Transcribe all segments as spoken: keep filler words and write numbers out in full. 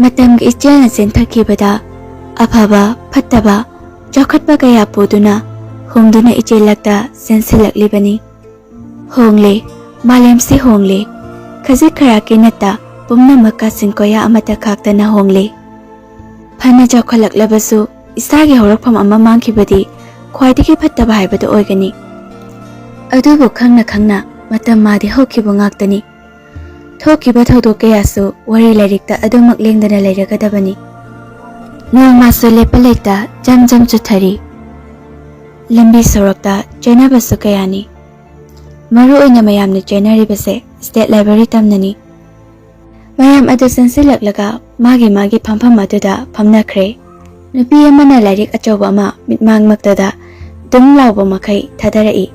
ꯃꯇꯝꯒꯤ ꯏꯆꯦꯜꯅ ꯆꯦꯟꯊꯈꯤꯕꯗ ꯑꯐꯕ, ꯐꯠꯇꯕ, ꯆꯥꯎꯈꯠꯄ ꯀꯌꯥ ꯄꯨꯗꯨꯅ ꯍꯣꯡꯗꯨꯅ ꯏꯆꯦꯜꯂꯛꯇ ꯆꯦꯟꯁꯤꯜꯂꯛꯂꯤꯕꯅꯤ꯫ ꯍꯣꯡꯂꯦ, ꯃꯥꯂꯦꯝꯁꯤ ꯍꯣꯡꯂꯦ꯫ ꯈꯖꯤꯛ ꯈꯔꯥꯛꯀꯤ ꯅꯠꯇ ꯄꯨꯝꯅꯃꯛ ꯀꯥꯆꯤꯟ ꯀꯣꯌꯥ ꯑꯃꯠꯇ ꯈꯥꯛꯇꯅ ꯍꯣꯡꯂꯦ꯫ ꯐꯅ ꯆꯥꯎꯈꯠꯂꯛꯂꯕꯁꯨ ꯏꯁꯥꯒꯤ ꯍꯧꯔꯛꯐꯝ ꯑꯃ ꯃꯥꯡꯈꯤꯕꯗꯤ ꯈ꯭ꯋꯥꯏꯗꯒꯤ ꯐꯠꯇꯕ ꯍꯥꯏꯕꯗꯨ ꯑꯣꯏꯒꯅꯤ꯫ ꯑꯗꯨꯕꯨ ꯈꯪꯅ ꯈꯪꯅ ꯃꯇꯝ ꯃꯥꯗꯤ ꯍꯧꯈꯤꯕ ꯉꯥꯛꯇꯅꯤ꯫ ꯊꯣꯛꯈꯤꯕ ꯊꯧꯗꯣꯛ ꯀꯌꯥꯁꯨ ꯋꯥꯔꯤ ꯂꯥꯏꯔꯤꯛꯇ ꯑꯗꯨꯃꯛ ꯂꯦꯡꯗꯅ ꯂꯩꯔꯒꯗꯕꯅꯤ꯫ ꯅꯣꯡꯃꯁꯨ ꯂꯦꯞꯄ ꯂꯩꯇ ꯖꯝ ꯖꯝ ꯆꯨꯊꯔꯤ꯫ ꯂꯝꯕꯤ ꯁꯣꯔꯣꯛꯇ ꯆꯦꯟꯅꯕꯁꯨ ꯀꯌꯥꯅꯤ꯫ ꯃꯔꯨ ꯑꯣꯏꯅ ꯃꯌꯥꯝꯅ ꯆꯦꯟꯅꯔꯤꯕꯁꯦ ꯁ꯭ꯇꯦꯠ ꯂꯥꯏꯕ꯭ꯔꯦꯔꯤ ꯇꯝꯅꯅꯤ꯫ ꯃꯌꯥꯝ ꯑꯗꯨ ꯆꯦꯟꯁꯤꯜꯂꯛꯂꯒ ꯃꯥꯒꯤ ꯃꯥꯒꯤ ꯐꯝꯐꯝ ꯑꯗꯨꯗ ꯐꯝꯅꯈ꯭ꯔꯦ꯫ ꯅꯨꯄꯤ ꯑꯃꯅ ꯂꯥꯏꯔꯤꯛ ꯑꯆꯧꯕ ꯑꯃ ꯃꯤꯠꯃꯥꯡꯃꯛꯇꯗ ꯗꯨꯝ ꯂꯥꯎꯕ ꯃꯈꯩ ꯊꯥꯗꯔꯛꯏ꯫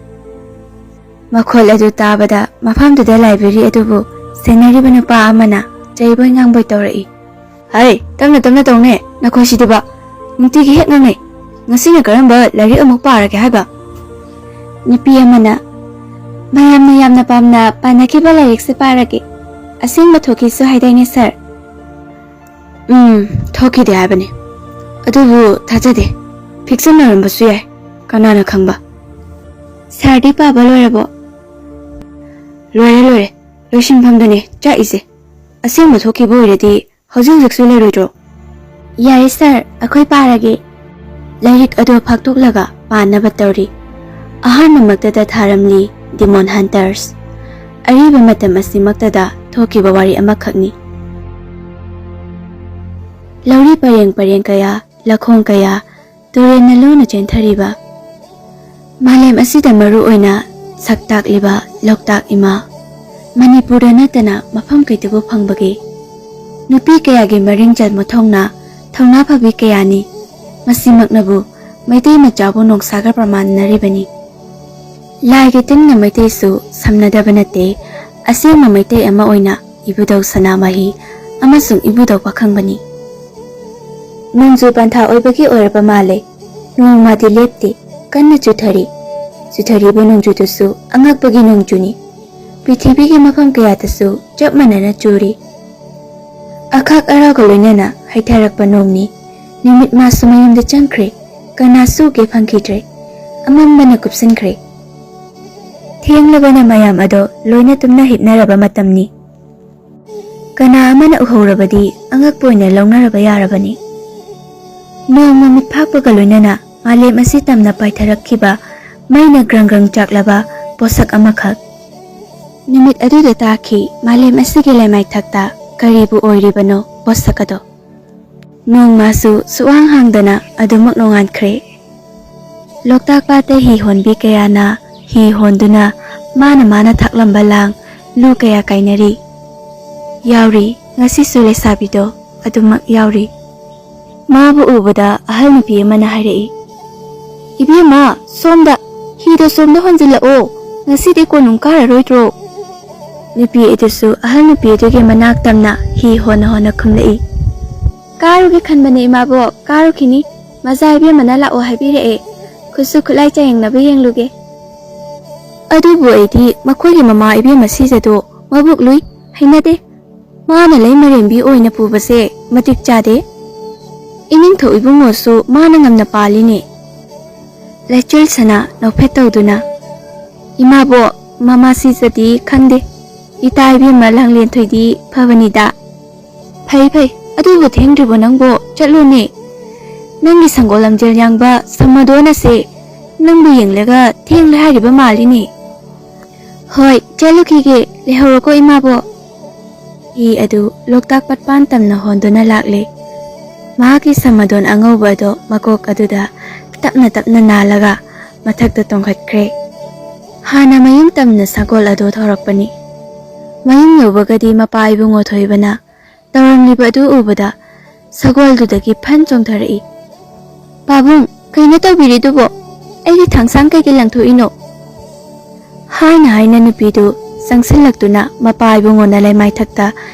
ꯃꯈꯣꯜ ꯑꯗꯨ ꯇꯥꯕꯗ ꯃꯐꯝꯗꯨꯗ ꯂꯥꯏꯕ꯭ꯔꯦꯔꯤ ꯑꯗꯨꯕꯨ ꯁꯦꯟꯅꯔꯤꯕ ꯅꯨꯄꯥ ꯑꯃꯅ ꯆꯩꯕꯣꯏ ꯉꯥꯡꯕꯣꯏ ꯇꯧꯔꯛꯏ꯫ "ꯍꯩ, ꯇꯞꯅ ꯇꯞꯅ ꯇꯧꯅꯦ, ꯅꯈꯣꯏꯁꯤꯗꯤꯕ꯫ ꯅꯨꯡꯇꯤꯒꯤ ꯍꯦꯛ ꯉꯥꯡꯅꯩ꯫ ꯉꯁꯤꯅ ꯀꯔꯝꯕ ꯂꯥꯏꯔꯤꯛ ꯑꯃꯨꯛ ꯄꯥꯔꯒꯦ ꯍꯥꯏꯕ?" ꯅꯨꯄꯤ ꯑꯃꯅ, "ꯃꯌꯥꯝꯅ ꯌꯥꯝꯅ ꯄꯥꯝꯅ ꯄꯥꯅꯈꯤꯕ ꯂꯥꯏꯔꯤꯛꯁꯦ ꯄꯥꯔꯒꯦ꯫ ꯑꯁꯦꯡꯕ ꯊꯣꯛꯈꯤꯁꯨ ꯍꯥꯏꯗꯥꯏꯅꯦ, ꯁꯥꯔ?" "ꯎꯝ, ꯊꯣꯛꯈꯤꯗꯦ ꯍꯥꯏꯕꯅꯤ꯫ ꯑꯗꯨꯕꯨ ꯊꯥꯖꯗꯦ꯫ ꯐꯤꯛꯁꯟ ꯑꯣꯏꯔꯝꯕꯁꯨ ꯌꯥꯏ꯫ ꯀꯅꯥꯅ ꯈꯪꯕ?" "ꯁꯥꯔꯗꯤ ꯄꯥꯕ ꯂꯣꯏꯔꯕꯣ?" "ꯂꯣꯏꯔꯦ, ꯂꯣꯏꯔꯦ꯫ ꯂꯣꯏꯁꯤꯟꯐꯝꯗꯅꯦ ꯆꯥꯛꯏꯁꯦ꯫ ꯑꯁꯦꯡꯕ ꯊꯣꯛꯈꯤꯕ ꯑꯣꯏꯔꯗꯤ ꯍꯧꯖꯤꯛ ꯍꯧꯖꯤꯛꯁꯨ ꯂꯩꯔꯣꯏꯗ꯭ꯔꯣ?" "ꯌꯥꯔꯦ ꯁꯥꯔ, ꯑꯩꯈꯣꯏ ꯄꯥꯔꯒꯦ꯫" ꯂꯥꯏꯔꯤꯛ ꯑꯗꯨ ꯐꯥꯛꯇꯣꯛꯂꯒ ꯄꯥꯅꯕ ꯇꯧꯔꯤ꯫ ꯑꯍꯥꯟꯕꯃꯛꯇꯗ ꯊꯥꯔꯝꯂꯤ ꯗꯤꯃꯣꯟ ꯍꯟꯇꯔꯁ꯫ ꯑꯔꯤꯕ ꯃꯇꯝ ꯑꯁꯤꯃꯛꯇꯗ ꯊꯣꯛꯈꯤꯕ ꯋꯥꯔꯤ ꯑꯃꯈꯛꯅꯤ꯫ ꯂꯧꯔꯤ ꯄꯔꯦꯡ ꯄꯔꯦꯡ ꯀꯌꯥ, ꯂꯈꯣꯡ ꯀꯌꯥ, ꯇꯨꯔꯦꯜꯅ ꯂꯨꯅ ꯆꯦꯟꯊꯔꯤꯕ ꯃꯥꯂꯦꯝ ꯑꯁꯤꯗ ꯃꯔꯨ ꯑꯣꯏꯅ ꯁꯛ ꯇꯥꯛꯂꯤꯕ ꯂꯣꯛꯇꯥꯛ ꯏꯃꯥ, ꯃꯅꯤꯄꯨꯔꯗ ꯅꯠꯇꯅ ꯃꯐꯝ ꯀꯩꯗꯕꯨ ꯐꯪꯕꯒꯦ? ꯅꯨꯄꯤ ꯀꯌꯥꯒꯤ ꯃꯔꯤꯡꯖꯦꯜ ꯃꯊꯧꯅꯥ, ꯊꯧꯅꯥ ꯐꯕꯤ ꯀꯌꯥꯅꯤ꯫ ꯃꯁꯤꯃꯛꯅꯕꯨ ꯃꯩꯇꯩ ꯃꯆꯥꯕꯨ ꯅꯣꯡꯁꯥꯒ ꯄ꯭ꯔꯃꯥꯟꯅꯔꯤꯕꯅꯤ꯫ ꯂꯥꯏꯒꯤ ꯇꯤꯟꯅ ꯃꯩꯇꯩꯁꯨ ꯁꯝꯅꯗꯕ ꯅꯠꯇꯦ꯫ ꯑꯁꯦꯡꯕ ꯃꯩꯇꯩ ꯑꯃ ꯑꯣꯏꯅ ꯏꯕꯨꯙꯧ ꯁꯅꯥꯃꯍꯤ ꯑꯃꯁꯨꯡ ꯏꯕꯨꯙꯧ ꯄꯥꯈꯪꯕꯅꯤ꯫ ꯅꯣꯡꯖꯨ ꯄꯟꯊꯥ ꯑꯣꯏꯕꯒꯤ ꯑꯣꯏꯔꯕ ꯃꯥꯜꯂꯦ꯫ ꯅꯣꯡꯃꯗꯤ ꯂꯦꯞꯇꯦ, ꯀꯟꯅ ꯆꯨꯊꯔꯤ꯫ ꯆꯨꯊꯔꯤꯕ ꯅꯣꯡꯖꯨꯗꯨꯁꯨ ꯑꯉꯛꯄꯒꯤ ꯅꯣꯡꯖꯨꯅꯤ꯫ ꯄ꯭ꯔꯤꯊꯤꯕꯤꯒꯤ ꯃꯐꯝ ꯀꯌꯥꯗꯁꯨ ꯆꯞ ꯃꯥꯟꯅꯅ ꯆꯨꯔꯤ꯫ ꯑꯈꯥꯛ ꯑꯔꯥꯎꯒ ꯂꯣꯏꯅꯅ ꯍꯩꯊꯔꯛꯄ ꯅꯣꯡꯅꯤ꯫ ꯅꯨꯃꯤꯠ ꯃꯥꯁꯨ ꯃꯌꯨꯝꯗ ꯆꯪꯈ꯭ꯔꯦ꯫ ꯀꯅꯥꯁꯨ ꯎꯒꯦ ꯐꯪꯈꯤꯗ꯭ꯔꯦ꯫ ꯑꯃꯝꯕꯅ ꯀꯨꯞꯁꯤꯟꯈ꯭ꯔꯦ꯫ ꯊꯦꯡꯂꯕꯅ ꯃꯌꯥꯝ ꯑꯗꯣ ꯂꯣꯏꯅ ꯇꯨꯝꯅ ꯍꯤꯞꯅꯔꯕ ꯃꯇꯝꯅꯤ꯫ ꯀꯅꯥ ꯑꯃꯅ ꯎꯍꯧꯔꯕꯗꯤ ꯑꯉꯛꯄ ꯑꯣꯏꯅ ꯂꯧꯅꯔꯕ ꯌꯥꯔꯕꯅꯤ꯫ ꯅꯣꯡ ꯃꯃꯤꯠ ꯐꯥꯛꯄꯒ ꯂꯣꯏꯅꯅ ꯃꯥꯂꯦꯝ ꯑꯁꯤ ꯇꯝꯅ ꯄꯥꯏꯊꯔꯛꯈꯤꯕ ꯃꯩꯅ ꯒ꯭ꯔꯪ ꯒ꯭ꯔꯪ ꯆꯥꯛꯂꯕ ꯄꯣꯠꯁꯛ ꯑꯃꯈꯛ꯫ ꯅꯨꯃꯤꯠ ꯑꯗꯨꯗ ꯇꯥꯈꯤ ꯃꯥꯂꯦꯝ ꯑꯁꯤꯒꯤ ꯂꯩꯃꯥꯏꯊꯛꯇ ꯀꯔꯤꯕꯨ ꯑꯣꯏꯔꯤꯕꯅꯣ ꯄꯣꯠꯁꯛ ꯑꯗꯣ꯫ ꯅꯣꯡꯃꯁꯨ ꯁꯨꯛꯍꯥꯡ ꯍꯥꯡꯗꯅ ꯑꯗꯨꯃꯛ ꯅꯣꯡꯉꯥꯟꯈ꯭ꯔꯦ꯫ ꯂꯣꯛꯇꯥꯛ ꯄꯥꯠꯇ ꯍꯤ ꯍꯣꯟꯕꯤ ꯀꯌꯥꯅ ꯍꯤ ꯍꯣꯟꯗꯨꯅ ꯃꯥꯅ ꯃꯥꯅ ꯊꯥꯛꯂꯝꯕ ꯂꯥꯡ ꯂꯨ ꯀꯌꯥ ꯀꯥꯏꯅꯔꯤ꯫ ꯌꯥꯎꯔꯤ, ꯉꯁꯤꯁꯨ ꯂꯩꯁꯥꯕꯤꯗꯣ ꯑꯗꯨꯃꯛ ꯌꯥꯎꯔꯤ꯫ ꯃꯥꯕꯨ ꯎꯕꯗ ꯑꯍꯜ ꯅꯨꯄꯤ ꯑꯃꯅ ꯍꯥꯏꯔꯛꯏ, "ꯏꯕꯦꯝꯃ, ꯁꯣꯝꯗ, ꯍꯤꯗꯣ ꯁꯣꯝꯗ ꯍꯣꯟꯖꯤꯜꯂꯛꯑꯣ, ꯉꯁꯤꯗꯤ ꯀꯣꯅꯨꯡ ꯀꯥꯔꯔꯣꯏꯗ꯭ꯔꯣ?" ꯅꯨꯄꯤ ꯑꯗꯨꯁꯨ ꯑꯍꯜ ꯅꯨꯄꯤ ꯑꯗꯨꯒꯤ ꯃꯅꯥꯛ ꯇꯝꯅ ꯍꯤ ꯍꯣꯟꯅ ꯍꯣꯟꯅ ꯈꯨꯝꯂꯛꯏ꯫ "ꯀꯥꯔꯨꯒꯦ ꯈꯟꯕꯅꯦ ꯏꯃꯥꯕꯣꯛ, ꯀꯥꯔꯨꯈꯤꯅꯤ꯫ ꯃꯖꯥ ꯏꯕꯦꯝꯃꯅ ꯂꯥꯛꯑꯣ ꯍꯥꯏꯕꯤꯔꯛꯑꯦ꯫ ꯈꯨꯠꯁꯨ ꯈꯨꯠꯂꯥꯏ ꯆꯌꯦꯡꯅꯕ ꯌꯦꯡꯂꯨꯒꯦ꯫" "ꯑꯗꯨꯕꯨ ꯑꯩꯗꯤ ꯃꯈꯣꯏꯒꯤ ꯃꯃꯥ ꯏꯕꯦꯝꯃ ꯁꯤꯖꯗꯣ ꯃꯕꯨꯛ ꯂꯨꯏ, ꯍꯩꯅꯗꯦ꯫ ꯃꯥꯅ ꯂꯩ ꯃꯔꯦꯝꯕꯤ ꯑꯣꯏꯅ ꯄꯨꯕꯁꯦ ꯃꯇꯤꯛ ꯆꯥꯗꯦ꯫ ꯏꯅꯤꯡꯊꯧ ꯏꯕꯨꯡꯉꯣꯁꯨ ꯃꯥꯅ ꯉꯝꯅ ꯄꯥꯜꯂꯤꯅꯦ꯫" ꯂꯩꯆꯤꯜ ꯁꯅꯥ ꯅꯣꯛꯐꯦꯠ ꯇꯧꯗꯨꯅ, "ꯏꯃꯥꯕꯣꯛ, ꯃꯃꯥ ꯁꯤꯖꯗꯤ ꯈꯪꯗꯦ꯫ ꯏꯇꯥ ꯏꯕꯦꯝꯃ ꯂꯥꯡꯂꯦꯟꯊꯣꯏꯗꯤ ꯐꯕꯅꯤꯗ꯫" "ꯐꯩ ꯐꯩ, ꯑꯗꯨꯕꯨ ꯊꯦꯡꯗ꯭ꯔꯤꯕꯣ ꯅꯪꯕꯣ? ꯆꯠꯂꯣꯅꯦ꯫ ꯅꯪꯒꯤ ꯁꯪꯒꯣꯜ ꯂꯝꯖꯦꯜ ꯌꯥꯡꯕ ꯁꯝꯃꯗꯣꯟ ꯑꯁꯦ ꯅꯪꯕꯨ ꯌꯦꯡꯂꯒ ꯊꯦꯡꯂꯦ ꯍꯥꯏꯔꯤꯕ ꯃꯥꯜꯂꯤꯅꯦ꯫" "ꯍꯣꯏ, ꯆꯠꯂꯨꯈꯤꯒꯦ꯫ ꯂꯩꯍꯧꯔꯣꯀꯣ ꯏꯃꯥꯕꯣꯛ꯫" ꯍꯤ ꯑꯗꯨ ꯂꯣꯛꯇꯥꯛ ꯄꯥꯠꯄꯥꯟ ꯇꯝꯅ ꯍꯣꯟꯗꯨꯅ ꯂꯥꯛꯂꯦ꯫ ꯃꯍꯥꯛꯀꯤ ꯁꯝꯃꯗꯣꯟ ꯑꯉꯧꯕ ꯑꯗꯣ ꯃꯀꯣꯛ ꯑꯗꯨꯗ ꯇꯞꯅ ꯇꯞꯅ ꯅꯥꯜꯂꯒ ꯃꯊꯛꯇ ꯇꯣꯡꯈꯠꯈ꯭ꯔꯦ꯫ ꯍꯥꯟꯅ ꯃꯌꯨꯝ ꯇꯝꯅ ꯁꯒꯣꯜ ꯑꯗꯨ ꯊꯧꯔꯛꯄꯅꯤ꯫ ꯃꯌꯨꯝ ꯌꯧꯕꯒꯗꯤ ꯃꯄꯥ ꯏꯕꯨꯡꯉꯣ ꯊꯣꯏꯕꯅ ꯇꯧꯔꯝꯂꯤꯕ ꯑꯗꯨ ꯎꯕꯗ ꯁꯒꯣꯜꯗꯨꯗꯒꯤ ꯐꯟ ꯆꯣꯡꯊꯔꯛꯏ꯫ "ꯄꯥꯕꯨꯡ, ꯀꯩꯅꯣ ꯇꯧꯕꯤꯔꯤꯗꯨꯕꯣ? ꯑꯩꯒꯤ ꯊꯥꯡꯁꯥꯡ ꯀꯩꯒꯤ ꯂꯪꯊꯣꯛꯏꯅꯣ?" ꯍꯥꯏꯅ ꯍꯥꯏꯅ ꯅꯨꯄꯤꯗꯨ ꯆꯪꯁꯤꯜꯂꯛꯇꯨꯅ ꯃꯄꯥ ꯏꯕꯨꯡꯉꯣꯅ ꯂꯩꯃꯥꯏꯊꯛꯇ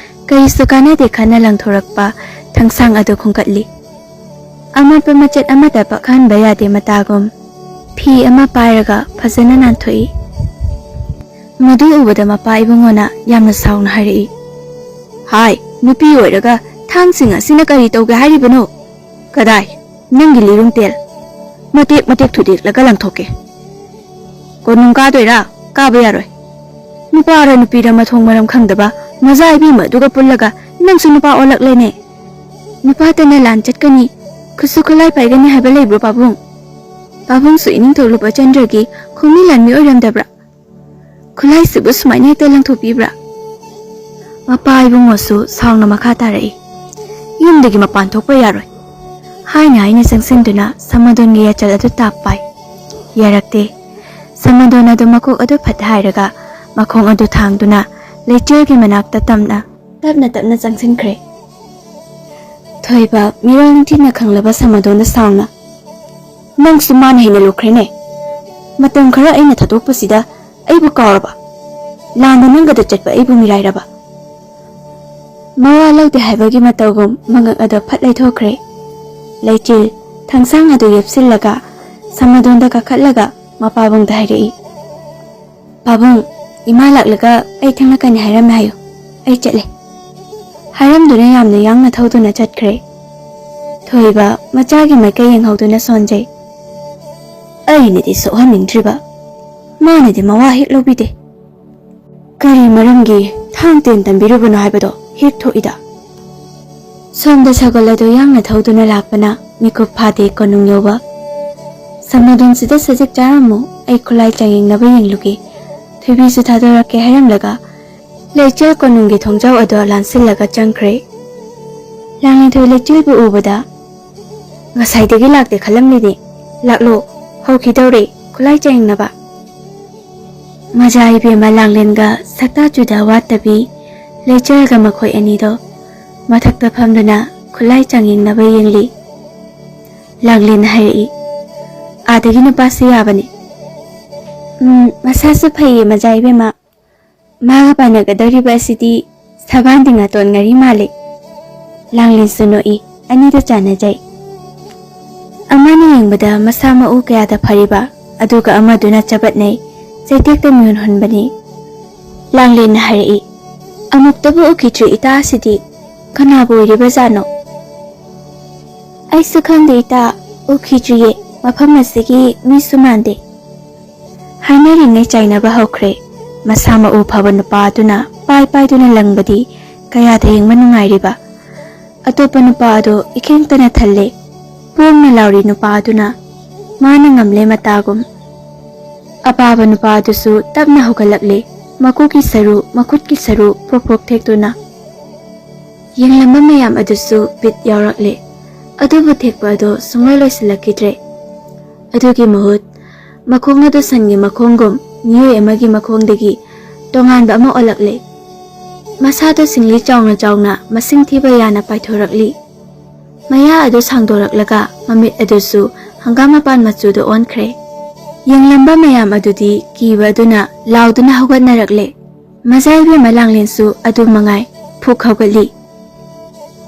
ꯀꯔꯤꯁꯨ ꯀꯥꯟꯅꯗꯦ ꯈꯟꯅ ꯂꯪꯊꯣꯔꯛꯄ ꯊꯥꯡꯁꯥꯡ ꯑꯗꯨ ꯈꯣꯝꯒꯠꯂꯤ꯫ ꯑꯃꯣꯠꯄ ꯃꯆꯦꯠ ꯑꯃꯠꯇ ꯄꯛꯍꯟꯕ ꯌꯥꯗꯦ ꯃꯇꯥꯒꯨꯝ꯫ ꯐꯤ ꯑꯃ ꯄꯥꯏꯔꯒ ꯐꯖꯅ ꯅꯥꯟꯊꯣꯛꯏ꯫ ꯃꯗꯨ ꯎꯕꯗ ꯃꯄꯥ ꯏꯕꯨꯡꯉꯣꯅ ꯌꯥꯝꯅ ꯁꯥꯎꯅ ꯍꯥꯏꯔꯛꯏ, "ꯍꯥꯏ, ꯅꯨꯄꯤ ꯑꯣꯏꯔꯒ ꯊꯥꯡꯁꯤꯡ ꯑꯁꯤꯅ ꯀꯔꯤ ꯇꯧꯒꯦ ꯍꯥꯏꯔꯤꯕꯅꯣ? ꯀꯗꯥꯏ, ꯅꯪꯒꯤ ꯂꯤꯔꯨꯡ ꯇꯦꯜ? ꯃꯇꯦꯛ ꯃꯇꯦꯛ ꯊꯨꯗꯦꯛꯂꯒ ꯂꯪꯊꯣꯛꯀꯦ꯫ ꯀꯣꯅꯨꯡ ꯀꯥꯗꯣꯏꯔꯥ? ꯀꯥꯕ ꯌꯥꯔꯣꯏ꯫ ꯅꯨꯄꯥꯔ ꯅꯨꯄꯤꯔ ꯃꯊꯣꯡ ꯃꯔꯝ ꯈꯪꯗꯕ ꯃꯖꯥ ꯏꯕꯦꯝꯃ ꯑꯗꯨꯒ ꯄꯨꯜꯂꯒ ꯅꯪꯁꯨ ꯅꯨꯄꯥ ꯑꯣꯜꯂꯛꯂꯦꯅꯦ꯫ ꯅꯨꯄꯥꯇꯅ ꯂꯥꯟ ꯆꯠꯀꯅꯤ, ꯈꯨꯠꯁꯨ ꯈꯨꯠꯂꯥꯏ ꯄꯥꯏꯒꯅꯤ ꯍꯥꯏꯕ ꯂꯩꯕ꯭ꯔꯣ ꯄꯥꯕꯨꯡ? ꯄꯥꯕꯨꯡꯁꯨ ꯏꯅꯤꯡꯊꯧ ꯂꯨꯕꯆꯟꯗ꯭ꯔꯒꯤ ꯈꯣꯡꯃꯤ ꯂꯥꯟꯃꯤ ꯑꯣꯏꯔꯝꯗꯕ꯭ꯔꯥ? ꯈꯨꯠꯂꯥꯏꯁꯤꯕꯨ ꯁꯨꯃꯥꯏꯅ ꯍꯦꯛꯇ ꯂꯪꯊꯣꯛꯄꯤꯕ꯭ꯔꯥ? ꯃꯄꯥ ꯏꯕꯨꯡꯉꯣꯁꯨ ꯁꯥꯎꯅ ꯃꯈꯥ ꯇꯥꯔꯛꯏ꯫ ꯌꯨꯝꯗꯒꯤ ꯃꯄꯥꯟ ꯊꯣꯛꯄ ꯌꯥꯔꯣꯏ꯫ ꯍꯥꯏꯅ ꯍꯥꯏꯅ ꯆꯪꯁꯤꯟꯗꯨꯅ ꯁꯃꯗꯣꯟꯒꯤ ꯌꯥꯆꯜ ꯑꯗꯨ ꯇꯥꯞ ꯄꯥꯏ꯫ ꯌꯥꯔꯛꯇꯦ꯫ ꯁꯃꯗꯣꯟ ꯑꯗꯨ ꯃꯀꯣꯛ ꯑꯗꯨ ꯐꯠ ꯍꯥꯏꯔꯒ ꯃꯈꯣꯡ ꯑꯗꯨ ꯊꯥꯡꯗꯨꯅ ꯂꯩꯆꯤꯜꯒꯤ ꯃꯅꯥꯛꯇ ꯇꯞꯅ, ꯇꯞꯅ ꯇꯞꯅ ꯆꯪꯁꯤꯟꯈ꯭ꯔꯦ꯫ ꯊꯣꯏꯕ ꯃꯤꯔꯣꯜ ꯅꯤꯡꯊꯤꯅ ꯈꯪꯂꯕ ꯁꯃꯗꯣꯟꯗ ꯁꯥꯎꯅ, "ꯅꯪꯁꯨ ꯃꯥꯅ ꯍꯦꯟꯅ ꯂꯨꯈ꯭ꯔꯦꯅꯦ꯫ ꯃꯇꯝ ꯈꯔ ꯑꯩꯅ ꯊꯥꯗꯣꯛꯄꯁꯤꯗ ꯑꯩꯕꯨ ꯀꯥꯎꯔꯕ? ꯂꯥꯟꯗ ꯅꯪꯒꯗ ꯆꯠꯄ ꯑꯩꯕꯨ ꯃꯤꯔꯥꯏꯔꯕ?" ꯃꯋꯥ ꯂꯧꯗꯦ ꯍꯥꯏꯕꯒꯤ ꯃꯇꯧꯒꯨꯝ ꯃꯉꯛ ꯑꯗꯨ ꯐꯠ ꯂꯩꯊꯣꯛꯈ꯭ꯔꯦ꯫ ꯂꯩꯆꯤꯜ ꯊꯥꯡꯁꯥꯡ ꯑꯗꯨ ꯌꯦꯞꯁꯤꯜꯂꯒ ꯁꯃꯗꯣꯟꯗ ꯀꯥꯈꯠꯂꯒ ꯃꯄꯥꯕꯨꯡꯗ ꯍꯥꯏꯔꯛꯏ, "ꯄꯥꯕꯨꯡ, ꯏꯃꯥ ꯂꯥꯛꯂꯒ ꯑꯩ ꯊꯦꯡꯂꯛꯀꯅꯤ ꯍꯥꯏꯔꯝꯃꯦ ꯍꯥꯏꯌꯨ꯫ ꯑꯩ ꯆꯠꯂꯦ"꯫ ꯍꯥꯏꯔꯝꯗꯨꯅ ꯌꯥꯝꯅ ꯌꯥꯡꯅ ꯊꯧꯗꯨꯅ ꯆꯠꯈ꯭ꯔꯦ꯫ ꯊꯣꯏꯕ ꯃꯆꯥꯒꯤ ꯃꯥꯏꯀꯩ ꯌꯦꯡꯍꯧꯗꯨꯅ ꯁꯣꯟꯖꯩ꯫ ꯑꯩꯅꯗꯤ ꯁꯣꯛꯍꯟꯅꯤꯡꯗ꯭ꯔꯤꯕ, ꯃꯥꯅꯗꯤ ꯃꯋꯥ ꯍꯦꯛ ꯂꯧꯕꯤꯗꯦ꯫ ꯀꯔꯤ ꯃꯔꯝꯒꯤ ꯊꯥꯡ ꯇꯦꯟ ꯇꯝꯕꯤꯔꯨꯕꯅꯣ ꯍꯥꯏꯕꯗꯣ ꯍꯦꯛ ꯊꯣꯛꯏꯗ꯫ ꯁꯣꯝꯗ ꯁꯒꯣꯜ ꯑꯗꯨ ꯌꯥꯡꯅ ꯊꯧꯗꯨꯅ ꯂꯥꯛꯄꯅ ꯃꯤꯀꯨꯞ ꯐꯥꯗꯦ ꯀꯣꯅꯨꯡ ꯌꯧꯕ꯫ "ꯁꯃꯗꯣꯟꯁꯤꯗ ꯁꯖꯤꯛ ꯆꯥꯔꯝꯃꯨ, ꯑꯩ ꯈꯨꯠꯂꯥꯏ ꯆꯥꯡꯌꯦꯡꯅꯕ ꯌꯦꯡꯂꯨꯒꯦ"꯫ ꯊꯣꯏꯕꯤꯁꯨ ꯊꯥꯗꯣꯔꯛꯀꯦ ꯍꯥꯏꯔꯝꯂꯒ ꯂꯩꯆꯤꯜ ꯀꯣꯅꯨꯡꯒꯤ ꯊꯣꯡꯖꯥꯎ ꯑꯗꯨ ꯂꯥꯟꯁꯤꯜꯂꯒ ꯆꯪꯈ꯭ꯔꯦ꯫ ꯂꯥꯡꯂꯦꯟꯊꯣꯏ ꯂꯩꯆꯤꯜꯕꯨ ꯎꯕꯗ, "ꯉꯁꯥꯏꯗꯒꯤ ꯂꯥꯛꯇꯦ ꯈꯜꯂꯝꯂꯤꯅꯦ꯫ ꯂꯥꯛꯂꯣ, ꯍꯧꯈꯤꯗꯧꯔꯦ ꯈꯨꯠꯂꯥꯏ ꯆꯥꯡꯌꯦꯡꯅꯕ"꯫ ꯃꯖꯥ ꯏꯕꯦꯝꯃ ꯂꯥꯡꯂꯦꯟꯒ ꯁꯛꯇꯥ ꯆꯨꯗꯥ ꯋꯥꯠꯇꯕꯤ ꯂꯩꯆꯤꯜꯒ ꯃꯈꯣꯏ ꯑꯅꯤꯗꯣ ꯃꯊꯛꯇ ꯐꯝꯗꯨꯅ ꯈꯨꯠꯂꯥꯏ ꯆꯥꯡꯌꯦꯡꯅꯕ ꯌꯦꯡꯂꯤ꯫ ꯂꯥꯡꯂꯦꯟꯅ ꯍꯥꯏꯔꯛꯏ, "ꯑꯥꯗꯒꯤ ꯅꯨꯄꯥꯁꯤ ꯌꯥꯕꯅꯤ꯫ ꯎꯝ, ꯃꯁꯥꯁꯨ ꯐꯩꯌꯦ ꯃꯖꯥ ꯏꯕꯦꯝꯃ꯫ ꯃꯥꯒ ꯄꯥꯟꯅꯒꯗꯧꯔꯤꯕ ꯑꯁꯤꯗꯤ ꯁꯕꯥꯟꯗꯤ ꯉꯥꯇꯣꯟ ꯉꯥꯔꯤ ꯃꯥꯜꯂꯤ"꯫ ꯂꯥꯡꯂꯦꯟꯁꯨ ꯅꯣꯛꯏ꯫ ꯑꯅꯤꯗꯨ ꯆꯥꯟꯅꯖꯩ꯫ ꯑꯃꯅ ꯌꯦꯡꯕꯗ ꯃꯁꯥ ꯃꯎ ꯀꯌꯥꯗ ꯐꯔꯤꯕ, ꯑꯗꯨꯒ ꯑꯃꯗꯨꯅ ꯆꯕꯠꯅꯩ, ꯆꯩꯇꯦꯛꯇ ꯃꯤꯍꯨꯟ ꯍꯨꯟꯕꯅꯤ꯫ ꯂꯥꯡꯂꯦꯟꯅ ꯍꯥꯏꯔꯛꯏ, "ꯑꯃꯨꯛꯇꯕꯨ ꯎꯈꯤꯗ꯭ꯔꯤ ꯏꯇꯥ ꯑꯁꯤꯗꯤ꯫ "ꯀꯅꯥꯕꯨ ꯑꯣꯏꯔꯤꯕꯖꯥꯠꯅꯣ?" "ꯑꯩꯁꯨ ꯈꯪꯗꯦ ꯏꯇꯥ, ꯎꯈꯤꯗ꯭ꯔꯤꯌꯦ, ꯃꯐꯝ ꯑꯁꯤꯒꯤ ꯃꯤꯁꯨ ꯃꯥꯟꯗꯦ"꯫ ꯍꯥꯏꯅꯔꯤꯉꯩ ꯆꯥꯏꯅꯕ ꯍꯧꯈ꯭ꯔꯦ꯫ ꯃꯁꯥ ꯃꯎ ꯐꯕ ꯅꯨꯄꯥ ꯑꯗꯨꯅ ꯄꯥꯏ ꯄꯥꯏꯗꯨꯅ ꯂꯪꯕꯗꯤ ꯀꯌꯥꯗ ꯌꯦꯡꯕ ꯅꯨꯡꯉꯥꯏꯔꯤꯕ꯫ ꯑꯇꯣꯞꯄ ꯅꯨꯄꯥ ꯑꯗꯨ ꯏꯈꯦꯡꯇꯅ ꯊꯜꯂꯦ꯫ ꯄꯣꯡꯅ ꯂꯥꯎꯔꯤ ꯅꯨꯄꯥ ꯑꯗꯨꯅ ꯃꯥꯅ ꯉꯝꯂꯦ ꯃꯇꯥꯒꯨꯝ꯫ ꯑꯄꯥꯕ ꯅꯨꯄꯥ ꯑꯗꯨꯁꯨ ꯇꯞꯅ ꯍꯧꯒꯠꯂꯛꯂꯦ꯫ ꯃꯀꯣꯛꯀꯤ ꯁꯔꯨ, ꯃꯈꯨꯠꯀꯤ ꯁꯔꯨ ꯄ꯭ꯔꯣꯛ ꯄ꯭ꯔꯣꯛ ꯊꯦꯛꯇꯨꯅ꯫ ꯌꯦꯡꯂꯝꯕ ꯃꯌꯥꯝ ꯑꯗꯨꯁꯨ ꯕꯤꯠ ꯌꯥꯎꯔꯛꯂꯦ꯫ ꯑꯗꯨꯕꯨ ꯊꯦꯛꯄ ꯑꯗꯨ ꯁꯨꯡꯂꯣꯏ ꯂꯣꯏꯁꯤꯜꯂꯛꯈꯤꯗ꯭ꯔꯦ꯫ ꯑꯗꯨꯒꯤ ꯃꯍꯨꯠ ꯃꯈꯣꯡ ꯑꯗꯨ ꯁꯟꯒꯤ ꯃꯈꯣꯡꯒꯨꯝ ꯃꯤꯑꯣꯏ ꯑꯃꯒꯤ ꯃꯈꯣꯡꯗꯒꯤ ꯇꯣꯉꯥꯟꯕ ꯑꯃ ꯑꯣꯜꯂꯛꯂꯦ꯫ ꯃꯁꯥꯗꯣ ꯁꯤꯡꯂꯤ ꯆꯥꯎꯅ ꯆꯥꯎꯅ ꯃꯁꯤꯡ ꯊꯤꯕ ꯌꯥꯅ ꯄꯥꯏꯊꯣꯔꯛꯂꯤ꯫ ꯃꯌꯥ ꯑꯗꯨ ꯁꯥꯡꯗꯣꯔꯛꯂꯒ ꯃꯃꯤꯠ ꯑꯗꯨꯁꯨ ꯍꯪꯒꯥꯝ ꯃꯄꯥꯟ ꯃꯆꯨꯗ ꯑꯣꯟꯈ꯭ꯔꯦ꯫ ꯌꯦꯡꯂꯝꯕ ꯃꯌꯥꯝ ꯑꯗꯨꯗꯤ ꯀꯤꯕ ꯑꯗꯨꯅ ꯂꯥꯎꯗꯨꯅ ꯍꯧꯒꯠꯅꯔꯛꯂꯦ꯫ ꯃꯖꯥ ꯏꯕꯦꯝꯃ ꯂꯥꯡꯂꯦꯟꯁꯨ ꯑꯗꯨ ꯃꯉꯥꯏ ꯐꯨꯛ ꯍꯧꯒꯠꯂꯤ꯫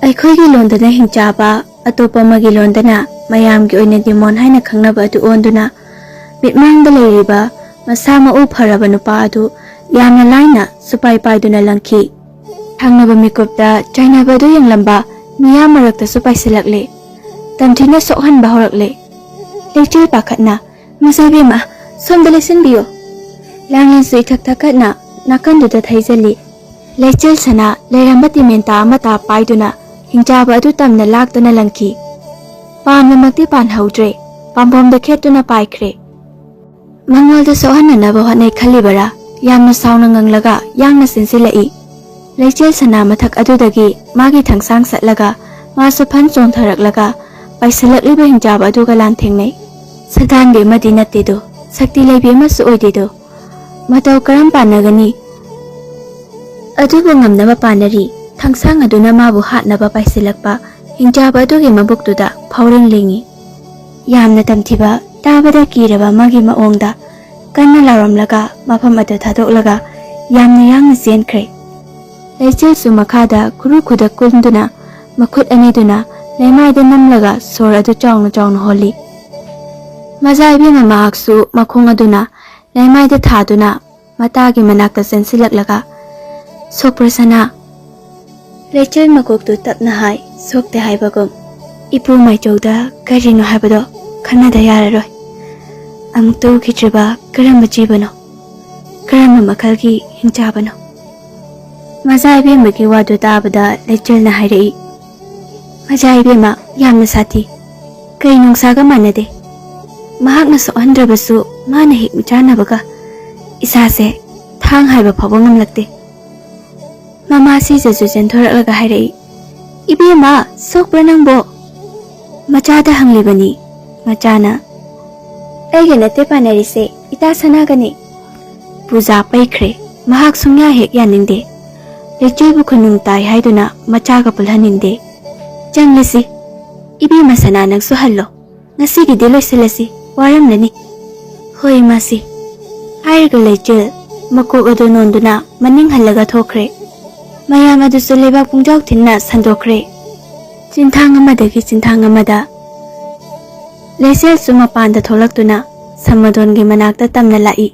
ꯑꯩꯈꯣꯏꯒꯤ ꯂꯣꯟꯗꯅ ꯍꯤꯡꯆꯥꯕ, ꯑꯇꯣꯞꯄ ꯑꯃꯒꯤ ꯂꯣꯟꯗꯅ ꯃꯌꯥꯝꯒꯤ ꯑꯣꯏꯅ ꯗꯦꯃꯣꯟ ꯍꯥꯏꯅ ꯈꯪꯅꯕ ꯑꯗꯨ ꯑꯣꯟꯗꯨꯅ ꯃꯤꯠꯃꯥꯡꯗ ꯂꯩꯔꯤꯕ ꯃꯁꯥ ꯃꯎ ꯐꯔꯕ ꯅꯨꯄꯥ ꯑꯗꯨ ꯌꯥꯝꯅ ꯂꯥꯏꯅ ꯁꯨꯄꯥꯏ ꯄꯥꯏꯗꯨꯅ ꯂꯪꯈꯤ꯫ ꯊꯪꯅꯕ ꯃꯤꯀꯨꯞꯇ ꯆꯥꯏꯅꯕ ꯑꯗꯨ ꯌꯦꯡꯂꯝꯕ ꯃꯤꯌꯥꯝ ꯃꯔꯛꯇꯁꯨ ꯄꯥꯏꯁꯤꯜꯂꯛꯂꯦ꯫ ꯇꯝꯊꯤꯅ ꯁꯣꯛꯍꯟꯕ ꯍꯧꯔꯛꯂꯦ꯫ ꯂꯩꯆꯤꯜ ꯄꯥꯈꯠꯅ, "ꯃꯖꯥ ꯏꯕꯦꯝꯃ, ꯁꯣꯝꯗ ꯂꯩꯁꯤꯟꯕꯤꯌꯨ"꯫ ꯂꯥꯡꯂꯦꯟꯁꯨ ꯏꯊꯛ ꯊꯛꯀꯠꯅ ꯅꯥꯀꯟꯗꯨꯗ ꯊꯩꯖꯤꯜꯂꯤ꯫ ꯂꯩꯆꯤꯜ ꯁꯅꯥ ꯂꯩꯔꯝꯕ ꯇꯤꯃꯦꯟꯇꯥ ꯑꯃꯇ ꯄꯥꯏꯗꯨꯅ ꯍꯤꯡꯆꯥꯕ ꯑꯗꯨ ꯇꯝꯅ ꯂꯥꯛꯇꯨꯅ ꯂꯪꯈꯤ꯫ ꯄꯥꯟꯕꯃꯛꯇꯤ ꯄꯥꯟꯍꯧꯗ꯭ꯔꯦ, ꯄꯥꯝꯕꯣꯝꯗ ꯈꯦꯠꯇꯨꯅ ꯄꯥꯏꯈ꯭ꯔꯦ꯫ ꯃꯉꯣꯟꯗ ꯁꯣꯛꯍꯟꯅꯅꯕ ꯍꯣꯠꯅꯩ ꯈꯜꯂꯤꯕꯔꯥ? ꯌꯥꯝꯅ ꯁꯥꯎꯅ ꯉꯪꯂꯒ ꯌꯥꯡꯅ ꯆꯦꯟꯁꯤꯜꯂꯛꯏ꯫ ꯂꯩꯆꯤꯜ ꯁꯅꯥ ꯃꯊꯛ ꯑꯗꯨꯗꯒꯤ ꯃꯥꯒꯤ ꯊꯥꯡꯁꯥꯡ ꯆꯠꯂꯒ ꯃꯥꯁꯨ ꯐꯟ ꯆꯣꯡꯊꯔꯛꯂꯒ ꯄꯥꯏꯁꯤꯜꯂꯛꯂꯤꯕ ꯍꯤꯡꯆꯥꯕ ꯑꯗꯨꯒ ꯂꯥꯟꯊꯦꯡꯅꯩ꯫ ꯁꯟꯊꯥꯟꯕꯤ ꯑꯃꯗꯤ ꯅꯠꯇꯦꯗꯣ, ꯁꯛꯇꯤ ꯂꯩꯕꯤ ꯑꯃꯁꯨ ꯑꯣꯏꯗꯦꯗꯣ꯫ ꯃꯇꯧ ꯀꯔꯝ ꯄꯥꯟꯅꯒꯅꯤ? ꯑꯗꯨꯕꯨ ꯉꯝꯅꯕ ꯄꯥꯟꯅꯔꯤ꯫ ꯊꯥꯡꯁꯥꯡ ꯑꯗꯨꯅ ꯃꯥꯕꯨ ꯍꯥꯠꯅꯕ ꯄꯥꯏꯁꯤꯜꯂꯛꯄ ꯍꯤꯡꯆꯥꯕ ꯑꯗꯨꯒꯤ ꯃꯕꯨꯛꯇꯨꯗ ꯐꯥꯎꯔꯦꯡ ꯂꯦꯡꯉꯤ꯫ ꯌꯥꯝꯅ ꯇꯝꯊꯤꯕ, ꯇꯥꯕꯗ ꯀꯤꯔꯕ ꯑꯃꯒꯤ ꯃꯑꯣꯡꯗ ꯀꯟꯅ ꯂꯥꯎꯔꯝꯂꯒ ꯃꯐꯝ ꯑꯗꯨ ꯊꯥꯗꯣꯛꯂꯒ ꯌꯥꯝꯅ ꯌꯥꯡꯅ ꯆꯦꯟꯈ꯭ꯔꯦ꯫ ꯂꯩꯆꯤꯜꯁꯨ ꯃꯈꯥꯗ ꯈꯨꯔꯨ ꯈꯨꯗꯛ ꯀꯨꯟꯗꯨꯅ ꯃꯈꯨꯠ ꯑꯅꯤꯗꯨꯅ ꯂꯩꯃꯥꯏꯗ ꯅꯝꯂꯒ ꯁꯣꯔ ꯑꯗꯨ ꯆꯥꯎꯅ ꯆꯥꯎꯅ ꯍꯣꯜꯂꯤ꯫ ꯃꯖꯥ ꯏꯕꯦꯝꯃ ꯃꯍꯥꯛꯁꯨ ꯃꯈꯣꯡ ꯑꯗꯨꯅ ꯂꯩꯃꯥꯏꯗ ꯊꯥꯗꯨꯅ ꯃꯇꯥꯒꯤ ꯃꯅꯥꯛꯇ ꯆꯦꯟꯁꯤꯜꯂꯛꯂꯒ, "ꯁꯣꯛꯄ꯭ꯔꯁꯅꯥ, ꯂꯩꯆꯤꯜ ꯃꯀꯣꯛꯇꯨ ꯇꯞꯅ ꯍꯥꯏ, ꯁꯣꯛꯇꯦ ꯍꯥꯏꯕꯒꯨꯝ꯫ "ꯏꯄꯨ ꯃꯥꯏꯆꯧꯗ ꯀꯔꯤꯅꯣ ꯍꯥꯏꯕꯗꯣ ꯈꯟꯅꯗ ꯌꯥꯔꯔꯣꯏ꯫ ꯑꯃꯨꯛꯇ ꯎꯈꯤꯗ꯭ꯔꯤꯕ ꯀꯔꯝꯕ ꯖꯤꯕꯅꯣ? ꯀꯔꯝꯕ ꯃꯈꯜꯒꯤ ꯍꯤꯡꯆꯥꯕꯅꯣ?" ꯃꯆꯥ ꯏꯕꯦꯝꯃꯒꯤ ꯋꯥꯗꯨ ꯇꯥꯕꯗ ꯂꯩꯆꯤꯜꯅ ꯍꯥꯏꯔꯛꯏ, "ꯃꯆꯥ ꯏꯕꯦꯝꯃ, ꯌꯥꯝꯅ ꯁꯥꯊꯤ꯫ ꯀꯩ ꯅꯨꯡꯁꯥꯒ ꯃꯥꯟꯅꯗꯦ꯫ ꯃꯍꯥꯛꯅ ꯁꯣꯛꯍꯟꯗ꯭ꯔꯕꯁꯨ ꯃꯥꯅ ꯍꯦꯛ ꯃꯤꯆꯥꯟꯅꯕꯒ ꯏꯁꯥꯁꯦ ꯊꯥꯡ ꯍꯥꯏꯕ ꯐꯥꯎꯕ ꯉꯝꯂꯛꯇꯦ꯫" ꯃꯃꯥ ꯁꯤꯖꯁꯨ ꯆꯦꯟꯊꯣꯔꯛꯂꯒ ꯍꯥꯏꯔꯛꯏ, "ꯏꯕꯦꯝꯃ, ꯁꯣꯛꯄ꯭ꯔꯥ ꯅꯪꯕꯣ?" ꯃꯆꯥꯗ ꯍꯪꯂꯤꯕꯅꯤ꯫ ꯃꯆꯥꯅ, "ꯑꯩꯒ ꯅꯠꯇꯦ ꯄꯥꯟꯅꯔꯤꯁꯦ, ꯏꯇꯥ ꯁꯅꯥꯒꯅꯤ꯫" ꯄꯨꯖꯥ ꯄꯩꯈ꯭ꯔꯦ꯫ ꯃꯍꯥꯛ ꯁꯨꯡꯌꯥ ꯍꯦꯛ ꯌꯥꯅꯤꯡꯗꯦ꯫ ꯂꯩꯆꯤꯜꯕꯨ ꯈꯨꯅꯨꯡ ꯇꯥꯏ ꯍꯥꯏꯗꯨꯅ ꯃꯆꯥꯒ ꯄꯨꯜꯍꯟꯅꯤꯡꯗꯦ꯫ "ꯆꯪꯂꯁꯤ꯫ ꯏꯕꯦꯝꯃ ꯁꯅꯥ, ꯅꯪꯁꯨ ꯍꯜꯂꯣ꯫ ꯉꯁꯤꯒꯤꯗꯤ ꯂꯣꯏꯁꯤꯜꯂꯁꯤ, ꯋꯥꯔꯝꯂꯅꯤ꯫" "ꯍꯣꯏ, ꯃꯥꯁꯤ꯫" ꯍꯥꯏꯔꯒ ꯂꯩꯆꯤꯜ ꯃꯀꯣꯛ ꯑꯗꯨ ꯅꯣꯟꯗꯨꯅ ꯃꯅꯤꯡ ꯍꯜꯂꯒ ꯊꯣꯛꯈ꯭ꯔꯦ꯫ ꯃꯌꯥꯝ ꯑꯗꯨꯁꯨ ꯂꯩꯕꯥꯛ ꯄꯨꯡꯖꯥꯎ ꯊꯤꯟꯅ ꯁꯟꯗꯣꯛꯈ꯭ꯔꯦ꯫ ꯆꯤꯟꯊꯥꯡ ꯑꯃꯗꯒꯤ ꯆꯤꯟꯊꯥꯡ ꯑꯃꯗ꯫ ꯂꯩꯆꯤꯜꯁꯨ ꯃꯄꯥꯟꯗ ꯊꯣꯛꯂꯛꯇꯨꯅ ꯁꯝꯃꯗꯣꯟꯒꯤ ꯃꯅꯥꯛꯇ ꯇꯝꯅ ꯂꯥꯛꯏ꯫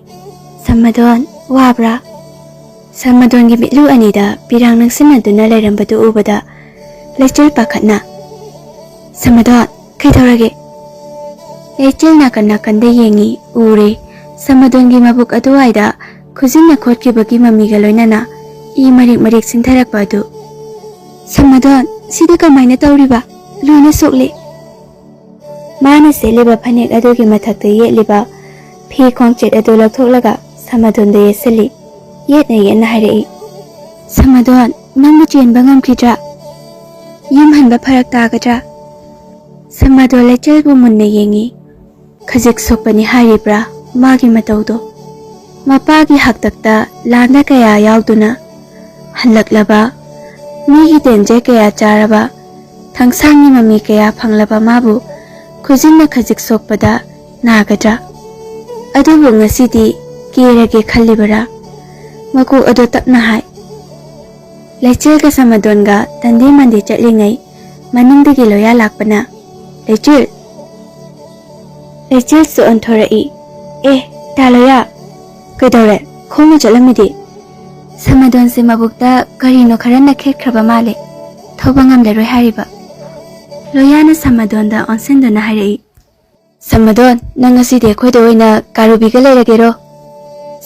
"ꯁꯝꯃꯗꯣꯟ, ꯋꯥꯕ꯭ꯔꯥ?" ꯁꯝꯃꯗꯣꯟꯒꯤ ꯃꯤꯠꯂꯨ ꯑꯅꯤꯗ ꯄꯤꯔꯥꯡ ꯅꯪꯁꯤꯟꯅꯗꯨꯅ ꯂꯩꯔꯝꯕꯗꯨ ꯎꯕꯗ ꯂꯩꯆꯤꯜ ꯄꯥꯈꯠꯅ, "ꯁꯝꯃꯗꯣꯟ, ꯀꯩꯗꯧꯔꯒꯦ?" ꯂꯩꯆꯤꯜ ꯅꯥꯀꯟ ꯅꯥꯀꯟꯗ ꯌꯦꯡꯉꯤ, ꯎꯔꯦ꯫ ꯁꯝꯃꯗꯣꯟꯒꯤ ꯃꯕꯨꯛ ꯑꯗꯨꯋꯥꯏꯗ ꯈꯨꯖꯤꯟꯅ ꯈꯣꯠꯈꯤꯕꯒꯤ ꯃꯃꯤꯒ ꯂꯣꯏꯅꯅ ꯏ ꯃꯔꯤꯛ ꯃꯔꯤꯛ ꯆꯤꯟꯊꯔꯛꯄ ꯑꯗꯨ꯫ "ꯁꯝꯃꯗꯣꯟ, ꯁꯤꯗ ꯀꯃꯥꯏꯅ ꯇꯧꯔꯤꯕ? ꯂꯣꯏꯅ ꯁꯣꯛꯂꯦ꯫" ꯃꯥꯅ ꯁꯦꯠꯂꯤꯕ ꯐꯅꯦꯛ ꯑꯗꯨꯒꯤ ꯃꯊꯛꯇ ꯌꯦꯠꯂꯤꯕ ꯐꯤ ꯈ꯭ꯋꯥꯡꯆꯦꯠ ꯑꯗꯨ ꯂꯧꯊꯣꯛꯂꯒ ꯁꯝꯃꯗꯣꯟꯗ ꯌꯦꯠꯁꯤꯜꯂꯤ꯫ ꯌꯦꯠꯅ ꯌꯦꯠꯅ ꯍꯥꯏꯔꯛꯏ, "ꯁꯝꯃꯗꯣꯟ, ꯅꯪꯕꯨ ꯆꯦꯟꯕ ꯉꯝꯈꯤꯗ꯭ꯔꯥ? ꯌꯨꯝ ꯍꯟꯕ ꯐꯔꯛ ꯇꯥꯒꯗ꯭ꯔꯥ?" ꯁꯝꯃꯗꯣꯟ ꯂꯩꯆꯤꯜꯕꯨ ꯃꯨꯟꯅ ꯌꯦꯡꯉꯤ꯫ ꯈꯖꯤꯛ ꯁꯣꯛꯄꯅꯤ ꯍꯥꯏꯔꯤꯕ꯭ꯔꯥ ꯃꯥꯒꯤ ꯃꯇꯧꯗꯣ? ꯃꯄꯥꯒꯤ ꯍꯥꯛꯇꯛꯇ ꯂꯥꯟꯗ ꯀꯌꯥ ꯌꯥꯎꯗꯨꯅ ꯍꯜꯂꯛꯂꯕ, ꯃꯤꯒꯤ ꯗꯦꯟꯖꯔ ꯀꯌꯥ ꯆꯥꯔꯕ, ꯊꯥꯡꯁꯥꯡꯒꯤ ꯃꯃꯤ ꯀꯌꯥ ꯐꯪꯂꯕ ꯃꯥꯕꯨ ꯈꯨꯖꯤꯟꯅ ꯈꯖꯤꯛ ꯁꯣꯛꯄꯗ ꯅꯥꯒꯗ꯭ꯔꯥ? ꯑꯗꯨꯕꯨ ꯉꯁꯤꯗꯤ ꯀꯦꯔꯒꯦ ꯈꯜꯂꯤꯕꯔꯥ? ꯃꯀꯣꯛ ꯑꯗꯨ ꯇꯞꯅ ꯍꯥꯏ꯫ ꯂꯩꯆꯤꯜꯒ ꯁꯃꯗꯣꯟꯒ ꯇꯟꯗꯦ ꯃꯟꯗꯦ ꯆꯠꯂꯤꯉꯩ ꯃꯅꯤꯡꯗꯒꯤ ꯂꯣꯌꯥ ꯂꯥꯛꯄꯅ, "ꯂꯩꯆꯤꯜ!" ꯂꯩꯆꯤꯜꯁꯨ ꯑꯣꯟꯊꯣꯔꯛꯏ꯫ "ꯑꯦ, ꯇꯥ ꯂꯣꯌꯥ, ꯀꯩꯗꯧꯔꯦ? ꯈꯣꯡꯅ ꯆꯠꯂꯝꯃꯤꯗꯤ?" ꯁꯃꯗꯣꯟꯁꯦ ꯃꯕꯨꯛꯇ ꯀꯔꯤꯅꯣ ꯈꯔ ꯅꯛꯈꯦꯠꯈ꯭ꯔꯕ ꯃꯥꯜꯂꯦ꯫ ꯊꯧꯕ ꯉꯝꯂꯔꯣꯏ ꯍꯥꯏꯔꯤꯕ꯫ ꯂꯣꯌꯥꯅ ꯁꯃꯗꯣꯟꯗ ꯑꯣꯟꯁꯤꯟꯗꯨꯅ ꯍꯥꯏꯔꯛꯏ, "ꯁꯃꯗꯣꯟ, ꯅꯪ ꯉꯁꯤꯗꯤ ꯑꯩꯈꯣꯏꯗ ꯑꯣꯏꯅ ꯀꯥꯔꯨꯕꯤꯒ ꯂꯩꯔꯒꯦꯔꯣ?"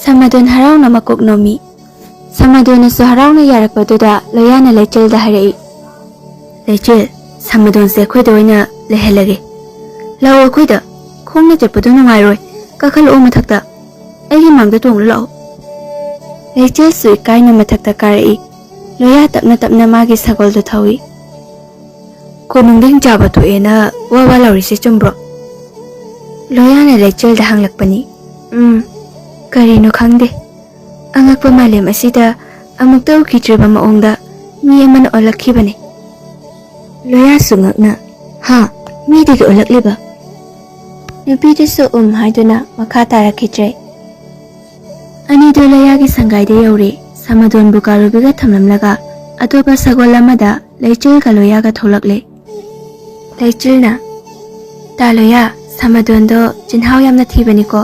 ꯁꯃꯗꯣꯟ ꯍꯔꯥꯎꯅ ꯃꯀꯣꯛ ꯅꯣꯝꯃꯤ꯫ ꯁꯃꯗꯣꯟꯅꯁꯨ ꯍꯔꯥꯎꯅ ꯌꯥꯔꯛꯄꯗꯨꯗ ꯂꯣꯌꯥꯅ ꯂꯩꯆꯤꯜꯗ ꯍꯥꯏꯔꯛꯏ, "ꯂꯩꯆꯤꯜ, ꯁꯃꯗꯣꯟꯁꯦ ꯑꯩꯈꯣꯏꯗ ꯑꯣꯏꯅ ꯂꯩꯍꯜꯂꯒꯦ꯫ ꯂꯥꯛꯑꯣ ꯑꯩꯈꯣꯏꯗ, ꯈꯣꯡꯅ ꯆꯠꯄꯗꯣ ꯅꯨꯡꯉꯥꯏꯔꯣꯏ, ꯀꯥꯈꯠꯂꯛꯑꯣ ꯃꯊꯛꯇ, ꯑꯩꯒꯤ ꯃꯥꯡꯗ ꯇꯣꯡꯂꯨ ꯂꯥꯛꯑꯣ꯫" ꯂꯩꯆꯤꯜꯁꯨ ꯏꯀꯥꯏꯅ ꯃꯊꯛꯇ ꯀꯥꯔꯛꯏ꯫ ꯂꯣꯌꯥ ꯇꯞꯅ ꯇꯞꯅ ꯃꯥꯒꯤ ꯁꯒꯣꯜꯗꯨ ꯊꯧꯏ꯫ "ꯀꯣꯅꯨꯡꯗ ꯍꯤꯡꯆꯥꯕ ꯊꯣꯛꯑꯦꯅ ꯋꯥ ꯋꯥ ꯂꯥꯎꯔꯤꯁꯦ ꯆꯨꯝꯕ꯭ꯔꯣ?" ꯂꯣꯌꯥꯅ ꯂꯩꯆꯤꯜꯗ ꯍꯪꯂꯛꯄꯅꯤ꯫ "ꯎꯝ, ꯀꯔꯤꯅꯣ ꯈꯪꯗꯦ꯫ ꯑꯉꯛꯄ ꯃꯥꯂꯦꯝ ꯑꯁꯤꯗ ꯑꯃꯨꯛꯇ ꯎꯈꯤꯗ꯭ꯔꯤꯕ ꯃꯑꯣꯡꯗ ꯃꯤ ꯑꯃꯅ ꯑꯣꯜꯂꯛꯈꯤꯕꯅꯤ꯫" ꯂꯣꯌꯥꯁꯨ ꯉꯛꯅ, "ꯍꯥ? ꯃꯤꯗꯒꯤ ꯑꯣꯜꯂꯛꯂꯤꯕ?" ꯅꯨꯄꯤꯗꯨꯁꯨ ꯎꯝ ꯍꯥꯏꯗꯨꯅ ꯃꯈꯥ ꯇꯥꯔꯛꯈꯤꯗ꯭ꯔꯦ꯫ ꯑꯅꯤꯗꯨ ꯂꯣꯌꯥꯒꯤ ꯁꯪꯒꯥꯏꯗ ꯌꯧꯔꯦ꯫ ꯁꯃꯗꯣꯟꯕꯨ ꯀꯥꯔꯨꯕꯤꯒ ꯊꯝꯂꯝꯂꯒ ꯑꯇꯣꯞꯄ ꯁꯒꯣꯜ ꯑꯃꯗ ꯂꯩꯆꯤꯜꯒ ꯂꯣꯌꯥꯒ ꯊꯣꯛꯂꯛꯂꯦ꯫ ꯂꯩꯆꯤꯜꯅ, "ꯇꯥ ꯂꯣꯌꯥ, ꯁꯃꯗꯣꯟꯗꯣ ꯆꯤꯟꯍꯥꯎ ꯌꯥꯝꯅ ꯊꯤꯕꯅꯤꯀꯣ꯫"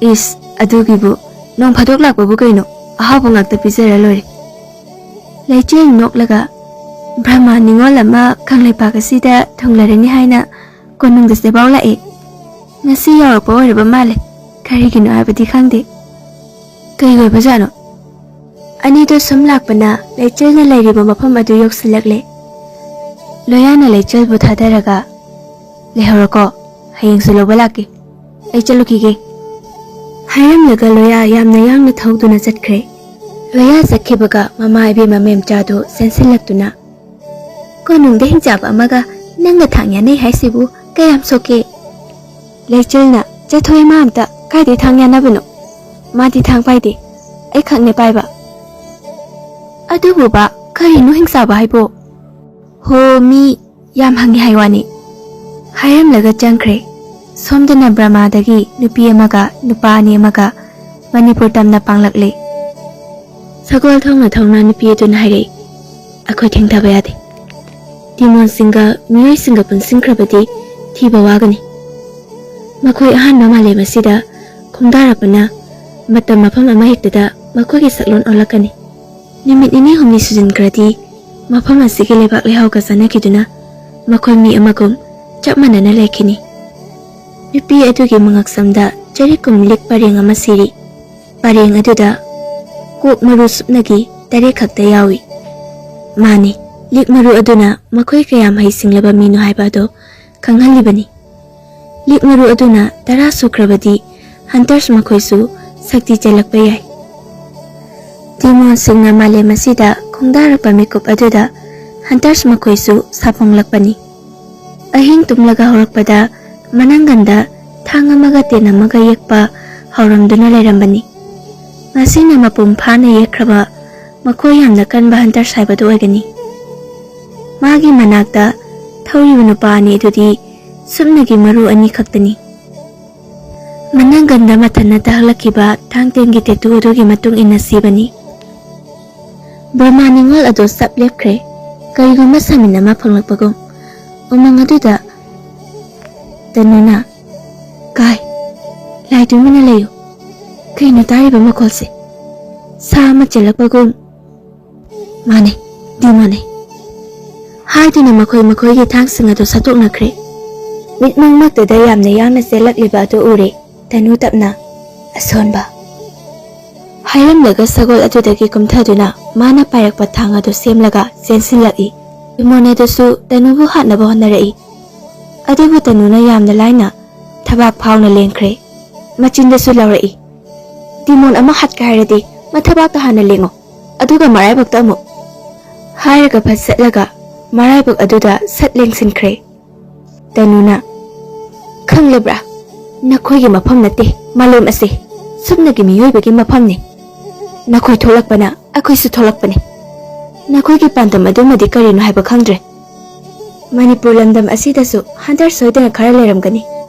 "ꯏꯁ, ꯑꯗꯨꯒꯤꯕꯨ, ꯅꯣꯡ ꯐꯥꯗꯣꯛ ꯂꯥꯛꯄꯕꯨ ꯀꯩꯅꯣ, ꯑꯍꯥꯎꯕ ꯉꯥꯛꯇ ꯄꯤꯖꯔ ꯂꯣꯏꯔꯦ꯫" ꯂꯩꯆꯤꯜ ꯅꯣꯛꯂꯒ, "ꯕ꯭ꯔꯍꯃ ꯅꯤꯉꯣꯜ ꯑꯃ ꯀꯪꯂꯩꯄꯥꯛ ꯑꯁꯤꯗ ꯊꯨꯡꯂꯔꯅꯤ ꯍꯥꯏꯅ ꯀꯣꯅꯨꯡꯗ ꯆꯦꯕꯥꯎ ꯂꯥꯛꯑꯦ꯫ ꯉꯁꯤ ꯌꯧꯔꯛꯄ ꯑꯣꯏꯔꯕ ꯃꯥꯜꯂꯦ꯫ ꯀꯔꯤꯒꯤꯅꯣ ꯍꯥꯏꯕꯗꯤ ꯈꯪꯗꯦ꯫ ꯀꯩ ꯑꯣꯏꯕꯖꯥꯠꯅꯣ?" ꯑꯅꯤꯗꯣ ꯁꯨꯝ ꯂꯥꯛꯄꯅ ꯂꯩꯆꯤꯜꯅ ꯂꯩꯔꯤꯕ ꯃꯐꯝ ꯑꯗꯨ ꯌꯧꯁꯤꯜꯂꯛꯂꯦ꯫ ꯂꯣꯌꯥꯅ ꯂꯩꯆꯤꯜꯕꯨ ꯊꯥꯗꯔꯒ, "ꯂꯩꯍꯧꯔꯣꯀꯣ, ꯍꯌꯦꯡꯁꯨ ꯂꯧꯕ ꯂꯥꯛꯀꯦ꯫ ꯑꯩ ꯆꯠꯂꯨꯈꯤꯒꯦ꯫" ꯍꯥꯏꯔꯝꯂꯒ ꯂꯣꯌꯥ ꯌꯥꯝꯅ ꯌꯥꯡꯅ ꯊꯧꯗꯨꯅ ꯆꯠꯈ꯭ꯔꯦ꯫ ꯂꯣꯌꯥ ꯆꯠꯈꯤꯕꯒ ꯃꯃꯥ ꯏꯕꯦꯝꯃ ꯃꯦꯝꯆꯥꯗꯨ ꯆꯦꯟꯁꯤꯜꯂꯛꯇꯨꯅ, "ꯀꯣꯅꯨꯡꯗ ꯍꯤꯡꯆꯥꯕ ꯑꯃꯒ ꯅꯪꯒ ꯊꯥꯡ ꯌꯥꯅꯩ ꯍꯥꯏꯁꯤꯕꯨ ꯀꯌꯥꯝ ꯁꯣꯛꯀꯦ?" ꯂꯩꯆꯤꯜꯅ, "ꯆꯠꯊꯣꯛ ꯏꯃꯥ, ꯑꯝꯇ ꯀꯥꯏꯗꯩ ꯊꯥꯡ ꯌꯥꯅꯕꯅꯣ? ꯃꯥꯗꯤ ꯊꯥꯡ ꯄꯥꯏꯗꯦ, ꯑꯩ ꯈꯛꯅꯦ ꯄꯥꯏꯕ꯫" "ꯑꯗꯨꯕꯨꯕ, ꯀꯔꯤꯅꯣ ꯍꯤꯡꯆꯥꯕ ꯍꯥꯏꯕꯣ?" "ꯍꯣ, ꯃꯤ ꯌꯥꯝ ꯍꯪꯉꯤ ꯍꯥꯏ ꯋꯥꯅꯤ꯫" ꯍꯥꯏꯔꯝꯂꯒ ꯆꯪꯈ꯭ꯔꯦ꯫ ꯁꯣꯝꯗꯅ ꯕ꯭ꯔꯃꯥꯗꯒꯤ ꯅꯨꯄꯤ ꯑꯃꯒ ꯅꯨꯄꯥ ꯑꯅꯤ ꯑꯃꯒ ꯃꯅꯤꯄꯨꯔ ꯇꯝꯅ ꯄꯥꯡꯂꯛꯂꯦ꯫ ꯁꯒꯣꯜ ꯊꯧꯅ ꯊꯧꯅ ꯅꯨꯄꯤ ꯑꯗꯨꯅ ꯍꯥꯏꯔꯛꯏ, "ꯑꯩꯈꯣꯏ ꯊꯦꯡꯊꯕ ꯌꯥꯗꯦ꯫ ꯗꯤꯃꯣꯟꯁꯤꯡꯒ ꯃꯤꯑꯣꯏꯁꯤꯡꯒ ꯄꯨꯟꯁꯤꯟꯈ꯭ꯔꯕꯗꯤ ꯊꯤꯕ ꯋꯥꯒꯅꯤ꯫ ꯃꯈꯣꯏ ꯑꯍꯥꯟꯕ ꯃꯥꯂꯦꯝ ꯑꯁꯤꯗ ꯈꯣꯡꯗꯥꯔꯛꯄꯅ ꯃꯇꯝ ꯃꯐꯝ ꯑꯃ ꯍꯦꯛꯇꯗ ꯃꯈꯣꯏꯒꯤ ꯁꯛꯂꯣꯟ ꯑꯣꯜꯂꯛꯀꯅꯤ꯫ ꯅꯨꯃꯤꯠ ꯅꯤꯅꯤ ꯍꯨꯝꯅꯤ ꯁꯨꯖꯤꯟꯈ꯭ꯔꯗꯤ ꯃꯐꯝ ꯑꯁꯤꯒꯤ ꯂꯩꯕꯥꯛ ꯂꯩꯍꯥꯎꯒ ꯆꯥꯟꯅꯈꯤꯗꯨꯅ ꯃꯈꯣꯏ ꯃꯤ ꯑꯃꯒꯨꯝ ꯆꯞ ꯃꯥꯟꯅꯅ ꯂꯩꯈꯤꯅꯤ꯫ ꯅꯨꯄꯤ ꯑꯗꯨꯒꯤ ꯃꯉꯛꯁꯝꯗ ꯆꯔꯤꯛꯀꯨꯝ ꯂꯤꯛ ꯄꯔꯦꯡ ꯑꯃ ꯁꯤꯔꯤ꯫ ꯄꯔꯦꯡ ꯑꯗꯨꯗ ꯀꯣꯛ ꯃꯔꯨ ꯁꯨꯞꯅꯒꯤ ꯇꯔꯦꯠ ꯈꯛꯇ ꯌꯥꯎꯏ꯫ ꯃꯥꯅꯤ, ꯂꯤꯛ ꯃꯔꯨ ꯑꯗꯨꯅ ꯃꯈꯣꯏ ꯀꯌꯥꯝ ꯍꯩꯁꯤꯡꯂꯕ ꯃꯤꯅꯣ ꯍꯥꯏꯕ ꯑꯗꯨ ꯈꯪꯍꯜꯂꯤꯕꯅꯤ꯫ ꯂꯤꯛ ꯃꯔꯨ ꯑꯗꯨꯅ ꯇꯔꯥ ꯁꯨꯈ꯭ꯔꯕꯗꯤ ꯍꯟꯇꯔꯁ ꯃꯈꯣꯏꯁꯨ ꯁꯛꯇꯤ ꯆꯦꯜꯂꯛꯄ ꯌꯥꯏ꯫ ꯗꯤꯃꯣꯟꯁꯤꯡꯅ ꯃꯥꯂꯦꯝ ꯑꯁꯤꯗ ꯈꯣꯡꯗꯥꯔꯛꯄ ꯃꯤꯀꯨꯞ ꯑꯗꯨꯗ ꯍꯟꯇꯔꯁ ꯃꯈꯣꯏꯁꯨ ꯁꯥꯐꯣꯡꯂꯛꯄꯅꯤ꯫ ꯑꯍꯤꯡ ꯇꯨꯝꯂꯒ ꯍꯧꯔꯛꯄꯗ ꯃꯅꯪꯒꯟꯗ ꯊꯥꯡ ꯑꯃꯒ ꯇꯦꯟ ꯑꯃꯒ ꯌꯦꯛꯄ ꯍꯧꯔꯝꯗꯨꯅ ꯂꯩꯔꯝꯕꯅꯤ꯫ ꯉꯁꯤꯅ ꯃꯄꯨꯡ ꯐꯥꯅ ꯌꯦꯛꯈ꯭ꯔꯕ ꯃꯈꯣꯏ ꯌꯥꯝꯅ ꯀꯟꯕ ꯍꯟꯇꯔꯁ ꯍꯥꯏꯕꯗꯨ ꯑꯣꯏꯒꯅꯤ꯫ ꯃꯥꯒꯤ ꯃꯅꯥꯛꯇ ꯊꯧꯔꯤꯕ ꯅꯨꯄꯥ ꯑꯅꯤ ꯑꯗꯨꯗꯤ ꯁꯨꯞꯅꯒꯤ ꯃꯔꯨ ꯑꯅꯤ ꯈꯛꯇꯅꯤ꯫ ꯃꯅꯪꯒꯟꯗ ꯃꯊꯟꯅ ꯇꯥꯍꯜꯂꯛꯈꯤꯕ ꯊꯥꯡ ꯇꯦꯟꯒꯤ ꯇꯦꯇꯨ ꯑꯗꯨꯒꯤ ꯃꯇꯨꯡ ꯏꯟꯅ ꯁꯤꯕꯅꯤ꯫ ꯕ꯭ꯔꯍꯃ ꯅꯤꯉꯣꯜ ꯑꯗꯨ ꯆꯞ ꯂꯦꯞꯈ꯭ꯔꯦ꯫ ꯀꯔꯤꯒꯨꯝꯕ ꯁꯥꯃꯤꯟ ꯑꯃ ꯐꯪꯂꯛꯄꯒꯨꯝ ꯎꯃꯪ ꯑꯗꯨꯗ ꯇꯅꯨꯅ, "ꯀꯥꯏ, ꯂꯥꯏ ꯇꯨꯃꯤꯟꯅ ꯂꯩꯌꯨ꯫ ꯀꯩꯅꯣ ꯇꯥꯔꯤꯕ ꯃꯈꯣꯜꯁꯦ? ꯁꯥ ꯑꯃ ꯆꯦꯜꯂꯛꯄꯒꯨꯝ?" "ꯃꯥꯅꯦ, ꯗꯤꯃꯣꯟꯅꯦ," ꯍꯥꯏꯗꯨꯅ ꯃꯈꯣꯏ ꯃꯈꯣꯏꯒꯤ ꯊꯥꯡꯁꯤꯡ ꯑꯗꯨ ꯁꯠꯇꯣꯛꯅꯈ꯭ꯔꯦ꯫ ꯃꯤꯠꯃꯛꯃꯛꯇꯗ ꯌꯥꯝꯅ ꯌꯥꯡꯅ ꯆꯦꯜꯂꯛꯂꯤꯕ ꯑꯗꯨ ꯎꯔꯦ꯫ ꯇꯅꯨ ꯇꯞꯅ, "ꯑꯁꯣꯟꯕ," ꯍꯥꯏꯔꯝꯂꯒ ꯁꯒꯣꯜ ꯑꯗꯨꯗꯒꯤ ꯀꯨꯝꯊꯗꯨꯅ ꯃꯥꯅ ꯄꯥꯏꯔꯛꯄ ꯊꯥꯡ ꯑꯗꯨ ꯁꯦꯝꯂꯒ ꯆꯦꯟꯁꯤꯜꯂꯛꯏ꯫ ꯗꯤꯃꯣꯟ ꯑꯗꯨꯁꯨ ꯇꯅꯨꯕꯨ ꯍꯥꯠꯅꯕ ꯍꯣꯠꯅꯔꯛꯏ꯫ ꯑꯗꯨꯕꯨ ꯇꯅꯨꯅ ꯌꯥꯝꯅ ꯂꯥꯏꯅ ꯊꯕꯥꯛ ꯐꯥꯎꯅ ꯂꯦꯡꯈ꯭ꯔꯦ꯫ ꯃꯆꯤꯟꯗꯁꯨ ꯂꯥꯎꯔꯛꯏ, "ꯗꯤꯃꯣꯟ ꯑꯃ ꯍꯥꯠꯀꯦ ꯍꯥꯏꯔꯗꯤ ꯃꯊꯕꯥꯛꯇ ꯍꯥꯟꯅ ꯂꯦꯡꯉꯣ, ꯑꯗꯨꯒ ꯃꯔꯥꯏꯕꯛꯇ ꯑꯃꯨꯛ," ꯍꯥꯏꯔꯒ ꯐꯠ ꯆꯠꯂꯒ ꯃꯔꯥꯏꯕꯛ ꯑꯗꯨꯗ ꯁꯠ ꯂꯦꯡꯁꯤꯟꯈ꯭ꯔꯦ꯫ ꯇꯅꯨꯅ, "ꯈꯪꯂꯕ꯭ꯔꯥ? ꯅꯈꯣꯏꯒꯤ ꯃꯐꯝ ꯅꯠꯇꯦ ꯃꯥꯂꯦꯝ ꯑꯁꯦ, ꯁꯨꯞꯅꯒꯤ ꯃꯤꯑꯣꯏꯕꯒꯤ ꯃꯐꯝꯅꯤ꯫ ꯅꯈꯣꯏ ꯊꯣꯛꯂꯛꯄꯅ ꯑꯩꯈꯣꯏꯁꯨ ꯊꯣꯛꯂꯛꯄꯅꯤ꯫ ꯅꯈꯣꯏꯒꯤ ꯄꯥꯟꯗꯝ ꯑꯗꯨꯃꯗꯤ ꯀꯔꯤꯅꯣ ꯍꯥꯏꯕ ꯈꯪꯗ꯭ꯔꯦ꯫ ꯃꯅꯤꯄꯨꯔ ꯂꯝꯗꯝ ꯑꯁꯤꯗꯁꯨ ꯍꯟꯗꯔ ꯁꯣꯏꯗꯅ ꯈꯔ ꯂꯩꯔꯝꯒꯅꯤ꯫"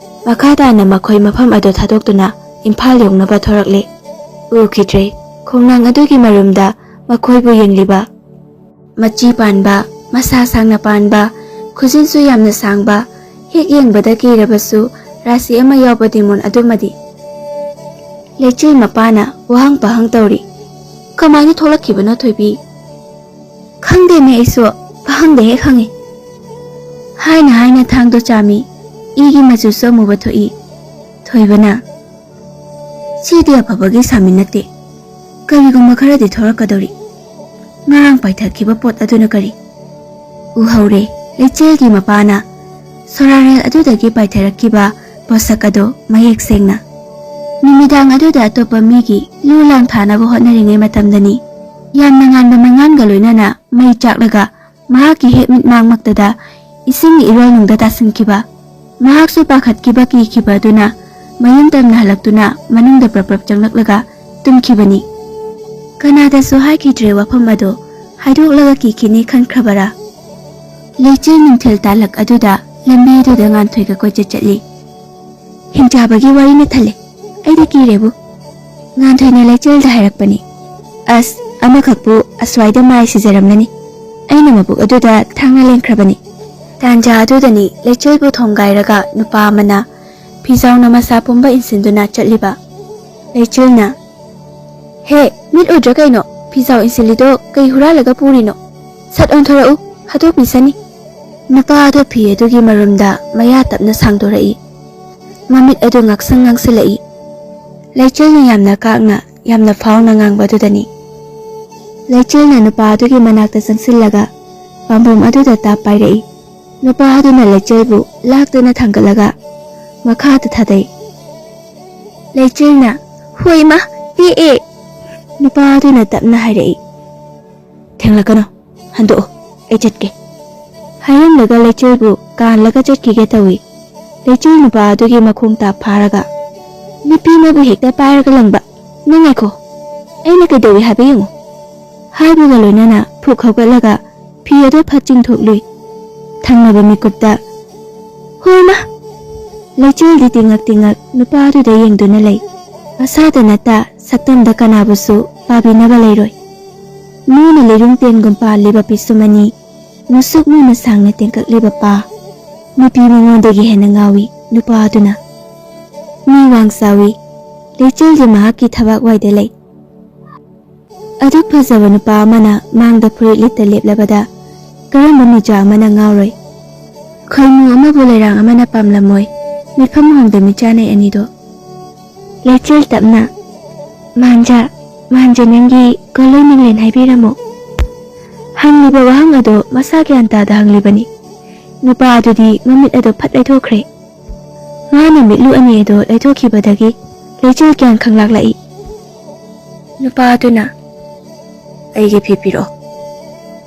ꯃꯈꯥ ꯇꯥꯅ ꯃꯈꯣꯏ ꯃꯐꯝ ꯑꯗꯨ ꯊꯥꯗꯣꯛꯇꯨꯅ ꯏꯝꯐꯥꯜ ꯌꯧꯅꯕ ꯊꯣꯔꯛꯂꯦ꯫ ꯎꯈꯤꯗ꯭ꯔꯦ꯫ ꯈꯣꯡꯅꯥꯡ ꯑꯗꯨꯒꯤ ꯃꯔꯨꯝꯗ ꯃꯈꯣꯏꯕꯨ ꯌꯦꯡꯂꯤꯕ ꯃꯆꯤ ꯄꯥꯟꯕ, ꯃꯁꯥ ꯁꯥꯡꯅ ꯄꯥꯟꯕ, ꯈꯨꯖꯤꯟꯁꯨ ꯌꯥꯝꯅ ꯁꯥꯡꯕ, ꯍꯦꯛ ꯌꯦꯡꯕꯗ ꯀꯤꯔꯕꯁꯨ ꯔꯥꯁꯤ ꯑꯃ ꯌꯥꯎꯕ ꯗꯤꯃꯣꯟ ꯑꯗꯨꯃꯗꯤ꯫ ꯂꯩꯆꯤꯜ ꯃꯄꯥꯅ ꯋꯥꯍꯪ ꯄꯥꯍꯪ ꯇꯧꯔꯤ꯫ "ꯀꯃꯥꯏꯅ ꯊꯣꯛꯂꯛꯈꯤꯕꯅꯣ, ꯊꯣꯏꯕꯤ?" "ꯈꯪꯗꯦꯅꯦ ꯑꯩꯁꯨ, ꯑꯍꯪꯗ ꯍꯦꯛ ꯍꯪꯉꯤ꯫" ꯍꯥꯏꯅ ꯍꯥꯏꯅ ꯊꯥꯡꯗꯣ ꯆꯥꯝꯃꯤ꯫ ꯏꯒꯤ ꯃꯆꯨꯁꯨ ꯑꯃꯨꯕ ꯊꯣꯛꯏ꯫ ꯊꯣꯏꯕꯅ, "ꯁꯤꯗꯤ ꯑꯐꯕꯒꯤ ꯁꯥꯃꯤ ꯅꯠꯇꯦ꯫ ꯀꯔꯤꯒꯨꯝꯕ ꯈꯔꯗꯤ ꯊꯣꯔꯛꯀꯗꯧꯔꯤ꯫ ꯉꯔꯥꯡ ꯄꯥꯏꯊꯈꯤꯕ ꯄꯣꯠ ꯑꯗꯨꯅ ꯀꯔꯤ?" ꯎꯍꯧꯔꯦ꯫ ꯂꯩꯆꯤꯜꯒꯤ ꯃꯄꯥꯅ ꯁꯣꯔꯥꯔꯦꯜ ꯑꯗꯨꯗꯒꯤ ꯄꯥꯏꯊꯔꯛꯈꯤꯕ ꯄꯣꯠꯁꯛ ꯑꯗꯨ ꯃꯌꯦꯛ ꯁꯦꯡꯅ꯫ ꯅꯨꯃꯤꯗꯥꯡ ꯑꯗꯨꯗ ꯑꯇꯣꯞꯄ ꯃꯤꯒꯤ ꯂꯨ ꯂꯥꯡ ꯊꯥꯅꯕ ꯍꯣꯠꯅꯔꯤꯉꯩ ꯃꯇꯝꯗꯅꯤ꯫ ꯌꯥꯝꯅ ꯉꯥꯟꯕ ꯃꯩꯉꯥꯟꯒ ꯂꯣꯏꯅꯅ ꯃꯩ ꯆꯥꯛꯂꯒ ꯃꯍꯥꯛꯀꯤ ꯍꯦꯛ ꯃꯤꯠꯃꯥꯡꯃꯛꯇꯗ ꯏꯁꯤꯡꯒꯤ ꯏꯔꯣꯜꯅꯨꯡꯗ ꯇꯥꯁꯤꯟꯈꯤꯕ꯫ ꯃꯍꯥꯛꯁꯨ ꯄꯥꯈꯠꯈꯤꯕ ꯀꯤꯈꯤꯕ ꯑꯗꯨꯅ ꯃꯌꯨꯝ ꯇꯝꯅ ꯍꯜꯂꯛꯇꯨꯅ ꯃꯅꯨꯡꯗ ꯄ꯭ꯔꯞ ꯄ꯭ꯔꯞ ꯆꯪꯂꯛꯂꯒ ꯇꯨꯝꯈꯤꯕꯅꯤ꯫ ꯀꯅꯥꯗꯁꯨ ꯍꯥꯏꯈꯤꯗ꯭ꯔꯦ ꯋꯥꯐꯝ ꯑꯗꯨ꯫ ꯍꯥꯏꯗꯣꯛꯂꯒ ꯀꯤꯈꯤꯅꯤ ꯈꯟꯈ꯭ꯔꯕꯔꯥ? ꯂꯩꯆꯤꯜ ꯅꯨꯡꯊꯤꯜ ꯇꯥꯂꯛ ꯑꯗꯨꯗ ꯂꯝꯕꯤ ꯑꯗꯨꯗ ꯉꯥꯟꯊꯣꯏꯒ ꯀꯣꯏꯆꯠ ꯆꯠꯂꯤ꯫ "ꯍꯤꯡꯆꯥꯕꯒꯤ ꯋꯥꯔꯤꯅ ꯊꯜꯂꯦ꯫ ꯑꯩꯗꯤ ꯀꯤꯔꯦꯕꯨ꯫" ꯉꯥꯟꯊꯣꯏꯅ ꯂꯩꯆꯤꯜꯗ ꯍꯥꯏꯔꯛꯄꯅꯤ꯫ "ꯑꯁ, ꯑꯃꯈꯛꯄꯨ ꯑꯁ꯭ꯋꯥꯏꯗ ꯃꯥꯏ ꯁꯤꯖꯔꯝꯂꯅꯤ꯫ ꯑꯩꯅ ꯃꯕꯨꯛ ꯑꯗꯨꯗ ꯊꯥꯡꯅ ꯂꯦꯡꯈ꯭ꯔꯕꯅꯤ꯫" ꯇꯥꯟꯖꯥ ꯑꯗꯨꯗꯅꯤ ꯂꯩꯆꯤꯜꯕꯨ ꯊꯣꯡꯒꯥꯏꯔꯒ ꯅꯨꯄꯥ ꯑꯃꯅ ꯐꯤꯖꯥꯎꯅ ꯃꯁꯥ ꯄꯨꯝꯕ ꯏꯟꯁꯤꯟꯗꯨꯅ ꯆꯠꯂꯤꯕ꯫ ꯂꯩꯆꯤꯜꯅ, "ꯍꯦ, ꯃꯤꯠ ꯎꯗ꯭ꯔꯥ ꯀꯩꯅꯣ? ꯐꯤꯖꯥꯎ ꯏꯟꯁꯤꯜꯂꯤꯗꯣ ꯀꯩ ꯍꯨꯔꯥꯜꯂꯒ ꯄꯨꯔꯤꯅꯣ? ꯁꯠ ꯑꯣꯟꯊꯣꯔꯛꯎ, ꯍꯥꯠꯇꯣꯛꯄꯤꯁꯅꯤ꯫" ꯅꯨꯄꯥ ꯑꯗꯨ ꯐꯤ ꯑꯗꯨꯒꯤ ꯃꯔꯨꯝꯗ ꯃꯌꯥ ꯇꯞꯅ ꯁꯥꯡꯗꯣꯔꯛꯏ꯫ ꯃꯃꯤꯠ ꯑꯗꯨ ꯉꯥꯡꯁꯪ ꯉꯥꯡꯁꯤꯜꯂꯛꯏ꯫ ꯂꯩꯆꯤꯜꯅ ꯌꯥꯝꯅ ꯀꯥꯛꯅ, ꯌꯥꯝꯅ ꯐꯥꯎꯅ ꯉꯥꯡꯕ ꯑꯗꯨꯗꯅꯤ꯫ ꯂꯩꯆꯤꯜꯅ ꯅꯨꯄꯥ ꯑꯗꯨꯒꯤ ꯃꯅꯥꯛꯇ ꯆꯪꯁꯤꯜꯂꯒ ꯄꯥꯝꯕꯣꯝ ꯑꯗꯨꯗ ꯇꯥꯞ ꯄꯥꯏꯔꯛꯏ꯫ ꯅꯨꯄꯥ ꯑꯗꯨꯅ ꯂꯩꯆꯤꯜꯕꯨ ꯂꯥꯛꯇꯨꯅ ꯊꯥꯡꯒꯠꯂꯒ ꯃꯈꯥꯗ ꯊꯥꯗꯩ꯫ ꯂꯩꯆꯤꯜꯅ, "ꯍꯣꯏ ꯏꯃꯥ, ꯇꯦꯛꯑꯦ!" ꯅꯨꯄꯥ ꯑꯗꯨꯅ ꯇꯞꯅ ꯍꯥꯏꯔꯛꯏ, "ꯊꯦꯡꯂꯛꯀꯅꯨ, ꯍꯟꯗꯣꯛꯑꯣ, ꯑꯩ ꯆꯠꯀꯦ꯫" ꯍꯥꯏꯔꯝꯂꯒ ꯂꯩꯆꯤꯜꯕꯨ ꯀꯥꯜꯂꯒ ꯆꯠꯈꯤꯒꯦ ꯇꯧꯏ꯫ ꯂꯩꯆꯤꯜ ꯅꯨꯄꯥ ꯑꯗꯨꯒꯤ ꯃꯈꯣꯡ ꯇꯥꯞ ꯐꯥꯔꯒ, "ꯅꯨꯄꯤ ꯑꯃꯕꯨ ꯍꯦꯛꯇ ꯄꯥꯏꯔꯒ ꯂꯪꯕ꯫ ꯅꯪ ꯉꯥꯏꯈꯣ, ꯑꯩꯅ ꯀꯩꯗꯧꯏ ꯍꯥꯏꯕ ꯌꯦꯡꯉꯨ꯫" ꯍꯥꯏꯕꯒ ꯂꯣꯏꯅꯅ ꯐꯨꯛ ꯍꯧꯒꯠꯂꯒ ꯐꯤ ꯑꯗꯨ ꯐꯠ ꯆꯤꯡꯊꯣꯛꯂꯨꯏ꯫ ꯊꯪꯅꯕ ꯃꯤꯀꯨꯞꯇ, "ꯍꯣꯏꯃ!" ꯂꯩꯆꯤꯜꯗꯤ ꯇꯤꯡꯉꯛ ꯇꯤꯡꯉꯛ ꯅꯨꯄꯥꯗꯨꯗ ꯌꯦꯡꯗꯨꯅ ꯂꯩ꯫ ꯃꯁꯥꯗ ꯅꯠꯇ ꯁꯛꯇꯝꯗ ꯀꯅꯥꯕꯨꯁꯨ ꯄꯥꯕꯤꯅꯕ ꯂꯩꯔꯣꯏ꯫ ꯃꯨꯅ ꯂꯩꯔꯨꯡ ꯇꯦꯟꯒꯨꯝ ꯄꯥꯜꯂꯤꯕ ꯄꯤꯁꯨꯝ ꯑꯅꯤ ꯃꯨꯁꯨꯛ ꯃꯨꯅ ꯁꯥꯡꯅ ꯇꯦꯟꯀꯛꯂꯤꯕ ꯄꯥ꯫ ꯅꯨꯄꯤ ꯃꯉꯣꯟꯗꯒꯤ ꯍꯦꯟꯅ ꯉꯥꯎꯏ ꯅꯨꯄꯥ ꯑꯗꯨꯅ꯫ ꯃꯤ ꯋꯥꯡ ꯆꯥꯎꯏ꯫ ꯂꯩꯆꯤꯜꯗꯤ ꯃꯍꯥꯛꯀꯤ ꯊꯕꯥꯛ ꯋꯥꯏꯗ ꯂꯩ꯫ ꯑꯗꯨꯛ ꯐꯖꯕ ꯅꯨꯄꯥ ꯑꯃꯅ ꯃꯥꯡꯗ ꯐꯨꯔꯤꯠ ꯂꯤꯠꯇ ꯂꯦꯞꯂꯕꯗ ꯀꯔꯝꯕ ꯃꯤꯆꯥ ꯑꯃꯅ ꯉꯥꯎꯔꯣꯏ? ꯈꯣꯏꯃꯨ ꯑꯃꯕꯨ ꯂꯩꯔꯥꯡ ꯑꯃꯅ ꯄꯥꯝꯂꯝꯃꯣꯏ꯫ ꯃꯤꯐꯝ ꯍꯣꯡꯗ ꯃꯤꯆꯥꯅꯩ ꯑꯅꯤꯗꯣ꯫ ꯂꯩꯆꯤꯜ ꯇꯞꯅ, "ꯃꯥꯟꯖ, ꯃꯥꯟꯖ ꯅꯪꯒꯤ ꯒꯣꯂꯣꯏ ꯃꯤꯡꯂꯦꯟ ꯍꯥꯏꯕꯤꯔꯝꯃꯣ?" ꯍꯪꯂꯤꯕ ꯋꯥꯍꯪ ꯑꯗꯣ ꯃꯁꯥ ꯒ꯭ꯌꯥꯟ ꯇꯥꯗ ꯍꯪꯂꯤꯕꯅꯤ꯫ ꯅꯨꯄꯥ ꯑꯗꯨꯗꯤ ꯃꯃꯤꯠ ꯑꯗꯣ ꯐꯠ ꯂꯩꯊꯣꯛꯈ꯭ꯔꯦ꯫ ꯃꯥꯅ ꯃꯤꯠꯂꯨ ꯑꯅꯤ ꯑꯗꯣ ꯂꯩꯊꯣꯛꯈꯤꯕꯗꯒꯤ ꯂꯩꯆꯤꯜ ꯒ꯭ꯌꯥꯟ ꯈꯪꯂꯥꯛꯂꯛꯏ꯫ ꯅꯨꯄꯥ ꯑꯗꯨꯅ, "ꯑꯩꯒꯤ ꯐꯤ ꯄꯤꯔꯛꯑꯣ꯫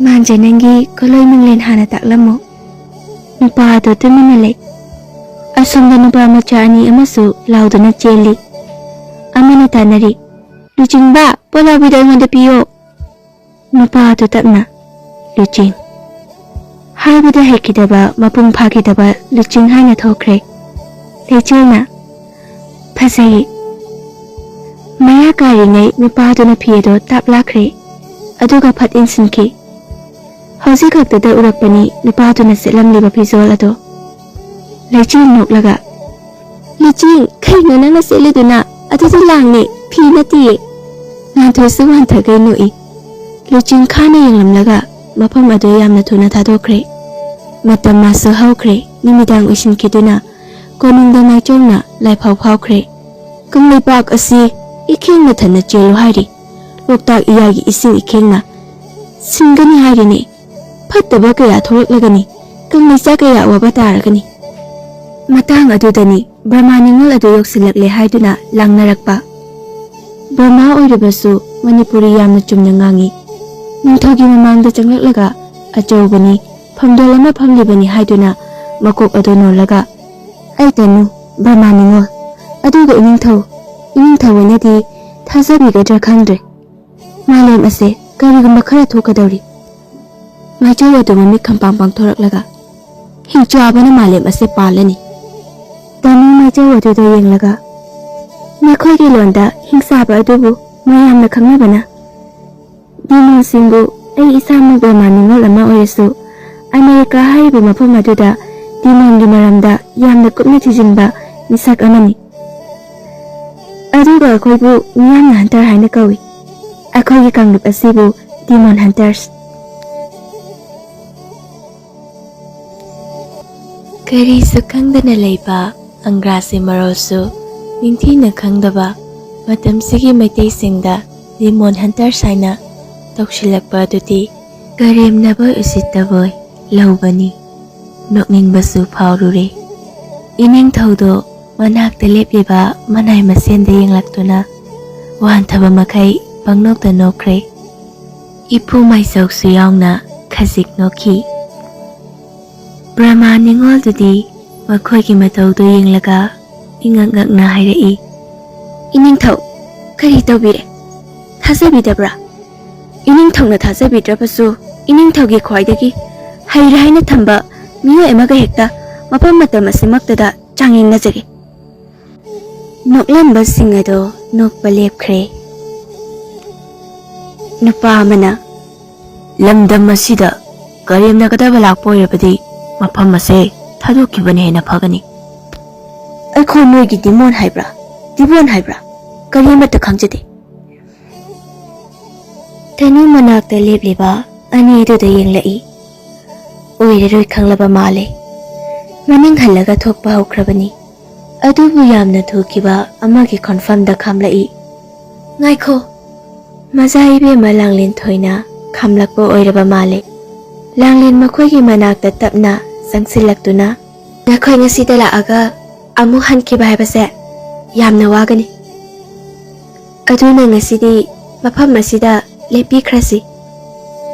ꯃꯥꯟꯖ ꯅꯪꯒꯤ ꯒꯣꯂꯣꯏ ꯃꯤꯡꯂꯦꯟ ꯍꯥꯟꯅ ꯇꯥꯛꯂꯝꯃꯣ?" ꯅꯨꯄꯥ ꯑꯗꯨ ꯇꯨꯃꯤꯟꯅ ꯂꯩ꯫ ꯑꯁꯣꯝꯗ ꯅꯨꯄꯥ ꯃꯆꯥ ꯑꯅꯤ ꯑꯃꯁꯨ ꯂꯥꯎꯗꯨꯅ ꯆꯦꯜꯂꯤ꯫ ꯑꯃꯅ ꯇꯥꯟꯅꯔꯤ, "ꯂꯨꯆꯤꯡꯕ, ꯄꯣꯂꯥꯎꯕꯤꯗꯣ ꯑꯩꯉꯣꯟꯗ ꯄꯤꯌꯣ!" ꯅꯨꯄꯥ ꯑꯗꯨ ꯇꯞꯅ, "ꯂꯨꯆꯤꯡ" ꯍꯥꯏꯕꯗ ꯍꯩꯈꯤꯗꯕ, ꯃꯄꯨꯡ ꯐꯥꯈꯤꯗꯕ ꯂꯨꯆꯤꯡ ꯍꯥꯏꯅ ꯊꯣꯛꯈ꯭ꯔꯦ꯫ ꯂꯩꯆꯤꯜꯅ, "ꯐꯖꯩ"꯫ ꯃꯌꯥ ꯀꯥꯔꯤꯉꯩ ꯅꯨꯄꯥ ꯑꯗꯨꯅ ꯐꯤ ꯑꯗꯨ ꯇꯥꯞ ꯂꯥꯛꯈ꯭ꯔꯦ, ꯑꯗꯨꯒ ꯐꯠ ꯏꯟꯁꯤꯟꯈꯤ꯫ ꯍꯧꯖꯤꯛ ꯈꯛꯇꯗ ꯎꯔꯛꯄꯅꯤ ꯅꯨꯄꯥ ꯑꯗꯨꯅ ꯁꯦꯠꯂꯝꯂꯤꯕ ꯐꯤꯖꯣꯜ ꯑꯗꯨ꯫ ꯂꯩꯆꯤꯜ ꯅꯣꯛꯂꯒ, "ꯂꯨꯆꯤꯡ, ꯀꯩꯅꯣ ꯅꯪꯅ ꯁꯦꯠꯂꯤꯗꯨꯅ? ꯑꯗꯨꯗꯤ ꯂꯥꯡꯅꯦ, ꯐꯤ ꯅꯠꯇꯤꯌꯦ!" ꯉꯥꯟꯊꯣꯏꯁꯨ ꯋꯥꯟꯊꯈꯩ ꯅꯣꯛꯏ꯫ ꯂꯨꯆꯤꯡ ꯈꯥꯅ ꯌꯦꯡꯂꯝꯂꯒ ꯃꯐꯝ ꯑꯗꯨ ꯌꯥꯝꯅ ꯊꯨꯅ ꯊꯥꯗꯣꯛꯈ꯭ꯔꯦ꯫ ꯃꯇꯝ ꯃꯥꯁꯨ ꯍꯧꯈ꯭ꯔꯦ, ꯅꯨꯃꯤꯗꯥꯡ ꯑꯣꯏꯁꯤꯟꯈꯤꯗꯨꯅ ꯀꯣꯅꯨꯡꯗ ꯃꯥꯏꯆꯧꯅ ꯂꯥꯏꯐꯥꯎ ꯐꯥꯎꯈ꯭ꯔꯦ꯫ "ꯀꯪꯂꯩꯄꯥꯛ ꯑꯁꯤ ꯏꯈꯦꯡꯅ ꯊꯟꯅ ꯆꯦꯜꯂꯨ ꯍꯥꯏꯔꯤ꯫ ꯂꯣꯛꯇꯥꯛ ꯏꯌꯥꯒꯤ ꯏꯁꯤꯡ ꯏꯈꯦꯡꯅ ꯁꯤꯟꯒꯅꯤ ꯍꯥꯏꯔꯤꯅꯦ꯫ ꯐꯠꯇꯕ ꯀꯌꯥ ꯊꯣꯛꯂꯛꯂꯒꯅꯤ, ꯀꯪꯂꯩꯆꯥ ꯀꯌꯥ ꯋꯥꯕ ꯇꯥꯔꯒꯅꯤ꯫" ꯃꯇꯥꯡ ꯑꯗꯨꯗꯅꯤ ꯕ꯭ꯔꯍꯃꯥ ꯅꯤꯉꯣꯜ ꯑꯗꯨ ꯌꯧꯁꯤꯜꯂꯛꯂꯦ ꯍꯥꯏꯗꯨꯅ ꯂꯥꯡꯅꯔꯛꯄ꯫ ꯕ꯭ꯔꯍꯃꯥ ꯑꯣꯏꯔꯕꯁꯨ ꯃꯅꯤꯄꯨꯔꯤ ꯌꯥꯝꯅ ꯆꯨꯝꯅ ꯉꯥꯡꯏ꯫ ꯅꯤꯡꯊꯧꯒꯤ ꯃꯃꯥꯡꯗ ꯆꯪꯂꯛꯂꯒ ꯑꯆꯧꯕꯅꯤ, ꯐꯝꯗꯣꯜ ꯑꯃ ꯐꯝꯂꯤꯕꯅꯤ ꯍꯥꯏꯗꯨꯅ ꯃꯀꯣꯛ ꯑꯗꯨ ꯅꯣꯜꯂꯒ, "ꯑꯩ ꯇꯅꯨ, ꯕ꯭ꯔꯍꯃꯥ ꯅꯤꯉꯣꯜ, ꯑꯗꯨꯒ ꯏꯅꯤꯡꯊꯧ, ꯏꯅꯤꯡꯊꯧ ꯑꯣꯏꯅꯗꯤ ꯊꯥꯖꯕꯤꯒꯗ꯭ꯔꯥ ꯈꯪꯗ꯭ꯔꯦ꯫ ꯃꯥꯂꯦꯝ ꯑꯁꯦ ꯀꯔꯤꯒꯨꯝꯕ ꯈꯔ ꯊꯣꯛꯀꯗꯧꯔꯤ꯫" ꯃꯥꯏꯆꯧ ꯑꯗꯨ ꯃꯃꯤꯠ ꯈꯝꯄꯥꯡ ꯄꯥꯡꯊꯣꯔꯛꯂꯒ, "ꯍꯤꯡꯆꯥꯕꯅ ꯃꯥꯂꯦꯝ ꯑꯁꯦ ꯄꯥꯜꯂꯅꯤ꯫" ꯇꯅꯨ ꯃꯥꯏꯆꯧ ꯑꯗꯨꯗ ꯌꯦꯡꯂꯒ, "ꯅꯈꯣꯏꯒꯤ ꯂꯣꯟꯗ ꯍꯤꯡꯆꯥꯕ ꯑꯗꯨꯕꯨ ꯃꯌꯥꯝꯅ ꯈꯪꯅꯕꯅ ꯗꯤꯃꯣꯟꯁꯤꯡꯕꯨ ꯑꯩ ꯏꯁꯥꯃꯛ ꯕ꯭ꯔꯍꯃꯥ ꯅꯤꯉꯣꯜ ꯑꯃ ꯑꯣꯏꯔꯁꯨ ꯑꯃꯦꯔꯤꯀꯥ ꯍꯥꯏꯔꯤꯕ ꯃꯐꯝ ꯑꯗꯨꯗ ꯗꯤꯃꯣꯟꯒꯤ ꯃꯔꯝꯗ ꯌꯥꯝꯅ ꯀꯨꯞꯅ ꯊꯤꯖꯤꯟꯕ ꯃꯤꯁꯛ ꯑꯃꯅꯤ꯫ ꯑꯗꯨꯒ ꯑꯩꯈꯣꯏꯕꯨ ꯃꯤꯌꯥꯝꯅ ꯍꯟꯇꯔ ꯍꯥꯏꯅ ꯀꯧꯏ꯫ ꯑꯩꯈꯣꯏꯒꯤ ꯀꯥꯡꯂꯨꯞ ꯑꯁꯤꯕꯨ Demon Hunters꯫ ꯀꯔꯤꯁꯨ ꯈꯪꯗꯅ ꯂꯩꯕ ꯑꯪꯒ꯭ꯔꯥꯖꯤ ꯃꯔꯣꯜꯁꯨ ꯅꯤꯡꯊꯤꯅ ꯈꯪꯗꯕ ꯃꯇꯝꯁꯤꯒꯤ ꯃꯩꯇꯩꯁꯤꯡꯗ Demon Hunters ꯍꯥꯏꯅ ꯇꯧꯁꯤꯜꯂꯛꯄ ꯑꯗꯨꯗꯤ ꯀꯔꯦꯝꯅꯕꯣꯏ ꯎꯁꯤꯠꯇꯕꯣꯏ ꯂꯧꯕꯅꯤ꯫ ꯅꯣꯛꯅꯤꯡꯕꯁꯨ ꯐꯥꯎꯔꯨꯔꯦ꯫ ꯏꯅꯤꯡꯊꯧꯗꯣ ꯃꯅꯥꯛꯇ ꯂꯦꯞꯂꯤꯕ ꯃꯅꯥꯏ ꯃꯁꯦꯟꯗ ꯌꯦꯡꯂꯛꯇꯨꯅ ꯋꯥꯟꯊꯕ ꯃꯈꯩ ꯄꯪꯅꯣꯛꯇ ꯅꯣꯛꯈ꯭ꯔꯦ꯫ ꯏꯄꯨ ꯃꯥꯏꯆꯧꯁꯨ ꯌꯥꯎꯅ ꯈꯖꯤꯛ ꯅꯣꯛꯈꯤ꯫ ꯕ꯭ꯔꯍꯃ ꯅꯤꯉꯣꯜꯗꯨꯗꯤ ꯃꯈꯣꯏꯒꯤ ꯃꯇꯧꯗꯨ ꯌꯦꯡꯂꯒ ꯏꯉꯛ ꯉꯛꯅ ꯍꯥꯏꯔꯛꯏ, "ꯏꯅꯤꯡꯊꯧ, ꯀꯔꯤ ꯇꯧꯕꯤꯔꯦ? ꯊꯥꯖꯕꯤꯗꯕ꯭ꯔꯥ? ꯏꯅꯤꯡꯊꯧꯅ ꯊꯥꯖꯕꯤꯗ꯭ꯔꯕꯁꯨ, ꯏꯅꯤꯡꯊꯧꯒꯤ ꯈ꯭ꯋꯥꯏꯗꯒꯤ ꯍꯩꯔꯦ ꯍꯥꯏꯅ ꯊꯝꯕ ꯃꯤꯑꯣꯏ ꯑꯃꯒ ꯍꯦꯛꯇ ꯃꯐꯝ ꯃꯇꯝ ꯑꯁꯤꯃꯛꯇꯗ ꯆꯥꯡꯌꯦꯡꯅꯖꯒꯦ꯫" ꯅꯣꯛꯂꯝꯕꯁꯤꯡ ꯑꯗꯣ ꯅꯣꯛꯄ ꯂꯦꯞꯈ꯭ꯔꯦ꯫ ꯅꯨꯄꯥ ꯑꯃꯅ, "ꯂꯝꯗꯝ ꯑꯁꯤꯗ ꯀꯔꯦꯝꯅꯒꯗꯕ ꯂꯥꯛꯄ ꯑꯣꯏꯔꯕꯗꯤ ꯃꯐꯝ ꯑꯁꯦ ꯊꯥꯗꯣꯛꯈꯤꯕꯅ ꯍꯦꯟꯅ ꯐꯒꯅꯤ꯫" "ꯑꯩꯈꯣꯏ ꯅꯣꯏꯒꯤ ꯗꯤꯃꯣꯟ ꯍꯥꯏꯕ꯭ꯔꯥ, ꯗꯤꯕꯣꯟ ꯍꯥꯏꯕ꯭ꯔꯥ, ꯀꯔꯤꯃꯠꯇ ꯈꯪꯖꯗꯦ꯫" ꯇꯅꯨ ꯃꯅꯥꯛꯇ ꯂꯦꯞꯂꯤꯕ ꯑꯅꯤꯗꯨꯗ ꯌꯦꯡꯂꯛꯏ꯫ ꯑꯣꯏꯔꯔꯣꯏ ꯈꯪꯂꯕ ꯃꯥꯜꯂꯦ꯫ ꯃꯅꯤꯡ ꯍꯜꯂꯒ ꯊꯣꯛꯄ ꯍꯧꯈ꯭ꯔꯕꯅꯤ꯫ ꯑꯗꯨꯕꯨ ꯌꯥꯝꯅ ꯊꯨꯈꯤꯕ ꯑꯃꯒꯤ ꯈꯣꯟꯐꯝꯗ ꯈꯥꯝꯂꯛꯏ꯫ "ꯉꯥꯏꯈꯣ!" ꯃꯖꯥ ꯏꯕꯦꯝꯃ ꯂꯥꯡꯂꯦꯟ ꯊꯣꯏꯅ ꯈꯥꯝꯂꯛꯄ ꯑꯣꯏꯔꯕ ꯃꯥꯜꯂꯦ꯫ ꯂꯥꯡꯂꯦꯟ ꯃꯈꯣꯏꯒꯤ ꯃꯅꯥꯛꯇ ꯇꯞꯅ ꯆꯪꯁꯤꯜꯂꯛꯇꯨꯅ, "ꯅꯈꯣꯏ ꯉꯁꯤꯗ ꯂꯥꯛꯑꯒ ꯑꯃꯨꯛ ꯍꯟꯈꯤꯕ ꯍꯥꯏꯕꯁꯦ ꯌꯥꯝꯅ ꯋꯥꯒꯅꯤ꯫ ꯑꯗꯨꯅ ꯉꯁꯤꯗꯤ ꯃꯐꯝ ꯑꯁꯤꯗ ꯂꯦꯞꯄꯤꯈ꯭ꯔꯁꯤ꯫"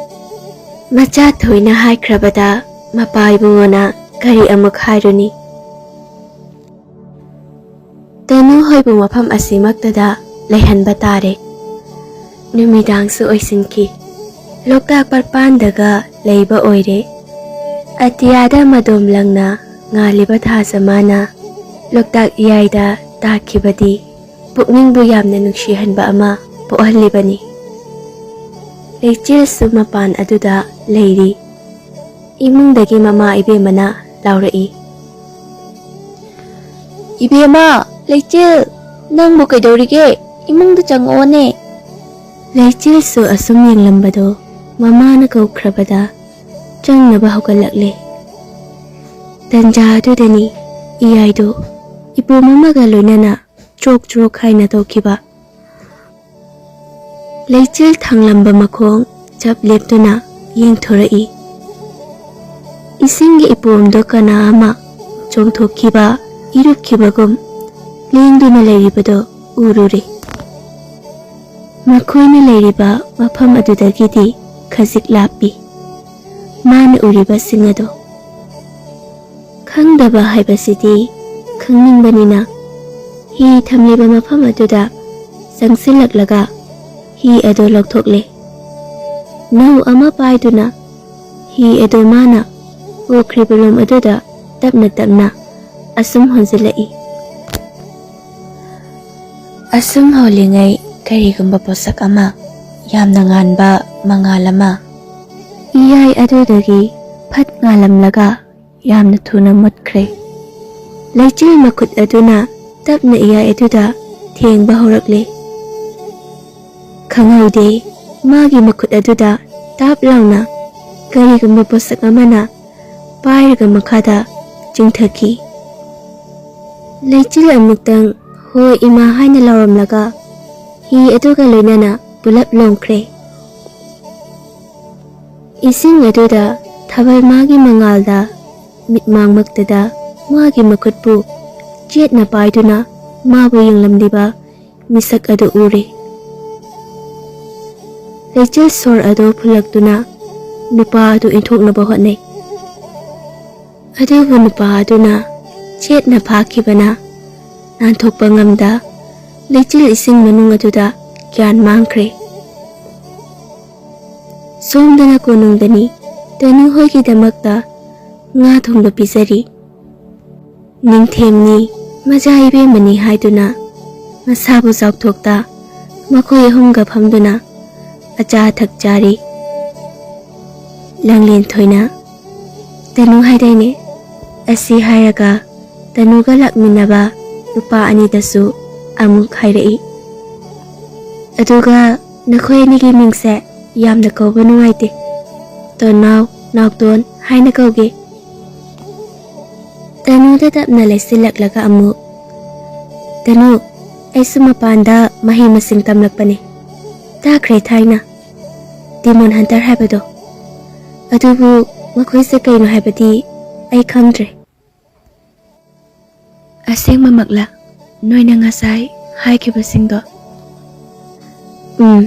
ꯃꯆꯥ ꯊꯣꯏꯅ ꯍꯥꯏꯈ꯭ꯔꯕꯗ ꯃꯄꯥ ꯏꯕꯨꯡꯉꯣꯅ ꯀꯔꯤ ꯑꯃꯨꯛ ꯍꯥꯏꯔꯨꯅꯤ? ꯇꯅꯨ ꯍꯣꯏꯕꯨ ꯃꯐꯝ ꯑꯁꯤꯃꯛꯇꯗ ꯂꯩꯍꯟꯕ ꯇꯥꯔꯦ꯫ ꯅꯨꯃꯤꯗꯥꯡꯁꯨ ꯑꯣꯏꯁꯤꯟꯈꯤ꯫ ꯂꯣꯛꯇꯥꯛ ꯄꯥꯠꯄꯥꯟꯗꯒ ꯂꯩꯕ ꯑꯣꯏꯔꯦ꯫ ꯑꯇꯤꯌꯥꯗ ꯃꯗꯣꯝ ꯂꯪꯅ ꯉꯥꯜꯂꯤꯕ ꯊꯥꯖ ꯃꯥꯅ ꯂꯣꯛꯇꯥꯛ ꯏꯌꯥꯏꯗ ꯇꯥꯈꯤꯕꯗꯤ ꯄꯨꯛꯅꯤꯡꯕꯨ ꯌꯥꯝꯅ ꯅꯨꯡꯁꯤꯍꯟꯕ ꯑꯃ ꯄꯣꯛꯍꯜꯂꯤꯕꯅꯤ꯫ ꯂꯩꯆꯤꯜꯁꯨ ꯃꯄꯥꯟ ꯑꯗꯨꯗ ꯂꯩꯔꯤ꯫ ꯏꯃꯨꯡꯗꯒꯤ ꯃꯃꯥ ꯏꯕꯦꯝꯃꯅ ꯂꯥꯎꯔꯛꯏ, "ꯏꯕꯦꯝꯃ, ꯂꯩꯆꯤꯜ, ꯅꯪꯕꯨ ꯀꯩꯗꯧꯔꯤꯒꯦ? ꯏꯃꯨꯡꯗ ꯆꯪꯉꯛꯑꯣꯅꯦ꯫" ꯂꯩꯆꯤꯜꯁꯨ ꯑꯁꯨꯝ ꯌꯦꯡꯂꯝꯕꯗꯣ ꯃꯃꯥꯅ ꯀꯧꯈ꯭ꯔꯕꯗ ꯆꯪꯅꯕ ꯍꯧꯒꯠꯂꯛꯂꯦ꯫ ꯇꯟꯖꯥ ꯑꯗꯨꯗꯅꯤ ꯏꯌꯥꯏꯗꯣ ꯏꯄꯣꯝ ꯑꯃꯒ ꯂꯣꯏꯅꯅ ꯆ꯭ꯔꯣꯛ ꯆ꯭ꯔꯣꯛ ꯍꯥꯏꯅ ꯇꯧꯈꯤꯕ꯫ ꯂꯩꯆꯤꯜ ꯊꯥꯡꯂꯝꯕ ꯃꯈꯣꯡ ꯆꯞ ꯂꯦꯞꯇꯨꯅ ꯌꯦꯡꯊꯣꯔꯛꯏ꯫ ꯏꯁꯤꯡꯒꯤ ꯏꯄꯣꯝꯗꯣ ꯀꯅꯥ ꯑꯃ ꯆꯣꯡꯊꯣꯛꯈꯤꯕ, ꯏꯔꯨꯞꯈꯤꯕꯒꯨꯝ ꯂꯦꯡꯗꯨꯅ ꯂꯩꯔꯤꯕꯗꯣ ꯎꯔꯨꯔꯦ꯫ ꯃꯈꯣꯏꯅ ꯂꯩꯔꯤꯕ ꯃꯐꯝ ꯑꯗꯨꯗꯒꯤꯗꯤ ꯈꯖꯤꯛ ꯂꯥꯞꯄꯤ ꯃꯥꯅ ꯎꯔꯤꯕꯁꯤꯡ ꯑꯗꯣ꯫ ꯈꯪꯗꯕ ꯍꯥꯏꯕꯁꯤꯗꯤ ꯈꯪꯅꯤꯡꯕꯅꯤꯅ, ꯍꯤ ꯊꯝꯂꯤꯕ ꯃꯐꯝ ꯑꯗꯨꯗ ꯆꯪꯁꯤꯜꯂꯛꯂꯒ ꯍꯤ ꯑꯗꯨ ꯂꯧꯊꯣꯛꯂꯦ꯫ ꯅꯧ ꯑꯃ ꯄꯥꯏꯗꯨꯅ ꯍꯤ ꯑꯗꯨ ꯃꯥꯅ ꯄꯨꯈ꯭ꯔꯤꯕ ꯂꯨꯝ ꯑꯗꯨꯗ ꯇꯞꯅ ꯇꯞꯅ ꯑꯁꯨꯝ ꯍꯣꯟꯖꯤꯜꯂꯛꯏ꯫ ꯑꯁꯨꯝ ꯍꯣꯜꯂꯤꯉꯩ ꯀꯔꯤꯒꯨꯝꯕ ꯄꯣꯠꯁꯛ ꯑꯃ, ꯌꯥꯝꯅ ꯉꯥꯟꯕ ꯃꯉꯥꯜ ꯑꯃ ꯏꯌꯥꯏ ꯑꯗꯨꯗꯒꯤ ꯐꯠ ꯉꯥꯜꯂꯝꯂꯒ ꯌꯥꯝꯅ ꯊꯨꯅ ꯃꯨꯠꯈ꯭ꯔꯦ꯫ ꯂꯩꯆꯤꯜ ꯃꯈꯨꯠ ꯑꯗꯨꯅ ꯇꯞꯅ ꯏꯌꯥꯏ ꯑꯗꯨꯗ ꯊꯦꯡꯕ ꯍꯧꯔꯛꯂꯦ꯫ ꯈꯪꯍꯧꯗꯦ, ꯃꯥꯒꯤ ꯃꯈꯨꯠ ꯑꯗꯨꯗ ꯇꯥꯞ ꯂꯥꯎꯅ ꯀꯔꯤꯒꯨꯝꯕ ꯄꯣꯠꯁꯛ ꯑꯃꯅ ꯄꯥꯏꯔꯒ ꯃꯈꯥꯗ ꯆꯤꯡꯊꯈꯤ꯫ ꯂꯩꯆꯤꯜ ꯑꯃꯨꯛꯇꯪ "ꯍꯣꯏ ꯏꯃꯥ" ꯍꯥꯏꯅ ꯂꯥꯎꯔꯝꯂꯒ ꯍꯤ ꯑꯗꯨꯒ ꯂꯣꯏꯅꯅ ꯄꯨꯂꯞ ꯂꯣꯡꯈ꯭ꯔꯦ꯫ ꯏꯁꯤꯡ ꯑꯗꯨꯗ ꯊꯥꯕꯜ ꯃꯥꯒꯤ ꯃꯉꯥꯜꯗ ꯃꯤꯠꯃꯥꯡꯃꯛꯇꯗ ꯃꯥꯒꯤ ꯃꯈꯨꯠꯄꯨ ꯆꯦꯠꯅ ꯄꯥꯏꯗꯨꯅ ꯃꯥꯕꯨ ꯌꯦꯡꯂꯝꯂꯤꯕ ꯃꯤꯁꯛ ꯑꯗꯨ ꯎꯔꯦ꯫ ꯂꯩꯆꯤꯜ ꯁꯣꯔ ꯑꯗꯨ ꯐꯨꯜꯂꯛꯇꯨꯅ ꯅꯨꯄꯥ ꯑꯗꯨ ꯏꯟꯊꯣꯛꯅꯕ ꯍꯣꯠꯅꯩ꯫ ꯑꯗꯨꯕꯨ ꯅꯨꯄꯥ ꯑꯗꯨꯅ ꯆꯦꯠꯅ ꯐꯥꯈꯤꯕꯅ ꯅꯥꯟꯊꯣꯛꯄ ꯉꯝꯗ ꯂꯩꯆꯤꯜ ꯏꯁꯤꯡ ꯃꯅꯨꯡ ꯑꯗꯨꯗ ꯒ꯭ꯌꯥꯟ ꯃꯥꯡꯈ꯭ꯔꯦ꯫ ꯁꯣꯝꯗꯅ ꯀꯣꯅꯨꯡꯗꯅꯤ ꯇꯅꯨ ꯍꯣꯏꯒꯤꯗꯃꯛꯇ ꯉꯥ ꯊꯣꯡꯕ ꯄꯤꯖꯔꯤ꯫ ꯅꯤꯡꯊꯦꯝꯅꯤ, ꯃꯆꯥ ꯏꯕꯦꯝꯃꯅꯤ ꯍꯥꯏꯗꯨꯅ ꯃꯁꯥꯕꯨ ꯆꯥꯎꯊꯣꯛꯇ ꯃꯈꯣꯏ ꯑꯍꯨꯝꯒ ꯐꯝꯗꯨꯅ ꯑꯆꯥ ꯑꯊꯛ ꯆꯥꯔꯤ꯫ ꯂꯥꯡꯂꯦꯟ ꯊꯣꯏꯅ, "ꯇꯅꯨ ꯍꯥꯏꯗꯥꯏꯅꯦ?" ꯑꯁꯤ ꯍꯥꯏꯔꯒ ꯇꯅꯨꯒ ꯂꯥꯛꯃꯤꯟꯅꯕ ꯅꯨꯄꯥ ꯑꯅꯤꯗꯁꯨ ꯑꯃꯨꯛ ꯍꯥꯏꯔꯛꯏ꯫ ꯑꯗꯨꯒ ꯅꯈꯣꯏ ꯑꯅꯤꯒꯤ ꯃꯤꯡꯁꯦ ꯌꯥꯝꯅ ꯀꯧꯕ ꯅꯨꯡꯉꯥꯏꯇꯦ꯫ ꯇꯣꯟꯅꯥꯎ, ꯅꯥꯎꯇꯣꯟ ꯍꯥꯏꯅ ꯀꯧꯒꯦ꯫ ꯇꯅꯨꯗ ꯇꯞꯅ ꯂꯩꯁꯤꯜꯂꯛꯂꯒ ꯑꯃꯨꯛ, "ꯇꯅꯨ, ꯑꯩꯁꯨ ꯃꯄꯥꯟꯗ ꯃꯍꯩ ꯃꯁꯤꯡ ꯇꯝꯂꯛꯄꯅꯦ꯫ ꯇꯥꯈ꯭ꯔꯦ ꯊꯥꯏꯅ, ꯗꯤꯃꯣꯟ ꯍꯟꯇꯔ ꯍꯥꯏꯕꯗꯣ꯫ ꯑꯗꯨꯕꯨ ꯃꯈꯣꯏꯁꯦ ꯀꯩꯅꯣ ꯍꯥꯏꯕꯗꯤ ꯑꯩ ꯈꯪꯗ꯭ꯔꯦ꯫" "ꯑꯁꯦꯡꯕꯃꯛꯂ ꯅꯣꯏꯅ ꯉꯁꯥꯏ ꯍꯥꯏꯈꯤꯕꯁꯤꯡꯗꯣ?" "ꯎꯝ,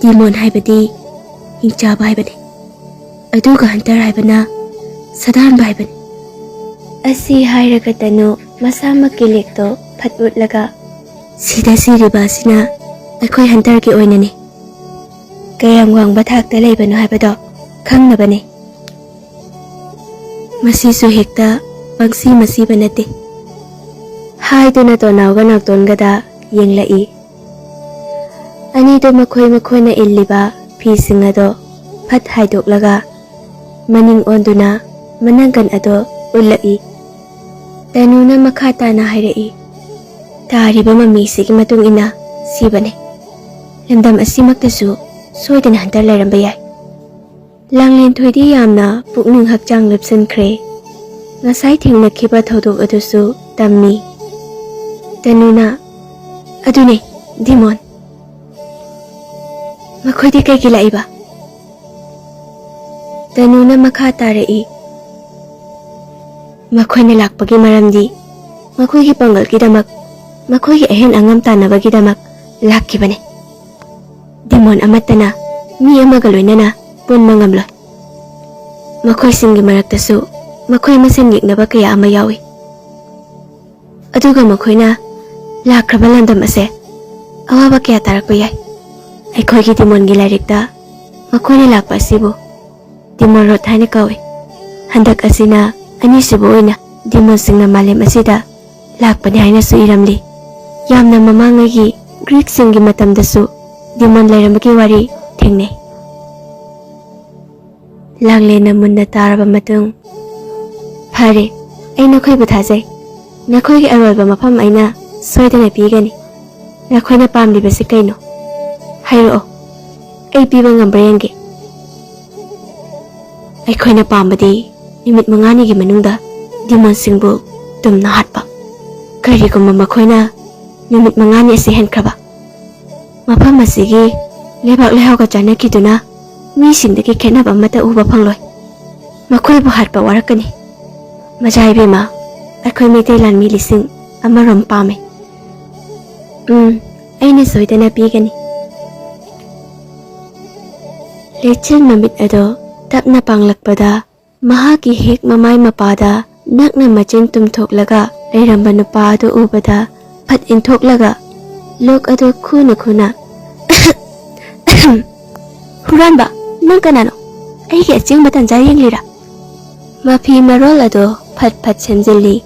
ꯗꯤꯃꯣꯟ ꯍꯥꯏꯕꯗꯤ ꯍꯤꯡꯆꯥꯕ ꯍꯥꯏꯕꯅꯤ, ꯑꯗꯨꯒ ꯍꯟꯇꯔ ꯍꯥꯏꯕꯅ ꯁꯥꯗꯥꯟꯕ ꯍꯥꯏꯕꯅꯤ꯫" ꯑꯁꯤ ꯍꯥꯏꯔꯒ ꯇꯅꯨ ꯃꯁꯥꯃꯛꯀꯤ ꯂꯤꯛꯇꯣ ꯐꯠ ꯎꯠꯂꯒ, "ꯁꯤꯗ ꯁꯤꯔꯤꯕ ꯑꯁꯤꯅ ꯑꯩꯈꯣꯏ ꯍꯟꯇꯔꯒꯤ ꯑꯣꯏꯅꯅꯤ꯫ ꯀꯌꯥꯝ ꯋꯥꯡꯕ ꯊꯥꯛꯇ ꯂꯩꯕꯅꯣ ꯍꯥꯏꯕꯗꯣ ꯈꯪꯅꯕꯅꯤ꯫ ꯃꯁꯤꯁꯨ ꯍꯦꯛꯇ ꯄꯪꯁꯤ ꯃꯁꯤꯕ ꯅꯠꯇꯦ꯫" ꯍꯥꯏꯗꯨꯅ ꯇꯣꯅꯥꯎꯒ ꯅꯥꯎꯇꯣꯟꯒꯗ ꯌꯦꯡꯂꯛꯏ꯫ ꯑꯅꯤꯗꯨ ꯃꯈꯣꯏ ꯃꯈꯣꯏꯅ ꯏꯜꯂꯤꯕ ꯐꯤꯁꯤꯡ ꯑꯗꯣ ꯐꯠ ꯍꯥꯏꯗꯣꯛꯂꯒ ꯃꯅꯤꯡ ꯑꯣꯟꯗꯨꯅ ꯃꯅꯪꯒꯟ ꯑꯗꯣ ꯎꯠꯂꯛꯏ꯫ ꯇꯅꯨꯅ ꯃꯈꯥ ꯇꯥꯅ ꯍꯥꯏꯔꯛꯏ, "ꯇꯥꯔꯤꯕ ꯃꯃꯤꯁꯤꯒꯤ ꯃꯇꯨꯡ ꯏꯟꯅ ꯁꯤꯕꯅꯦ꯫ ꯂꯝꯗꯝ ꯑꯁꯤꯃꯛꯇꯁꯨ ꯁꯣꯏꯗꯅ ꯍꯟꯇꯔ ꯂꯩꯔꯝꯕ ꯌꯥꯏ꯫" ꯂꯥꯡꯂꯦꯟꯊꯣꯏꯗꯤ ꯌꯥꯝꯅ ꯄꯨꯛꯅꯤꯡ ꯍꯛꯆꯥꯡ ꯂꯨꯞꯁꯤꯟꯈ꯭ꯔꯦ꯫ ꯉꯁꯥꯏ ꯊꯦꯡꯅꯈꯤꯕ ꯊꯧꯗꯣꯛ ꯑꯗꯨꯁꯨ ꯇꯝꯃꯤ꯫ ꯇꯅꯨꯅ, "ꯑꯗꯨꯅꯦ, ꯗꯤꯃꯣꯟ꯫ ꯃꯈꯣꯏꯗꯤ ꯀꯩꯒꯤ ꯂꯥꯛꯏꯕ?" ꯇꯅꯨꯅ ꯃꯈꯥ ꯇꯥꯔꯛꯏ, "ꯃꯈꯣꯏꯅ ꯂꯥꯛꯄꯒꯤ ꯃꯔꯝꯗꯤ ꯃꯈꯣꯏꯒꯤ ꯄꯥꯡꯒꯜꯒꯤꯗꯃꯛ, ꯃꯈꯣꯏꯒꯤ ꯑꯍꯦꯟ ꯑꯉꯝ ꯇꯥꯟꯅꯕꯒꯤꯗꯃꯛ ꯂꯥꯛꯈꯤꯕꯅꯤ꯫ ꯗꯤꯃꯣꯟ ꯑꯃꯠꯇꯅ ꯃꯤ ꯑꯃꯒ ꯂꯣꯏꯅꯅ ꯄꯨꯟꯕ ꯉꯝꯂꯣꯏ꯫ ꯃꯈꯣꯏꯁꯤꯡꯒꯤ ꯃꯔꯛꯇꯁꯨ ꯃꯈꯣꯏ ꯃꯁꯦꯟ ꯌꯦꯛꯅꯕ ꯀꯌꯥ ꯑꯃ ꯌꯥꯎꯏ꯫ ꯑꯗꯨꯒ ꯃꯈꯣꯏꯅ ꯂꯥꯛꯈ꯭ꯔꯕ ꯂꯝꯗꯝ ꯑꯁꯦ ꯑꯋꯥꯕ ꯀꯌꯥ ꯇꯥꯔꯛꯄ ꯌꯥꯏ꯫ ꯑꯩꯈꯣꯏꯒꯤ ꯗꯤꯃꯣꯟꯒꯤ ꯂꯥꯏꯔꯤꯛꯇ ꯃꯈꯣꯏꯅ ꯂꯥꯛꯄ ꯑꯁꯤꯕꯨ ꯗꯤꯃꯣꯟ ꯔꯣꯠ ꯍꯥꯏꯅ ꯀꯧꯏ꯫ ꯍꯟꯗꯛ ꯑꯁꯤꯅ ꯑꯅꯤꯁꯨꯕ ꯑꯣꯏꯅ ꯗꯤꯃꯣꯟꯁꯤꯡꯅ ꯃꯥꯂꯦꯝ ꯑꯁꯤꯗ ꯂꯥꯛꯄꯅꯤ ꯍꯥꯏꯅꯁꯨ ꯏꯔꯝꯂꯤ꯫ ꯌꯥꯝꯅ ꯃꯃꯥꯡꯉꯩꯒꯤ ꯒ꯭ꯔꯤꯛꯁꯤꯡꯒꯤ ꯃꯇꯝꯗꯁꯨ ꯗꯤꯃꯣꯟ ꯂꯩꯔꯝꯕꯒꯤ ꯋꯥꯔꯤ ꯊꯦꯡꯅꯩ꯫" ꯂꯥꯡꯂꯦꯟꯅ ꯃꯨꯟꯅ ꯇꯥꯔꯕ ꯃꯇꯨꯡ, "ꯐꯔꯦ, ꯑꯩ ꯅꯈꯣꯏꯕꯨ ꯊꯥꯖꯩ꯫ ꯅꯈꯣꯏꯒꯤ ꯑꯔꯣꯏꯕ ꯃꯐꯝ ꯑꯩꯅ ꯁꯣꯏꯗꯅ ꯄꯤꯒꯅꯤ꯫ ꯅꯈꯣꯏꯅ ꯄꯥꯝꯂꯤꯕꯁꯤ ꯀꯩꯅꯣ?" ꯍꯥꯏꯔꯛꯑꯣ, ꯑꯩ ꯄꯤꯕ ꯉꯝꯕ꯭ꯔꯥ ꯌꯦꯡꯒꯦ꯫ ꯑꯩꯈꯣꯏꯅ ꯄꯥꯝꯕꯗꯤ ꯅꯨꯃꯤꯠ ꯃꯉꯥꯅꯤꯒꯤ ꯃꯅꯨꯡꯗ ꯗꯤꯃꯣꯟꯁꯤꯡꯕꯨ ꯇꯨꯝꯅ ꯍꯥꯠꯄ꯫ ꯀꯔꯤꯒꯨꯝꯕ ꯃꯈꯣꯏꯅ ꯅꯨꯃꯤꯠ ꯃꯉꯥꯅꯤ ꯑꯁꯤ ꯍꯦꯟꯈ꯭ꯔꯕ, ꯃꯐꯝ ꯑꯁꯤꯒꯤ ꯂꯩꯕꯥꯛ ꯂꯩꯍꯥꯎꯒ ꯆꯥꯟꯅꯈꯤꯗꯨꯅ ꯃꯤꯁꯤꯡꯗꯒꯤ ꯈꯦꯠꯅꯕ ꯑꯃꯠꯇ ꯎꯕ ꯐꯪꯂꯣꯏ꯫ ꯃꯈꯣꯏꯕꯨ ꯍꯥꯠꯄ ꯋꯥꯔꯛꯀꯅꯤ꯫ ꯃꯖꯥ ꯏꯕꯦꯝꯃ, ꯑꯩꯈꯣꯏ ꯃꯩꯇꯩ ꯂꯥꯟꯃꯤ ꯂꯤꯁꯤꯡ ꯑꯃꯔꯣꯝ ꯄꯥꯝꯃꯦ꯫ ꯎꯝ, ꯑꯩꯅ ꯁꯣꯏꯗꯅ ꯄꯤꯒꯅꯤ꯫ ꯂꯩꯆꯤꯜ ꯃꯃꯤꯠ ꯑꯗꯣ ꯇꯞꯅ ꯄꯥꯡꯂꯛꯄꯗ, ꯃꯍꯥꯛꯀꯤ ꯍꯦꯛ ꯃꯃꯥꯏ ꯃꯄꯥꯗ ꯅꯛꯅ ꯃꯆꯤꯟ ꯇꯨꯝꯊꯣꯛꯂꯒ ꯂꯩꯔꯝꯕ ꯅꯨꯄꯥ ꯑꯗꯨ ꯎꯕꯗ, ꯐꯠ ꯏꯟꯊꯣꯛꯂꯒ ꯂꯣꯛ ꯑꯗꯨ ꯈꯨꯅ ꯈꯨꯅ, "ꯍꯨꯔꯥꯟꯕ, ꯅꯪ ꯀꯅꯥꯅꯣ? ꯑꯩꯒꯤ ꯑꯆꯦꯡꯕ ꯇꯟꯖꯥ ꯌꯦꯡꯂꯤꯔꯥ?" ꯃꯐꯤ ꯃꯔꯣꯜ ꯑꯗꯨ ꯐꯠ ꯐꯠ ꯁꯦꯝꯖꯤꯜꯂꯤ꯫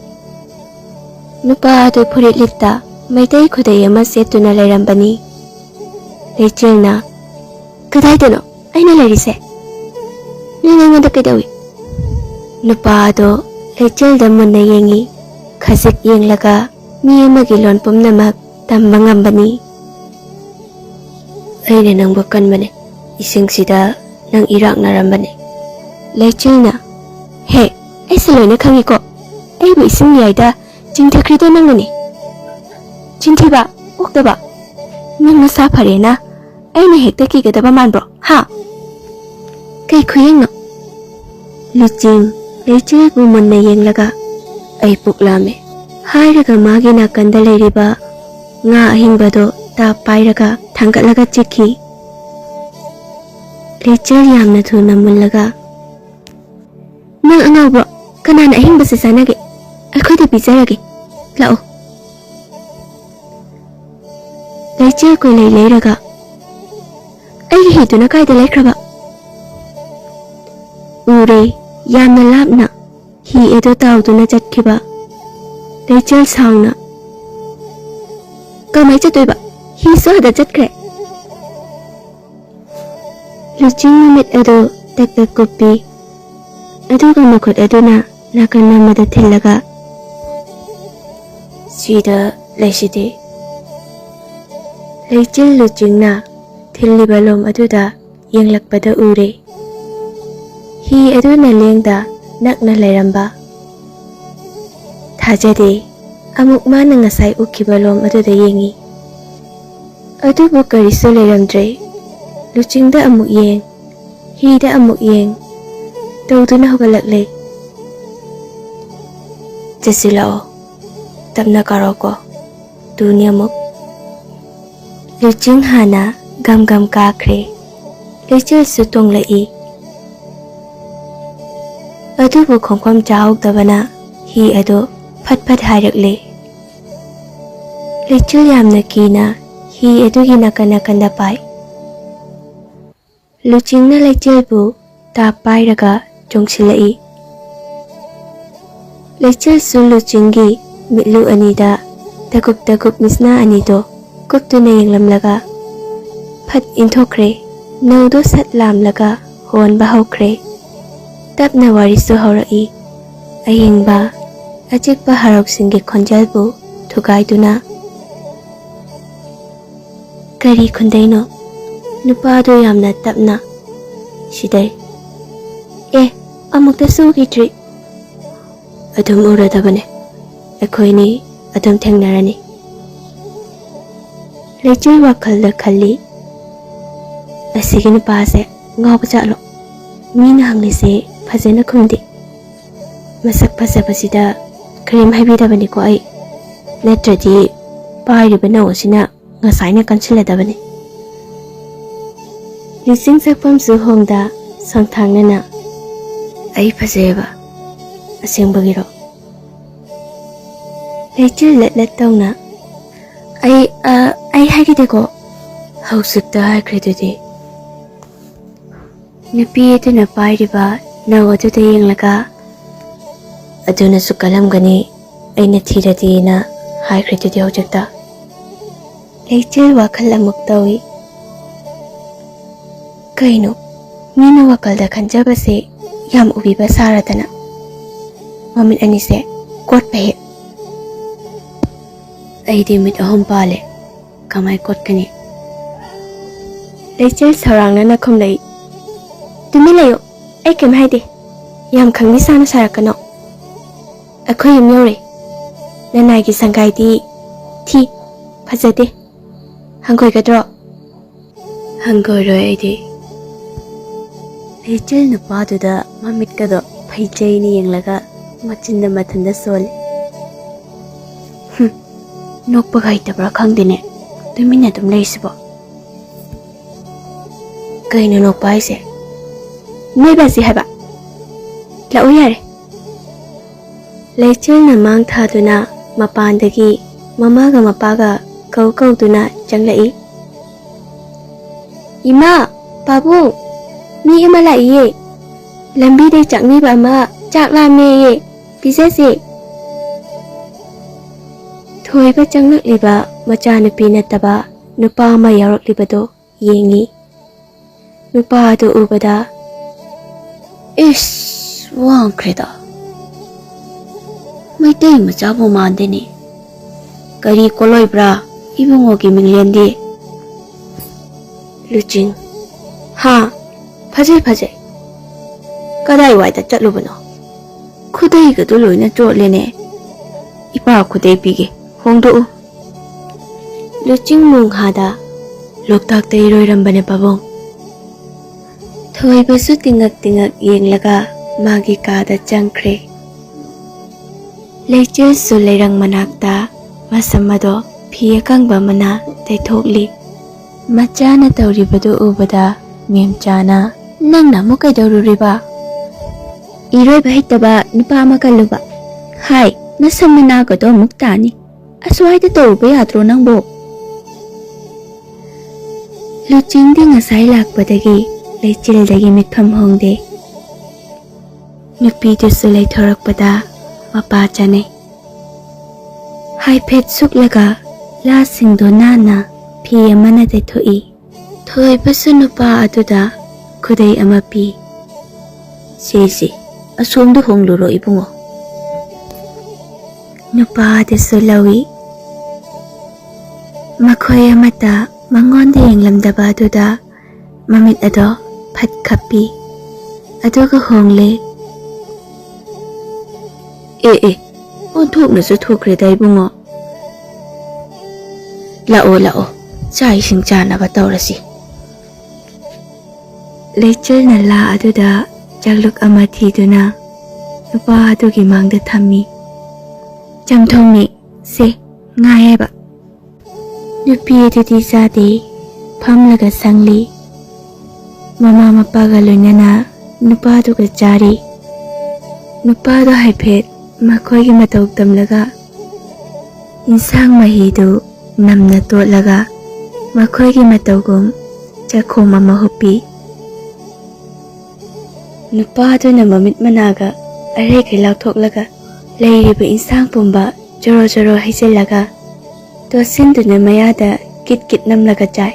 ꯅꯨꯄꯥ ꯑꯗꯨ ꯐꯨꯔꯤꯠ ꯂꯤꯠꯇ ꯃꯩꯇꯩ ꯈꯨꯗꯩ ꯑꯃ ꯁꯦꯠꯇꯨꯅ ꯂꯩꯔꯝꯕꯅꯤ꯫ ꯂꯩꯆꯤꯜꯅ, "ꯀꯗꯥꯏꯗꯅꯣ ꯑꯩꯅ ꯂꯩꯔꯤꯁꯦ? ꯅꯪ ꯑꯩꯉꯣꯟꯗ ꯀꯩꯗꯧꯏ?" ꯅꯨꯄꯥ ꯑꯗꯣ ꯂꯩꯆꯤꯜꯗ ꯃꯨꯟꯅ ꯌꯦꯡꯉꯤ꯫ ꯈꯖꯤꯛ ꯌꯦꯡꯂꯒ ꯃꯤ ꯑꯃꯒꯤ ꯂꯣꯟ ꯄꯨꯝꯅꯃꯛ ꯇꯝꯕ ꯉꯝꯕꯅꯤ꯫ "ꯑꯩꯅ ꯅꯪꯕꯨ ꯀꯟꯕꯅꯦ, ꯏꯁꯤꯡꯁꯤꯗ ꯅꯪ ꯏꯔꯥꯛꯅꯔꯝꯕꯅꯦ꯫" ꯂꯩꯆꯤꯜꯅ, "ꯍꯦ, ꯑꯩꯁꯦ ꯂꯣꯏꯅ ꯈꯪꯉꯤꯀꯣ꯫ ꯑꯩꯕꯨ ꯏꯁꯤꯡ ꯃꯌꯥꯏꯗ ꯆꯤꯡꯊꯈ꯭ꯔꯤꯗꯣ ꯅꯪꯅꯅꯦ꯫ ꯆꯤꯟꯊꯤꯕ, ꯑꯣꯛꯇꯕ꯫ ꯅꯪ ꯅꯁꯥ ꯐꯔꯦꯅ ꯑꯩꯅ ꯍꯦꯛꯇ ꯀꯤꯒꯗꯕ ꯃꯥꯟꯕ꯭ꯔꯣ, ꯍꯥ?" "ꯀꯩ ꯈꯨꯌꯦꯡꯅꯣ?" ꯂꯨꯆꯤꯡ ꯂꯩꯆꯤꯜꯕꯨ ꯃꯨꯟꯅ ꯌꯦꯡꯂꯒ, "ꯑꯩ ꯄꯨꯛ ꯂꯥꯝꯃꯦ" ꯍꯥꯏꯔꯒ ꯃꯥꯒꯤ ꯅꯥꯀꯟꯗ ꯂꯩꯔꯤꯕ ꯉꯥ ꯑꯍꯤꯡꯕꯗꯣ ꯇꯥꯞ ꯄꯥꯏꯔꯒ ꯊꯥꯡꯒꯠꯂꯒ ꯆꯤꯛꯈꯤ꯫ ꯂꯩꯆꯤꯜ ꯌꯥꯝꯅ ꯊꯨꯅ ꯃꯨꯜꯂꯒ, "ꯅꯪ ꯑꯉꯥꯎꯕ꯭ꯔꯣ? ꯀꯅꯥꯅ ꯑꯍꯤꯡꯕꯁꯦ ꯆꯥꯅꯒꯦ? ꯑꯩꯈꯣꯏꯗ ꯄꯤꯖꯔꯒꯦ꯫ ꯂꯥꯛꯑꯣ꯫" ꯂꯩꯆꯤꯜ ꯀꯣꯏꯂꯩ ꯂꯩꯔꯒ, "ꯑꯩꯒꯤ ꯍꯤꯗꯨꯅ ꯀꯥꯏꯗ ꯂꯩꯈ꯭ꯔꯕ?" ꯎꯔꯦ, ꯌꯥꯝꯅ ꯂꯥꯞꯅ ꯍꯤ ꯑꯗꯨ ꯇꯥꯎꯗꯨꯅ ꯆꯠꯈꯤꯕ꯫ ꯂꯩꯆꯤꯜ ꯁꯥꯎꯅ, "ꯀꯃꯥꯏ ꯆꯠꯇꯣꯏꯕ? ꯍꯤꯁꯨ ꯑꯥꯗ ꯆꯠꯈ꯭ꯔꯦ꯫" ꯂꯨꯆꯤꯡ ꯃꯃꯤꯠ ꯑꯗꯨ ꯇꯛ ꯇꯛ ꯀꯨꯞꯄꯤ꯫ ꯑꯗꯨꯒ ꯃꯈꯨꯠ ꯑꯗꯨꯅ ꯅꯥꯀꯟ ꯑꯃꯗ ꯊꯤꯜꯂꯒ, "ꯁꯤꯗ ꯂꯩꯁꯤꯗꯤ꯫" ꯂꯩꯆꯤꯜ ꯂꯨꯆꯤꯡꯅ, ꯊꯤꯜꯂꯤꯕ ꯂꯣꯝ ꯑꯗꯨꯗ ꯌꯦꯡꯂꯛꯄꯗ ꯎꯔꯦ꯫ ꯍꯤ ꯑꯗꯨꯅ ꯂꯦꯡꯗ ꯅꯛꯅ ꯂꯩꯔꯝꯕ꯫ ꯊꯥꯖꯗꯦ, ꯑꯃꯨꯛ ꯃꯥꯅ ꯉꯁꯥꯏ ꯎꯈꯤꯕ ꯂꯣꯝ ꯑꯗꯨꯗ ꯌꯦꯡꯉꯤ꯫ ꯑꯗꯨꯕꯨ ꯀꯔꯤꯁꯨ ꯂꯩꯔꯝꯗ꯭ꯔꯦ꯫ ꯂꯨꯆꯤꯡꯗ ꯑꯃꯨꯛ ꯌꯦꯡ, ꯍꯤꯗ ꯑꯃꯨꯛ ꯌꯦꯡ ꯇꯧꯗꯨꯅ ꯍꯧꯒꯠꯂꯛꯂꯦ꯫ "ꯆꯠꯁꯤꯜꯂꯛꯑꯣ, ꯇꯞꯅ ꯀꯥꯔꯛꯑꯣꯀꯣ, ꯇꯨꯅꯤ ꯑꯃꯨꯛ꯫" ꯂꯨꯆꯤꯡ ꯍꯥꯟꯅ ꯒꯝ ꯒꯝ ꯀꯥꯈ꯭ꯔꯦ꯫ ꯂꯩꯆꯤꯜꯁꯨ ꯇꯣꯡꯂꯛꯏ꯫ ꯑꯗꯨꯕꯨ ꯈꯣꯡꯐꯝ ꯆꯥꯍꯧꯗꯕꯅ ꯍꯤ ꯑꯗꯨ ꯐꯠ ꯐꯠ ꯍꯥꯏꯔꯛꯂꯦ꯫ ꯂꯩꯆꯤꯜ ꯌꯥꯝꯅ ꯀꯤꯅ ꯍꯤ ꯑꯗꯨꯒꯤ ꯅꯥꯀꯟ ꯅꯥꯀꯟꯗ ꯄꯥꯏ꯫ ꯂꯨꯆꯤꯡꯅ ꯂꯩꯆꯤꯜꯕꯨ ꯇꯥꯞ ꯄꯥꯏꯔꯒ ꯆꯣꯡꯁꯤꯜꯂꯛꯏ꯫ ꯂꯩꯆꯤꯜꯁꯨ ꯂꯨꯆꯤꯡꯒꯤ ꯃꯤꯠꯂꯨ ꯑꯅꯤꯗ ꯇꯒꯨꯞ ꯇꯒꯨꯞ ꯃꯤꯠꯁꯅꯥ ꯑꯅꯤꯗꯣ ꯀꯨꯞꯇꯨꯅ ꯌꯦꯡꯂꯝꯂꯒ ꯐꯠ ꯏꯟꯊꯣꯛꯈ꯭ꯔꯦ꯫ ꯅꯧꯗꯣ ꯁꯠ ꯂꯥꯝꯂꯒ ꯍꯣꯟꯕ ꯍꯧꯈ꯭ꯔꯦ꯫ ꯇꯞꯅ ꯋꯥꯔꯤꯁꯨ ꯍꯧꯔꯛꯏ꯫ ꯑꯌꯤꯡꯕ, ꯑꯆꯤꯛꯄ ꯍꯔꯥꯎꯁꯤꯡꯒꯤ ꯈꯣꯟꯖꯦꯜꯕꯨ ꯊꯨꯒꯥꯏꯗꯨꯅ꯫ "ꯀꯔꯤ ꯈꯨꯟꯗꯩꯅꯣ?" ꯅꯨꯄꯥꯗꯨ ꯌꯥꯝꯅ ꯇꯞꯅ꯫ "ꯁꯤꯗꯩ꯫" "ꯑꯦ, ꯑꯃꯨꯛꯇꯁꯨ ꯎꯈꯤꯗ꯭ꯔꯤ꯫" "ꯑꯗꯨꯝ ꯎꯔꯗꯕꯅꯦ, ꯑꯩꯈꯣꯏꯅꯤ ꯑꯗꯨꯝ ꯊꯦꯡꯅꯔꯅꯤ꯫" ꯂꯩꯆꯤꯜ ꯋꯥꯈꯜꯗ ꯈꯜꯂꯤ, "ꯑꯁꯤꯒꯤ ꯅꯨꯄꯥꯁꯦ ꯉꯥꯎꯕ ꯖꯥꯠꯂꯣ? ꯃꯤꯅ ꯍꯪꯂꯤꯁꯦ ꯐꯖꯅ ꯈꯨꯝꯗꯦ꯫ ꯃꯁꯛ ꯐꯖꯕꯁꯤꯗ ꯀꯔꯤꯝ ꯍꯥꯏꯕꯤꯗꯕꯅꯤꯀꯣ ꯑꯩ, ꯅꯠꯇ꯭ꯔꯗꯤ ꯄꯥꯏꯔꯤꯕ ꯅꯧ ꯑꯁꯤꯅ ꯉꯁꯥꯏꯅ ꯀꯟꯁꯤꯜꯂꯗꯕꯅꯤ꯫" ꯂꯨꯆꯤꯡ ꯁꯛꯐꯝꯁꯨ ꯍꯣꯡꯗ ꯁꯣꯡꯊꯥꯡꯅꯅ, "ꯑꯩ ꯐꯖꯩꯌꯦꯕ, ꯑꯁꯦꯡꯕꯒꯤꯔꯣ?" ꯂꯩꯆꯤꯜ ꯂꯠ ꯂꯠ ꯇꯧꯅ, "ꯑꯩ, ꯑ, ꯑꯩ ꯍꯥꯏꯈꯤꯗꯦꯀꯣ?" "ꯍꯧꯖꯤꯛꯇ ꯍꯥꯏꯈ꯭ꯔꯤꯗꯨꯗꯤ꯫" ꯅꯨꯄꯤ ꯑꯗꯨꯅ ꯄꯥꯏꯔꯤꯕ ꯅꯧ ꯑꯗꯨꯗ ꯌꯦꯡꯂꯒ, "ꯑꯗꯨꯅꯁꯨ ꯀꯜꯂꯝꯒꯅꯤ, ꯑꯩꯅ ꯊꯤꯔꯗꯤꯅ ꯍꯥꯏꯈ꯭ꯔꯤꯗꯨꯗꯤ ꯍꯧꯖꯤꯛꯇ꯫" ꯂꯩꯆꯤꯜ ꯋꯥꯈꯜ ꯑꯃꯨꯛ ꯇꯧꯏ꯫ ꯀꯩꯅꯣ, ꯃꯤꯅ ꯋꯥꯈꯜꯗ ꯈꯟꯖꯕꯁꯦ ꯌꯥꯝ ꯎꯕꯤꯕ ꯁꯥꯔꯗꯅ꯫ ꯃꯃꯤꯠ ꯑꯅꯤꯁꯦ ꯀꯣꯠꯄ ꯍꯦꯛ꯫ "ꯑꯩꯗꯤ ꯃꯤꯠ ꯑꯍꯨꯝ ꯄꯥꯜꯂꯦ, ꯀꯃꯥꯏ ꯀꯣꯠꯀꯅꯤ?" ꯂꯩꯆꯤꯜ ꯁꯧꯔꯥꯡꯅꯅ ꯈꯨꯝꯂꯛꯏ꯫ "ꯇꯨꯃꯤꯟ ꯂꯩꯌꯨ, ꯑꯩ ꯀꯩꯝ ꯍꯥꯏꯗꯦ꯫ ꯌꯥꯝ ꯈꯪꯕꯤ ꯁꯥꯅ ꯁꯥꯔꯛꯀꯅꯣ꯫ ꯑꯩꯈꯣꯏ ꯌꯨꯝ ꯌꯧꯔꯦ꯫ ꯅꯅꯥꯏꯒꯤ ꯁꯪꯒꯥꯏꯗꯤ ꯊꯤ, ꯐꯖꯗꯦ꯫ ꯍꯪꯒꯣꯏꯒꯗ꯭ꯔꯣ?" "ꯍꯪꯒꯣꯏꯔꯣꯏ ꯑꯩꯗꯤ꯫" ꯂꯩꯆꯤꯜ ꯅꯨꯄꯥꯗꯨꯗ ꯃꯃꯤꯠꯀꯗꯣ ꯐꯩꯖꯩꯅ ꯌꯦꯡꯂꯒ ꯃꯆꯤꯟꯗ ꯃꯊꯟꯇ ꯁꯣꯜꯂꯤ꯫ "ꯍꯨꯝ, ꯅꯣꯛꯄꯒ ꯍꯩꯇꯕ꯭ꯔꯥ ꯈꯪꯗꯦꯅꯦ, ꯇꯨꯃꯤꯟꯅ ꯑꯗꯨꯝ ꯂꯩꯁꯤꯕꯣ꯫ ꯀꯩꯅꯣ ꯅꯣꯛꯄ ꯍꯥꯏꯁꯦ? ꯅꯣꯏ ꯕꯥꯖꯤ ꯍꯥꯏꯕ? ꯂꯥꯛꯎ ꯌꯥꯔꯦ꯫" ꯂꯩꯆꯤꯜꯅ ꯃꯥꯡ ꯊꯥꯗꯨꯅ ꯃꯄꯥꯟꯗꯒꯤ ꯃꯃꯥꯒ ꯃꯄꯥꯒ ꯀꯧ ꯀꯧꯗꯨꯅ ꯆꯪꯂꯛꯏ꯫ "ꯏꯃꯥ, ꯄꯥꯕꯨꯡ, ꯃꯤ ꯑꯃ ꯂꯥꯛꯏꯌꯦ꯫ ꯂꯝꯕꯤꯗꯩ ꯆꯥꯛꯅꯤꯕ ꯑꯃ ꯆꯥꯛ ꯂꯥꯝꯃꯦꯌꯦ, ꯄꯤꯖꯁꯦ꯫" ꯊꯣꯏꯕ ꯆꯪꯂꯛꯂꯤꯕ ꯃꯆꯥꯅꯨꯄꯤ ꯅꯠꯇꯕ ꯅꯨꯄꯥ ꯑꯃ ꯌꯥꯎꯔꯛꯂꯤꯕꯗꯨ ꯌꯦꯡꯉꯤ꯫ ꯅꯨꯄꯥ ꯑꯗꯨ ꯎꯕꯗ, "ꯏꯁ, ꯋꯥꯡꯈ꯭ꯔꯦꯗ꯫ ꯃꯩꯇꯩ ꯃꯆꯥꯕꯨ ꯃꯥꯟꯗꯦꯅꯦ꯫ ꯀꯔꯤ ꯀꯣꯂꯣꯏꯕ꯭ꯔꯥ ꯏꯕꯨꯡꯉꯣꯒꯤ ꯃꯤꯡꯂꯦꯟꯗꯤ?" ꯂꯨꯆꯤꯡ, "ꯍꯥ, ꯐꯖꯩ, ꯐꯖꯩ꯫ ꯀꯗꯥꯏꯋꯥꯏꯗ ꯆꯠꯂꯨꯕꯅꯣ? ꯈꯨꯗꯩꯒꯗꯨ ꯂꯣꯏꯅ ꯆꯣꯠꯂꯦꯅꯦ꯫ ꯏꯄꯥ ꯈꯨꯗꯩ ꯄꯤꯒꯦ, ꯍꯣꯡꯗꯣꯛꯎ꯫" ꯂꯨꯆꯤꯡ ꯃꯣꯡꯍꯥꯗ ꯂꯣꯛꯇꯥꯛꯇ ꯏꯔꯣꯏꯔꯝꯕꯅꯦ ꯄꯥꯕꯨꯡ꯫ ꯊꯣꯏꯕꯁꯨ ꯇꯤꯡꯉꯛ ꯇꯤꯡꯉꯛ ꯌꯦꯡꯂꯒ ꯃꯥꯒꯤ ꯀꯥꯗ ꯆꯪꯈ꯭ꯔꯦ꯫ ꯂꯩꯆꯤꯜꯁꯨ ꯂꯩꯔꯪ ꯃꯅꯥꯛꯇ ꯃꯁꯝ ꯑꯗꯣ ꯐꯤ ꯑꯀꯪꯕ ꯑꯃꯅ ꯇꯩꯊꯣꯛꯂꯤ꯫ ꯃꯆꯥꯅ ꯇꯧꯔꯤꯕꯗꯨ ꯎꯕꯗ ꯃꯦꯝꯆꯥꯅ, "ꯅꯪꯅ ꯑꯃꯨꯛ ꯀꯩꯗꯧꯔꯨꯔꯤꯕ?" "ꯏꯔꯣꯏꯕ ꯍꯩꯇꯕ ꯅꯨꯄꯥ ꯑꯃ ꯀꯜꯂꯨꯕ꯫ ꯍꯥꯏ, ꯅꯁꯝ ꯅꯅꯥꯒꯗꯣ ꯑꯃꯨꯛ ꯇꯥꯅꯤ꯫ ꯑꯁ꯭ꯋꯥꯏꯗ ꯇꯧꯔꯨꯕ ꯌꯥꯗ꯭ꯔꯣ ꯅꯪꯕꯣ?" ꯂꯨꯆꯤꯡꯗꯤ ꯉꯁꯥꯏ ꯂꯥꯛꯄꯗꯒꯤ ꯂꯩꯆꯤꯜꯗꯒꯤ ꯃꯤꯠꯐꯝ ꯍꯣꯡꯗꯦ꯫ ꯅꯨꯄꯤꯗꯨꯁꯨ ꯂꯩꯊꯣꯔꯛꯄꯗ ꯃꯄꯥ ꯆꯥꯅꯩ꯫ ꯍꯥꯏꯐꯦꯠ ꯁꯨꯛꯂꯒ ꯂꯥꯁꯤꯡꯗꯣ ꯅꯥꯟꯅ ꯐꯤ ꯑꯃꯅ ꯇꯩꯊꯣꯛꯏ꯫ ꯊꯣꯏꯕꯁꯨ ꯅꯨꯄꯥ ꯑꯗꯨꯗ ꯈꯨꯗꯩ ꯑꯃ ꯄꯤ꯫ "ꯁꯦ, ꯁꯦ, ꯑꯁꯣꯝꯗ ꯍꯣꯡꯂꯨꯔꯣ ꯏꯕꯨꯡꯉꯣ꯫" ꯅꯨꯄꯥ ꯑꯗꯨꯁꯨ ꯂꯧꯏ꯫ ꯃꯈꯣꯏ ꯑꯃꯠꯇ ꯃꯉꯣꯟꯗ ꯌꯦꯡꯂꯝꯗꯕ ꯑꯗꯨꯗ ꯃꯃꯤꯠ ꯑꯗꯣ ꯐꯠ ꯈꯞꯄꯤ꯫ ꯑꯗꯨꯒ ꯍꯣꯡꯂꯦ꯫ ꯑꯦ ꯑꯦ, ꯑꯣꯟꯊꯣꯛꯅꯁꯨ ꯊꯣꯛꯈ꯭ꯔꯦꯗ ꯏꯕꯨꯡꯉꯣ꯫ ꯂꯥꯛꯑꯣ ꯂꯥꯛꯑꯣ, ꯆꯥꯛ ꯏꯁꯤꯡ ꯆꯥꯅꯕ ꯇꯧꯔꯁꯤ꯫ ꯂꯩꯆꯤꯜꯅ ꯂꯥ ꯑꯗꯨꯗ ꯆꯥꯛꯂꯨꯛ ꯑꯃ ꯊꯤꯗꯨꯅ ꯅꯨꯄꯥ ꯑꯗꯨꯒꯤ ꯃꯥꯡꯗ ꯊꯝꯃꯤ꯫ ꯆꯝꯊꯣꯡꯅꯤ, ꯁꯦ, ꯉꯥꯏꯌꯦꯕ꯫ ꯅꯨꯄꯤ ꯑꯗꯨꯗꯤ ꯆꯥꯗꯦ, ꯐꯝꯂꯒ ꯁꯪꯂꯤ꯫ ꯃꯃꯥ ꯃꯄꯥꯒ ꯂꯣꯏꯅꯅ ꯅꯨꯄꯥꯗꯨꯒ ꯆꯥꯔꯤ꯫ ꯅꯨꯄꯥꯗꯣ ꯍꯥꯏꯐꯦꯠ ꯃꯈꯣꯏꯒꯤ ꯃꯇꯧ ꯇꯝꯂꯒ ꯏꯟꯁꯥꯡ ꯃꯍꯤꯗꯨ ꯅꯝꯅ ꯇꯣꯠꯂꯒ ꯃꯈꯣꯏꯒꯤ ꯃꯇꯧꯒꯨꯝ ꯆꯥꯛꯈꯣꯝ ꯑꯃ ꯍꯨꯞꯄꯤ꯫ ꯅꯨꯄꯥꯗꯨꯅ ꯃꯃꯤꯠ ꯃꯅꯥꯒ ꯑꯔꯩꯈꯩ ꯂꯥꯎꯊꯣꯛꯂꯒ ꯂꯩꯔꯤꯕ ꯏꯟꯁꯥꯡ ꯄꯨꯝꯕ ꯖꯣꯔꯣ ꯖꯣꯔꯣ ꯍꯩꯖꯤꯜꯂꯒ ꯇꯣꯠꯁꯤꯟꯗꯨꯅ ꯃꯌꯥꯗ ꯀꯤꯠ ꯀꯤꯠ ꯅꯝꯂꯒ ꯆꯥꯏ꯫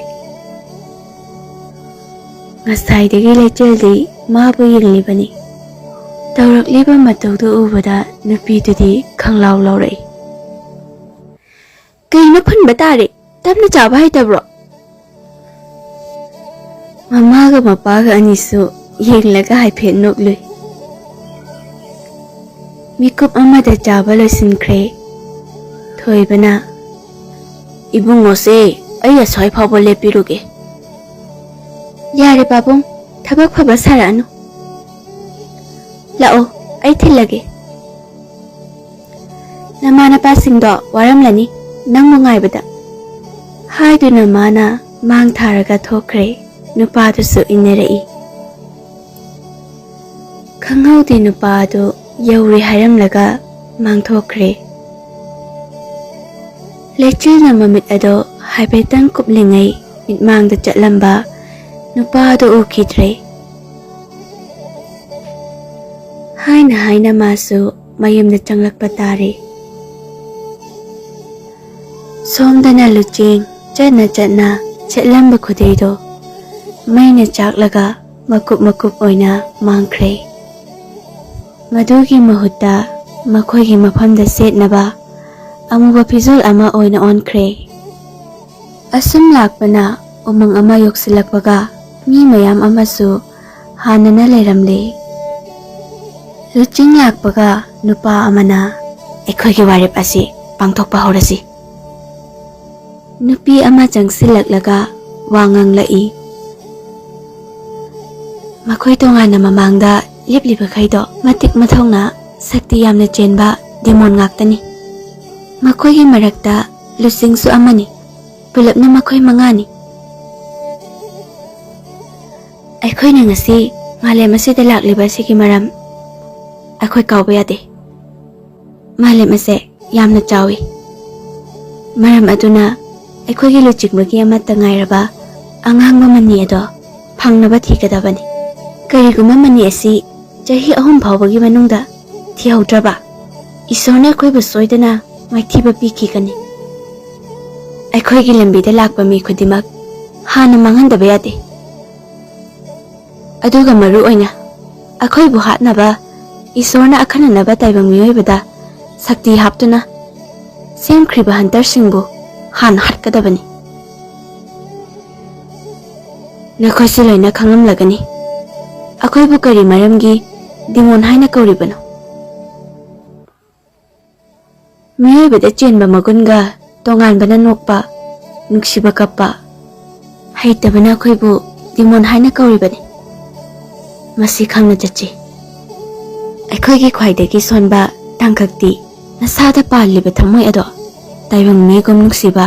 ꯉꯁꯥꯏꯗꯒꯤ ꯂꯩꯆꯤꯜꯗꯤ ꯃꯥꯕꯨ ꯌꯦꯡꯂꯤꯕꯅꯤ꯫ ꯇꯧꯔꯛꯂꯤꯕ ꯃꯇꯧꯗꯨ ꯎꯕꯗ ꯅꯨꯄꯤꯗꯨꯗꯤ ꯈꯪꯂꯥꯎ ꯂꯥꯎꯔꯛꯏ꯫ "ꯀꯩꯅꯣ ꯐꯨꯟꯕ ꯇꯥꯔꯦ, ꯇꯞꯅ ꯆꯥꯕ ꯍꯩꯇꯕ꯭ꯔꯣ?" ꯃꯃꯥꯒ ꯃꯄꯥꯒ ꯑꯅꯤꯁꯨ ꯌꯦꯡꯂꯒ ꯍꯥꯏꯐꯦꯠ ꯅꯣꯛꯂꯨꯏ꯫ ꯃꯤꯀꯨꯞ ꯑꯃꯗ ꯆꯥꯕ ꯂꯣꯏꯁꯤꯟꯈ꯭ꯔꯦ꯫ ꯊꯣꯏꯕꯅ, "ꯏꯕꯨꯡꯉꯣꯁꯦ, ꯑꯩ ꯑꯁ꯭ꯋꯥꯏ ꯐꯥꯎꯕ ꯂꯦꯞꯄꯤꯔꯨꯒꯦ꯫" "ꯌꯥꯔꯦ ꯄꯥꯕꯨꯡ, ꯊꯕꯛ ꯐꯕ ꯁꯥꯔꯛꯑꯅꯨ꯫ ꯂꯥꯛꯑꯣ, ꯑꯩ ꯊꯤꯜꯂꯒꯦ꯫ ꯅꯃꯥ ꯅꯄꯥꯁꯤꯡꯗꯣ ꯋꯥꯔꯝꯂꯅꯤ ꯅꯪꯕꯨ ꯉꯥꯏꯕꯗ," ꯍꯥꯏꯗꯨꯅ ꯃꯥꯅ ꯃꯥꯡ ꯊꯥꯔꯒ ꯊꯣꯛꯈ꯭ꯔꯦ꯫ ꯅꯨꯄꯥꯗꯨꯁꯨ ꯏꯟꯅꯔꯛꯏ꯫ ꯈꯪꯍꯧꯗꯦ ꯅꯨꯄꯥ ꯑꯗꯨ ꯌꯧꯔꯦ ꯍꯥꯏꯔꯝꯂꯒ ꯃꯥꯡꯊꯣꯛꯈ꯭ꯔꯦ꯫ ꯂꯩꯆꯤꯜꯅ ꯃꯃꯤꯠ ꯑꯗꯣ ꯍꯥꯏꯐꯦꯠꯇꯪ ꯀꯨꯞꯂꯤꯉꯩ ꯃꯤꯠꯃꯥꯡꯗ ꯆꯠꯂꯝꯕ ꯅꯨꯄꯥ ꯑꯗꯨ ꯎꯈꯤꯗ꯭ꯔꯦ꯫ ꯍꯥꯏꯅ ꯍꯥꯏꯅ ꯃꯥꯁꯨ ꯃꯌꯨꯝꯗ ꯆꯪꯂꯛꯄ ꯇꯥꯔꯦ꯫ ꯁꯣꯝꯗꯅ ꯂꯨꯆꯦꯡ ꯆꯠꯅ ꯆꯠꯅ ꯁꯦꯠꯂꯝꯕ ꯈꯨꯗꯩꯗꯣ ꯃꯩꯅ ꯆꯥꯛꯂꯒ ꯃꯀꯨꯞ ꯃꯀꯨꯞ ꯑꯣꯏꯅ ꯃꯥꯡꯈ꯭ꯔꯦ꯫ ꯃꯗꯨꯒꯤ ꯃꯍꯨꯠꯇ ꯃꯈꯣꯏꯒꯤ ꯃꯐꯝꯗ ꯁꯦꯠꯅꯕ ꯑꯃꯨꯕ ꯐꯤꯖꯣꯜ ꯑꯃ ꯑꯣꯏꯅ ꯑꯣꯟꯈ꯭ꯔꯦ꯫ ꯑꯁꯨꯝ ꯂꯥꯛꯄꯅ ꯎꯃꯪ ꯑꯃ ꯌꯣꯛꯁꯤꯜꯂꯛꯄꯒ ꯃꯤ ꯃꯌꯥꯝ ꯑꯃꯁꯨ ꯍꯥꯟꯅꯅ ꯂꯩꯔꯝꯂꯦ꯫ ꯂꯨꯆꯤꯡ ꯂꯥꯛꯄꯒ ꯅꯨꯄꯥ ꯑꯃꯅ, "ꯑꯩꯈꯣꯏꯒꯤ ꯋꯥꯔꯦꯞ ꯑꯁꯤ ꯄꯥꯡꯊꯣꯛꯄ ꯍꯧꯔꯁꯤ꯫" ꯅꯨꯄꯤ ꯑꯃ ꯆꯪꯁꯤꯜꯂꯛꯂꯒ ꯋꯥ ꯉꯥꯡꯂꯛꯏ꯫ ꯃꯈꯣꯏ ꯇꯣꯉꯥꯟꯅ ꯃꯃꯥꯡꯗ ꯂꯦꯞꯂꯤꯕꯈꯩꯗꯣ ꯃꯇꯤꯛ ꯃꯊꯧꯅꯥ, ꯁꯛꯇꯤ ꯌꯥꯝꯅ ꯆꯦꯟꯕ ꯗꯦꯃꯣꯟ ꯉꯥꯛꯇꯅꯤ꯫ ꯃꯈꯣꯏꯒꯤ ꯃꯔꯛꯇ ꯂꯨꯆꯤꯡꯁꯨ ꯑꯃꯅꯤ꯫ ꯄꯨꯂꯞꯅ ꯃꯈꯣꯏ ꯃꯉꯥꯅꯤ꯫ ꯑꯩꯈꯣꯏꯅ ꯉꯁꯤ ꯃꯥꯂꯦꯝ ꯑꯁꯤꯗ ꯂꯥꯛꯂꯤꯕ ꯑꯁꯤꯒꯤ ꯃꯔꯝ ꯑꯩꯈꯣꯏ ꯀꯥꯎꯕ ꯌꯥꯗꯦ꯫ ꯃꯥꯂꯦꯝ ꯑꯁꯦ ꯌꯥꯝꯅ ꯆꯥꯎꯏ꯫ ꯃꯔꯝ ꯑꯗꯨꯅ ꯑꯩꯈꯣꯏꯒꯤ ꯂꯨꯆꯤꯡꯕꯒꯤ ꯑꯃꯠꯇ ꯉꯥꯏꯔꯕ ꯑꯉꯥꯡꯕ ꯃꯅꯤ ꯑꯗꯣ ꯐꯪꯅꯕ ꯊꯤꯒꯗꯕꯅꯤ꯫ ꯀꯔꯤꯒꯨꯝꯕ ꯃꯅꯤ ꯑꯁꯤ ꯆꯍꯤ ꯑꯍꯨꯝ ꯐꯥꯎꯕꯒꯤ ꯃꯅꯨꯡꯗ ꯊꯤꯍꯧꯗ꯭ꯔꯕ, ꯏꯁꯣꯔꯅ ꯑꯩꯈꯣꯏꯕꯨ ꯁꯣꯏꯗꯅ ꯃꯥꯏꯊꯤꯕ ꯄꯤꯈꯤꯒꯅꯤ꯫ ꯑꯩꯈꯣꯏꯒꯤ ꯂꯝꯕꯤꯗ ꯂꯥꯛꯄ ꯃꯤ ꯈꯨꯗꯤꯡꯃꯛ ꯍꯥꯟꯅ ꯃꯥꯡꯍꯟꯗꯕ ꯌꯥꯗꯦ꯫ ꯑꯗꯨꯒ ꯃꯔꯨ ꯑꯣꯏꯅ ꯑꯩꯈꯣꯏꯕꯨ ꯍꯥꯠꯅꯕ ꯏꯁꯣꯔꯅ ꯑꯈꯟꯅꯅꯕ ꯇꯥꯏꯕꯪ ꯃꯤꯑꯣꯏꯕꯗ ꯁꯛꯇꯤ ꯍꯥꯞꯇꯨꯅ ꯁꯦꯝꯈ꯭ꯔꯤꯕ ꯍꯟꯇꯔꯁꯤꯡꯕꯨ ꯍꯥꯟꯅ ꯍꯥꯠꯀꯗꯕꯅꯤ꯫ ꯅꯈꯣꯏꯁꯨ ꯂꯣꯏꯅ ꯈꯪꯂꯝꯂꯒꯅꯤ, ꯑꯩꯈꯣꯏꯕꯨ ꯀꯔꯤ ꯃꯔꯝꯒꯤ ꯗꯤꯃꯣꯟ ꯍꯥꯏꯅ ꯀꯧꯔꯤꯕꯅꯣ꯫ ꯃꯤꯑꯣꯏꯕꯗ ꯆꯦꯟꯕ ꯃꯒꯨꯟꯒ ꯇꯣꯉꯥꯟꯕꯅ ꯅꯣꯛꯄ, ꯅꯨꯡꯁꯤꯕ ꯀꯞꯄ, ꯍꯩꯇꯕꯅ ꯑꯩꯈꯣꯏꯕꯨ ꯗꯤꯃꯣꯟ ꯍꯥꯏꯅ ꯀꯧꯔꯤꯕꯅꯤ꯫ ꯃꯁꯤ ꯈꯪꯅ ꯆꯠꯁꯤ꯫ ꯑꯩꯈꯣꯏꯒꯤ ꯈ꯭ꯋꯥꯏꯗꯒꯤ ꯁꯣꯟꯕ ꯇꯥꯡꯀꯛꯇꯤ ꯅꯁꯥꯗ ꯄꯥꯜꯂꯤꯕ ꯊꯃꯣꯏ ꯑꯗꯣ ꯇꯥꯏꯕꯪ ꯃꯤꯒꯨꯝ ꯅꯨꯡꯁꯤꯕ,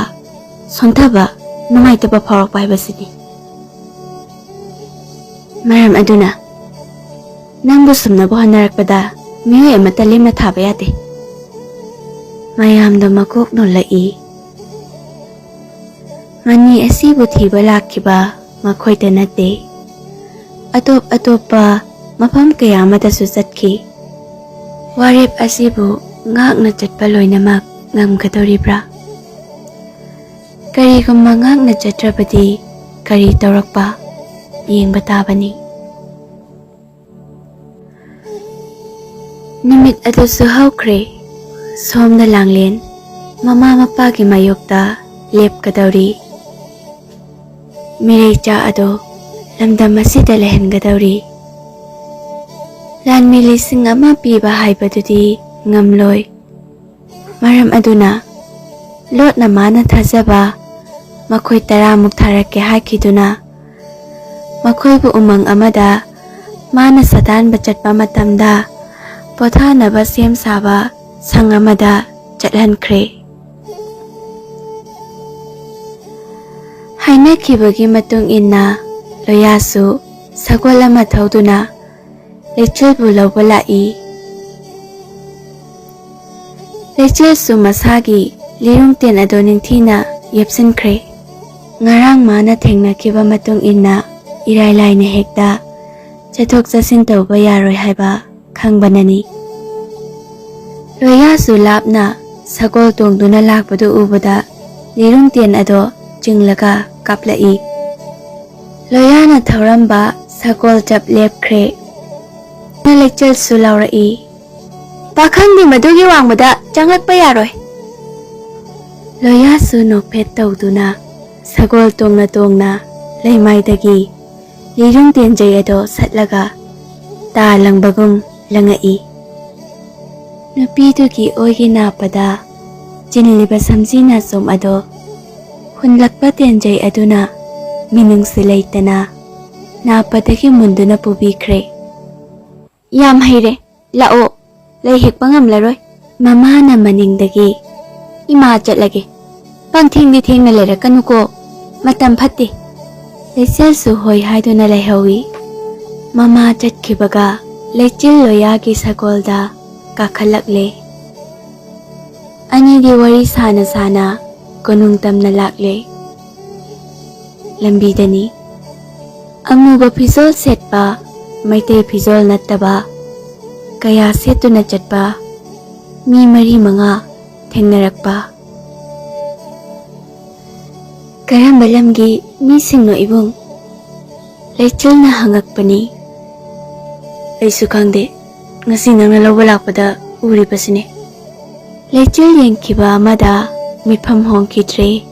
ꯁꯣꯟꯊꯕ, ꯅꯨꯡꯉꯥꯏꯇꯕ ꯐꯥꯎꯔꯛꯄ ꯍꯥꯏꯕꯁꯤꯅꯤ꯫ ꯃꯔꯝ ꯑꯗꯨꯅ ꯅꯪꯕꯨ ꯁꯨꯝꯅꯕ ꯍꯣꯠꯅꯔꯛꯄꯗ ꯃꯤꯑꯣꯏ ꯑꯃꯠꯇ ꯂꯦꯝꯅ ꯊꯥꯕ ꯌꯥꯗꯦ꯫ ꯃꯌꯥꯝꯗꯣ ꯃꯀꯣꯛ ꯅꯣꯜꯂꯛꯏ꯫ ꯃꯅꯤ ꯑꯁꯤꯕꯨ ꯊꯤꯕ ꯂꯥꯛꯈꯤꯕ ꯃꯈꯣꯏꯇ ꯅꯠꯇꯦ, ꯑꯇꯣꯞ ꯑꯇꯣꯞꯄ ꯃꯐꯝ ꯀꯌꯥ ꯑꯃꯗꯁꯨ ꯆꯠꯈꯤ꯫ ꯋꯥꯔꯦꯞ ꯑꯁꯤꯕꯨ ꯉꯥꯛꯅ ꯆꯠꯄ ꯂꯣꯏꯅꯃꯛ ꯉꯝꯒꯗꯧꯔꯤꯕ꯭ꯔꯥ? ꯀꯔꯤꯒꯨꯝꯕ ꯉꯥꯛꯅ ꯆꯠꯇ꯭ꯔꯕꯗꯤ ꯀꯔꯤ ꯇꯧꯔꯛꯄ ꯌꯦꯡꯕ ꯇꯥꯕꯅꯤ꯫ ꯅꯨꯃꯤꯠ ꯑꯗꯨꯁꯨ ꯍꯧꯈ꯭ꯔꯦ꯫ ꯁꯣꯝꯗ ꯂꯥꯡꯂꯦꯟ ꯃꯃꯥ ꯃꯄꯥꯒꯤ ꯃꯥꯌꯣꯛꯇ ꯂꯦꯞꯀꯗꯧꯔꯤ꯫ ꯃꯤꯔꯩꯆꯥ ꯑꯗꯣ ꯂꯝꯗꯝ ꯑꯁꯤꯗ ꯂꯩꯍꯟꯒꯗꯧꯔꯤ꯫ ꯂꯥꯟꯃꯤ ꯂꯤꯁꯤꯡ ꯑꯃ ꯄꯤꯕ ꯍꯥꯏꯕꯗꯨꯗꯤ ꯉꯝꯂꯣꯏ꯫ ꯃꯔꯝ ꯑꯗꯨꯅ ꯂꯣꯠꯅ ꯃꯥꯅ ꯊꯥꯖꯕ ꯃꯈꯣꯏ ꯇꯔꯥꯃꯨꯛ ꯊꯥꯔꯛꯀꯦ ꯍꯥꯏꯈꯤꯗꯨꯅ, ꯃꯈꯣꯏꯕꯨ ꯎꯃꯪ ꯑꯃꯗ ꯃꯥꯅ ꯁꯥꯗꯥꯟꯕ ꯆꯠꯄ ꯃꯇꯝꯗ ꯄꯣꯊꯥꯅꯕ ꯁꯦꯝ ꯁꯥꯕ ꯁꯪ ꯑꯃꯗ ꯆꯠꯍꯟꯈ꯭ꯔꯦ꯫ ꯍꯥꯏꯅꯈꯤꯕꯒꯤ ꯃꯇꯨꯡ ꯏꯟꯅ ꯂꯣꯌꯥꯁꯨ ꯁꯒꯣꯜ ꯑꯃ ꯊꯧꯗꯨꯅ ꯂꯩꯆꯤꯜꯕꯨ ꯂꯧꯕ ꯂꯥꯛꯏ꯫ ꯂꯩꯆꯤꯜꯁꯨ ꯃꯁꯥꯒꯤ ꯂꯤꯔꯨꯡꯇꯦꯟ ꯑꯗꯨ ꯅꯤꯡꯊꯤꯅ ꯌꯦꯞꯁꯤꯟꯈ꯭ꯔꯦ꯫ ꯉꯔꯥꯡ ꯃꯥꯅ ꯊꯦꯡꯅꯈꯤꯕ ꯃꯇꯨꯡ ꯏꯟꯅ ꯏꯔꯥꯏ ꯂꯥꯏꯅ ꯍꯦꯛꯇ ꯆꯠꯊꯣꯛ ꯆꯠꯁꯤꯟ ꯇꯧꯕ ꯌꯥꯔꯣꯏ ꯍꯥꯏꯕ ꯈꯪꯕꯅꯅꯤ꯫ ꯂꯣꯌꯥꯁꯨ ꯂꯥꯞꯅ ꯁꯒꯣꯜ ꯇꯣꯡꯗꯨꯅ ꯂꯥꯛꯄꯗꯨ ꯎꯕꯗ ꯂꯤꯔꯨꯡꯇꯦꯟ ꯑꯗꯣ ꯆꯤꯡꯂꯒ ꯀꯥꯞꯂꯛꯏ꯫ ꯂꯣꯌꯥꯅ ꯊꯧꯔꯝꯕ ꯁꯒꯣꯜ ꯆꯞ ꯂꯦꯞꯈ꯭ꯔꯦ꯫ ꯂꯩꯆꯤꯜꯁꯨ ꯂꯥꯎꯔꯛꯏ, "ꯄꯥꯈꯪꯗꯤ ꯃꯗꯨꯒꯤ ꯋꯥꯡꯃꯗ ꯆꯪꯂꯛꯄ ꯌꯥꯔꯣꯏ!" ꯂꯣꯌꯥꯁꯨ ꯅꯣꯛꯐꯦꯠ ꯇꯧꯗꯨꯅ ꯁꯒꯣꯜ ꯇꯣꯡꯅ ꯇꯣꯡꯅ ꯂꯩꯃꯥꯏꯗꯒꯤ ꯂꯤꯔꯨꯡ ꯇꯦꯟꯖꯩ ꯑꯗꯣ ꯁꯠꯂꯒ ꯇꯥ ꯂꯪꯕꯒꯨꯝ ꯂꯪꯉꯛꯏ꯫ ꯅꯨꯄꯤꯗꯨꯒꯤ ꯑꯣꯏꯒꯤ ꯅꯥꯞꯄꯗ ꯆꯤꯜꯂꯤꯕ ꯁꯝꯖꯤ ꯅꯥꯆꯣꯝ ꯑꯗꯣ ꯍꯨꯟꯂꯛꯄ ꯇꯦꯟꯖꯩ ꯑꯗꯨꯅ ꯃꯤꯅꯨꯡꯁꯤ ꯂꯩꯇꯅ ꯅꯥꯞꯄꯗꯒꯤ ꯃꯨꯟꯗꯨꯅ ꯄꯨꯕꯤꯈ꯭ꯔꯦ꯫ "ꯌꯥꯝ ꯍꯩꯔꯦ, ꯂꯥꯛꯑꯣ, ꯂꯩ ꯍꯦꯛꯄ ꯉꯝꯂꯔꯣꯏ꯫" ꯃꯃꯥꯅ ꯃꯅꯤꯡꯗꯒꯤ, "ꯏꯃꯥ, ꯆꯠꯂꯒꯦ, ꯄꯪꯊꯦꯡꯗꯤ ꯊꯦꯡꯅ ꯂꯩꯔꯛꯀꯅꯨꯀꯣ, ꯃꯇꯝ ꯐꯠꯇꯦ꯫" ꯂꯩꯆꯤꯜꯁꯨ ꯍꯣꯏ ꯍꯥꯏꯗꯨꯅ ꯂꯩꯍꯧꯏ꯫ ꯃꯃꯥ ꯆꯠꯈꯤꯕꯒ ꯂꯩꯆꯤꯜ ꯂꯣꯌꯥꯒꯤ ꯁꯒꯣꯜꯗ ꯀꯥꯈꯠꯂꯛꯂꯦ꯫ ꯑꯅꯤꯗꯤ ꯋꯥꯔꯤ ꯁꯥꯅ ꯁꯥꯅ ꯀꯣꯅꯨꯡ ꯇꯝꯅ ꯂꯥꯛꯂꯦ꯫ ꯂꯝꯕꯤꯗꯅꯤ ꯑꯃꯨꯕ ꯐꯤꯖꯣꯜ ꯁꯦꯠꯄ, ꯃꯩꯇꯩ ꯐꯤꯖꯣꯜ ꯅꯠꯇꯕ ꯀꯌꯥ ꯁꯦꯠꯇꯨꯅ ꯆꯠꯄ ꯃꯤ ꯃꯔꯤ ꯃꯉꯥ ꯊꯦꯡꯅꯔꯛꯄ꯫ "ꯀꯔꯝꯕ ꯂꯝꯒꯤ ꯃꯤꯁꯤꯡꯅꯣ, ꯏꯕꯨꯡ?" ꯂꯩꯆꯤꯜꯅ ꯍꯪꯉꯛꯄꯅꯤ꯫ "ꯑꯩꯁꯨ ꯈꯪꯗꯦ, ꯉꯁꯤ ꯅꯪꯅ ꯂꯧꯕ ꯂꯥꯛꯄꯗ ꯎꯔꯤꯕꯁꯤꯅꯤ꯫" ꯂꯩꯆꯤꯜ ꯌꯦꯡꯈꯤꯕ ꯑꯃꯗ ꯃꯤꯠꯐꯝ ꯍꯣꯡꯈꯤꯗ꯭ꯔꯦ꯫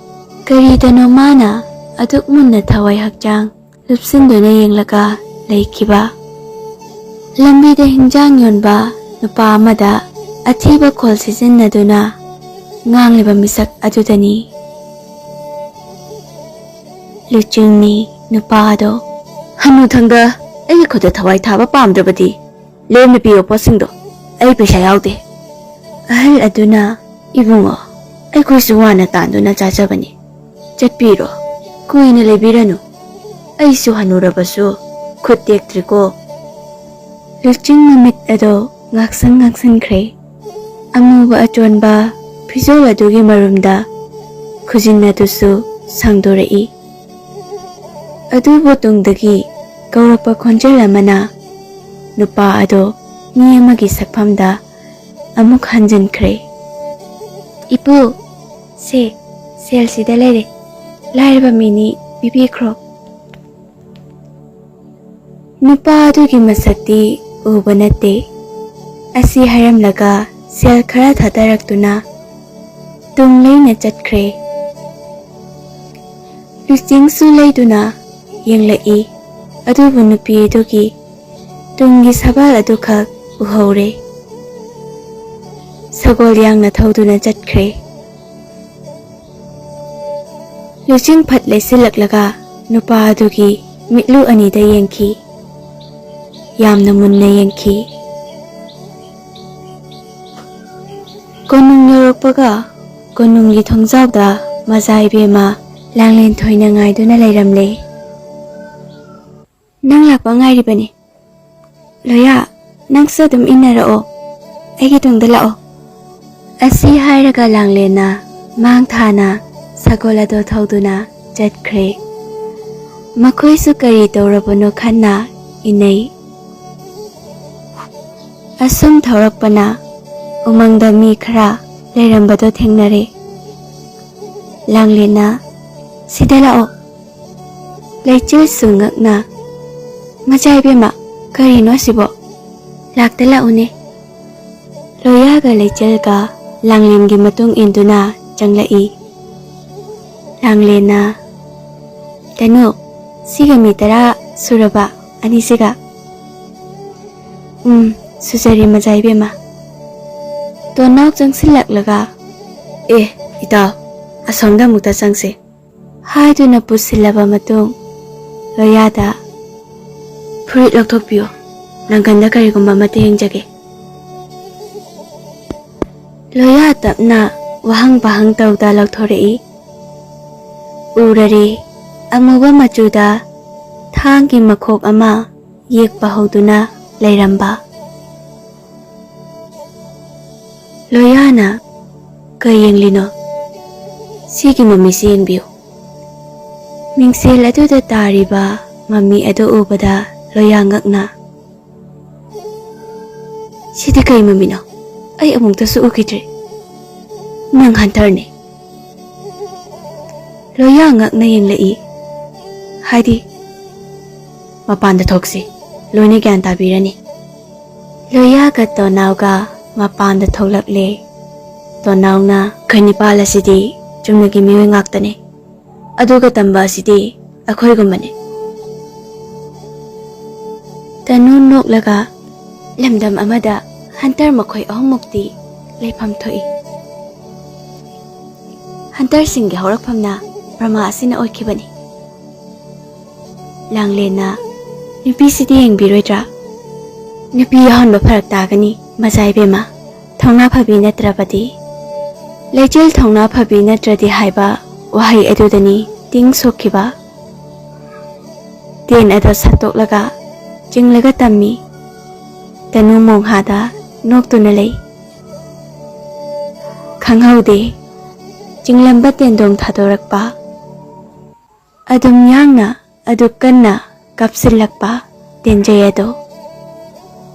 ꯀꯔꯤꯗꯅꯣ ꯃꯥꯅ ꯑꯗꯨꯛ ꯃꯨꯟꯅ ꯊꯋꯥꯏ ꯍꯛꯆꯥꯡ ꯂꯨꯞꯁꯤꯟꯗꯨꯅ ꯌꯦꯡꯂꯒ ꯂꯩꯈꯤꯕ꯫ ꯂꯝꯕꯤꯗ ꯍꯤꯟꯖꯥꯡ ꯌꯣꯟꯕ ꯅꯨꯄꯥ ꯑꯃꯗ ꯑꯊꯤꯕ ꯈꯣꯜ ꯁꯤꯖꯤꯟꯅꯗꯨꯅ ꯉꯥꯡꯂꯤꯕ ꯃꯤꯁꯛ ꯑꯗꯨꯗꯅꯤ꯫ ꯂꯨꯆꯤꯡꯅꯤ ꯅꯨꯄꯥ ꯑꯗꯣ꯫ "ꯍꯅꯨꯊꯪꯗ ꯑꯩꯒꯤ ꯈꯨꯠꯇ ꯊꯋꯥꯏ ꯊꯥꯕ ꯄꯥꯝꯗ꯭ꯔꯕꯗꯤ ꯂꯦꯝꯅ ꯄꯤꯌꯣ ꯄꯣꯠꯁꯤꯡꯗꯣ, ꯑꯩ ꯄꯩꯁꯥ ꯌꯥꯎꯗꯦ꯫" ꯑꯍꯜ ꯑꯗꯨꯅ, "ꯏꯕꯨꯡꯉꯣ, ꯑꯩꯈꯣꯏꯁꯨ ꯋꯥꯅ ꯇꯥꯟꯗꯨꯅ ꯆꯥꯖꯕꯅꯤ, ꯆꯠꯄꯤꯔꯣ, ꯀꯨꯏꯅ ꯂꯩꯕꯤꯔꯅꯨ, ꯑꯩꯁꯨ ꯍꯅꯨꯔꯕꯁꯨ ꯈꯨꯠ ꯇꯦꯛꯇ꯭ꯔꯤꯀꯣ꯫" ꯂꯨꯆꯤꯡ ꯃꯃꯤꯠ ꯑꯗꯣ ꯉꯥꯛꯁꯪ ꯉꯥꯛꯁꯟꯈ꯭ꯔꯦ꯫ ꯑꯃꯨꯕ ꯑꯆꯣꯟꯕ ꯐꯤꯖꯣꯜ ꯑꯗꯨꯒꯤ ꯃꯔꯨꯝꯗ ꯈꯨꯖꯤꯟ ꯑꯗꯨꯁꯨ ꯁꯥꯡꯗꯣꯔꯛꯏ꯫ ꯑꯗꯨꯕꯨ ꯇꯨꯡꯗꯒꯤ ꯀꯧꯔꯛꯄ ꯈꯣꯟꯖꯦꯜ ꯑꯃꯅ ꯅꯨꯄꯥ ꯑꯗꯣ ꯃꯤ ꯑꯃꯒꯤ ꯁꯛꯐꯝꯗ ꯑꯃꯨꯛ ꯍꯟꯖꯤꯟꯈ꯭ꯔꯦ꯫ "ꯏꯄꯨ, ꯁꯦ, ꯁꯦꯜꯁꯤꯗ ꯂꯩꯔꯦ, ꯂꯥꯏꯔꯕ ꯃꯤꯅꯤ, ꯄꯤꯕꯤꯈ꯭ꯔꯣ꯫" ꯅꯨꯄꯥ ꯑꯗꯨꯒꯤ ꯃꯁꯛꯇꯤ ꯎꯕ ꯅꯠꯇꯦ꯫ ꯑꯁꯤ ꯍꯥꯏꯔꯝꯂꯒ ꯁꯦꯜ ꯈꯔ ꯊꯥꯗꯔꯛꯇꯨꯅ ꯇꯨꯡ ꯂꯩꯅ ꯆꯠꯈ꯭ꯔꯦ꯫ ꯂꯨꯆꯤꯡꯁꯨ ꯂꯩꯗꯨꯅ ꯌꯦꯡꯂꯛꯏ, ꯑꯗꯨꯕꯨ ꯅꯨꯄꯤ ꯑꯗꯨꯒꯤ ꯇꯨꯡꯒꯤ ꯁꯕꯥꯜ ꯑꯗꯨꯈꯛ ꯎꯍꯧꯔꯦ꯫ ꯁꯒꯣꯜ ꯌꯥꯡꯅ ꯊꯧꯗꯨꯅ ꯆꯠꯈ꯭ꯔꯦ꯫ ꯂꯨꯆꯤꯡ ꯐꯠ ꯂꯩꯁꯤꯜꯂꯛꯂꯒ ꯅꯨꯄꯥ ꯑꯗꯨꯒꯤ ꯃꯤꯠꯂꯨ ꯑꯅꯤꯗ ꯌꯦꯡꯈꯤ꯫ ꯌꯥꯝꯅ ꯃꯨꯟꯅ ꯌꯦꯡꯈꯤ꯫ ꯀꯣꯅꯨꯡ ꯌꯧꯔꯛꯄꯒ ꯀꯣꯅꯨꯡꯒꯤ ꯊꯣꯡꯖꯥꯎꯗ ꯃꯖꯥ ꯏꯕꯦꯝꯃ ꯂꯥꯡꯂꯦꯟ ꯊꯣꯏꯅ ꯉꯥꯏꯗꯨꯅ ꯂꯩꯔꯝꯂꯦ꯫ "ꯅꯪ ꯂꯥꯛꯄ ꯉꯥꯏꯔꯤꯕꯅꯤ꯫ ꯂꯣꯌꯥ, ꯅꯪꯁꯨ ꯑꯗꯨꯝ ꯏꯟꯅꯔꯛꯑꯣ, ꯑꯩꯒꯤ ꯇꯨꯡꯗ ꯂꯥꯛꯑꯣ꯫" ꯑꯁꯤ ꯍꯥꯏꯔꯒ ꯂꯥꯡꯂꯦꯟꯅ ꯃꯥꯡ ꯊꯥꯅ ꯁꯒꯣꯜ ꯑꯗꯣ ꯊꯧꯗꯨꯅ ꯆꯠꯈ꯭ꯔꯦ꯫ ꯃꯈꯣꯏꯁꯨ ꯀꯔꯤ ꯇꯧꯔꯕꯅꯣ ꯈꯟꯅ ꯏꯟꯅꯩ꯫ ꯑꯁꯨꯝ ꯊꯧꯔꯛꯄꯅ ꯎꯃꯪꯗ ꯃꯤ ꯈꯔ ꯂꯩꯔꯝꯕꯗꯣ ꯊꯦꯡꯅꯔꯦ꯫ ꯂꯥꯡꯂꯦꯟꯅ, "ꯁꯤꯗ ꯂꯥꯛꯑꯣ꯫" ꯂꯩꯆꯤꯜꯁꯨ ꯉꯛꯅ, "ꯃꯆꯥ ꯏꯕꯦꯝꯃ, ꯀꯔꯤꯅꯣ ꯑꯁꯤꯕꯣ? ꯂꯥꯛꯇ ꯂꯥꯛꯎꯅꯦ꯫" ꯂꯣꯌꯥꯒ ꯂꯩꯆꯤꯜꯒ ꯂꯥꯡꯂꯦꯟꯒꯤ ꯃꯇꯨꯡ ꯏꯟꯗꯨꯅ ꯆꯪꯂꯛꯏ꯫ ꯂꯥꯡꯂꯦꯟꯅ, "ꯇꯅꯨ, ꯁꯤꯒ ꯃꯤ ꯇꯔꯥ ꯁꯨꯔꯕ ꯑꯅꯤꯁꯤꯒ? ꯎꯝ, ꯁꯨꯖꯔꯦ ꯃꯖꯥ ꯏꯕꯦꯝꯃ꯫ ꯇꯣꯟꯅꯥꯎ ꯆꯪꯁꯤꯜꯂꯛꯂꯒ, "ꯑꯦ, ꯏꯇꯥꯎ, ꯑꯁꯣꯝꯗ ꯑꯃꯨꯛꯇ ꯆꯪꯁꯤ" ꯍꯥꯏꯗꯨꯅ ꯄꯨꯁꯤꯜꯂꯕ ꯃꯇꯨꯡ, ꯂꯣꯌꯥꯗ, "ꯐꯨꯔꯤꯠ ꯂꯧꯊꯣꯛꯄꯤꯌꯨ, ꯅꯪꯒꯟꯗ ꯀꯔꯤꯒꯨꯝꯕ ꯑꯃꯠꯇ ꯌꯦꯡꯖꯒꯦ"꯫ ꯂꯣꯌꯥ ꯇꯞꯅ ꯋꯥꯍꯪ ꯄꯥꯍꯪ ꯇꯧꯗ ꯂꯧꯊꯣꯔꯛꯏ꯫ ꯎꯔꯔꯦ, ꯑꯃꯨꯕ ꯃꯆꯨꯗ ꯊꯥꯡꯒꯤ ꯃꯈꯣꯛ ꯑꯃ ꯌꯦꯛꯄ ꯍꯧꯗꯨꯅ ꯂꯩꯔꯝꯕ꯫ ꯂꯣꯌꯥꯅ, "ꯀꯩ ꯌꯦꯡꯂꯤꯅꯣ?" "ꯁꯤꯒꯤ ꯃꯃꯤꯁꯤ ꯌꯦꯡꯕꯤꯌꯨ"꯫ ꯃꯤꯡꯁꯦꯜ ꯑꯗꯨꯗ ꯇꯥꯔꯤꯕ ꯃꯃꯤ ꯑꯗꯨ ꯎꯕꯗ ꯂꯣꯌꯥ ꯉꯛꯅ, "ꯁꯤꯗꯤ ꯀꯩ ꯃꯃꯤꯅꯣ? ꯑꯩ ꯑꯃꯨꯛꯇꯁꯨ ꯎꯈꯤꯗ꯭ꯔꯤ꯫ ꯅꯪ ꯍꯟꯇꯔꯅꯤ"꯫ ꯂꯣꯌꯥ ꯉꯛꯅ ꯌꯦꯡꯂꯛꯏ꯫ "ꯍꯥꯏꯗꯤ?" "ꯃꯄꯥꯟꯗ ꯊꯣꯛꯁꯤ, ꯂꯣꯏꯅ ꯒ꯭ꯌꯥꯟ ꯇꯥꯕꯤꯔꯅꯤ"꯫ ꯂꯣꯌꯥꯒ ꯇꯣꯅꯥꯎꯒ ꯃꯄꯥꯟꯗ ꯊꯣꯛꯂꯛꯂꯦ꯫ ꯇꯣꯅꯥꯎꯅ, "ꯈꯩꯅꯤꯄꯥꯜ ꯑꯁꯤꯗꯤ ꯆꯨꯝꯅꯒꯤ ꯃꯤꯑꯣꯏ ꯉꯥꯛꯇꯅꯤ꯫ ꯑꯗꯨꯒ ꯇꯝꯕ ꯑꯁꯤꯗꯤ ꯑꯩꯈꯣꯏꯒꯨꯝꯕꯅꯤ"꯫ ꯇꯅꯨ ꯅꯣꯛꯂꯒ, "ꯂꯝꯗꯝ ꯑꯃꯗ ꯍꯟꯇꯔ ꯃꯈꯣꯏ ꯑꯍꯨꯝꯃꯨꯛꯇꯤ ꯂꯩꯐꯝ ꯊꯣꯛꯏ꯫ ꯍꯟꯇꯔꯁꯤꯡꯒꯤ ꯍꯧꯔꯛꯐꯝꯅ ꯕ꯭ꯔꯍꯃꯥ ꯑꯁꯤꯅ ꯑꯣꯏꯈꯤꯕꯅꯤ"꯫ ꯂꯥꯡꯂꯦꯟꯅ, "ꯅꯨꯄꯤꯁꯤꯗꯤ ꯌꯦꯡꯕꯤꯔꯣꯏꯗ꯭ꯔꯥ?" "ꯅꯨꯄꯤ ꯌꯥꯎꯍꯟꯕ ꯐꯔꯛ ꯇꯥꯒꯅꯤ, ꯃꯖꯥ ꯏꯕꯦꯝꯃ꯫ ꯊꯧꯅꯥ ꯐꯕꯤ ꯅꯠꯇ꯭ꯔꯕꯗꯤ"꯫ ꯂꯩꯆꯤꯜ ꯊꯧꯅꯥ ꯐꯕꯤ ꯅꯠꯇ꯭ꯔꯗꯤ ꯍꯥꯏꯕ ꯋꯥꯍꯩ ꯑꯗꯨꯗꯅꯤ ꯇꯤꯡ ꯁꯣꯛꯈꯤꯕ꯫ ꯇꯦꯟ ꯑꯗꯣ ꯁꯠꯇꯣꯛꯂꯒ ꯆꯤꯡꯂꯒ ꯇꯝꯃꯤ꯫ ꯇꯅꯨ ꯃꯣꯡꯍꯥꯗ ꯅꯣꯛꯇꯨꯅ ꯂꯩ꯫ ꯈꯪꯍꯧꯗꯦ, ꯆꯤꯡꯂꯝꯕ ꯇꯦꯟꯗꯣꯡ ꯊꯥꯗꯣꯔꯛꯄ꯫ ꯑꯗꯨꯝ ꯌꯥꯡꯅ ꯑꯗꯨꯛ ꯀꯟꯅ ꯀꯥꯞꯁꯤꯜꯂꯛꯄ ꯇꯦꯟꯖꯩ ꯑꯗꯣ꯫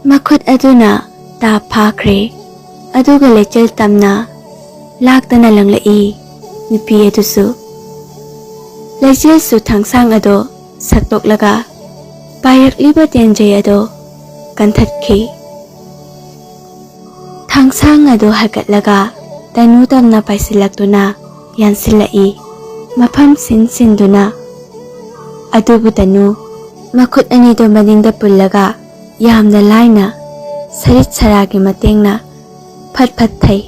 ꯃꯈꯨꯠ ꯑꯗꯨꯅ ꯇꯥ ꯐꯥꯈ꯭ꯔꯦ, ꯑꯗꯨꯒ ꯂꯩꯆꯤꯜ ꯇꯝꯅ ꯂꯥꯛꯇꯅ ꯂꯪꯂꯛꯏ ꯅꯨꯄꯤ ꯑꯗꯨꯁꯨ꯫ ꯂꯩꯆꯤꯜꯁꯨ ꯊꯥꯡꯁꯥꯡ ꯑꯗꯣ ꯁꯠꯇꯣꯛꯂꯒ ꯄꯥꯏꯔꯛꯂꯤꯕ ꯇꯦꯟꯖꯩ ꯑꯗꯣ ꯀꯟꯊꯠꯈꯤ꯫ ꯊꯥꯡꯁꯥꯡ ꯑꯗꯨ ꯍꯥꯏꯒꯠꯂꯒ ꯇꯅꯨ ꯇꯝꯅ ꯄꯥꯏꯁꯤꯜꯂꯛꯇꯨꯅ ꯌꯥꯟꯁꯤꯜꯂꯛꯏ꯫ ꯃꯐꯝ ꯁꯤꯟ ꯁꯤꯟꯗꯨꯅ, ꯑꯗꯨꯕꯨ ꯇꯅꯨ ꯃꯈꯨꯠ ꯑꯅꯤꯗꯨ ꯃꯅꯤꯡꯗ ꯄꯨꯜꯂꯒ ꯌꯥꯝꯅ ꯂꯥꯏꯅ ꯁꯔꯤꯠ ꯁꯔꯥꯒꯤ ꯃꯇꯦꯡꯅ ꯐꯠ ꯐꯠ ꯊꯩ꯫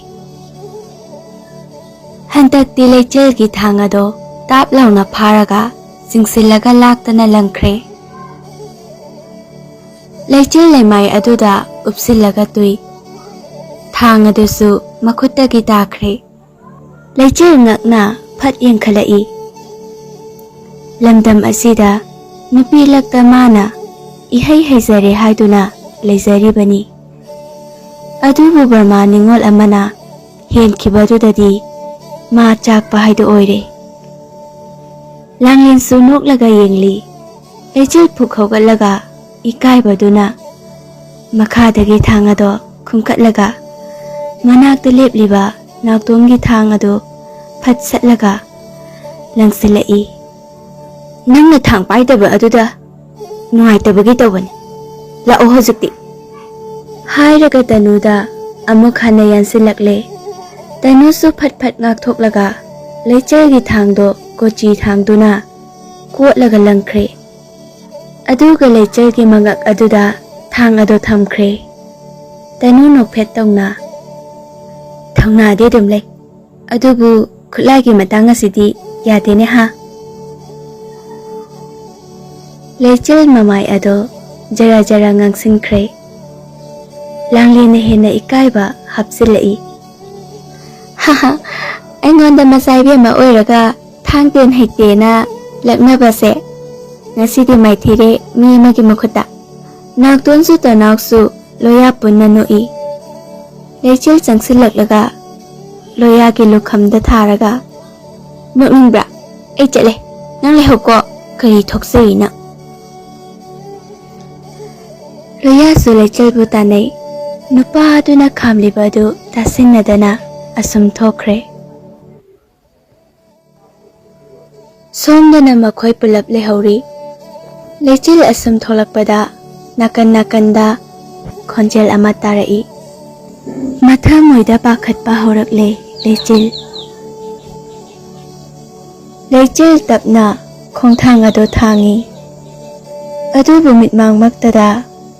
ꯍꯟꯗꯛꯇꯤ ꯂꯩꯆꯤꯜꯒꯤ ꯊꯥꯡ ꯑꯗꯣ ꯇꯥꯞ ꯂꯥꯎꯅ ꯐꯥꯔꯒ ꯆꯤꯡꯁꯤꯜꯂꯒ ꯂꯥꯛꯇꯅ ꯂꯪꯈ꯭ꯔꯦ꯫ ꯂꯩꯆꯤꯜ ꯂꯩꯃꯥꯏ ꯑꯗꯨꯗ ꯎꯞꯁꯤꯜꯂꯒ ꯇꯨꯏ꯫ ꯊꯥꯡ ꯑꯗꯨꯁꯨ ꯃꯈꯨꯠꯇꯒꯤ ꯇꯥꯈ꯭ꯔꯦ꯫ ꯂꯩꯆꯤꯜ ꯉꯛꯅ ꯐꯠ ꯌꯦꯡꯈꯠꯂꯛꯏ꯫ ꯂꯝꯗꯝ ꯑꯁꯤꯗ ꯅꯨꯄꯤ ꯂꯛꯇ ꯃꯥꯅ ꯏꯍꯩ ꯍꯩꯖꯔꯦ ꯍꯥꯏꯗꯨꯅ ꯂꯩꯖꯔꯤꯕꯅꯤ꯫ ꯑꯗꯨꯕꯨ ꯕꯔꯃꯥ ꯅꯤꯉꯣꯜ ꯑꯃꯅ ꯍꯦꯟꯈꯤꯕꯗꯨꯗꯗꯤ ꯃꯥ ꯆꯥꯛꯄ ꯍꯥꯏꯗꯨ ꯑꯣꯏꯔꯦ꯫ ꯂꯥꯡꯂꯦꯟꯁꯨ ꯅꯣꯛꯂꯒ ꯌꯦꯡꯂꯤ꯫ ꯂꯩꯆꯤꯜ ꯐꯨꯛ ꯍꯧꯒꯠꯂꯒ ꯏꯀꯥꯏꯕꯗꯨꯅ ꯃꯈꯥꯗꯒꯤ ꯊꯥꯡ ꯑꯗꯣ ꯈꯨꯝꯀꯠꯂꯒ ꯃꯅꯥꯛꯇ ꯂꯦꯞꯂꯤꯕ ꯅꯥꯎꯇꯣꯟꯒꯤ ꯊꯥꯡ ꯑꯗꯨ ꯐꯠ ꯁꯠꯂꯒ ꯂꯪꯁꯤꯜꯂꯛꯏ꯫ "ꯅꯪꯅ ꯊꯥꯡ ꯄꯥꯏꯗꯕ ꯑꯗꯨꯗ ꯅꯨꯡꯉꯥꯏꯇꯕꯒꯤ ꯇꯧꯕꯅꯤ꯫ ꯂꯥꯛꯑꯣ ꯍꯧꯖꯤꯛꯇꯤ," ꯍꯥꯏꯔꯒ ꯇꯅꯨꯗ ꯑꯃꯨꯛ ꯍꯟꯅ ꯌꯥꯟꯁꯤꯜꯂꯛꯂꯦ꯫ ꯇꯅꯨꯁꯨ ꯐꯠ ꯐꯠ ꯉꯥꯛꯊꯣꯛꯂꯒ ꯂꯩꯆꯤꯜꯒꯤ ꯊꯥꯡꯗꯣ ꯀꯣꯆꯤ ꯊꯥꯡꯗꯨꯅ ꯀꯣꯠꯂꯒ ꯂꯪꯈ꯭ꯔꯦ꯫ ꯑꯗꯨꯒ ꯂꯩꯆꯤꯜꯒꯤ ꯃꯉꯛ ꯑꯗꯨꯗ ꯊꯥꯡ ꯑꯗꯨ ꯊꯝꯈ꯭ꯔꯦ꯫ ꯇꯅꯨ ꯅꯣꯛꯐꯦꯠ ꯇꯧꯅ, "ꯊꯧꯅꯥꯗꯤ ꯑꯗꯨꯝ ꯂꯩ, ꯑꯗꯨꯕꯨ ꯈꯨꯠꯂꯥꯏꯒꯤ ꯃꯇꯥꯡ ꯑꯁꯤꯗꯤ ꯌꯥꯗꯦꯅꯦ ꯍꯥ?" ꯂꯩꯆꯤꯜ ꯃꯃꯥꯏ ꯑꯗꯣ ꯖꯔ ꯖꯔ ꯉꯥꯡꯁꯤꯟꯈ꯭ꯔꯦ꯫ ꯂꯥꯡꯂꯦꯟꯅ ꯍꯦꯟꯅ ꯏꯀꯥꯏꯕ ꯍꯥꯞꯆꯤꯜꯂꯛꯏ꯫ "ꯍꯥꯍꯥ, ꯑꯩꯉꯣꯟꯗ ꯃꯆꯥ ꯏꯕꯦꯝꯃ ꯑꯣꯏꯔꯒ ꯊꯥꯡ ꯇꯦꯟ ꯍꯩꯇꯦꯅ ꯂꯛꯅꯕꯁꯦ ꯉꯁꯤꯗꯤ ꯃꯥꯏꯊꯤꯔꯦ ꯃꯤ ꯑꯃꯒꯤ ꯃꯈꯨꯠꯇ꯫" ꯅꯥꯎꯇꯣꯟꯁꯨ ꯇꯅꯥꯎꯁꯨ ꯂꯣꯌꯥ ꯄꯨꯟꯅ ꯅꯣꯛꯏ꯫ ꯂꯩꯆꯤꯜ ꯆꯪꯁꯤꯜꯂꯛꯂꯒ ꯂꯣꯌꯥꯒꯤ ꯂꯨꯈꯝꯗ ꯊꯥꯔꯒ, "ꯅꯣꯛꯅꯤꯡꯕ꯭ꯔꯥ? ꯑꯩ ꯆꯠꯂꯦ, ꯅꯪ ꯂꯩꯍꯧꯀꯣ, ꯀꯔꯤ ꯊꯣꯛꯆꯩꯅ?" ꯂꯣꯌꯥꯁꯨ ꯂꯩꯆꯤꯜꯕꯨ ꯇꯥꯟꯅꯩ꯫ ꯅꯨꯄꯥ ꯑꯗꯨꯅ ꯈꯥꯝꯂꯤꯕ ꯑꯗꯨ ꯇꯥꯁꯤꯟꯅꯗꯅ ꯑꯁꯨꯝ ꯊꯣꯛꯈ꯭ꯔꯦ꯫ ꯁꯣꯝꯗꯅ ꯃꯈꯣꯏ ꯄꯨꯂꯞ ꯂꯩꯍꯧꯔꯤ꯫ ꯂꯩꯆꯤꯜ ꯑꯁꯨꯝ ꯊꯣꯛꯂꯛꯄꯗ ꯅꯥꯀꯟ ꯅꯥꯀꯟꯗ ꯈꯣꯟꯖꯦꯜ ꯑꯃ ꯇꯥꯔꯛꯏ꯫ ꯃꯊꯃꯣꯏꯗ ꯄꯥꯈꯠꯄ ꯍꯧꯔꯛꯂꯦ ꯂꯩꯆꯤꯜ꯫ ꯂꯩꯆꯤꯜ ꯇꯞꯅ ꯈꯣꯡꯊꯥꯡ ꯑꯗꯨ ꯊꯥꯡꯏ꯫ ꯑꯗꯨꯕꯨ ꯃꯤꯠꯃꯥꯡꯃꯛꯇꯗ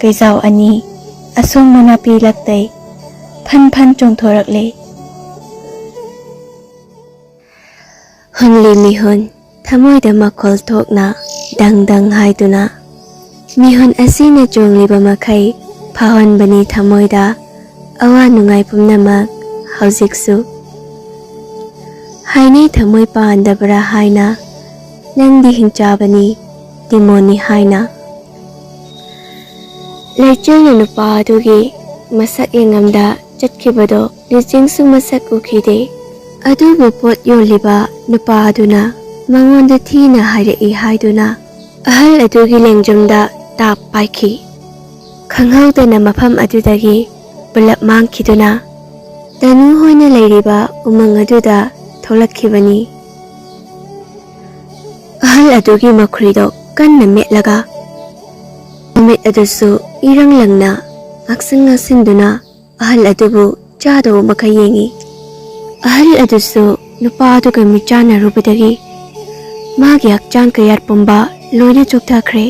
ꯀꯩꯖꯥꯎ ꯑꯅꯤ ꯑꯁꯣꯡꯕ ꯅꯥꯄꯤ ꯂꯛꯇꯩ ꯐꯟ ꯐꯟ ꯆꯣꯡꯊꯣꯔꯛꯂꯦ꯫ ꯍꯨꯟꯂꯤ ꯃꯤꯍꯨꯟ ꯊꯃꯣꯏꯗ ꯃꯈꯣꯜ ꯊꯣꯛꯅ ꯗꯪ ꯗꯪ ꯍꯥꯏꯗꯨꯅ, ꯃꯤꯍꯨꯟ ꯑꯁꯤꯅ ꯆꯣꯡꯂꯤꯕ ꯃꯈꯩ ꯐꯥꯎꯍꯟꯕꯅꯤ ꯊꯃꯣꯏꯗ ꯑꯋꯥ ꯅꯨꯡꯉꯥꯏ ꯄꯨꯝꯅꯃꯛ ꯍꯧꯖꯤꯛꯁꯨ꯫ ꯍꯥꯏꯅꯩ ꯊꯃꯣꯏ ꯄꯥꯟꯗꯕ꯭ꯔꯥ ꯍꯥꯏꯅ, ꯅꯪꯗꯤ ꯍꯤꯡꯆꯥꯕꯅꯤ, ꯗꯤꯃꯣꯅꯤ ꯍꯥꯏꯅ꯫ ꯂꯩꯆꯤꯜꯅ ꯅꯨꯄꯥ ꯑꯗꯨꯒꯤ ꯃꯁꯛ ꯌꯦꯡꯉꯝꯗ ꯆꯠꯈꯤꯕꯗꯣ ꯂꯤꯆꯤꯡꯁꯨ ꯃꯁꯛ ꯎꯈꯤꯗꯦ꯫ ꯑꯗꯨꯕꯨ ꯄꯣꯠ ꯌꯣꯜꯂꯤꯕ ꯅꯨꯄꯥ ꯑꯗꯨꯅ ꯃꯉꯣꯟꯗ ꯊꯤꯅ ꯍꯥꯏꯔꯛꯏ ꯍꯥꯏꯗꯨꯅ ꯑꯍꯜ ꯑꯗꯨꯒꯤ ꯂꯦꯡꯖꯨꯝꯗ ꯇꯥꯞ ꯄꯥꯏꯈꯤ꯫ ꯈꯪꯍꯧꯗꯅ ꯃꯐꯝ ꯑꯗꯨꯗꯒꯤ ꯄꯨꯂꯞ ꯃꯥꯡꯈꯤꯗꯨꯅ ꯇꯅꯨ ꯍꯣꯏꯅ ꯂꯩꯔꯤꯕ ꯎꯃꯪ ꯑꯗꯨꯗ ꯊꯣꯛꯂꯛꯈꯤꯕꯅꯤ꯫ ꯑꯍꯜ ꯑꯗꯨꯒꯤ ꯃꯈꯨꯔꯤꯗꯣ ꯀꯟꯅ ꯃꯦꯠꯂꯒ, ꯃꯃꯤꯠ ꯑꯗꯨꯁꯨ ꯏꯔꯪ ꯂꯪꯅ ꯉꯥꯛꯁꯪ ꯉꯥꯛꯁꯤꯟꯗꯨꯅ ꯑꯍꯜ ꯑꯗꯨꯕꯨ ꯆꯥꯗꯧꯕ ꯃꯈꯩ ꯌꯦꯡꯏ꯫ ꯑꯍꯜ ꯑꯗꯨꯁꯨ ꯅꯨꯄꯥ ꯑꯗꯨꯒ ꯃꯤꯠꯆꯥꯟꯅꯔꯨꯕꯗꯒꯤ ꯃꯥꯒꯤ ꯍꯛꯆꯥꯡ ꯀꯌꯥꯠ ꯄꯨꯝꯕ ꯂꯣꯏꯅ ꯆꯣꯛꯊꯈ꯭ꯔꯦ꯫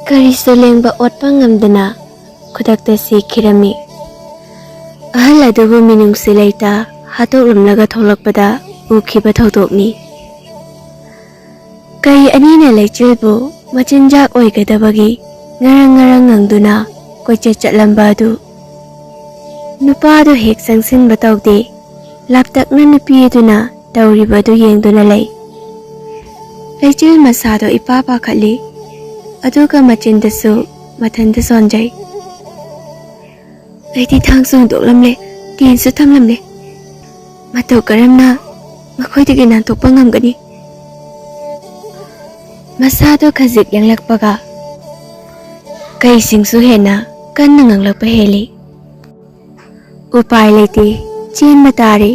ꯀꯔꯤꯁꯨ ꯂꯦꯡꯕ ꯑꯣꯠꯄ ꯉꯝꯗꯅ ꯈꯨꯗꯛꯇ ꯁꯤꯈꯤꯔꯝꯃꯤ꯫ ꯑꯍꯜ ꯑꯗꯨꯕꯨ ꯃꯤꯅꯨꯡꯁꯤ ꯂꯩꯇ ꯍꯥꯠꯇꯣꯛꯂꯝꯂꯒ ꯊꯣꯛꯂꯛꯄꯗ ꯎꯈꯤꯕ ꯊꯧꯗꯣꯛꯅꯤ꯫ ꯀꯩ ꯑꯅꯤꯅ ꯂꯩꯆꯤꯜꯕꯨ ꯃꯆꯤꯟꯖꯥꯛ ꯑꯣꯏꯒꯗꯕꯒꯤ ꯉꯔꯪ ꯉꯔꯪ ꯉꯪꯗꯨꯅ ꯀꯣꯏꯆꯠ ꯆꯠꯂꯝꯕ ꯑꯗꯨ ꯅꯨꯄꯥꯗꯨ ꯍꯦꯛ ꯆꯪꯁꯤꯟꯕ ꯇꯧꯗꯦ꯫ ꯂꯥꯞꯇꯛꯅ ꯅꯨꯄꯤ ꯑꯗꯨꯅ ꯇꯧꯔꯤꯕꯗꯨ ꯌꯦꯡꯗꯨꯅ ꯂꯩ꯫ ꯂꯩꯆꯤꯜ ꯃꯁꯥꯗꯣ ꯏꯄꯥ ꯄꯥꯈꯠꯂꯤ, ꯑꯗꯨꯒ ꯃꯆꯤꯟꯗꯁꯨ ꯃꯊꯟꯇ ꯁꯣꯟꯖꯩ꯫ ꯑꯩꯗꯤ ꯊꯥꯡꯁꯨ ꯍꯨꯟꯗꯣꯛꯂꯝꯂꯦ, ꯇꯦꯟꯁꯨ ꯊꯝꯂꯝꯂꯦ꯫ ꯃꯇꯧ ꯀꯔꯝꯅ ꯃꯈꯣꯏꯗꯒꯤ ꯅꯥꯟꯊꯣꯛꯄ ꯉꯝꯒꯅꯤ? ꯃꯁꯥꯗꯣ ꯈꯖꯤꯛ ꯌꯥꯡꯂꯛꯄꯒ ꯀꯩꯁꯤꯡꯁꯨ ꯍꯦꯟꯅ ꯀꯟꯅ ꯉꯥꯡꯂꯛꯄ ꯍꯦꯜꯂꯤ꯫ ꯎꯄꯥꯏ ꯂꯩꯇꯦ, ꯆꯦꯟꯕ ꯇꯥꯔꯦ꯫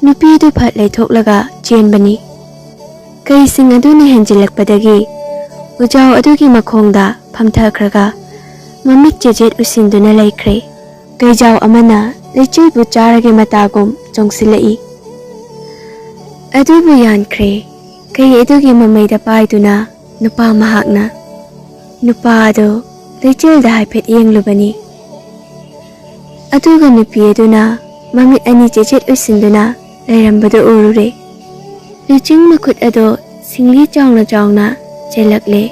ꯅꯨꯄꯤꯗꯨ ꯐꯠ ꯂꯩꯊꯣꯛꯂꯒ ꯆꯦꯟꯕꯅꯤ꯫ ꯀꯩꯁꯤꯡ ꯑꯗꯨꯅ ꯍꯦꯟꯖꯤꯜꯂꯛꯄꯗꯒꯤ ꯎꯖꯥꯎ ꯑꯗꯨꯒꯤ ꯃꯈꯣꯡꯗ ꯐꯝꯊꯈ꯭ꯔꯒ ꯃꯃꯤꯠ ꯆꯦꯖꯦꯠ ꯎꯁꯤꯟꯗꯨꯅ ꯂꯩꯈ꯭ꯔꯦ꯫ ꯀꯩꯖꯥꯎ ꯑꯃꯅ ꯂꯩꯆꯤꯜꯕꯨ ꯆꯥꯔꯒꯦ ꯃꯇꯥꯒꯨꯝ ꯆꯣꯡꯁꯤꯜꯂꯛꯏ꯫ ꯑꯗꯨꯕꯨ ꯌꯥꯟꯈ꯭ꯔꯦ꯫ ꯀꯩ ꯑꯗꯨꯒꯤ ꯃꯃꯩꯗ ꯄꯥꯏꯗꯨꯅ ꯅꯨꯄꯥ ꯃꯍꯥꯛꯅ ꯅꯨꯄꯥ ꯑꯗꯨ ꯂꯩꯆꯤꯜꯗ ꯍꯥꯏꯐꯦꯠ ꯌꯦꯡꯂꯨꯕꯅꯤ꯫ ꯑꯗꯨꯒ ꯅꯨꯄꯤ ꯑꯗꯨꯅ ꯃꯃꯤꯠ ꯑꯅꯤ ꯆꯦꯠꯆꯦꯠ ꯎꯏꯁꯤꯟꯗꯨꯅ ꯂꯩꯔꯝꯕꯗꯨ ꯎꯔꯨꯔꯦ꯫ ꯂꯨꯆꯤꯡ ꯃꯈꯨꯠ ꯑꯗꯣ ꯁꯤꯡꯂꯤ ꯆꯥꯎꯅ ꯆꯥꯎꯅ ꯆꯦꯜꯂꯛꯂꯦ꯫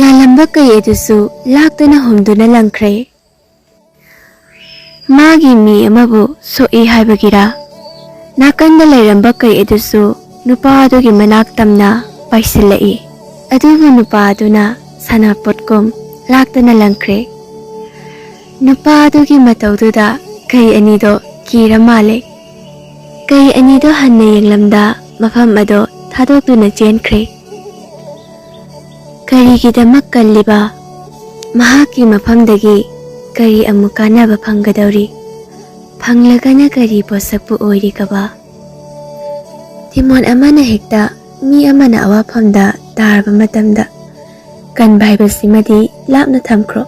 ꯌꯥꯜꯂꯝꯕ ꯀꯩ ꯑꯗꯨꯁꯨ ꯂꯥꯛꯇꯅ ꯍꯨꯝꯗꯨꯅ ꯂꯪꯈ꯭ꯔꯦ꯫ ꯃꯥꯒꯤ ꯃꯤ ꯑꯃꯕꯨ ꯁꯣꯛꯏ ꯍꯥꯏꯕꯒꯤꯔꯥ, ꯅꯥꯀꯟꯗ ꯂꯩꯔꯝꯕ ꯀꯩ ꯑꯗꯨꯁꯨ ꯅꯨꯄꯥ ꯑꯗꯨꯒꯤ ꯃꯅꯥꯛ ꯇꯝꯅ ꯄꯥꯏꯁꯤꯜꯂꯛꯏ꯫ ꯑꯗꯨꯕꯨ ꯅꯨꯄꯥ ꯑꯗꯨꯅ ꯁꯅꯥꯄꯣꯠꯀꯨꯝ ꯂꯥꯛꯇꯅ ꯂꯪꯈ꯭ꯔꯦ꯫ ꯅꯨꯄꯥ ꯑꯗꯨꯒꯤ ꯃꯇꯧꯗꯨꯗ ꯀꯩ ꯑꯅꯤꯗꯣ ꯀꯤꯔ ꯃꯥꯜꯂꯦ꯫ ꯀꯩ ꯑꯅꯤꯗꯣ ꯍꯟꯅ ꯌꯦꯡꯂꯝꯗ ꯃꯐꯝ ꯑꯗꯣ ꯊꯥꯗꯣꯛꯇꯨꯅ ꯆꯦꯟꯈ꯭ꯔꯦ꯫ ꯀꯔꯤꯒꯤꯗꯃꯛ ꯀꯜꯂꯤꯕ? ꯃꯍꯥꯛꯀꯤ ꯃꯐꯝꯗꯒꯤ ꯀꯔꯤ ꯑꯃꯨꯛ ꯀꯥꯟꯅꯕ ꯐꯪꯒꯗꯧꯔꯤ? ꯐꯪꯂꯒꯅ ꯀꯔꯤ ꯄꯣꯠꯁꯛꯄꯨ ꯑꯣꯏꯔꯤꯒꯕ? ꯗꯤꯃꯣꯟ ꯑꯃꯅ ꯍꯦꯛꯇ ꯃꯤ ꯑꯃꯅ ꯑꯋꯥꯐꯝꯗ ꯇꯥꯔꯕ ꯃꯇꯝꯗ ꯀꯟꯕ ꯍꯥꯏꯕꯁꯤꯃꯗꯤ ꯂꯥꯞꯅ ꯊꯝꯈ꯭ꯔꯣ꯫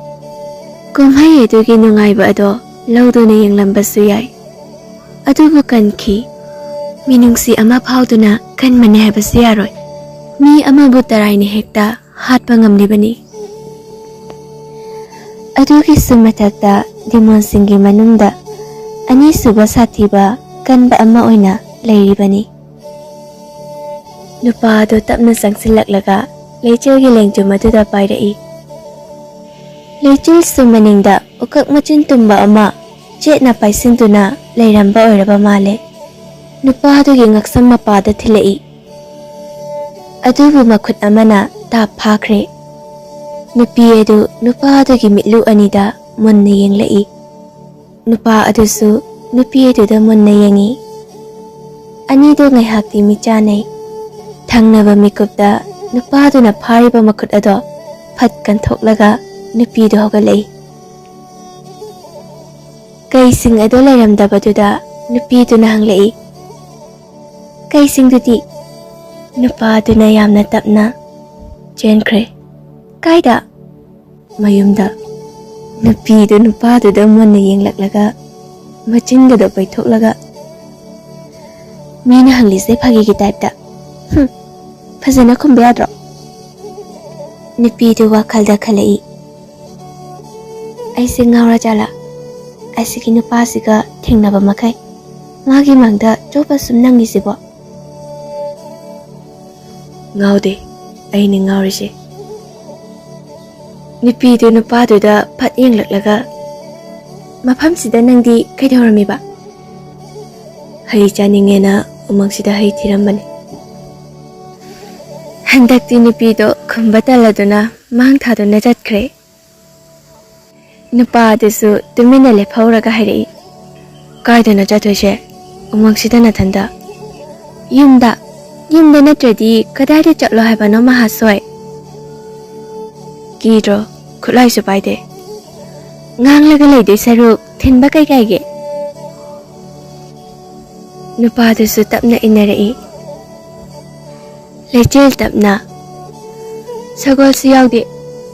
ꯀꯨꯝꯍꯩ ꯑꯗꯨꯒꯤ ꯅꯨꯡꯉꯥꯏꯕ ꯑꯗꯣ ꯂꯧꯗꯨꯅ ꯌꯦꯡꯂꯝꯕꯁꯨ ꯌꯥꯏ꯫ ꯑꯗꯨꯕꯨ ꯀꯟꯈꯤ꯫ ꯃꯤꯅꯨꯡꯁꯤ ꯑꯃ ꯐꯥꯎꯗꯨꯅ ꯀꯟꯕꯅꯤ ꯍꯥꯏꯕꯁꯨ ꯌꯥꯔꯣꯏ꯫ ꯃꯤ ꯑꯃꯕꯨ ꯇꯔꯥꯏꯅ ꯍꯦꯛꯇ ꯍꯥꯠꯄ ꯉꯝꯂꯤꯕꯅꯤ꯫ ꯑꯗꯨꯒꯤꯁꯨ ꯃꯊꯛꯇ ꯗꯤꯃꯣꯟꯁꯤꯡꯒꯤ ꯃꯅꯨꯡꯗ ꯑꯅꯤꯁꯨꯕ ꯁꯥꯊꯤꯕ ꯀꯟꯕ ꯑꯃ ꯑꯣꯏꯅ ꯂꯩꯔꯤꯕꯅꯤ꯫ ꯅꯨꯄꯥ ꯑꯗꯨ ꯇꯞꯅ ꯆꯪꯁꯤꯜꯂꯛꯂꯒ ꯂꯩꯆꯤꯜꯒꯤ ꯂꯦꯡꯖꯨꯝ ꯑꯗꯨꯗ ꯄꯥꯏꯔꯛꯏ꯫ ꯂꯩꯆꯤꯜꯁꯨ ꯃꯅꯤꯡꯗ ꯎꯀꯛ ꯃꯆꯤꯟ ꯇꯨꯝꯕ ꯑꯃ ꯆꯦꯠꯅ ꯄꯥꯏꯁꯤꯟꯗꯨꯅ ꯂꯩꯔꯝꯕ ꯑꯣꯏꯔꯕ ꯃꯥꯜꯂꯦ꯫ ꯅꯨꯄꯥ ꯑꯗꯨꯒꯤ ꯉꯛꯁꯝ ꯃꯄꯥꯗ ꯊꯤꯜꯂꯛꯏ꯫ ꯑꯗꯨꯕꯨ ꯃꯈꯨꯠ ꯑꯃꯅ ꯇꯥꯞ ꯐꯥꯈ꯭ꯔꯦ꯫ ꯅꯨꯄꯤ ꯑꯗꯨ ꯅꯨꯄꯥ ꯑꯗꯨꯒꯤ ꯃꯤꯠꯂꯨ ꯑꯅꯤꯗ ꯃꯨꯟꯅ ꯌꯦꯡꯂꯛꯏ꯫ ꯅꯨꯄꯥ ꯑꯗꯨꯁꯨ ꯅꯨꯄꯤ ꯑꯗꯨꯗ ꯃꯨꯟꯅ ꯌꯦꯡꯏ꯫ ꯑꯅꯤꯗꯣ ꯉꯥꯏꯍꯥꯛꯇꯤ ꯃꯤꯠ ꯆꯥꯟꯅꯩ꯫ ꯊꯪꯅꯕ ꯃꯤꯀꯨꯞꯇ ꯅꯨꯄꯥꯗꯨꯅ ꯐꯥꯔꯤꯕ ꯃꯈꯨꯠ ꯑꯗꯣ ꯐꯠ ꯀꯟꯊꯣꯛꯂꯒ ꯅꯨꯄꯤꯗꯨ ꯍꯧꯒꯠꯂꯛꯏ꯫ ꯀꯩꯁꯤꯡ ꯑꯗꯨ ꯂꯩꯔꯝꯗꯕꯗꯨꯗ ꯅꯨꯄꯤꯗꯨꯅ ꯍꯪꯂꯛꯏ, "ꯀꯩꯁꯤꯡꯗꯨꯗꯤ?" ꯅꯨꯄꯥꯗꯨꯅ ꯌꯥꯝꯅ ꯇꯞꯅ, "ꯆꯦꯟꯈ꯭ꯔꯦ꯫ ꯀꯥꯏꯗ?" "ꯃꯌꯨꯝꯗ꯫" ꯅꯨꯄꯤꯗꯨ ꯅꯨꯄꯥꯗꯨꯗ ꯃꯨꯟꯅ ꯌꯦꯡꯂꯛꯂꯒ ꯃꯆꯤꯟꯒꯗꯣ ꯄꯩꯊꯣꯛꯂꯒ, ꯃꯤꯅ ꯍꯪꯂꯤꯁꯦ ꯐꯥꯒꯤꯒꯤ ꯇꯥꯏꯞꯇ꯫ ꯍꯨꯝ, ꯐꯖꯅ ꯈꯨꯝꯕ ꯌꯥꯗ꯭ꯔꯣ? ꯅꯨꯄꯤꯗꯨ ꯋꯥꯈꯜꯗ ꯈꯜꯂꯛꯏ, "ꯑꯩꯁꯦ ꯉꯥꯎꯔ ꯖꯥꯠꯂꯥ? ꯑꯁꯤꯒꯤ ꯅꯨꯄꯥꯁꯤꯒ ꯊꯦꯡꯅꯕ ꯃꯈꯩ ꯃꯥꯒꯤ ꯃꯥꯡꯗ ꯆꯣꯞꯄ ꯁꯨꯝ ꯅꯪꯉꯤꯁꯤꯕꯣ?" "ꯉꯥꯎꯗꯦ, ꯑꯩꯅꯤ ꯉꯥꯎꯔꯤꯁꯦ꯫" ꯅꯨꯄꯤꯗꯨ ꯅꯨꯄꯥꯗꯨꯗ ꯐꯠ ꯌꯦꯡꯂꯛꯂꯒ, "ꯃꯐꯝꯁꯤꯗ ꯅꯪꯗꯤ ꯀꯩꯗꯧꯔꯝꯃꯤꯕ?" "ꯍꯩ ꯆꯥꯅꯤꯡꯉꯦꯅ ꯎꯃꯪꯁꯤꯗ ꯍꯩ ꯊꯤꯔꯝꯕꯅꯤ꯫" ꯍꯟꯗꯛꯇꯤ ꯅꯨꯄꯤꯗꯣ ꯈꯨꯝꯕ ꯇꯜꯂꯗꯨꯅ ꯃꯥꯡ ꯊꯥꯗꯨꯅ ꯆꯠꯈ꯭ꯔꯦ꯫ ꯅꯨꯄꯥ ꯑꯗꯨꯁꯨ ꯇꯨꯃꯤꯟꯅ ꯂꯦꯞꯍꯧꯔꯒ ꯍꯥꯏꯔꯛꯏ, "ꯀꯥꯏꯗꯅꯣ ꯆꯠꯇꯣꯏꯁꯦ? ꯎꯃꯪꯁꯤꯗ ꯅꯊꯟꯗ?" "ꯌꯨꯝꯗ꯫ ꯌꯨꯝꯗ ꯅꯠꯇ꯭ꯔꯗꯤ ꯀꯗꯥꯏꯗ ꯆꯠꯂꯣ ꯍꯥꯏꯕꯅꯣ, ꯃꯍꯥꯁꯣꯏ?" "ꯀꯤꯗ꯭ꯔꯣ? ꯈꯨꯠꯂꯥꯏꯁꯨ ꯄꯥꯏꯗꯦ꯫ ꯉꯥꯡꯂꯒ ꯂꯩꯗꯣꯏ ꯁꯔꯨꯛ ꯊꯤꯟꯕ ꯀꯩ ꯀꯥꯏꯒꯦ?" ꯅꯨꯄꯥꯗꯨꯁꯨ ꯇꯞꯅ ꯏꯟꯅꯔꯛꯏ꯫ ꯂꯩꯆꯤꯜ ꯇꯞꯅ, "ꯁꯒꯣꯜꯁꯨ ꯌꯥꯎꯗꯦ,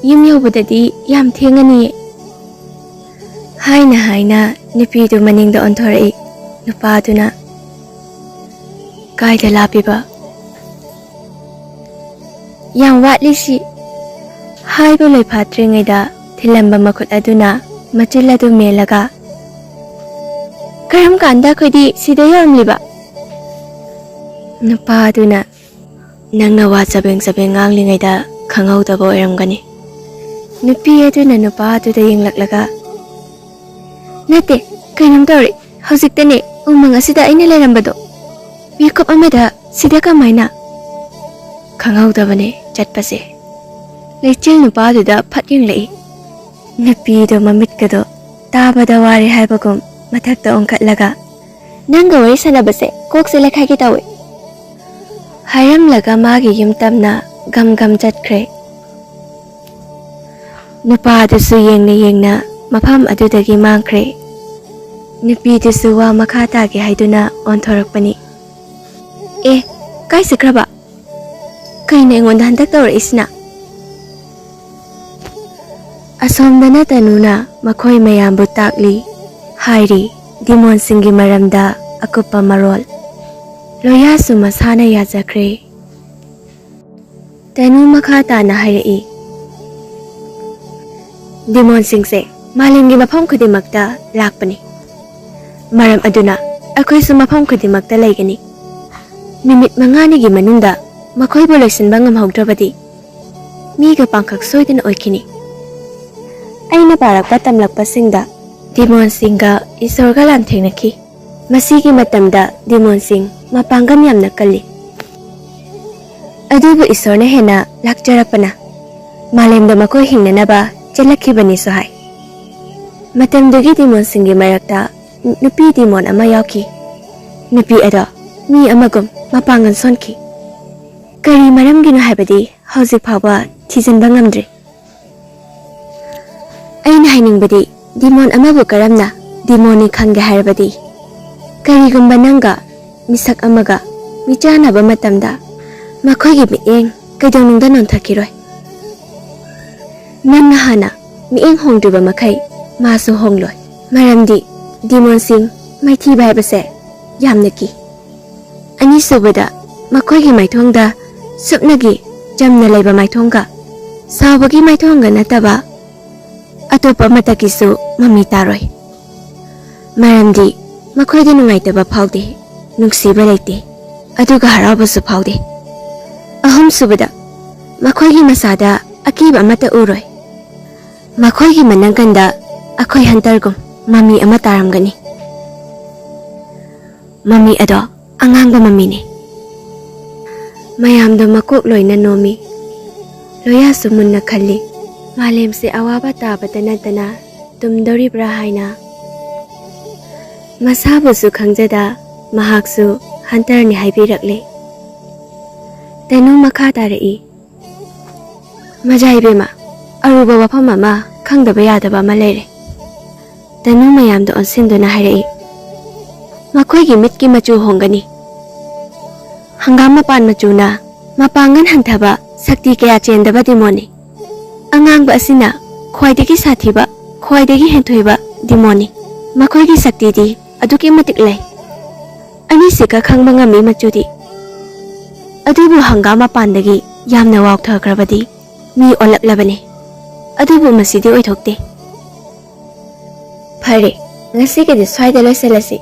ꯌꯨꯝ ꯌꯧꯕꯗꯗꯤ ꯌꯥꯝ ꯊꯦꯡꯉꯅꯤꯌꯦ꯫" ꯍꯥꯏꯅ ꯍꯥꯏꯅ ꯅꯨꯄꯤꯗꯨ ꯃꯅꯤꯡꯗ ꯑꯣꯟꯊꯣꯔꯛꯏ꯫ ꯅꯨꯄꯥꯗꯨꯅ, "ꯀꯥꯏꯗ ꯂꯥꯞꯄꯤꯕ?" "ꯌꯥꯝ ꯋꯥꯠꯂꯤ ꯁꯤ꯫" ꯍꯥꯏꯕ ꯂꯣꯏꯐꯥꯠꯇ꯭ꯔꯤꯉꯩꯗ ꯊꯤꯜꯂꯝꯕ ꯃꯈꯨꯠ ꯑꯗꯨꯅ ꯃꯆꯤꯜ ꯑꯗꯨ ꯃꯦꯜꯂꯒ, "ꯀꯔꯝ ꯀꯥꯟꯗ ꯑꯩꯈꯣꯏꯗꯤ ꯁꯤꯗ ꯌꯧꯔꯝꯂꯤꯕ?" ꯅꯨꯄꯥ ꯑꯗꯨꯅ, "ꯅꯪꯅ ꯋꯥ ꯆꯕꯦꯡ ꯆꯕꯦꯡ ꯉꯥꯡꯂꯤꯉꯩꯗ ꯈꯪꯍꯧꯗꯕ ꯑꯣꯏꯔꯝꯒꯅꯤ꯫" ꯅꯨꯄꯤ ꯑꯗꯨꯅ ꯅꯨꯄꯥ ꯑꯗꯨꯗ ꯌꯦꯡꯂꯛꯂꯒ, "ꯅꯠꯇꯦ, ꯀꯩꯅꯣꯝ ꯇꯧꯔꯦ꯫ ꯍꯧꯖꯤꯛꯇꯅꯦ ꯎꯃꯪ ꯑꯁꯤꯗ ꯑꯩꯅ ꯂꯩꯔꯝꯕꯗꯣ꯫ ꯃꯤꯀꯨꯞ ꯑꯃꯗ ꯁꯤꯗ ꯀꯃꯥꯏꯅ?" "ꯈꯪꯍꯧꯗꯕꯅꯦ ꯆꯠꯄꯁꯦ꯫" ꯂꯩꯆꯤꯜ ꯅꯨꯄꯥꯗꯨꯗ ꯐꯠ ꯌꯦꯡꯂꯛꯏ꯫ ꯅꯨꯄꯤꯗꯣ ꯃꯃꯤꯠꯀꯗꯣ ꯇꯥꯕꯗ ꯋꯥꯔꯦ ꯍꯥꯏꯕꯒꯨꯝ ꯃꯊꯛꯇ ꯑꯣꯟꯈꯠꯂꯒ, "ꯅꯪꯒ ꯋꯥꯔꯤ ꯁꯥꯟꯅꯕꯁꯦ ꯀꯣꯛꯁꯦ ꯂꯩꯈꯥꯏꯒꯦ ꯇꯧꯋꯦ꯫" ꯍꯥꯏꯔꯝꯂꯒ ꯃꯥꯒꯤ ꯌꯨꯝ ꯇꯝꯅ ꯒꯝ ꯒꯝ ꯆꯠꯈ꯭ꯔꯦ꯫ ꯅꯨꯄꯥꯗꯨꯁꯨ ꯌꯦꯡꯅ ꯌꯦꯡꯅ ꯃꯐꯝ ꯑꯗꯨꯗꯒꯤ ꯃꯥꯡꯈ꯭ꯔꯦ꯫ ꯅꯨꯄꯤꯗꯨꯁꯨ ꯋꯥ ꯃꯈꯥ ꯇꯥꯒꯦ ꯍꯥꯏꯗꯨꯅ ꯑꯣꯟꯊꯣꯔꯛꯄꯅꯤ꯫ "ꯑꯦ, ꯀꯥꯏ ꯆꯠꯈ꯭ꯔꯕ? ꯀꯩꯅꯣ ꯑꯩꯉꯣꯟꯗ ꯍꯟꯗꯛ ꯇꯧꯔꯛꯏꯁꯤꯅ?" ꯑꯁꯣꯝꯗꯅ ꯇꯅꯨꯅ ꯃꯈꯣꯏ ꯃꯌꯥꯝꯕꯨ ꯇꯥꯛꯂꯤ, ꯍꯥꯏꯔꯤ ꯗꯤꯃꯣꯟꯁꯤꯡꯒꯤ ꯃꯔꯝꯗ ꯑꯀꯨꯞꯄ ꯃꯔꯣꯜ꯫ ꯂꯣꯌꯥꯁꯨ ꯃꯁꯥꯅ ꯌꯥꯖꯈ꯭ꯔꯦ꯫ ꯇꯅꯨ ꯃꯈꯥ ꯇꯥꯅ ꯍꯥꯏꯔꯛꯏ, ꯗꯤꯃꯣꯟꯁꯤꯡꯁꯦ ꯃꯥꯂꯦꯝꯒꯤ ꯃꯐꯝ ꯈꯨꯗꯤꯡꯃꯛꯇ ꯂꯥꯛꯄꯅꯤ꯫ ꯃꯔꯝ ꯑꯗꯨꯅ ꯑꯩꯈꯣꯏꯁꯨ ꯃꯐꯝ ꯈꯨꯗꯤꯡꯃꯛꯇ ꯂꯩꯒꯅꯤ꯫ ꯅꯨꯃꯤꯠ ꯃꯉꯥꯅꯤꯒꯤ ꯃꯅꯨꯡꯗ ꯃꯈꯣꯏꯕꯨ ꯂꯣꯏꯁꯤꯟꯕ ꯉꯝꯍꯧꯗ꯭ꯔꯕꯗꯤ ꯃꯤꯒ ꯄꯥꯡꯈꯛ ꯁꯣꯏꯗꯅ ꯑꯣꯏꯈꯤꯅꯤ꯫ ꯑꯩꯅ ꯄꯥꯔꯛꯄ ꯇꯝꯂꯛꯄꯁꯤꯡꯗ ꯗꯤꯃꯣꯟꯁꯤꯡꯒ ꯏꯁꯣꯔꯒ ꯂꯥꯟꯊꯦꯡꯅꯈꯤ꯫ ꯃꯁꯤꯒꯤ ꯃꯇꯝꯗ ꯗꯤꯃꯣꯟꯁꯤꯡ ꯃꯄꯥꯡꯒꯜ ꯌꯥꯝꯅ ꯀꯜꯂꯤ꯫ ꯑꯗꯨꯕꯨ ꯏꯁꯣꯔꯅ ꯍꯦꯟꯅ ꯂꯥꯛꯆꯔꯛꯄꯅ ꯃꯥꯂꯦꯝꯗ ꯃꯈꯣꯏ ꯍꯤꯡꯅꯅꯕ ꯆꯦꯜꯂꯛꯈꯤꯕꯅꯤꯁꯨ ꯍꯥꯏ꯫ ꯃꯇꯝꯗꯨꯒꯤ ꯗꯤꯃꯣꯟꯁꯤꯡꯒꯤ ꯃꯔꯛꯇ ꯅꯨꯄꯤ ꯗꯤꯃꯣꯟ ꯑꯃ ꯌꯥꯎꯈꯤ꯫ ꯅꯨꯄꯤ ꯑꯗꯣ ꯃꯤ ꯑꯃꯒꯨꯝ ꯃꯄꯥꯡꯒꯜ ꯁꯣꯟꯈꯤ꯫ ꯀꯔꯤ ꯃꯔꯝꯒꯤꯅꯣ ꯍꯥꯏꯕꯗꯤ ꯍꯧꯖꯤꯛ ꯐꯥꯎꯕ ꯊꯤꯖꯤꯟꯕ ꯉꯝꯗ꯭ꯔꯤ꯫ ꯑꯩꯅ ꯍꯥꯏꯅꯤꯡꯕꯗꯤ, ꯗꯤꯃꯣꯟ ꯑꯃꯕꯨ ꯀꯔꯝꯅ ꯗꯤꯃꯣꯟꯅꯤ ꯈꯪꯒꯦ ꯍꯥꯏꯔꯕꯗꯤ, ꯀꯔꯤꯒꯨꯝꯕ ꯅꯪꯒ ꯃꯤꯁꯛ ꯑꯃꯒ ꯃꯤꯆꯥꯟꯅꯕ ꯃꯇꯝꯗ ꯃꯈꯣꯏꯒꯤ ꯃꯤꯠꯌꯦꯡ ꯀꯩꯗꯧꯅꯨꯡꯗ ꯅꯣꯟꯊꯈꯤꯔꯣꯏ꯫ ꯅꯪꯅ ꯍꯥꯟꯅ ꯃꯤꯠꯌꯦꯡ ꯍꯣꯡꯗ꯭ꯔꯤꯕ ꯃꯈꯩ ꯃꯥꯁꯨ ꯍꯣꯡꯂꯣꯏ꯫ ꯃꯔꯝꯗꯤ ꯗꯤꯃꯣꯟꯁꯤꯡ ꯃꯥꯏꯊꯤꯕ ꯍꯥꯏꯕꯁꯦ ꯌꯥꯝꯅ ꯀꯤ꯫ ꯑꯅꯤꯁꯨꯕꯗ, ꯃꯈꯣꯏꯒꯤ ꯃꯥꯏꯊꯣꯡꯗ ꯁꯨꯞꯅꯒꯤ ꯆꯝꯅ ꯂꯩꯕ ꯃꯥꯏꯊꯣꯡꯒ ꯁꯥꯎꯕꯒꯤ ꯃꯥꯏꯊꯣꯡꯒ ꯅꯠꯇꯕ ꯑꯇꯣꯞꯄ ꯑꯃꯠꯇꯒꯤꯁꯨ ꯃꯃꯤ ꯇꯥꯔꯣꯏ꯫ ꯃꯔꯝꯗꯤ ꯃꯈꯣꯏꯗ ꯅꯨꯡꯉꯥꯏꯇꯕ ꯐꯥꯎꯗꯦ, ꯅꯨꯡꯁꯤꯕ ꯂꯩꯇꯦ, ꯑꯗꯨꯒ ꯍꯔꯥꯎꯕꯁꯨ ꯐꯥꯎꯗꯦ꯫ ꯑꯍꯨꯝꯁꯨꯕꯗ, ꯃꯈꯣꯏꯒꯤ ꯃꯁꯥꯗ ꯑꯀꯤꯕ ꯑꯃꯠꯇ ꯎꯔꯣꯏ꯫ ꯃꯈꯣꯏꯒꯤ ꯃꯅꯪꯒꯟꯗ ꯑꯩꯈꯣꯏ ꯍꯟꯇꯔꯒꯨꯝ ꯃꯃꯤ ꯑꯃ ꯇꯥꯔꯝꯒꯅꯤ꯫ ꯃꯃꯤ ꯑꯗꯣ ꯑꯉꯥꯡꯕ ꯃꯃꯤꯅꯤ꯫ ꯃꯌꯥꯝꯗꯣ ꯃꯀꯣꯛ ꯂꯣꯏꯅ ꯅꯣꯝꯃꯤ꯫ ꯂꯣꯌꯥꯁꯨ ꯃꯨꯟꯅ ꯈꯜꯂꯤ, ꯃꯥꯂꯦꯝꯁꯦ ꯑꯋꯥꯕ ꯇꯥꯕꯇ ꯅꯠꯇꯅ ꯇꯨꯝꯗꯧꯔꯤꯕ꯭ꯔꯥ ꯍꯥꯏꯅ꯫ ꯃꯁꯥꯕꯨꯁꯨ ꯈꯪꯖꯗ ꯃꯍꯥꯛꯁꯨ ꯍꯟꯇꯔꯅꯤ ꯍꯥꯏꯕꯤꯔꯛꯂꯦ꯫ ꯇꯅꯨ ꯃꯈꯥ ꯇꯥꯔꯛꯏ, ꯃꯖꯥ ꯏꯕꯦꯝꯃ, ꯑꯔꯨꯕ ꯋꯥꯐꯝ ꯑꯃ ꯈꯪꯗꯕ ꯌꯥꯗꯕ ꯑꯃ ꯂꯩꯔꯦ꯫ ꯇꯅꯨ ꯃꯌꯥꯝꯗ ꯑꯣꯟꯁꯤꯟꯗꯨꯅ ꯍꯥꯏꯔꯛꯏ, ꯃꯈꯣꯏꯒꯤ ꯃꯤꯠꯀꯤ ꯃꯆꯨ ꯍꯣꯡꯒꯅꯤ꯫ ꯍꯪꯒꯥꯝ ꯃꯄꯥꯟ ꯃꯆꯨꯅ ꯃꯄꯥꯡꯒꯜ ꯍꯟꯊꯕ, ꯁꯛꯇꯤ ꯀꯌꯥ ꯆꯦꯟꯗꯕ ꯗꯤꯃꯣꯟꯅꯤ꯫ ꯑꯉꯥꯡꯕ ꯑꯁꯤꯅ ꯈ꯭ꯋꯥꯏꯗꯒꯤ ꯁꯥꯊꯤꯕ, ꯈ꯭ꯋꯥꯏꯗꯒꯤ ꯍꯦꯟꯊꯣꯏꯕ ꯗꯤꯃꯣꯟꯅꯤ꯫ ꯃꯈꯣꯏꯒꯤ ꯁꯛꯇꯤꯗꯤ ꯑꯗꯨꯛꯀꯤ ꯃꯇꯤꯛ ꯂꯩ꯫ ꯑꯅꯤ ꯁꯤꯒ ꯈꯪꯕ ꯉꯝꯃꯤ ꯃꯆꯨꯗꯤ꯫ ꯑꯗꯨꯕꯨ ꯍꯪꯒꯥꯝ ꯃꯄꯥꯟꯗꯒꯤ ꯌꯥꯝꯅ ꯋꯥꯎꯊꯈ꯭ꯔꯕꯗꯤ ꯃꯤ ꯑꯣꯜꯂꯛꯂꯕꯅꯤ꯫ ꯑꯗꯨꯕꯨ ꯃꯁꯤꯗꯤ ꯑꯣꯏꯊꯣꯛꯇꯦ꯫ ꯐꯔꯦ, ꯉꯁꯤꯒꯤꯗꯤ ꯁ꯭ꯋꯥꯏꯗ ꯂꯣꯏꯁꯤꯜꯂꯁꯤ꯫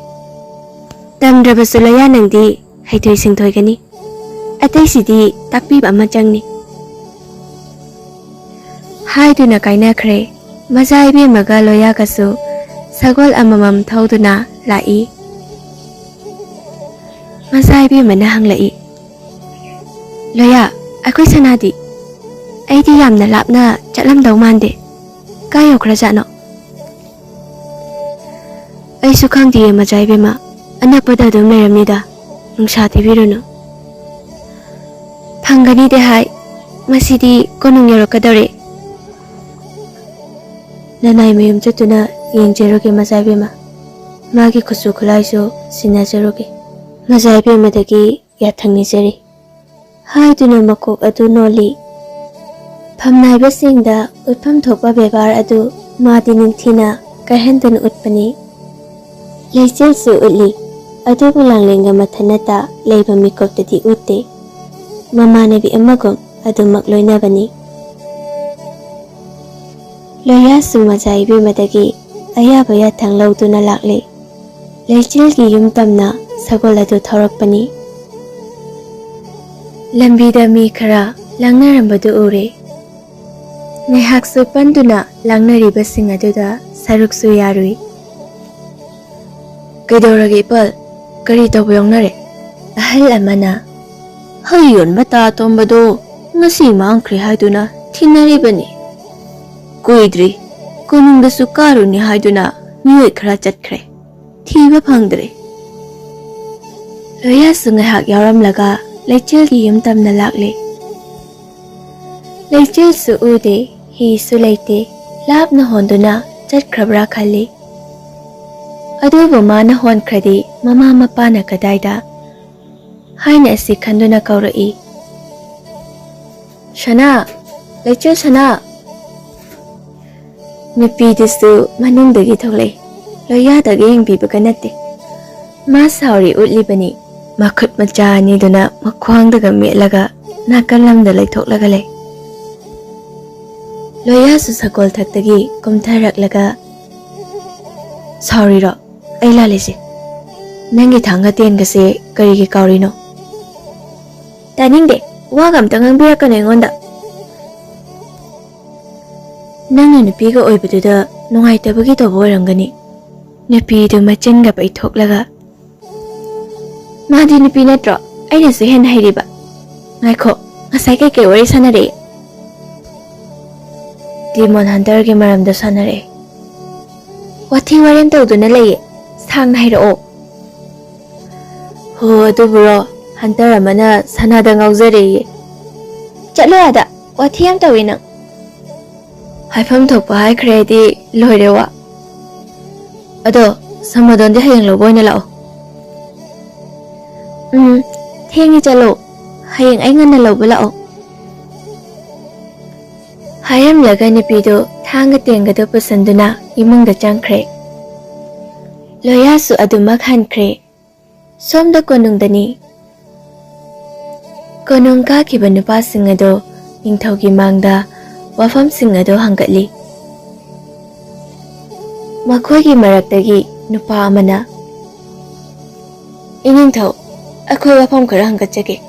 ꯇꯝꯗ꯭ꯔꯕꯁꯨ ꯂꯣꯌꯥ, ꯅꯪꯗꯤ ꯍꯩꯊꯣꯏ ꯁꯤꯡꯊꯣꯏꯒꯅꯤ꯫ ꯑꯇꯩꯁꯤꯗꯤ ꯇꯥꯛꯄꯤꯕ ꯑꯃ ꯆꯪꯅꯤ꯫ ꯍꯥꯏꯗꯨꯅ ꯀꯥꯏꯅꯈ꯭ꯔꯦ꯫ ꯃꯖꯥ ꯏꯕꯦꯝꯃꯒ ꯂꯣꯌꯥꯒꯁꯨ ꯁꯒꯣꯜ ꯑꯃꯃꯝ ꯊꯧꯗꯨꯅ ꯂꯥꯛꯏ꯫ ꯃꯖꯥ ꯏꯕꯦꯝꯃꯅ ꯍꯪꯂꯛꯏ, "ꯂꯣꯌꯥ, ꯑꯩꯈꯣꯏ ꯁꯅꯥꯗꯤ? ꯑꯩꯗꯤ ꯌꯥꯝꯅ ꯂꯥꯞꯅ ꯆꯠꯂꯝꯗꯧ ꯃꯥꯟꯗꯦ꯫ ꯀꯥꯏ ꯌꯧꯈ꯭ꯔꯖꯥꯠꯅꯣ?" "ꯑꯩꯁꯨ ꯈꯪꯗꯤꯌꯦ ꯃꯖꯥ ꯏꯕꯦꯝꯃ, ꯑꯅꯛꯄꯗ ꯑꯗꯨꯝ ꯂꯩꯔꯝꯅꯤꯗ, ꯅꯨꯡꯁꯥ ꯊꯤꯕꯤꯔꯨꯅꯨ꯫" "ꯐꯪꯒꯅꯤꯗꯤ ꯍꯥꯏ, ꯃꯁꯤꯗꯤ ꯀꯣꯅꯨꯡ ꯌꯧꯔꯛꯀꯗꯧꯔꯦ꯫" "ꯅꯅꯥꯏ ꯃꯌꯨꯝ ꯆꯠꯇꯨꯅ ꯌꯦꯡꯖꯔꯨꯒꯦ ꯃꯖꯥ ꯏꯕꯦꯝꯃ, ꯃꯥꯒꯤ ꯈꯨꯠꯁꯨ ꯈꯨꯠꯂꯥꯏꯁꯨ ꯁꯤꯟꯅꯖꯔꯨꯒꯦ꯫" ꯃꯖꯥ ꯏꯕꯦꯝꯃꯗꯒꯤ ꯌꯥꯊꯪ ꯅꯤꯖꯔꯤ꯫ ꯍꯥꯏꯗꯨꯅ ꯃꯀꯣꯛ ꯑꯗꯨ ꯅꯣꯜꯂꯤ꯫ ꯐꯝꯅꯥꯏꯕꯁꯤꯡꯗ ꯎꯠꯐꯝ ꯊꯣꯛꯄ ꯕꯦꯕꯥꯔ ꯑꯗꯨ ꯃꯥꯗꯤ ꯅꯤꯡꯊꯤꯅ ꯀꯥꯏꯍꯟꯗꯅ ꯎꯠꯄꯅꯤ꯫ ꯂꯩꯆꯤꯜꯁꯨ ꯎꯠꯂꯤ, ꯑꯗꯨꯕꯨ ꯂꯥꯡꯂꯦꯟꯒ ꯃꯊꯟꯅꯇ ꯂꯩꯕ ꯃꯤꯀꯨꯞꯇꯗꯤ ꯎꯠꯇꯦ꯫ ꯃꯃꯥꯟꯅꯕꯤ ꯑꯃꯒꯨꯝ ꯑꯗꯨꯃꯛ ꯂꯣꯏꯅꯕꯅꯤ꯫ ꯂꯣꯌꯥꯁꯨ ꯃꯖꯥ ꯏꯕꯦꯝꯃꯗꯒꯤ ꯑꯌꯥꯕ ꯌꯥꯊꯪ ꯂꯧꯗꯨꯅ ꯂꯥꯛꯂꯦ꯫ ꯂꯩꯆꯤꯜꯒꯤ ꯌꯨꯝ ꯇꯝꯅ ꯁꯒꯣꯜ ꯑꯗꯨ ꯊꯧꯔꯛꯄꯅꯤ꯫ ꯂꯝꯕꯤꯗ ꯃꯤ ꯈꯔ ꯂꯥꯡꯅꯔꯝꯕꯗꯨ ꯎꯔꯦ꯫ ꯉꯥꯏꯍꯥꯛꯁꯨ ꯄꯟꯗꯨꯅ ꯂꯥꯡꯅꯔꯤꯕꯁꯤꯡ ꯑꯗꯨꯗ ꯁꯔꯨꯛꯁꯨ ꯌꯥꯔꯨꯏ꯫ "ꯀꯩꯗꯧꯔꯒꯦ ꯏꯄꯜ? ꯀꯔꯤ ꯇꯧꯕ ꯌꯥꯎꯅꯔꯦ?" ꯑꯍꯜ ꯑꯃꯅ, "ꯍꯩ ꯌꯣꯟꯕ ꯇꯥ ꯇꯣꯝꯕꯗꯣ ꯉꯁꯤ ꯃꯥꯡꯈ꯭ꯔꯦ ꯍꯥꯏꯗꯨꯅ ꯊꯤꯅꯔꯤꯕꯅꯤ꯫ ꯀꯨꯏꯗ꯭ꯔꯤ ꯀꯣꯅꯨꯡꯗꯁꯨ ꯀꯥꯔꯨꯅꯤ ꯍꯥꯏꯗꯨꯅ ꯃꯤꯑꯣꯏ ꯈꯔ ꯆꯠꯈ꯭ꯔꯦ꯫ ꯊꯤꯕ ꯐꯪꯗ꯭ꯔꯦ꯫" ꯂꯣꯌꯥꯁꯨ ꯉꯥꯏꯍꯥꯛ ꯌꯥꯎꯔꯝꯂꯒ ꯂꯩꯆꯤꯜꯒꯤ ꯌꯨꯝ ꯇꯝꯅ ꯂꯥꯛꯂꯦ꯫ ꯂꯩꯆꯤꯜꯁꯨ ꯎꯗꯦ, ꯍꯤꯁꯨ ꯂꯩꯇꯦ, ꯂꯥꯞꯅ ꯍꯣꯟꯗꯨꯅ ꯆꯠꯈ꯭ꯔꯕ꯭ꯔꯥ ꯈꯜꯂꯤ꯫ ꯑꯗꯨꯕꯨ ꯃꯥꯅ ꯍꯣꯟꯈ꯭ꯔꯗꯤ ꯃꯃꯥ ꯃꯄꯥꯅ ꯀꯗꯥꯏꯗ? ꯍꯥꯏꯅ ꯑꯁꯤ ꯈꯟꯗꯨꯅ ꯀꯧꯔꯛꯏ꯫ "ꯁꯅꯥ! ꯂꯩꯆꯤꯜ ꯁꯅꯥ!" ꯅꯨꯄꯤꯗꯨꯁꯨ ꯃꯅꯨꯡꯗꯒꯤ ꯊꯣꯛꯂꯛꯏ꯫ ꯂꯣꯌꯥꯗꯒ ꯌꯦꯡꯕꯤꯕꯒ ꯅꯠꯇꯦ꯫ ꯃꯥ ꯁꯥꯎꯔꯤ ꯎꯠꯂꯤꯕꯅꯤ꯫ ꯃꯈꯨꯠ ꯃꯆꯥ ꯑꯅꯤꯗꯨꯅ ꯃꯈ꯭ꯋꯥꯡꯗꯒ ꯃꯦꯠꯂꯒ ꯅꯥꯀꯜ ꯑꯃꯗ ꯂꯩꯊꯣꯛꯂꯒ ꯂꯩ꯫ ꯂꯣꯌꯥꯁꯨ ꯁꯒꯣꯜ ꯊꯛꯇꯒꯤ ꯀꯨꯝꯊꯔꯛꯂꯒ, "ꯁꯥꯎꯔꯤꯔꯣ? ꯑꯩ ꯂꯥꯜꯂꯤꯁꯦ꯫ ꯅꯪꯒꯤ ꯊꯥꯡꯒ ꯇꯦꯟꯒꯁꯦ ꯀꯔꯤꯒꯤ ꯀꯥꯎꯔꯤꯅꯣ?" "ꯇꯥꯅꯤꯡꯗꯦ꯫ ꯋꯥꯒ ꯑꯝꯇ ꯉꯥꯡꯕꯤꯔꯛꯀꯅꯨ ꯑꯩꯉꯣꯟꯗ꯫ ꯅꯪꯅ ꯅꯨꯄꯤꯒ ꯑꯣꯏꯕꯗꯨꯗ ꯅꯨꯡꯉꯥꯏꯇꯕꯒꯤ ꯇꯧꯕ ꯑꯣꯏꯔꯝꯒꯅꯤ꯫" ꯅꯨꯄꯤꯗꯨ ꯃꯆꯤꯟꯒ ꯄꯩꯊꯣꯛꯂꯒ, "ꯃꯥꯗꯤ ꯅꯨꯄꯤ ꯅꯠꯇ꯭ꯔꯣ? ꯑꯩꯅꯁꯨ ꯍꯦꯟꯅ ꯍꯩꯔꯤꯕ꯫ ꯉꯥꯏꯈꯣ, ꯉꯁꯥꯏ ꯀꯩꯀꯩ ꯋꯥꯔꯤ ꯁꯥꯟꯅꯔꯛꯏ?" "ꯗꯤꯃꯣꯟ ꯍꯟꯇꯔꯒꯤ ꯃꯔꯝꯗ ꯁꯥꯟꯅꯔꯛꯑꯦ꯫" "ꯋꯥꯊꯤ ꯋꯥꯔꯦꯝ ꯇꯧꯗꯨꯅ ꯂꯩꯌꯦ꯫ ꯁꯥꯡꯅ ꯍꯥꯏꯔꯛꯑꯣ꯫" "ꯍꯣ, ꯑꯗꯨꯕꯨꯔꯣ? ꯍꯟꯇꯔ ꯑꯃꯅ ꯁꯅꯥꯗ ꯉꯥꯎꯖꯔꯦꯌꯦ꯫" "ꯆꯠꯂꯣ ꯑꯗ, ꯋꯥꯊꯤ ꯌꯥꯝ ꯇꯧꯏ ꯅꯪ꯫" "ꯍꯥꯏꯐꯝ ꯊꯣꯛꯄ ꯍꯥꯏꯈ꯭ꯔꯦꯗꯤ ꯂꯣꯏꯔꯦ ꯋꯥ꯫ ꯑꯗꯣ ꯁꯃꯗꯣꯟꯗꯤ ꯍꯌꯦꯡ ꯂꯧꯕ ꯑꯣꯏꯅ ꯂꯥꯛꯑꯣ꯫" "ꯎꯝ, ꯊꯦꯡꯉꯦ, ꯆꯠꯂꯣ꯫ ꯍꯌꯦꯡ ꯑꯩ ꯉꯟꯅ ꯂꯧꯕ ꯂꯥꯛꯑꯣ꯫" ꯍꯥꯏꯔꯝꯂꯒ ꯅꯨꯄꯤꯗꯨ ꯊꯥꯡꯒ ꯇꯦꯡꯒꯗꯨ ꯄꯨꯁꯟꯗꯨꯅ ꯏꯃꯨꯡꯗ ꯆꯪꯈ꯭ꯔꯦ꯫ ꯂꯣꯌꯥꯁꯨ ꯑꯗꯨꯃꯛ ꯍꯟꯈ꯭ꯔꯦ꯫ ꯁꯣꯝꯗ ꯀꯣꯅꯨꯡꯗꯅꯤ꯫ ꯀꯣꯅꯨꯡ ꯀꯥꯈꯤꯕ ꯅꯨꯄꯥꯁꯤꯡ ꯑꯗꯨ ꯅꯤꯡꯊꯧꯒꯤ ꯃꯥꯡꯗ ꯋꯥꯐꯝꯁꯤꯡ ꯑꯗꯨ ꯍꯪꯒꯠꯂꯤ꯫ ꯃꯈꯣꯏꯒꯤ ꯃꯔꯛꯇꯒꯤ ꯅꯨꯄꯥ ꯑꯃꯅ, "ꯏꯅꯤꯡꯊꯧ, ꯑꯩꯈꯣꯏ ꯋꯥꯐꯝ ꯈꯔ ꯍꯪꯒꯠꯆꯒꯦ꯫"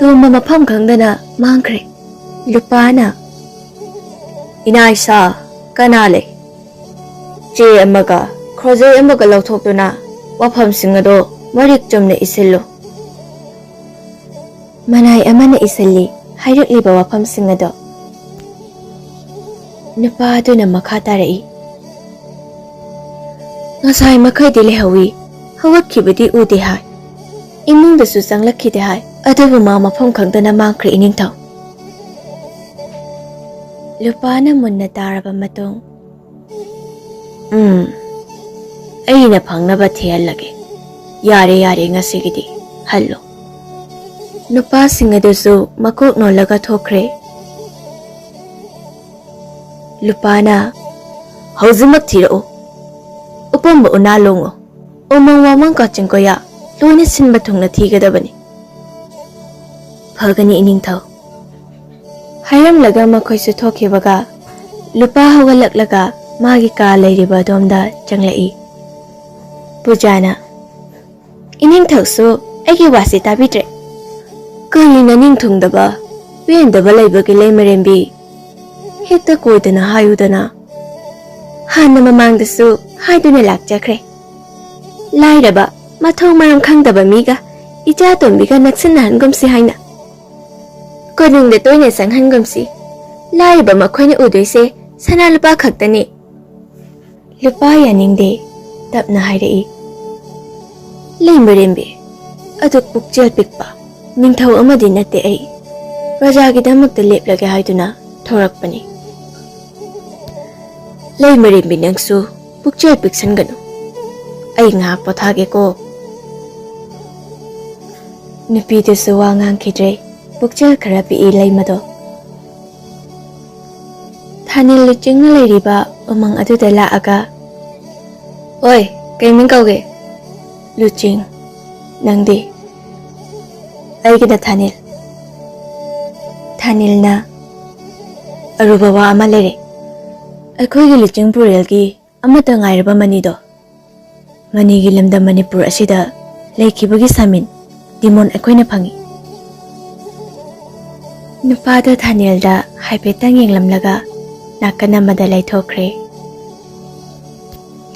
ꯇꯣꯝꯕ ꯃꯐꯝ ꯈꯪꯗꯅ ꯃꯥꯡꯈ꯭ꯔꯦ꯫ ꯂꯨꯄꯥꯅ, "ꯏꯅꯥ ꯏꯁꯥ, ꯀꯅꯥ ꯂꯩ? ꯆꯦ ꯑꯃꯒ ꯈꯣꯔꯖꯩ ꯑꯃꯒ ꯂꯧꯊꯣꯛꯇꯨꯅ ꯋꯥꯐꯝꯁꯤꯡ ꯑꯗꯣ ꯃꯔꯤꯛ ꯆꯨꯝꯅ ꯏꯁꯤꯜꯂꯨ꯫" ꯃꯅꯥꯏ ꯑꯃꯅ ꯏꯁꯤꯜꯂꯤ ꯍꯥꯏꯔꯛꯂꯤꯕ ꯋꯥꯐꯝꯁꯤꯡ ꯑꯗꯣ꯫ ꯅꯨꯄꯥ ꯑꯗꯨꯅ ꯃꯈꯥ ꯇꯥꯔꯛꯏ, "ꯉꯁꯥꯏ ꯃꯈꯩꯗꯤ ꯂꯩꯍꯧꯋꯤ, ꯍꯧꯒꯠꯈꯤꯕꯗꯤ ꯎꯗꯦ ꯍꯥꯏ, ꯏꯃꯨꯡꯗꯁꯨ ꯆꯪꯂꯛꯈꯤꯗꯦ ꯍꯥꯏ, ꯑꯗꯨꯕꯨ ꯃꯥ ꯃꯐꯝ ꯈꯪꯗꯅ ꯃꯥꯡꯈ꯭ꯔꯦ ꯏꯅꯤꯡꯊꯧ꯫" ꯂꯨꯄꯥꯅ ꯃꯨꯟꯅ ꯇꯥꯔꯕ ꯃꯇꯨꯡ, "ꯎꯝ, ꯑꯩꯅ ꯐꯪꯅꯕ ꯊꯤꯍꯜꯂꯒꯦ꯫ ꯌꯥꯔꯦ, ꯌꯥꯔꯦ, ꯉꯁꯤꯒꯤꯗꯤ ꯍꯜꯂꯣ꯫" ꯅꯨꯄꯥꯁꯤꯡ ꯑꯗꯨꯁꯨ ꯃꯀꯣꯛ ꯅꯣꯜꯂꯒ ꯊꯣꯛꯈ꯭ꯔꯦ꯫ ꯂꯨꯄꯥꯅ, "ꯍꯧꯖꯤꯛꯃꯛ ꯊꯤꯔꯛꯎ꯫ ꯎꯄꯝꯕ ꯎꯅꯥ ꯂꯣꯡꯉꯨ꯫ ꯎꯃꯪ ꯋꯥꯃꯪ ꯀꯥꯆꯤꯟ ꯀꯣꯌꯥ ꯂꯣꯏꯅ ꯁꯤꯟꯕ ꯊꯨꯡꯅ ꯊꯤꯒꯗꯕꯅꯤ꯫ ꯐꯒꯅꯤ ꯏꯅꯤꯡꯊꯧ꯫ ꯍꯥꯏꯔꯝꯂꯒ ꯃꯈꯣꯏꯁꯨ ꯊꯣꯛꯈꯤꯕꯒ ꯂꯨꯄꯥ ꯍꯧꯒꯠꯂꯛꯂꯒ ꯃꯥꯒꯤ ꯀꯥ ꯂꯩꯔꯤꯕ ꯑꯗꯣꯝꯗ ꯆꯪꯂꯛꯏ꯫ ꯄꯨꯖꯥꯅ, "ꯏꯅꯤꯡꯊꯧꯁꯨ ꯑꯩꯒꯤ ꯋꯥꯁꯤ ꯇꯥꯕꯤꯗ꯭ꯔꯦ꯫ ꯀꯔꯤ ꯅꯅꯤꯡ ꯊꯨꯡꯗꯕ, ꯄꯦꯟꯗꯕ ꯂꯩꯕꯒꯦ ꯂꯩꯃꯔꯦꯝꯕꯤ? ꯍꯦꯛꯇ ꯀꯣꯏꯗꯅ ꯍꯥꯏꯌꯨꯗꯅ꯫ ꯍꯥꯟꯅ ꯃꯃꯥꯡꯗꯁꯨ ꯍꯥꯏꯗꯨꯅ ꯂꯥꯛꯆꯈ꯭ꯔꯦ꯫ ꯂꯥꯏꯔꯕ, ꯃꯊꯣꯡ ꯃꯔꯝ ꯈꯪꯗꯕ ꯃꯤꯒ ꯏꯆꯥ ꯇꯣꯝꯕꯤꯒ ꯅꯛꯁꯤꯟꯅꯍꯟꯒꯨꯝꯁꯤ ꯍꯥꯏꯅ꯫ ꯀꯣꯅꯨꯡꯗ ꯇꯣꯏꯅ ꯆꯪꯍꯟꯒꯨꯝꯁꯤ꯫ ꯂꯥꯏꯔꯕ ꯃꯈꯣꯏꯅ ꯎꯗꯣꯏꯁꯦ ꯁꯅꯥ ꯂꯨꯄꯥ ꯈꯛꯇꯅꯤ꯫" ꯂꯨꯄꯥ ꯌꯥꯅꯤꯡꯗꯦ, ꯇꯞꯅ ꯍꯥꯏꯔꯛꯏ꯫ "ꯂꯩꯃꯔꯦꯝꯕꯤ, ꯑꯗꯨꯛ ꯄꯨꯛꯆꯦꯜ ꯄꯤꯛꯄ ꯅꯤꯡꯊꯧ ꯑꯃꯗꯤ ꯅꯠꯇꯦ ꯑꯩ꯫ ꯄ꯭ꯔꯖꯥꯒꯤꯗꯃꯛꯇ ꯂꯦꯞꯂꯒꯦ ꯍꯥꯏꯗꯨꯅ ꯊꯣꯔꯛꯄꯅꯤ꯫" "ꯂꯩꯃꯔꯦꯝꯕꯤ, ꯅꯪꯁꯨ ꯄꯨꯛꯆꯦꯜ ꯄꯤꯛꯁꯟꯒꯅꯨ꯫ ꯑꯩ ꯉꯥꯏꯍꯥꯛ ꯄꯣꯊꯥꯒꯦꯀꯣ꯫" ꯅꯨꯄꯤꯗꯨꯁꯨ ꯋꯥ ꯉꯥꯡꯈꯤꯗ꯭ꯔꯦ꯫ ꯄꯨꯛꯆꯦꯜ ꯈꯔ ꯄꯤꯛꯏ ꯂꯩꯃꯗꯣ꯫ ꯊꯥꯅꯤꯜ ꯂꯨꯆꯤꯡꯅ ꯂꯩꯔꯤꯕ ꯎꯃꯪ ꯑꯗꯨꯗ ꯂꯥꯛꯑꯒ, "ꯑꯣꯏ, ꯀꯩ ꯃꯤꯡ ꯀꯧꯒꯦ?" "ꯂꯨꯆꯤꯡ꯫ ꯅꯪꯗꯤ?" "ꯑꯩꯒꯤꯅ ꯊꯥꯅꯤꯜ꯫" ꯊꯥꯅꯤꯜꯅ, "ꯑꯔꯨꯕ ꯋꯥ ꯑꯃ ꯂꯩꯔꯦ꯫ ꯑꯩꯈꯣꯏꯒꯤ ꯂꯨꯆꯤꯡ ꯄꯨꯔꯦꯜꯒꯤ ꯑꯃꯠꯇ ꯉꯥꯏꯔꯕ ꯃꯅꯤꯗꯣ, ꯃꯅꯤꯒꯤ ꯂꯝꯗꯝ ꯃꯅꯤꯄꯨꯔ ꯑꯁꯤꯗ ꯂꯩꯈꯤꯕꯒꯤ ꯁꯥꯃꯤꯟ ꯗꯤꯃꯣꯟ ꯑꯩꯈꯣꯏꯅ ꯐꯪꯉꯤ꯫" ꯅꯨꯄꯥꯗꯣ ꯊꯥꯅꯤꯜꯗ ꯍꯥꯏꯐꯦꯠꯇꯪ ꯌꯦꯡꯂꯝꯂꯒ ꯅꯥꯀꯟ ꯑꯃꯗ ꯂꯩꯊꯣꯛꯈ꯭ꯔꯦ꯫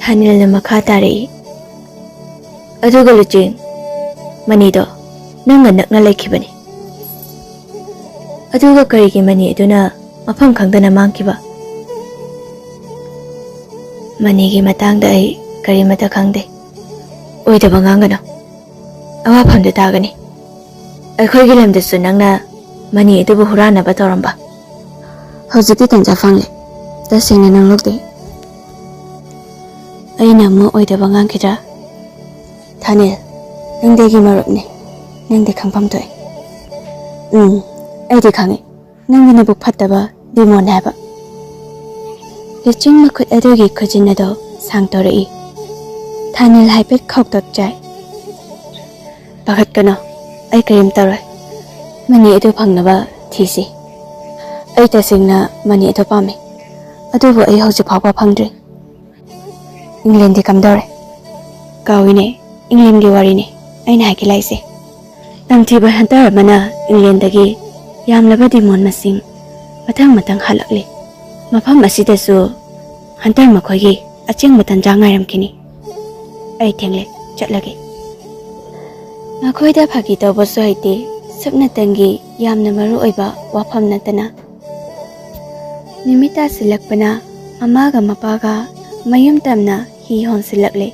ꯊꯥꯅꯤꯜꯅ ꯃꯈꯥ ꯇꯥꯔꯛꯏ, "ꯑꯗꯨꯒ ꯂꯨꯆꯤꯡ, ꯃꯅꯤꯗꯣ ꯅꯪꯒ ꯅꯛꯅ ꯂꯩꯈꯤꯕꯅꯤ꯫ ꯑꯗꯨꯒ ꯀꯔꯤꯒꯤ ꯃꯅꯤ ꯑꯗꯨꯅ ꯃꯐꯝ ꯈꯪꯗꯅ ꯃꯥꯡꯈꯤꯕ?" "ꯃꯅꯤꯒꯤ ꯃꯇꯥꯡꯗ ꯑꯩ ꯀꯔꯤꯃꯠꯇ ꯈꯪꯗꯦ꯫ ꯑꯣꯏꯗꯕ ꯉꯥꯡꯒꯅꯨ꯫ ꯑꯋꯥꯐꯝꯗ ꯇꯥꯒꯅꯤ꯫ ꯑꯩꯈꯣꯏꯒꯤ ꯂꯝꯗꯁꯨ ꯅꯪꯅ ꯃꯅꯤ ꯑꯗꯨꯕꯨ ꯍꯨꯔꯥꯟꯅꯕ ꯇꯧꯔꯝꯕ꯫" "ꯍꯧꯖꯤꯛꯇꯤ ꯇꯟꯖꯥ ꯐꯪꯂꯦ꯫ ꯇꯁꯦꯡꯅ ꯅꯪ ꯂꯧꯗꯦ꯫" "ꯑꯩꯅ ꯑꯃꯨꯛ ꯑꯣꯏꯗꯕ ꯉꯥꯡꯈꯤꯗ꯭ꯔꯥ?" "ꯊꯥꯅꯤꯜ, ꯅꯪꯗꯤ ꯑꯩꯒꯤ ꯃꯔꯨꯞꯅꯤ꯫ ꯅꯪꯗꯤ ꯈꯪꯐꯝ ꯊꯣꯛꯏ꯫" "ꯎꯝ, ꯑꯩꯗꯤ ꯈꯪꯉꯤ꯫ ꯅꯪꯒꯤ ꯅꯕꯨꯛ ꯐꯠꯇꯕ ꯗꯤꯃꯣꯟ ꯍꯥꯏꯕ꯫" ꯂꯨꯆꯤꯡ ꯃꯈꯨꯠ ꯑꯗꯨꯒꯤ ꯈꯨꯖꯤꯟ ꯑꯗꯣ ꯁꯥꯡꯗꯣꯔꯛꯏ꯫ ꯊꯥꯅꯤꯜ ꯍꯥꯏꯐꯦꯠ ꯈꯧꯇꯛ ꯆꯥꯏ꯫ "ꯄꯥꯈꯠꯀꯅꯨ, ꯑꯩ ꯀꯔꯤꯝ ꯇꯧꯔꯣꯏ꯫ ꯃꯅꯤ ꯑꯗꯨ ꯐꯪꯅꯕ ꯊꯤꯁꯤ꯫ ꯑꯩ ꯇꯁꯦꯡꯅ ꯃꯅꯤ ꯑꯗꯨ ꯄꯥꯝꯃꯤ, ꯑꯗꯨꯕꯨ ꯑꯩ ꯍꯧꯖꯤꯛ ꯐꯥꯎꯕ ꯐꯪꯗ꯭ꯔꯤ꯫" "ꯏꯪꯂꯦꯟꯗꯤ ꯀꯝꯗꯧꯔꯦ?" "ꯀꯥꯎꯏꯅꯦ, ꯏꯪꯂꯦꯟꯒꯤ ꯋꯥꯔꯤꯅꯦ ꯑꯩꯅ ꯍꯥꯏꯒꯦ ꯂꯥꯛꯏꯁꯦ꯫ ꯇꯝꯊꯤꯕ ꯍꯟꯇꯔ ꯑꯃꯅ ꯏꯪꯂꯦꯟꯗꯒꯤ ꯌꯥꯝꯂꯕ ꯗꯤꯃꯣꯟ ꯃꯁꯤꯡ ꯃꯊꯪ ꯃꯊꯪ ꯍꯜꯂꯛꯂꯤ꯫ ꯃꯐꯝ ꯑꯁꯤꯗꯁꯨ ꯍꯟꯇꯔ ꯃꯈꯣꯏꯒꯤ ꯑꯆꯦꯡꯕ ꯇꯟꯖꯥ ꯉꯥꯏꯔꯝꯈꯤꯅꯤ꯫ ꯑꯩ ꯊꯦꯡꯂꯦ, ꯆꯠꯂꯒꯦ꯫" ꯃꯈꯣꯏꯗ ꯐꯥꯒꯤ ꯇꯧꯕꯁꯨ ꯍꯩꯇꯦ, ꯁꯨꯞꯅꯇꯪꯒꯤ ꯌꯥꯝꯅ ꯃꯔꯨ ꯑꯣꯏꯕ ꯋꯥꯐꯝ ꯅꯠꯇꯅ꯫ ꯅꯨꯃꯤꯠ ꯇꯥꯁꯤꯜꯂꯛꯄꯅ ꯃꯃꯥꯒ ꯃꯄꯥꯒ ꯃꯌꯨꯝ ꯇꯝꯅ ꯍꯤ ꯍꯣꯟꯁꯤꯜꯂꯛꯂꯦ꯫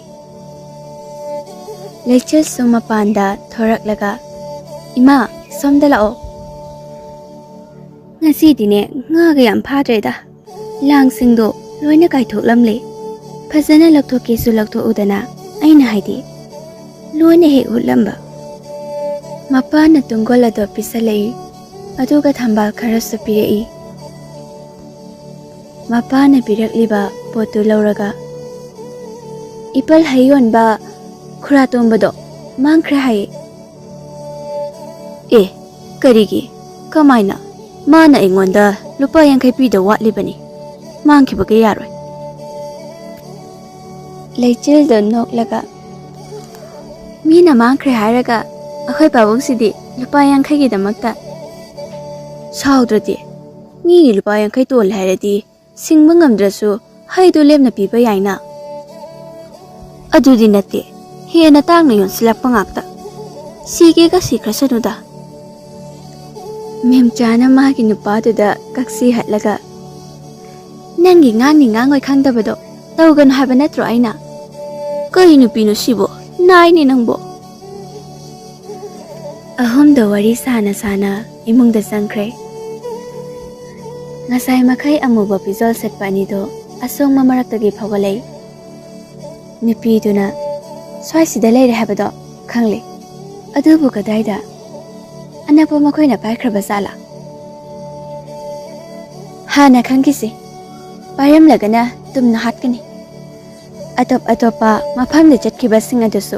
ꯂꯩꯆꯤꯜꯁꯨ ꯃꯄꯥꯟꯗ ꯊꯣꯔꯛꯂꯒ, "ꯏꯃꯥ, ꯁꯣꯝꯗ ꯂꯥꯛꯑꯣ꯫ ꯉꯁꯤꯗꯤꯅꯦ ꯉꯥꯒ ꯌꯥꯝ ꯐꯥꯗ꯭ꯔꯦꯗ꯫ ꯂꯥꯡꯁꯤꯡꯗꯣ ꯂꯣꯏꯅ ꯀꯥꯏꯊꯣꯛꯂꯝꯂꯦ꯫ ꯐꯖꯅ ꯂꯧꯊꯣꯛꯀꯦꯁꯨ ꯂꯧꯊꯣꯛꯎꯗꯅ, ꯑꯩꯅ ꯍꯥꯏꯗꯤ, ꯂꯣꯏꯅ ꯍꯦꯛ ꯍꯨꯠꯂꯝꯕ꯫" ꯃꯄꯥꯅ ꯇꯨꯡꯒꯣꯜ ꯑꯗꯣ ꯄꯤꯁꯜꯂꯛꯏ, ꯑꯗꯨꯒ ꯊꯝꯕꯥꯜ ꯈꯔꯁꯨ ꯄꯤꯔꯛꯏ꯫ ꯃꯄꯥꯅ ꯄꯤꯔꯛꯂꯤꯕ ꯄꯣꯠꯇꯨ ꯂꯧꯔꯒ, "ꯏꯄꯜ ꯍꯩ ꯌꯣꯟꯕ ꯈꯨꯔꯥ ꯇꯣꯝꯕꯗꯣ ꯃꯥꯡꯈ꯭ꯔꯦ ꯍꯥꯏꯌꯦ꯫" "ꯑꯦ, ꯀꯔꯤꯒꯤ? ꯀꯃꯥꯏꯅ? ꯃꯥꯅ ꯑꯩꯉꯣꯟꯗ ꯂꯨꯄꯥ ꯌꯥꯡꯈꯩ ꯄꯤꯗꯧ ꯋꯥꯠꯂꯤꯕꯅꯤ꯫ ꯃꯥꯡꯈꯤꯕꯒ ꯌꯥꯔꯣꯏ꯫" ꯂꯩꯆꯤꯜꯗꯣ ꯅꯣꯛꯂꯒ, "ꯃꯤꯅ ꯃꯥꯡꯈ꯭ꯔꯦ ꯍꯥꯏꯔꯒ ꯑꯩꯈꯣꯏ ꯄꯥꯕꯨꯡꯁꯤꯗꯤ ꯂꯨꯄꯥ ꯌꯥꯡꯈꯩꯒꯤꯗꯃꯛꯇ ꯁꯥꯎꯗ꯭ꯔꯗꯤ? ꯃꯤꯒꯤ ꯂꯨꯄꯥ ꯌꯥꯡꯈꯩ ꯇꯣꯜꯂꯦ ꯍꯥꯏꯔꯗꯤ ꯁꯤꯡꯕ ꯉꯝꯗ꯭ꯔꯁꯨ ꯍꯩꯗꯨ ꯂꯦꯝꯅ ꯄꯤꯕ ꯌꯥꯏꯅ꯫" "ꯑꯗꯨꯗꯤ ꯅꯠꯇꯦ, ꯍꯦꯟꯅ ꯇꯥꯡꯅ ꯌꯣꯟꯁꯤꯜꯂꯛꯄ ꯉꯥꯛꯇ꯫ ꯁꯤꯒꯦꯒ ꯁꯤꯈ꯭ꯔꯁꯅꯨꯗ꯫" ꯃꯦꯝꯆꯥꯅ ꯃꯥꯒꯤ ꯅꯨꯄꯥꯗꯨꯗ ꯀꯛꯁꯤ ꯍꯠꯂꯒ, "ꯅꯪꯒꯤ ꯉꯥꯡꯅꯤ ꯉꯥꯡꯉꯣꯏ ꯈꯪꯗꯕꯗꯣ ꯇꯧꯒꯅꯨ ꯍꯥꯏꯕ ꯅꯠꯇ꯭ꯔꯣ ꯑꯩꯅ? ꯀꯩ ꯅꯨꯄꯤꯅꯣ ꯁꯤꯕꯣ? ꯅꯥꯏꯅꯦ ꯅꯪꯕꯣ꯫" ꯑꯍꯨꯝꯗꯣ ꯋꯥꯔꯤ ꯁꯥꯅ ꯁꯥꯅ ꯏꯃꯨꯡꯗ ꯆꯪꯈ꯭ꯔꯦ꯫ ꯉꯁꯥꯏ ꯃꯈꯩ ꯑꯃꯨꯕ ꯐꯤꯖꯣꯜ ꯁꯦꯠꯄ ꯑꯅꯤꯗꯣ ꯑꯁꯣꯡꯕ ꯃꯔꯛꯇꯒꯤ ꯐꯥꯎꯒꯠꯂꯛꯏ꯫ ꯅꯨꯄꯤꯗꯨꯅ ꯁ꯭ꯋꯥꯏꯁꯤꯗ ꯂꯩꯔꯦ ꯍꯥꯏꯕꯗꯣ ꯈꯪꯂꯦ꯫ ꯑꯗꯨꯕꯨ ꯀꯗꯥꯏꯗ? ꯑꯅꯛꯄ ꯃꯈꯣꯏꯅ ꯄꯥꯏꯈ꯭ꯔꯕ ꯖꯥꯠꯂꯥ? ꯍꯥꯟꯅ ꯈꯪꯈꯤꯁꯤ꯫ ꯄꯥꯏꯔꯝꯂꯒꯅ ꯇꯨꯝꯅ ꯍꯥꯠꯀꯅꯤ꯫ ꯑꯇꯣꯞ ꯑꯇꯣꯞꯄ ꯃꯐꯝꯗ ꯆꯠꯈꯤꯕꯁꯤꯡ ꯑꯗꯨꯁꯨ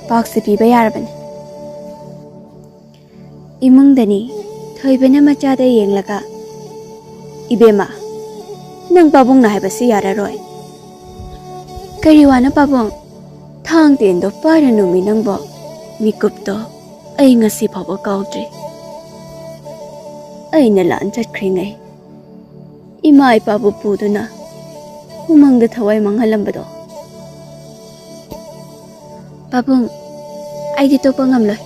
ꯄꯥꯎꯁꯤ ꯄꯤꯕ ꯌꯥꯔꯕꯅꯤ꯫ ꯏꯃꯨꯡꯗꯅꯤ ꯊꯣꯏꯕꯅ ꯃꯆꯥꯗ ꯌꯦꯡꯂꯒ, "ꯏꯕꯦꯝꯃ, ꯅꯪ ꯄꯥꯕꯨꯡꯅ ꯍꯥꯏꯕꯁꯤ ꯌꯥꯔꯔꯣꯏ꯫" "ꯀꯔꯤ ꯋꯥꯅꯣ ꯄꯥꯕꯨꯡ?" "ꯊꯥꯡ ꯇꯦꯟꯗꯣ ꯄꯥꯏꯔꯅꯨꯃꯤ ꯅꯪꯕꯣ, ꯃꯤꯀꯨꯞꯇꯣ ꯑꯩ ꯉꯁꯤ ꯐꯥꯎꯕ ꯀꯥꯎꯗ꯭ꯔꯤ꯫ ꯑꯩꯅ ꯂꯥꯟ ꯆꯠꯈ꯭ꯔꯤꯉꯩ ꯏꯃꯥ ꯏꯄꯥꯕꯨ ꯄꯨꯗꯨꯅ ꯎꯃꯪꯗ ꯊꯋꯥꯏ ꯃꯥꯡꯍꯜꯂꯝꯕꯗꯣ꯫" "ꯄꯥꯕꯨꯡ, ꯑꯩꯗꯤ ꯇꯣꯛꯄ ꯉꯝꯂꯣꯏ꯫"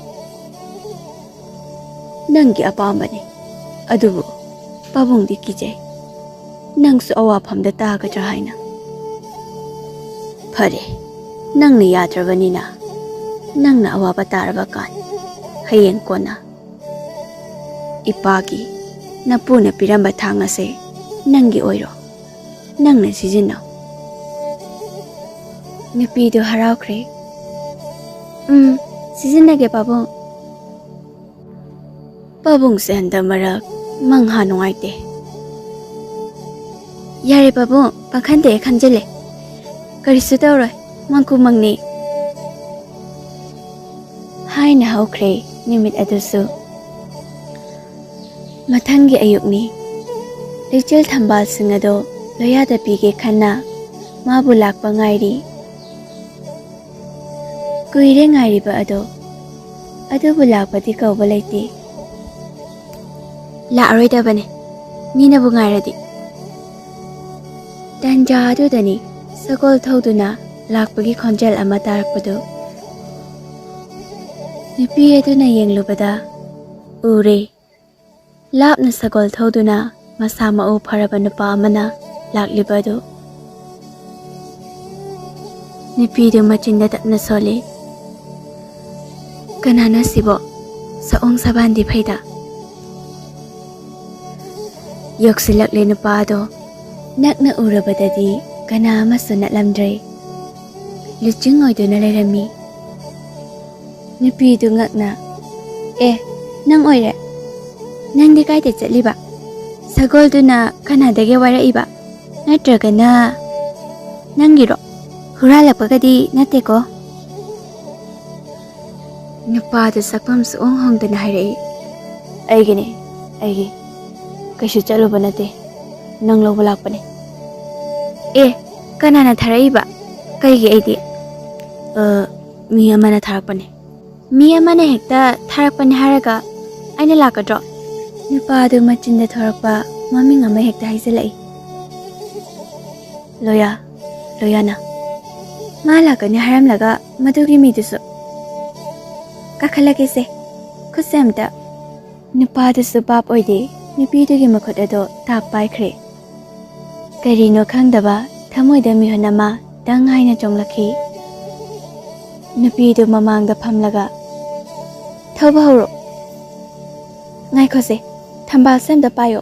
"ꯅꯪꯒꯤ ꯑꯄꯥꯝꯕꯅꯤ, ꯑꯗꯨꯕꯨ ꯄꯥꯕꯨꯡꯗꯤ ꯀꯤꯖꯩ, ꯅꯪꯁꯨ ꯑꯋꯥꯐꯝꯗ ꯇꯥꯒꯗ꯭ꯔꯥ ꯍꯥꯏꯅ꯫" "ꯐꯔꯦ, ꯅꯪꯅ ꯌꯥꯗ꯭ꯔꯕꯅꯤꯅ ꯅꯪꯅ ꯑꯋꯥꯕ ꯇꯥꯔꯕ ꯀꯥꯟ, ꯍꯌꯦꯡ ꯀꯣꯟꯅ ꯏꯄꯥꯒꯤ, ꯅꯄꯨꯅ ꯄꯤꯔꯝꯕ ꯊꯥꯡ ꯑꯁꯦ ꯅꯪꯒꯤ ꯑꯣꯏꯔꯣ, ꯅꯪꯅ ꯁꯤꯖꯤꯟꯅꯧ꯫" ꯅꯨꯄꯤꯗꯨ ꯍꯔꯥꯎꯈ꯭ꯔꯦ꯫ "ꯎꯝ, ꯁꯤꯖꯤꯟꯅꯒꯦ ꯄꯥꯕꯨꯡ꯫" "ꯄꯥꯕꯨꯡꯁꯦ ꯍꯟꯗꯛ ꯃꯔꯛ ꯃꯪꯍꯥ ꯅꯨꯡꯉꯥꯏꯇꯦ꯫" "ꯌꯥꯔꯦ ꯄꯥꯕꯨꯡ, ꯄꯥꯈꯟꯗꯦ ꯈꯟꯖꯤꯜꯂꯦ, ꯀꯔꯤꯁꯨ ꯇꯧꯔꯣꯏ, ꯃꯪꯀꯨ ꯃꯪꯅꯤ꯫" ꯍꯥꯏꯅ ꯍꯧꯈ꯭ꯔꯦ ꯅꯨꯃꯤꯠ ꯑꯗꯨꯁꯨ꯫ ꯃꯊꯪꯒꯤ ꯑꯌꯨꯛꯅꯤ꯫ ꯂꯩꯆꯤꯜ ꯊꯝꯕꯥꯜꯁꯤꯡ ꯑꯗꯣ ꯂꯣꯌꯥꯗ ꯄꯤꯒꯦ ꯈꯟꯅ ꯃꯥꯕꯨ ꯂꯥꯛꯄ ꯉꯥꯏꯔꯤ꯫ ꯀꯨꯏꯔꯦ ꯉꯥꯏꯔꯤꯕ ꯑꯗꯣ, ꯑꯗꯨꯕꯨ ꯂꯥꯛꯄꯗꯤ ꯀꯧꯕ ꯂꯩꯇꯦ꯫ ꯂꯥꯛꯑꯔꯣꯏꯗꯕꯅꯦ, ꯃꯤꯅꯕꯨ ꯉꯥꯏꯔꯗꯤ꯫ ꯇꯟꯖꯥ ꯑꯗꯨꯗꯅꯤ ꯁꯒꯣꯜ ꯊꯧꯗꯨꯅ ꯂꯥꯛꯄꯒꯤ ꯈꯣꯟꯖꯦꯜ ꯑꯃ ꯇꯥꯔꯛꯄꯗꯨ꯫ ꯅꯨꯄꯤ ꯑꯗꯨꯅ ꯌꯦꯡꯂꯨꯕꯗ ꯎꯔꯦ, ꯂꯥꯞꯅ ꯁꯒꯣꯜ ꯊꯧꯗꯨꯅ ꯃꯁꯥ ꯃꯎ ꯐꯔꯕ ꯅꯨꯄꯥ ꯑꯃꯅ ꯂꯥꯛꯂꯤꯕ ꯑꯗꯨ꯫ ꯅꯨꯄꯤꯗꯨ ꯃꯆꯤꯟꯗ ꯇꯞꯅ ꯁꯣꯜꯂꯤ, "ꯀꯅꯥꯅꯣ ꯁꯤꯕꯣ? ꯁꯑꯣꯡ ꯁꯥꯕꯥꯟꯗꯤ ꯐꯩꯗ꯫" ꯌꯧꯁꯤꯜꯂꯛꯂꯦ ꯅꯨꯄꯥꯗꯣ꯫ ꯅꯛꯅ ꯎꯔꯕꯗꯗꯤ ꯀꯅꯥ ꯑꯃꯁꯨ ꯅꯠꯂꯝꯗ꯭ꯔꯦ꯫ ꯂꯨꯆꯤꯡ ꯑꯣꯏꯗꯨꯅ ꯂꯩꯔꯝꯃꯤ꯫ ꯅꯨꯄꯤꯗꯨ ꯉꯛꯅ, "ꯑꯦ, ꯅꯪ ꯑꯣꯏꯔꯦ? ꯅꯪꯗꯤ ꯀꯥꯏꯗ ꯆꯠꯂꯤꯕ? ꯁꯒꯣꯜꯗꯨꯅ ꯀꯅꯥꯗꯒꯤ ꯋꯥꯏꯔꯛꯏꯕ? ꯅꯠꯇ꯭ꯔꯒꯅ ꯅꯪꯒꯤꯔꯣ?" ꯍꯨꯔꯥꯜꯂꯛꯄꯒꯗꯤ ꯅꯠꯇꯦꯀꯣ? ꯅꯨꯄꯥꯗꯨ ꯁꯛꯐꯝ ꯁꯨꯛꯍꯣꯡ ꯍꯣꯡꯗꯅ ꯍꯥꯏꯔꯛꯏ꯫ "ꯑꯩꯒꯤꯅꯦ, ꯑꯩꯒꯤ꯫ ꯀꯩꯁꯨ ꯆꯠꯂꯨꯕ ꯅꯠꯇꯦ꯫ ꯅꯪ ꯂꯧꯕ ꯂꯥꯛꯄꯅꯦ꯫" "ꯑꯦ, ꯀꯅꯥꯅ ꯊꯥꯔꯛꯏꯕ? ꯀꯩꯒꯤ ꯑꯩꯗꯤ?" "ꯑ, ꯃꯤ ꯑꯃꯅ ꯊꯥꯔꯛꯄꯅꯦ꯫" "ꯃꯤ ꯑꯃꯅ ꯍꯦꯛꯇ ꯊꯥꯔꯛꯄꯅꯦ ꯍꯥꯏꯔꯒ ꯑꯩꯅ ꯂꯥꯛꯀꯗ꯭ꯔꯣ?" ꯅꯨꯄꯥꯗꯨ ꯃꯆꯤꯟꯗ ꯊꯣꯔꯛꯄ ꯃꯃꯤꯡ ꯑꯃ ꯍꯦꯛꯇ ꯍꯥꯏꯖꯤꯜꯂꯛꯏ꯫ "ꯂꯣꯌꯥ, ꯂꯣꯌꯥꯅ꯫" "ꯃꯥ ꯂꯥꯛꯀꯅꯤ ꯍꯥꯏꯔꯝꯂꯒ ꯃꯗꯨꯒꯤ ꯃꯤꯗꯨꯁꯨ?" "ꯀꯥꯈꯠꯂꯛꯀꯦꯁꯦ, ꯈꯨꯠꯁꯦ ꯑꯝꯇ꯫" ꯅꯨꯄꯥꯗꯨꯁꯨ ꯚꯥꯞ ꯑꯣꯏꯗꯦ, ꯅꯨꯄꯤꯗꯨꯒꯤ ꯃꯈꯨꯠ ꯑꯗꯣ ꯇꯥꯞ ꯄꯥꯏꯈ꯭ꯔꯦ꯫ ꯀꯔꯤꯅꯣ ꯈꯪꯗꯕ ꯊꯃꯣꯏꯗ ꯃꯤꯍꯨꯟ ꯑꯃ ꯗꯪ ꯍꯥꯏꯅ ꯆꯣꯡꯂꯛꯈꯤ꯫ ꯅꯨꯄꯤꯗꯨ ꯃꯃꯥꯡꯗ ꯐꯝꯂꯒ, "ꯊꯧꯕ ꯍꯧꯔꯣ꯫" "ꯉꯥꯏꯈꯣꯁꯦ, ꯊꯝꯕꯥꯜꯁꯦ ꯑꯝꯇ ꯄꯥꯏꯌꯣ꯫"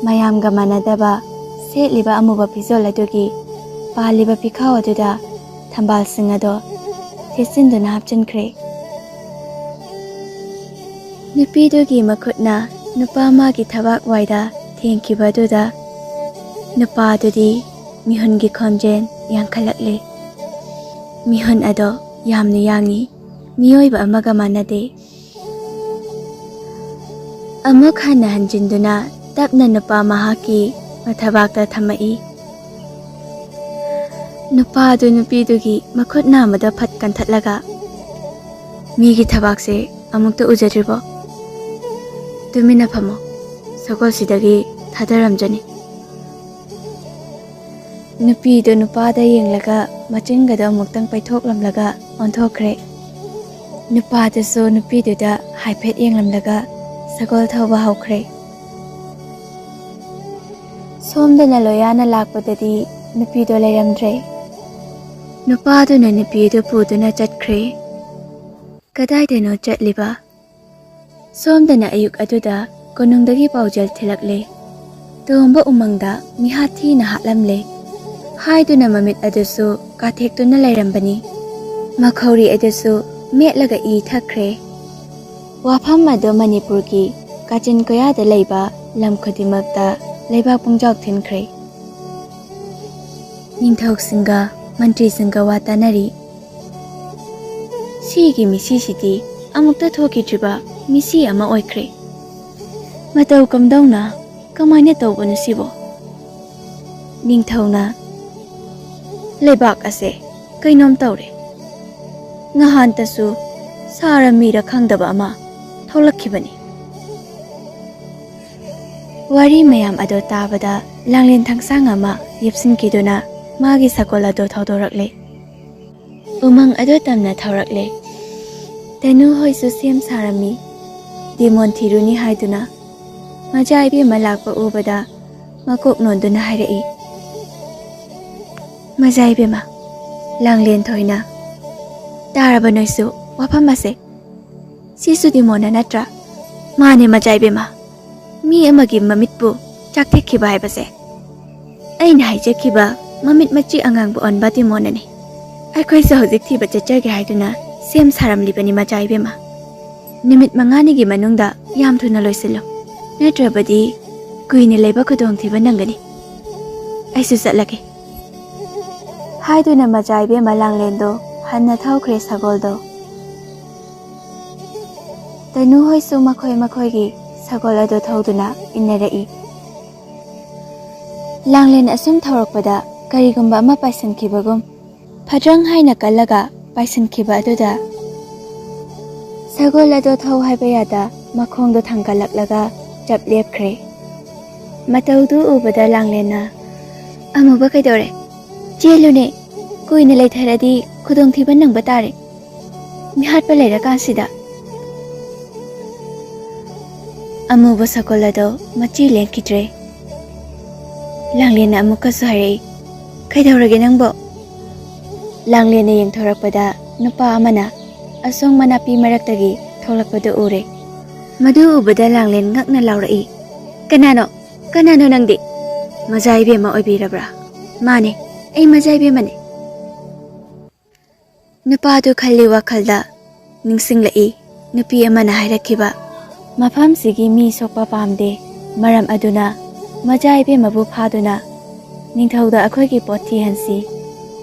ꯃꯌꯥꯝꯒ ꯃꯥꯟꯅꯗꯕ ꯁꯦꯠꯂꯤꯕ ꯑꯃꯨꯕ ꯐꯤꯖꯣꯜ ꯑꯗꯨꯒꯤ ꯄꯥꯜꯂꯤꯕ ꯐꯤꯈꯥꯎ ꯑꯗꯨꯗ ꯊꯝꯕꯥꯜꯁꯤꯡ ꯑꯗꯣ ꯊꯦꯠꯆꯤꯟꯗꯨꯅ ꯍꯥꯞꯆꯤꯟꯈ꯭ꯔꯦ꯫ ꯅꯨꯄꯤꯗꯨꯒꯤ ꯃꯈꯨꯠꯅ ꯅꯨꯄꯥ ꯑꯃꯒꯤ ꯊꯕꯥꯛ ꯋꯥꯏꯗ ꯊꯦꯡꯈꯤꯕ ꯑꯗꯨꯗ ꯅꯨꯄꯥꯗꯨꯗꯤ ꯃꯤꯍꯨꯟꯒꯤ ꯈꯣꯟꯖꯦꯜ ꯌꯥꯡꯈꯠꯂꯛꯂꯦ꯫ ꯃꯤꯍꯨꯟ ꯑꯗꯣ ꯌꯥꯝꯅ ꯌꯥꯡꯏ, ꯃꯤꯑꯣꯏꯕ ꯑꯃꯒ ꯃꯥꯟꯅꯗꯦ꯫ ꯑꯃꯨꯛ ꯍꯟꯅ ꯍꯟꯖꯤꯟꯗꯨꯅ ꯇꯞꯅ ꯅꯨꯄꯥ ꯃꯍꯥꯛꯀꯤ ꯃꯊꯕꯥꯛꯇ ꯊꯝꯃꯛꯏ꯫ ꯅꯨꯄꯥꯗꯨ ꯅꯨꯄꯤꯗꯨꯒꯤ ꯃꯈꯨꯠ ꯅꯥꯝꯃꯗ ꯐꯠ ꯀꯟꯊꯠꯂꯒ, "ꯃꯤꯒꯤ ꯊꯕꯥꯛꯁꯦ ꯑꯃꯨꯛꯇ ꯎꯖꯗ꯭ꯔꯤꯕꯣ? ꯇꯨꯃꯤꯟꯅ ꯐꯝꯃꯣ, ꯁꯒꯣꯜꯁꯤꯗꯒꯤ ꯊꯥꯗꯔꯝꯖꯅꯤ꯫" ꯅꯨꯄꯤꯗꯨ ꯅꯨꯄꯥꯗ ꯌꯦꯡꯂꯒ ꯃꯆꯤꯟꯒꯗꯣ ꯑꯃꯨꯛꯇꯪ ꯄꯩꯊꯣꯛꯂꯝꯂꯒ ꯑꯣꯟꯊꯣꯛꯈ꯭ꯔꯦ꯫ ꯅꯨꯄꯥꯗꯨꯁꯨ ꯅꯨꯄꯤꯗꯨꯗ ꯍꯥꯏꯐꯦꯠ ꯌꯦꯡꯂꯝꯂꯒ ꯁꯒꯣꯜ ꯊꯧꯕ ꯍꯧꯈ꯭ꯔꯦ꯫ ꯁꯣꯝꯗꯅ ꯂꯣꯌꯥꯅ ꯂꯥꯛꯄꯗꯗꯤ ꯅꯨꯄꯤꯗꯣ ꯂꯩꯔꯝꯗ꯭ꯔꯦ꯫ ꯅꯨꯄꯥꯗꯨꯅ ꯅꯨꯄꯤꯗꯨ ꯄꯨꯗꯨꯅ ꯆꯠꯈ꯭ꯔꯦ꯫ ꯀꯗꯥꯏꯗꯅꯣ ꯆꯠꯂꯤꯕ? ꯁꯣꯝꯗꯅ ꯑꯌꯨꯛ ꯑꯗꯨꯗ ꯀꯣꯅꯨꯡꯗꯒꯤ ꯄꯥꯎꯖꯦꯜ ꯊꯤꯜꯂꯛꯂꯦ꯫ ꯇꯣꯝꯕ ꯎꯃꯪꯗ ꯃꯤꯍꯥꯠ ꯊꯤꯅ ꯍꯥꯠꯂꯝꯂꯦ ꯍꯥꯏꯗꯨꯅ ꯃꯃꯤꯠ ꯑꯗꯨꯁꯨ ꯀꯥꯊꯦꯛꯇꯨꯅ ꯂꯩꯔꯝꯕꯅꯤ꯫ ꯃꯈꯧꯔꯤ ꯑꯗꯨꯁꯨ ꯃꯦꯠꯂꯒ ꯏ ꯊꯛꯈ꯭ꯔꯦ꯫ ꯋꯥꯐꯝ ꯑꯗꯨ ꯃꯅꯤꯄꯨꯔꯒꯤ ꯀꯥꯆꯤꯟ ꯀꯣꯌꯥꯗ ꯂꯩꯕ ꯂꯝ ꯈꯨꯗꯤꯡꯃꯛꯇ ꯂꯩꯕꯥꯛ ꯄꯨꯡꯖꯥꯎ ꯊꯤꯟꯈ꯭ꯔꯦ꯫ ꯅꯤꯡꯊꯧꯁꯤꯡꯒ ꯃꯟꯇ꯭ꯔꯤꯁꯤꯡꯒ ꯋꯥ ꯇꯥꯅꯔꯤ꯫ ꯁꯤꯒꯤ ꯃꯤꯁꯤꯁꯤꯗꯤ ꯑꯃꯨꯛꯇ ꯊꯣꯛꯈꯤꯗ꯭ꯔꯤꯕ ꯃꯤꯁꯤ ꯑꯃ ꯑꯣꯏꯈ꯭ꯔꯦ꯫ ꯃꯇꯧ ꯀꯝꯗꯧꯅ, ꯀꯃꯥꯏꯅ ꯇꯧꯕꯅꯣ ꯁꯤꯕꯣ? ꯅꯤꯡꯊꯧꯅ, "ꯂꯩꯕꯥꯛ ꯑꯁꯦ ꯀꯩꯅꯣꯝ ꯇꯧꯔꯦ꯫ ꯉꯍꯥꯟꯇꯁꯨ ꯁꯥꯔ ꯃꯤꯔ ꯈꯪꯗꯕ ꯑꯃ ꯊꯣꯛꯂꯛꯈꯤꯕꯅꯤ"꯫ ꯋꯥꯔꯤ ꯃꯌꯥꯝ ꯑꯗꯣ ꯇꯥꯕꯗ ꯂꯥꯡꯂꯦꯟ ꯊꯥꯡꯁꯥꯡ ꯑꯃ ꯌꯦꯞꯁꯤꯟꯈꯤꯗꯨꯅ ꯃꯥꯒꯤ ꯁꯒꯣꯜ ꯑꯗꯨ ꯊꯧꯗꯣꯔꯛꯂꯦ꯫ ꯎꯃꯪ ꯑꯗꯨ ꯇꯝꯅ ꯊꯧꯔꯛꯂꯦ꯫ ꯇꯩꯅꯨ ꯍꯣꯏꯁꯨ ꯁꯦꯝ ꯁꯥꯔꯝꯃꯤ꯫ ꯗꯤꯃꯣꯟ ꯊꯤꯔꯨꯅꯤ ꯍꯥꯏꯗꯨꯅ ꯃꯆꯥ ꯏꯕꯦꯝꯃ ꯂꯥꯛꯄ ꯎꯕꯗ ꯃꯀꯣꯛ ꯅꯣꯟꯗꯨꯅ ꯍꯥꯏꯔꯛꯏ, "ꯃꯆꯥ ꯏꯕꯦꯝꯃ, ꯂꯥꯡꯂꯦꯟ ꯊꯣꯏꯅ ꯇꯥꯔꯕ ꯅꯣꯏꯁꯨ ꯋꯥꯐꯝ ꯑꯁꯦ? ꯁꯤꯁꯨ ꯗꯤꯃꯣꯟꯅ ꯅꯠꯇ꯭ꯔꯥ?" "ꯃꯥꯅꯦ ꯃꯆꯥ ꯏꯕꯦꯝꯃ, ꯃꯤ ꯑꯃꯒꯤ ꯃꯃꯤꯠꯄꯨ ꯆꯥꯛꯊꯦꯛꯈꯤꯕ ꯍꯥꯏꯕꯁꯦ꯫ ꯑꯩꯅ ꯍꯥꯏꯖꯈꯤꯕ ꯃꯃꯤꯠ ꯃꯆꯤ ꯑꯉꯥꯡꯕ ꯑꯣꯟꯕ ꯗꯤꯃꯣꯟꯅꯅꯤ꯫ ꯑꯩꯈꯣꯏꯁꯨ ꯍꯧꯖꯤꯛ ꯊꯤꯕ ꯆꯠꯆꯒꯦ ꯍꯥꯏꯗꯨꯅ ꯁꯦꯝ ꯁꯥꯔꯝꯂꯤꯕꯅꯤ ꯃꯆꯥ ꯏꯕꯦꯝꯃ꯫ ꯅꯨꯃꯤꯠ ꯃꯉꯥꯅꯤꯒꯤ ꯃꯅꯨꯡꯗ ꯌꯥꯝ ꯊꯨꯅ ꯂꯣꯏꯁꯤꯜꯂꯨ, ꯅꯠꯇ꯭ꯔꯕꯗꯤ ꯀꯨꯏꯅ ꯂꯩꯕ ꯈꯨꯗꯣꯡꯊꯤꯕ ꯅꯪꯒꯅꯤ꯫ ꯑꯩꯁꯨ ꯆꯠꯂꯒꯦ" ꯍꯥꯏꯗꯨꯅ ꯃꯆꯥ ꯏꯕꯦꯝꯃ ꯂꯥꯡꯂꯦꯟꯗꯣ ꯍꯟꯅ ꯊꯧꯈ꯭ꯔꯦ ꯁꯒꯣꯜꯗꯣ꯫ ꯇꯩꯅꯨ ꯍꯣꯏꯁꯨ ꯃꯈꯣꯏ ꯃꯈꯣꯏꯒꯤ ꯁꯒꯣꯜ ꯑꯗꯨ ꯊꯧꯗꯨꯅ ꯏꯟꯅꯔꯛꯏ꯫ ꯂꯥꯡꯂꯦꯟ ꯑꯁꯨꯝ ꯊꯧꯔꯛꯄꯗ ꯀꯔꯤꯒꯨꯝꯕ ꯑꯃ ꯄꯥꯏꯁꯤꯟꯈꯤꯕꯒꯨꯝ ꯐꯗ꯭ꯔꯪ ꯍꯥꯏꯅ ꯀꯜꯂꯒ ꯄꯥꯏꯁꯤꯟꯈꯤꯕ ꯑꯗꯨꯗ ꯁꯒꯣꯜ ꯑꯗꯨ ꯊꯧ ꯍꯥꯏꯕ ꯌꯥꯗ ꯃꯈꯣꯡꯗꯣ ꯊꯥꯡꯒꯠꯂꯛꯂꯒ ꯆꯞ ꯂꯦꯞꯈ꯭ꯔꯦ꯫ ꯃꯇꯧꯗꯨ ꯎꯕꯗ ꯂꯥꯡꯂꯦꯟꯅ, "ꯑꯃꯨꯕ ꯀꯩꯗꯧꯔꯦ? ꯆꯦꯜꯂꯨꯅꯦ, ꯀꯨꯏꯅ ꯂꯩꯊꯔꯗꯤ ꯈꯨꯗꯣꯡꯊꯤꯕ ꯅꯪꯕ ꯇꯥꯔꯦ꯫ ꯃꯤꯍꯥꯠꯄ ꯂꯩꯔꯀꯥꯟꯁꯤꯗ"꯫ ꯑꯃꯨꯕ ꯁꯒꯣꯜ ꯑꯗꯣ ꯃꯆꯤ ꯂꯦꯡꯈꯤꯗ꯭ꯔꯦ꯫ ꯂꯥꯡꯂꯦꯟꯅ ꯑꯃꯨꯛꯀꯁꯨ ꯍꯥꯏꯔꯛꯏ, "ꯀꯩꯗꯧꯔꯒꯦ ꯅꯪꯕꯣ?" ꯂꯥꯡꯂꯦꯟꯅ ꯌꯦꯡꯊꯣꯔꯛꯄꯗ ꯅꯨꯄꯥ ꯑꯃꯅ ꯑꯁꯣꯡ ꯃꯅꯥꯄꯤ ꯃꯔꯛꯇꯒꯤ ꯊꯣꯛꯂꯛꯄꯗꯨ ꯎꯔꯦ꯫ ꯃꯗꯨ ꯎꯕꯗ ꯂꯥꯡꯂꯦꯟ ꯉꯛꯅ ꯂꯥꯎꯔꯛꯏ, "ꯀꯅꯥꯅꯣ? ꯀꯅꯥꯅꯣ ꯅꯪꯗꯤ? ꯃꯖꯥ ꯏꯕꯦꯝꯃ ꯑꯣꯏꯕꯤꯔꯕ꯭ꯔꯥ?" "ꯃꯥꯅꯦ, ꯑꯩ ꯃꯖꯥ ꯏꯕꯦꯝꯃꯅꯦ"꯫ ꯅꯨꯄꯥꯗꯨ ꯈꯜꯂꯤ ꯋꯥꯈꯜꯗ ꯅꯤꯡꯁꯤꯡꯂꯛꯏ ꯅꯨꯄꯤ ꯑꯃꯅ ꯍꯥꯏꯔꯛꯈꯤꯕ, "ꯃꯐꯝꯁꯤꯒꯤ ꯃꯤ ꯁꯣꯛꯄ ꯄꯥꯝꯗꯦ, ꯃꯔꯝ ꯑꯗꯨꯅ ꯃꯖꯥ ꯏꯕꯦꯝꯃꯕꯨ ꯐꯥꯗꯨꯅ ꯅꯤꯡꯊꯧꯗ ꯑꯩꯈꯣꯏꯒꯤ ꯄꯣꯠ ꯊꯤꯍꯟꯁꯤ"꯫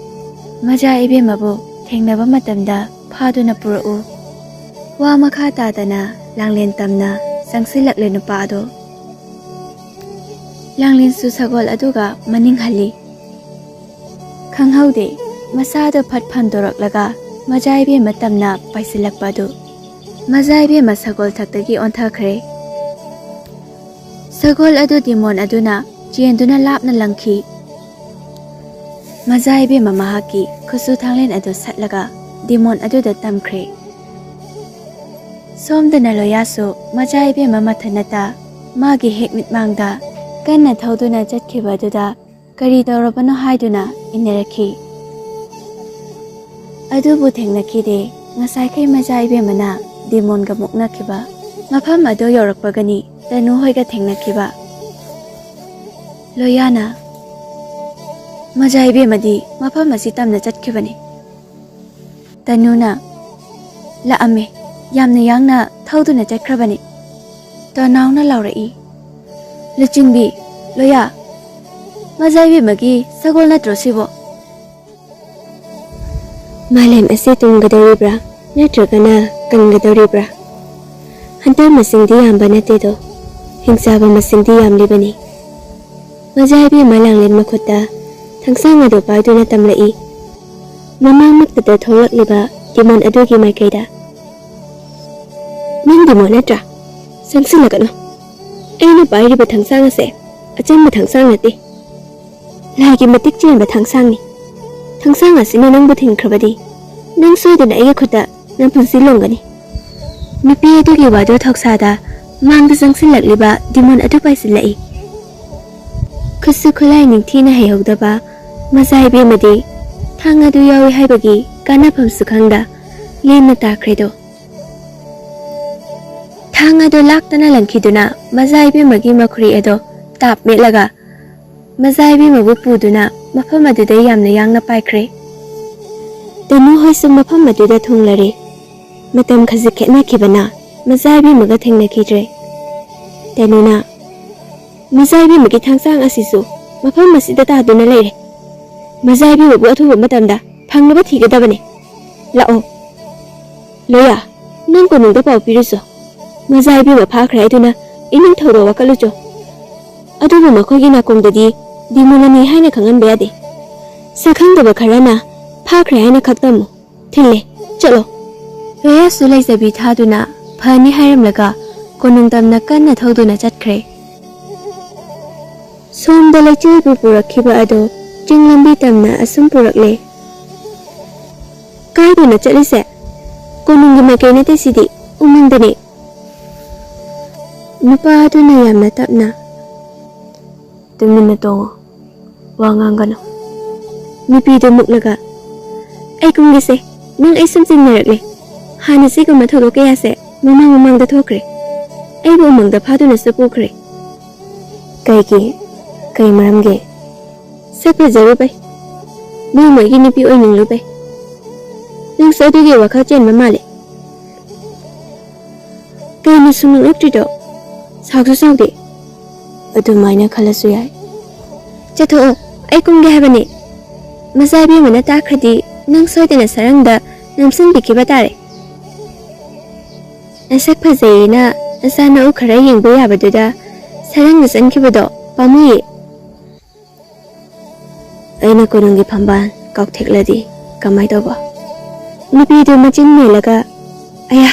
"ꯃꯖꯥ ꯏꯕꯦꯝꯃꯕꯨ ꯊꯦꯡꯅꯕ ꯃꯇꯝꯗ ꯐꯥꯗꯨꯅ ꯄꯨꯔꯛꯎ"꯫ ꯋꯥ ꯃꯈꯥ ꯇꯥꯗꯅ ꯂꯥꯡꯂꯦꯟ ꯇꯝꯅ ꯆꯪꯁꯤꯜꯂꯛꯂꯦ ꯅꯨꯄꯥ ꯑꯗꯨ꯫ ꯂꯥꯡꯂꯦꯟꯁꯨ ꯁꯒꯣꯜ ꯑꯗꯨꯒ ꯃꯅꯤꯡ ꯍꯜꯂꯤ꯫ ꯈꯪꯍꯧꯗꯦ, ꯃꯁꯥꯗꯣ ꯐꯠ ꯐꯟꯗꯣꯔꯛꯂꯒ ꯃꯖꯥ ꯏꯕꯦꯝꯃ ꯇꯝꯅ ꯄꯥꯏꯁꯤꯜꯂꯛꯄ ꯑꯗꯨ꯫ ꯃꯖꯥ ꯏꯕꯦꯝꯃ ꯁꯒꯣꯜ ꯊꯛꯇꯒꯤ ꯑꯣꯟꯊꯈ꯭ꯔꯦ꯫ ꯁꯒꯣꯜ ꯑꯗꯨ ꯗꯤꯃꯣꯟ ꯑꯗꯨꯅ ꯆꯦꯟꯗꯨꯅ ꯂꯥꯞꯅ ꯂꯪꯈꯤ꯫ ꯃꯖꯥ ꯏꯕꯦꯝꯃ ꯃꯍꯥꯛꯀꯤ ꯈꯨꯠꯁꯨ ꯊꯥꯡꯂꯦꯟ ꯑꯗꯨ ꯁꯠꯂꯒ ꯗꯤꯃꯣꯟ ꯑꯗꯨꯗ ꯇꯝꯈ꯭ꯔꯦ꯫ ꯁꯣꯝꯗꯅ ꯂꯣꯌꯥꯁꯨ ꯃꯖꯥ ꯏꯕꯦꯝꯃ ꯃꯊꯟꯅꯇ ꯃꯥꯒꯤ ꯍꯦꯛ ꯃꯤꯠꯃꯥꯡꯗ ꯀꯟꯅ ꯊꯧꯗꯨꯅ ꯆꯠꯈꯤꯕ ꯑꯗꯨꯗ ꯀꯔꯤ ꯇꯧꯔꯕꯅꯣ ꯍꯥꯏꯗꯨꯅ ꯏꯟꯅꯔꯛꯈꯤ꯫ ꯑꯗꯨꯕꯨ ꯊꯦꯡꯅꯈꯤꯗꯦ꯫ ꯉꯁꯥꯏꯈꯩ ꯃꯖꯥ ꯏꯕꯦꯝꯃꯅ ꯗꯤꯃꯣꯟꯒ ꯃꯨꯛꯅꯈꯤꯕ ꯃꯐꯝ ꯑꯗꯨ ꯌꯧꯔꯛꯄꯒꯅꯤ ꯇꯅꯨ ꯍꯣꯏꯒ ꯊꯦꯡꯅꯈꯤꯕ꯫ ꯂꯣꯌꯥꯅ, "ꯃꯖꯥ ꯏꯕꯦꯝꯃꯗꯤ ꯃꯐꯝ ꯑꯁꯤ ꯇꯝꯅ ꯆꯠꯈꯤꯕꯅꯤ"꯫ ꯇꯅꯨꯅ, "ꯂꯥꯛꯑꯝꯃꯦ, ꯌꯥꯝꯅ ꯌꯥꯡꯅ ꯊꯧꯗꯨꯅ ꯆꯠꯈ꯭ꯔꯕꯅꯤ"꯫ ꯇꯣꯅꯥꯎꯅ ꯂꯥꯎꯔꯛꯏ, "ꯂꯨꯆꯤꯡꯕꯤ, ꯂꯣꯌꯥ, ꯃꯖꯥ ꯏꯕꯦꯝꯃꯒꯤ ꯁꯒꯣꯜ ꯅꯠꯇ꯭ꯔꯣ ꯁꯤꯕꯣ?" ꯃꯥꯂꯦꯝ ꯑꯁꯤ ꯇꯨꯝꯒꯗꯧꯔꯤꯕ꯭ꯔꯥ ꯅꯠꯇ꯭ꯔꯒꯅ ꯀꯟꯒꯗꯧꯔꯤꯕ꯭ꯔꯥ? ꯍꯟꯇꯔ ꯃꯁꯤꯡꯗꯤ ꯌꯥꯝꯕ ꯅꯠꯇꯦꯗꯣ, ꯍꯤꯡꯆꯥꯕ ꯃꯁꯤꯡꯗꯤ ꯌꯥꯝꯂꯤꯕꯅꯤ꯫ ꯃꯖꯥ ꯏꯕꯦꯝꯃ ꯂꯥꯡꯂꯦꯟ ꯃꯈꯨꯠꯇ ꯊꯥꯡꯁꯥꯡ ꯑꯗꯨ ꯄꯥꯏꯗꯨꯅ ꯇꯝꯂꯛꯏ꯫ ꯃꯃꯥꯡꯃꯛꯇꯗ ꯊꯣꯛꯂꯛꯂꯤꯕ ꯗꯤꯃꯣꯟ ꯑꯗꯨꯒꯤ ꯃꯥꯏꯀꯩꯗ꯫ "ꯅꯪ ꯗꯤꯃꯣꯟ ꯅꯠꯇ꯭ꯔꯥ? ꯆꯪꯁꯤꯜꯂꯒꯅꯨ꯫ ꯑꯩꯅ ꯄꯥꯏꯔꯤꯕ ꯊꯥꯡꯁꯥꯡ ꯑꯁꯦ ꯑꯆꯝꯕ ꯊꯥꯡꯁꯥꯡ ꯅꯠꯇꯦ꯫ ꯂꯥꯏꯒꯤ ꯃꯇꯤꯛ ꯆꯦꯟꯕ ꯊꯥꯡꯁꯥꯡꯅꯤ꯫ ꯊꯥꯡꯁꯥꯡ ꯑꯁꯤꯅ ꯅꯪꯕꯨ ꯊꯤꯟꯈ꯭ꯔꯕꯗꯤ ꯅꯪ ꯁꯣꯏꯗꯅ ꯑꯩꯒꯤ ꯈꯨꯠꯇ ꯅꯄꯨꯟꯁꯤ ꯂꯣꯡꯒꯅꯤ"꯫ ꯅꯨꯄꯤ ꯑꯗꯨꯒꯤ ꯋꯥꯗꯨ ꯊꯧꯁꯥꯗ ꯃꯥꯡꯗ ꯆꯪꯁꯤꯜꯂꯛꯂꯤꯕ ꯗꯤꯃꯣꯟ ꯑꯗꯨ ꯄꯥꯏꯁꯤꯜꯂꯛꯏ꯫ ꯈꯨꯠꯁꯨ ꯈꯨꯠꯂꯥꯏ ꯅꯤꯡꯊꯤꯅ ꯍꯩꯍꯧꯗꯕ ꯃꯖꯥ ꯏꯕꯦꯝꯃꯗꯤ ꯊꯥꯡ ꯑꯗꯨ ꯌꯥꯎꯏ ꯍꯥꯏꯕꯒꯤ ꯀꯥꯟꯅꯐꯝꯁꯨ ꯈꯪꯗ ꯂꯦꯝꯅ ꯇꯥꯈ꯭ꯔꯦꯗꯣ꯫ ꯊꯥꯡ ꯑꯗꯨ ꯂꯥꯛꯇꯅ ꯂꯪꯈꯤꯗꯨꯅ ꯃꯖꯥ ꯏꯕꯦꯝꯃꯒꯤ ꯃꯈꯨꯔꯤ ꯑꯗꯣ ꯇꯥꯞ ꯃꯦꯠꯂꯒ ꯃꯖꯥ ꯏꯕꯦꯝꯃꯕꯨ ꯄꯨꯗꯨꯅ ꯃꯐꯝ ꯑꯗꯨꯗ ꯌꯥꯝꯅ ꯌꯥꯡꯅ ꯄꯥꯏꯈ꯭ꯔꯦ꯫ ꯇꯅꯨ ꯍꯣꯏꯁꯨ ꯃꯐꯝ ꯑꯗꯨꯗ ꯊꯨꯡꯂꯔꯦ꯫ ꯃꯇꯝ ꯈꯖꯤꯛ ꯈꯦꯠꯅꯈꯤꯕꯅ ꯃꯖꯥ ꯏꯕꯦꯝꯃꯒ ꯊꯦꯡꯅꯈꯤꯗ꯭ꯔꯦ꯫ ꯇꯅꯨꯅ, "ꯃꯖꯥ ꯏꯕꯦꯝꯃꯒꯤ ꯊꯥꯡꯁꯥꯡ ꯑꯁꯤꯁꯨ ꯃꯐꯝ ꯑꯁꯤꯗ ꯇꯥꯗꯨꯅ ꯂꯩꯔꯦ꯫ ꯃꯖꯥ ꯏꯕꯦꯝꯃꯕꯨ ꯑꯊꯨꯕ ꯃꯇꯝꯗ ꯐꯪꯅꯕ ꯊꯤꯒꯗꯕꯅꯦ꯫ ꯂꯥꯛꯑꯣ꯫ ꯂꯣꯌꯥ, ꯅꯪ ꯀꯣꯅꯨꯡꯗ ꯄꯥꯎ ꯄꯤꯔꯨꯆꯣ꯫ ꯃꯖꯥ ꯏꯕꯦꯝꯃ ꯐꯥꯈ꯭ꯔꯦ ꯍꯥꯏꯗꯨꯅ ꯏꯅꯤꯡꯊꯧꯗ ꯋꯥꯀꯠꯂꯨꯆꯣ꯫ ꯑꯗꯨꯕꯨ ꯃꯈꯣꯏꯒꯤ ꯅꯥꯀꯣꯡꯗꯗꯤ ꯗꯤꯃꯨꯂꯅꯤ ꯍꯥꯏꯅ ꯈꯪꯍꯟꯕ ꯌꯥꯗꯦ꯫ ꯁꯛꯈꯪꯗꯕ ꯈꯔꯅ ꯐꯥꯈ꯭ꯔꯦ ꯍꯥꯏꯅ ꯈꯛ ꯇꯝꯃꯨ꯫ ꯊꯤꯜꯂꯦ, ꯆꯠꯂꯣ꯫ ꯂꯣꯌꯥꯁꯨ ꯂꯩꯖꯕꯤ ꯊꯥꯗꯨꯅ ꯐꯅꯤ ꯍꯥꯏꯔꯝꯂꯒ ꯀꯣꯅꯨꯡ ꯇꯝꯅ ꯀꯟꯅ ꯊꯧꯗꯨꯅ ꯆꯠꯈ꯭ꯔꯦ꯫ ꯁꯣꯝꯗ ꯂꯩꯆꯤꯜꯕꯨ ꯄꯨꯔꯛꯈꯤꯕ ꯑꯗꯨ ꯆꯤꯡ ꯂꯝꯕꯤ ꯇꯝꯅ ꯑꯁꯨꯝ ꯄꯨꯔꯛꯂꯦ꯫ "ꯀꯥꯏꯗꯅꯣ ꯆꯠꯂꯤꯁꯦ? ꯀꯣꯅꯨꯡꯒꯤ ꯃꯥꯏꯀꯩ ꯅꯠꯇꯦ ꯁꯤꯗꯤ, ꯎꯃꯪꯗꯅꯦ꯫" ꯅꯨꯄꯥ ꯑꯗꯨꯅ ꯌꯥꯝꯅ ꯇꯞꯅ, "ꯇꯨꯃꯤꯟꯅ ꯇꯣꯡꯉꯣ, ꯋꯥ ꯉꯥꯡꯒꯅꯨ꯫" ꯅꯨꯄꯤꯗꯨ ꯃꯨꯛꯂꯒ, "ꯑꯩ ꯀꯨꯝꯒꯦꯁꯦ, ꯅꯪ ꯑꯩ ꯁꯨꯝ ꯆꯤꯡꯅꯔꯛꯂꯦ꯫ ꯍꯥꯟꯅ ꯁꯤꯒꯨꯝꯕ ꯊꯧꯗꯣꯛ ꯀꯌꯥꯁꯦ ꯃꯃꯥꯡ ꯃꯃꯥꯡꯗ ꯊꯣꯛꯈ꯭ꯔꯦ꯫ ꯑꯩꯕꯨ ꯎꯃꯪꯗ ꯐꯥꯗꯨꯅꯁꯨ ꯄꯨꯈ꯭ꯔꯦ꯫" "ꯀꯩꯒꯤ? ꯀꯩ ꯃꯔꯝꯒꯤ?" "ꯁꯛ ꯐꯖꯔꯨꯕꯩ, ꯃꯣꯏ ꯃꯣꯏꯒꯤ ꯅꯨꯄꯤ ꯑꯣꯏꯅꯤꯡꯂꯨꯕꯩ꯫ ꯅꯪꯁꯨ ꯑꯗꯨꯒꯤ ꯋꯥꯈꯜ ꯆꯦꯟꯕ ꯃꯥꯜꯂꯦ꯫ ꯀꯩꯅꯣ ꯁꯨꯡꯅꯣꯛ ꯅꯣꯛꯇ꯭ꯔꯤꯗꯣ? ꯁꯥꯎꯁꯨ ꯁꯥꯎꯗꯦ꯫" "ꯑꯗꯨꯃꯥꯏꯅ ꯈꯜꯂꯁꯨ ꯌꯥꯏ꯫" "ꯆꯠꯊꯣꯛꯑꯣ, ꯑꯩ ꯀꯨꯝꯒꯦ ꯍꯥꯏꯕꯅꯦ꯫ ꯃꯆꯥ ꯏꯕꯦꯝꯃꯅ ꯇꯥꯈ꯭ꯔꯗꯤ ꯅꯪ ꯁꯣꯏꯗꯅ ꯁꯔꯪꯗ ꯅꯝꯁꯤꯟꯕꯤꯈꯤꯕ ꯇꯥꯔꯦ꯫" "ꯅꯁꯛ ꯐꯖꯩꯌꯦꯅ ꯅꯆꯥ ꯅꯎ ꯈꯔ ꯌꯦꯡꯕ ꯌꯥꯕꯗꯨꯗ ꯁꯔꯪꯗ ꯆꯪꯈꯤꯕꯗꯣ ꯄꯥꯝꯃꯨꯏꯌꯦ꯫" "ꯑꯩꯅ ꯀꯣꯅꯨꯡꯒꯤ ꯐꯝꯕꯥꯜ ꯀꯥꯎꯊꯦꯛꯂꯗꯤ ꯀꯃꯥꯏ ꯇꯧꯕ?" ꯅꯨꯄꯤꯗꯨ ꯃꯆꯤꯟ ꯃꯦꯜꯂꯒ, "ꯑꯌꯥ,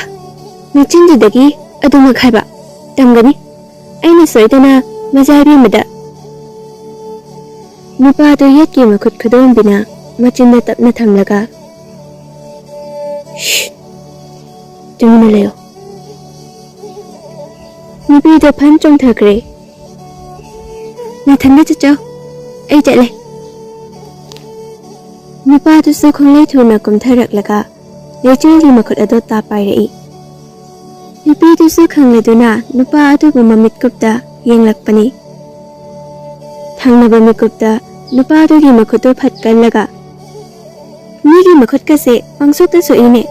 ꯃꯆꯤꯟꯗꯨꯗꯒꯤ ꯑꯗꯨꯃꯛ ꯍꯥꯏꯕ ꯇꯝꯒꯅꯤ꯫ ꯑꯩꯅ ꯁꯣꯏꯗꯅ ꯃꯆꯥ ꯏꯕꯦꯝꯃꯗ꯫" ꯅꯨꯄꯥꯗꯨ ꯌꯦꯠꯀꯤ ꯃꯈꯨꯠ ꯈꯨꯗꯣꯝꯕꯤꯅ ꯃꯆꯤꯟꯗ ꯇꯞꯅ ꯊꯝꯂꯒ, "ꯁ꯭ꯁ! ꯇꯨꯃꯤꯟꯅ ꯂꯩꯌꯨ꯫" ꯅꯨꯄꯤꯗꯣ ꯐꯟ ꯆꯣꯡꯊꯈ꯭ꯔꯦ꯫ "ꯅꯊꯟꯗ ꯆꯠꯆꯧ, ꯑꯩ ꯆꯠꯂꯦ꯫" ꯅꯨꯄꯥꯗꯨꯁꯨ ꯈꯣꯡꯂꯩ ꯊꯨꯅ ꯀꯨꯝꯊꯔꯛꯂꯒ ꯂꯩꯆꯤꯜꯒꯤ ꯃꯈꯨꯠ ꯑꯗꯨ ꯇꯥ ꯄꯥꯏꯔꯛꯏ꯫ ꯅꯨꯄꯤꯗꯨꯁꯨ ꯈꯪꯂꯗꯨꯅ ꯅꯨꯄꯥ ꯑꯗꯨꯕꯨ ꯃꯃꯤꯠ ꯀꯨꯞꯇ ꯌꯦꯡꯂꯛꯄꯅꯤ꯫ ꯊꯪꯅꯕ ꯃꯤꯀꯨꯞꯇ ꯅꯨꯄꯥꯗꯨꯒꯤ ꯃꯈꯨꯠꯇꯨ ꯐꯠ ꯀꯜꯂꯒ, "ꯃꯤꯒꯤ ꯃꯈꯨꯠꯀꯁꯦ ꯄꯪꯁꯣꯛꯇ ꯁꯣꯛꯏꯅꯦ꯫"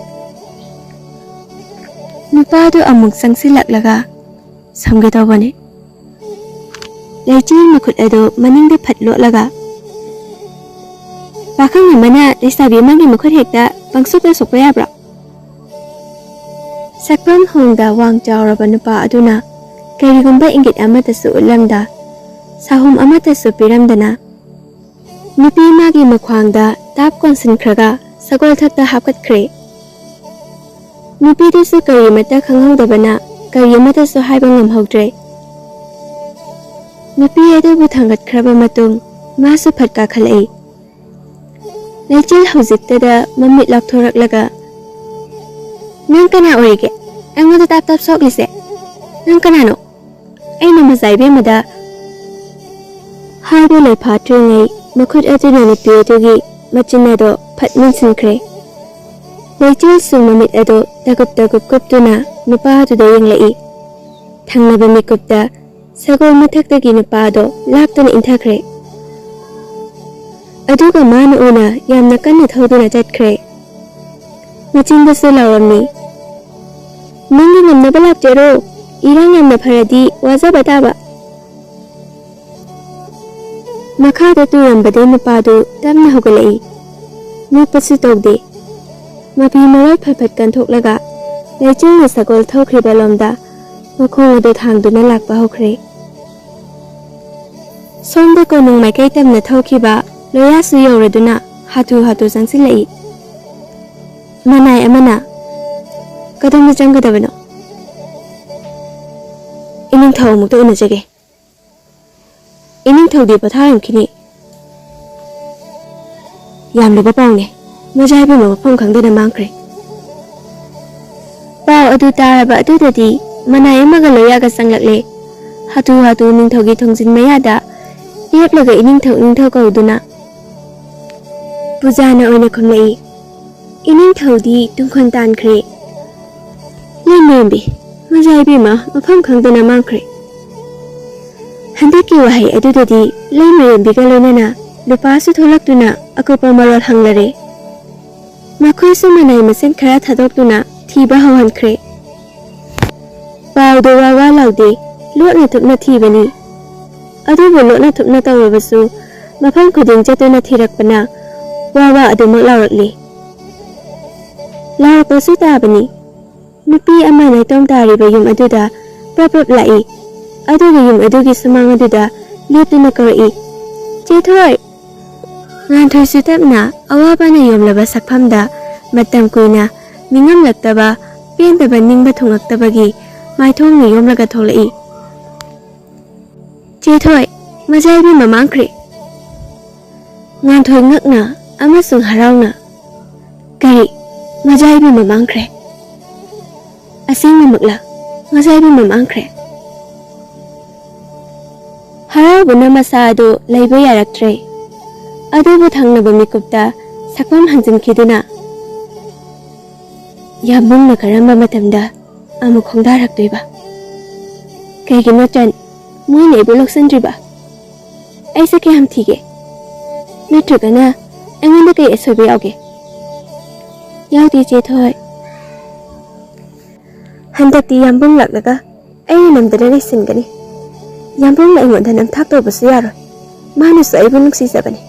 ꯅꯨꯄꯥꯗꯨ ꯑꯃꯨꯛ ꯆꯪꯁꯤꯜꯂꯛꯂꯒ ꯁꯝꯒꯦ ꯇꯧꯕꯅꯤ꯫ ꯂꯩꯆꯤꯜ ꯃꯈꯨꯠ ꯑꯗꯨ ꯃꯅꯤꯡꯗ ꯐꯠ ꯂꯣꯠꯂꯒ, ꯄꯥꯈꯪ ꯑꯃꯅ ꯂꯩꯁꯥꯕꯤ ꯑꯃꯒꯤ ꯃꯈꯨꯠ ꯍꯦꯛꯇ ꯄꯪꯁꯣꯛꯇ ꯁꯣꯛꯄ ꯌꯥꯕ꯭ꯔꯣ? ꯁꯛꯐꯝ ꯍꯣꯡꯗ ꯋꯥꯡ ꯆꯥꯎꯔꯕ ꯅꯨꯄꯥ ꯑꯗꯨꯅ ꯀꯔꯤꯒꯨꯝꯕ ꯏꯪꯒꯤꯠ ꯑꯃꯠꯇꯁꯨ ꯎꯠꯂꯝꯗ, ꯁꯥꯍꯨꯝ ꯑꯃꯠꯇꯁꯨ ꯄꯤꯔꯝꯗꯅ, ꯅꯨꯄꯤ ꯑꯃꯒꯤ ꯃꯈ꯭ꯋꯥꯡꯗ ꯇꯥꯞ ꯀꯣꯟꯁꯤꯟꯈ꯭ꯔꯒ ꯁꯒꯣꯜ ꯊꯛꯇ ꯍꯥꯞꯀꯠꯈ꯭ꯔꯦ꯫ ꯅꯨꯄꯤꯗꯨꯁꯨ ꯀꯔꯤꯃꯠꯇ ꯈꯪꯍꯧꯗꯕꯅ ꯀꯔꯤ ꯑꯃꯠꯇꯁꯨ ꯍꯥꯏꯕ ꯉꯝꯍꯧꯗ꯭ꯔꯦ꯫ ꯅꯨꯄꯤ ꯑꯗꯨꯕꯨ ꯊꯥꯡꯒꯠꯈ꯭ꯔꯕ ꯃꯇꯨꯡ ꯃꯥꯁꯨ ꯐꯠ ꯀꯥꯈꯠꯂꯛꯏ꯫ ꯂꯩꯆꯤꯜ ꯍꯧꯖꯤꯛꯇꯗ ꯃꯃꯤꯠ ꯂꯥꯎꯊꯣꯔꯛꯂꯒ, "ꯅꯪ ꯀꯅꯥ ꯑꯣꯏꯔꯤꯒꯦ? ꯑꯩꯉꯣꯟꯗ ꯇꯥꯞ ꯇꯥꯞ ꯁꯣꯛꯂꯤꯁꯦ? ꯅꯪ ꯀꯅꯥꯅꯣ?" ꯑꯩꯅ ꯃꯆꯥ ꯏꯕꯦꯝꯃꯗ ꯍꯥꯏꯕ ꯂꯣꯏꯐꯥꯠꯇ꯭ꯔꯤꯉꯩ ꯃꯈꯨꯠ ꯑꯗꯨꯅ ꯅꯨꯄꯤ ꯑꯗꯨꯒꯤ ꯃꯆꯤꯟ ꯑꯗꯨ ꯐꯠ ꯃꯦꯟꯁꯤꯟꯈ꯭ꯔꯦ꯫ ꯂꯩꯆꯤꯜꯁꯨ ꯃꯃꯤꯠ ꯑꯗꯨ ꯇꯒꯨꯞ ꯇꯒꯨꯞ ꯀꯨꯞꯇꯨꯅ ꯅꯨꯄꯥ ꯑꯗꯨꯗ ꯌꯦꯡꯂꯛꯏ꯫ ꯊꯪꯅꯕ ꯃꯤꯀꯨꯞꯇ ꯁꯒꯣꯜ ꯃꯊꯛꯇꯒꯤ ꯅꯨꯄꯥ ꯑꯗꯨ ꯂꯥꯛꯇꯨꯅ ꯏꯟꯊꯈ꯭ꯔꯦ꯫ ꯑꯗꯨꯒ ꯃꯥꯅ ꯑꯣꯏꯅ ꯌꯥꯝꯅ ꯀꯟꯅ ꯊꯧꯗꯨꯅ ꯆꯠꯈ꯭ꯔꯦ꯫ ꯃꯆꯤꯟꯗꯁꯨ ꯂꯥꯎꯔꯝꯃꯤ, "ꯅꯪꯒꯤ ꯉꯝꯅꯕ ꯂꯥꯛꯆꯔꯣ, ꯏꯔꯥꯡ ꯌꯥꯝꯅ ꯐꯔꯗꯤ ꯋꯥꯖꯕ ꯇꯥꯕ"꯫ ꯃꯈꯥꯗ ꯇꯨꯔꯝꯕꯗꯩ ꯅꯨꯄꯥꯗꯨ ꯇꯞꯅ ꯍꯧꯒꯠꯂꯛꯏ꯫ ꯅꯣꯛꯄꯁꯨ ꯇꯧꯗꯦ꯫ ꯃꯐꯤ ꯃꯔꯣꯜ ꯐꯠ ꯐꯠ ꯀꯟꯊꯣꯛꯂꯒ ꯂꯩꯆꯤꯜꯅ ꯁꯒꯣꯜ ꯊꯧꯈ꯭ꯔꯤꯕ ꯂꯣꯝꯗ ꯃꯈꯣꯡ ꯑꯗꯨ ꯊꯥꯡꯗꯨꯅ ꯂꯥꯛꯄ ꯍꯧꯈ꯭ꯔꯦ꯫ ꯁꯣꯝꯗ ꯀꯣꯅꯨꯡ ꯃꯥꯏꯀꯩ ꯇꯝꯅ ꯊꯧꯈꯤꯕ ꯂꯣꯌꯥꯁꯨ ꯌꯧꯔꯗꯨꯅ ꯍꯥꯊꯨ ꯍꯥꯊꯨ ꯆꯪꯁꯤꯜꯂꯛꯏ꯫ ꯃꯅꯥꯏ ꯑꯃꯅ, "ꯀꯗꯣꯝꯗ ꯆꯪꯒꯗꯕꯅꯣ?" "ꯏꯅꯤꯡꯊꯧ ꯑꯃꯨꯛꯇ ꯎꯅꯖꯒꯦ꯫ ꯏꯅꯤꯡꯊꯧꯗꯤ ꯄꯣꯊꯥꯔꯝꯈꯤꯅꯤ꯫ ꯌꯥꯝꯂꯨꯕ ꯄꯥꯎꯅꯦ꯫ ꯃꯖꯥ ꯏꯕꯦꯝꯃ ꯃꯐꯝ ꯈꯪꯗꯅ ꯃꯥꯡꯈ꯭ꯔꯦ"꯫ ꯄꯥꯎ ꯑꯗꯨ ꯇꯥꯔꯕ ꯑꯗꯨꯗꯗꯤ ꯃꯅꯥꯏ ꯑꯃꯒ ꯂꯣꯌꯥꯒ ꯆꯪꯂꯛꯂꯦ꯫ ꯍꯥꯊꯨ ꯍꯥꯊꯨ ꯅꯤꯡꯊꯧꯒꯤ ꯊꯣꯡꯖꯤꯟ ꯃꯌꯥꯗ ꯂꯦꯞꯂꯒ ꯏꯅꯤꯡꯊꯧ, ꯏꯅꯤꯡꯊꯧ ꯀꯧꯗꯨꯅ, ꯄꯨꯖꯥꯅ ꯑꯣꯏꯅ ꯈꯨꯝꯂꯛꯏ꯫ ꯏꯅꯤꯡꯊꯧꯗꯤ ꯇꯨꯡꯈꯣꯟ ꯇꯥꯟꯈ꯭ꯔꯦ꯫ ꯂꯩꯃꯔꯦꯝꯕꯤ, ꯃꯖꯥ ꯏꯕꯦꯝꯃ ꯃꯐꯝ ꯈꯪꯗꯅ ꯃꯥꯡꯈ꯭ꯔꯦ꯫ ꯍꯟꯗꯛꯀꯤ ꯋꯥꯍꯩ ꯑꯗꯨꯗꯗꯤ ꯂꯩꯃꯔꯦꯝꯕꯤꯒ ꯂꯣꯏꯅꯅ ꯅꯨꯄꯥꯁꯨ ꯊꯣꯛꯂꯛꯇꯨꯅ ꯑꯀꯨꯞꯄ ꯃꯔꯣꯜ ꯍꯪꯂꯔꯦ꯫ ꯃꯈꯣꯏꯁꯨ ꯃꯅꯥꯏ ꯃꯁꯦꯟ ꯈꯔ ꯊꯥꯗꯣꯛꯇꯨꯅ ꯊꯤꯕ ꯍꯧꯍꯟꯈ꯭ꯔꯦ꯫ ꯄꯥꯎꯗꯣ ꯋꯥ ꯋꯥ ꯂꯥꯎꯗꯦ, ꯂꯣꯠꯅ ꯊꯨꯞꯅ ꯊꯤꯕꯅꯤ꯫ ꯑꯗꯨꯕꯨ ꯂꯣꯠꯅ ꯊꯨꯞꯅ ꯇꯧꯔꯕꯁꯨ ꯃꯐꯝ ꯈꯨꯗꯤꯡ ꯆꯠꯇꯨꯅ ꯊꯤꯔꯛꯄꯅ ꯋꯥ ꯋꯥ ꯑꯗꯨꯃꯛ ꯂꯥꯎꯔꯛꯂꯤ꯫ ꯂꯥꯎꯔꯛꯄꯁꯨ ꯇꯥꯕꯅꯤ꯫ ꯅꯨꯄꯤ ꯑꯃ ꯅꯥꯏꯇꯣꯝ ꯇꯥꯔꯤꯕ ꯌꯨꯝ ꯑꯗꯨꯗ ꯄ꯭ꯔꯞ ꯄ꯭ꯔꯞ ꯂꯥꯛꯏ꯫ ꯑꯗꯨꯒ ꯌꯨꯝ ꯑꯗꯨꯒꯤ ꯁꯨꯃꯥꯡ ꯑꯗꯨꯗ ꯂꯦꯞꯇꯨꯅ ꯀꯧꯔꯛꯏ, "ꯆꯦꯊꯣꯏ!" ꯉꯥꯟꯊꯣꯏꯁꯨ ꯇꯞꯅ ꯑꯋꯥꯕꯅ ꯌꯣꯝꯂꯕ ꯁꯛꯐꯝꯗ ꯃꯇꯝ ꯀꯨꯏꯅ ꯅꯤꯡꯉꯝꯂꯛꯇꯕ ꯄꯦꯟꯗꯕ ꯅꯤꯡꯕ ꯊꯨꯡꯂꯛꯇꯕꯒꯤ ꯃꯥꯏꯊꯣꯡꯅ ꯌꯣꯝꯂꯒ ꯊꯣꯛꯂꯛꯏ꯫ "ꯆꯦꯊꯣꯏ, ꯃꯖꯥ ꯏꯕꯦꯝꯃ ꯃꯥꯡꯈ꯭ꯔꯦ!" ꯉꯥꯟꯊꯣꯏ ꯉꯛꯅ ꯑꯃꯁꯨꯡ ꯍꯔꯥꯎꯅ, "ꯀꯔꯤ? ꯃꯖꯥ ꯏꯕꯦꯝꯃ ꯃꯥꯡꯈ꯭ꯔꯦ? ꯑꯁꯦꯡꯕꯃꯛꯂꯥ? ꯃꯖꯥ ꯏꯕꯦꯝꯃ ꯃꯥꯡꯈ꯭ꯔꯦ?" ꯍꯔꯥꯎꯕꯅ ꯃꯁꯥ ꯑꯗꯨ ꯂꯩꯕ ꯌꯥꯔꯛꯇ꯭ꯔꯦ꯫ ꯑꯗꯨꯕꯨ ꯊꯪꯅꯕ ꯃꯤꯀꯨꯞꯇ ꯁꯛꯐꯝ ꯍꯟꯖꯤꯟꯈꯤꯗꯨꯅ, "ꯌꯥꯝꯕꯨꯡꯅ ꯀꯔꯝꯕ ꯃꯇꯝꯗ ꯑꯃꯨꯛ ꯈꯣꯡꯗꯥꯔꯛꯇꯣꯏꯕ? ꯀꯩꯒꯤꯅꯣ ꯆꯟ, ꯃꯣꯏꯅ ꯑꯩꯕꯨ ꯂꯧꯁꯤꯟꯗ꯭ꯔꯤꯕ? ꯑꯩꯁꯦ ꯀꯌꯥꯝ ꯊꯤꯒꯦ? ꯅꯠꯇ꯭ꯔꯒꯅ ꯑꯩꯉꯣꯟꯗ ꯀꯩ ꯑꯁꯣꯏꯕ ꯌꯥꯎꯒꯦ?" "ꯌꯥꯎꯗꯦ, ꯆꯦꯊꯣꯏ꯫ ꯍꯟꯗꯛꯇꯤ ꯌꯥꯝꯕꯨꯡ ꯂꯥꯛꯂꯒ ꯑꯩꯅ ꯅꯝꯗꯅ ꯂꯩꯁꯤꯟꯒꯅꯤ꯫ ꯌꯥꯝꯕꯨꯡꯅ ꯑꯩꯉꯣꯟꯗ ꯅꯝꯊꯥꯛ ꯇꯧꯕꯁꯨ ꯌꯥꯔꯣꯏ꯫ ꯃꯥꯅꯁꯨ ꯑꯩꯕꯨ ꯅꯨꯡꯁꯤꯖꯕꯅꯤ꯫"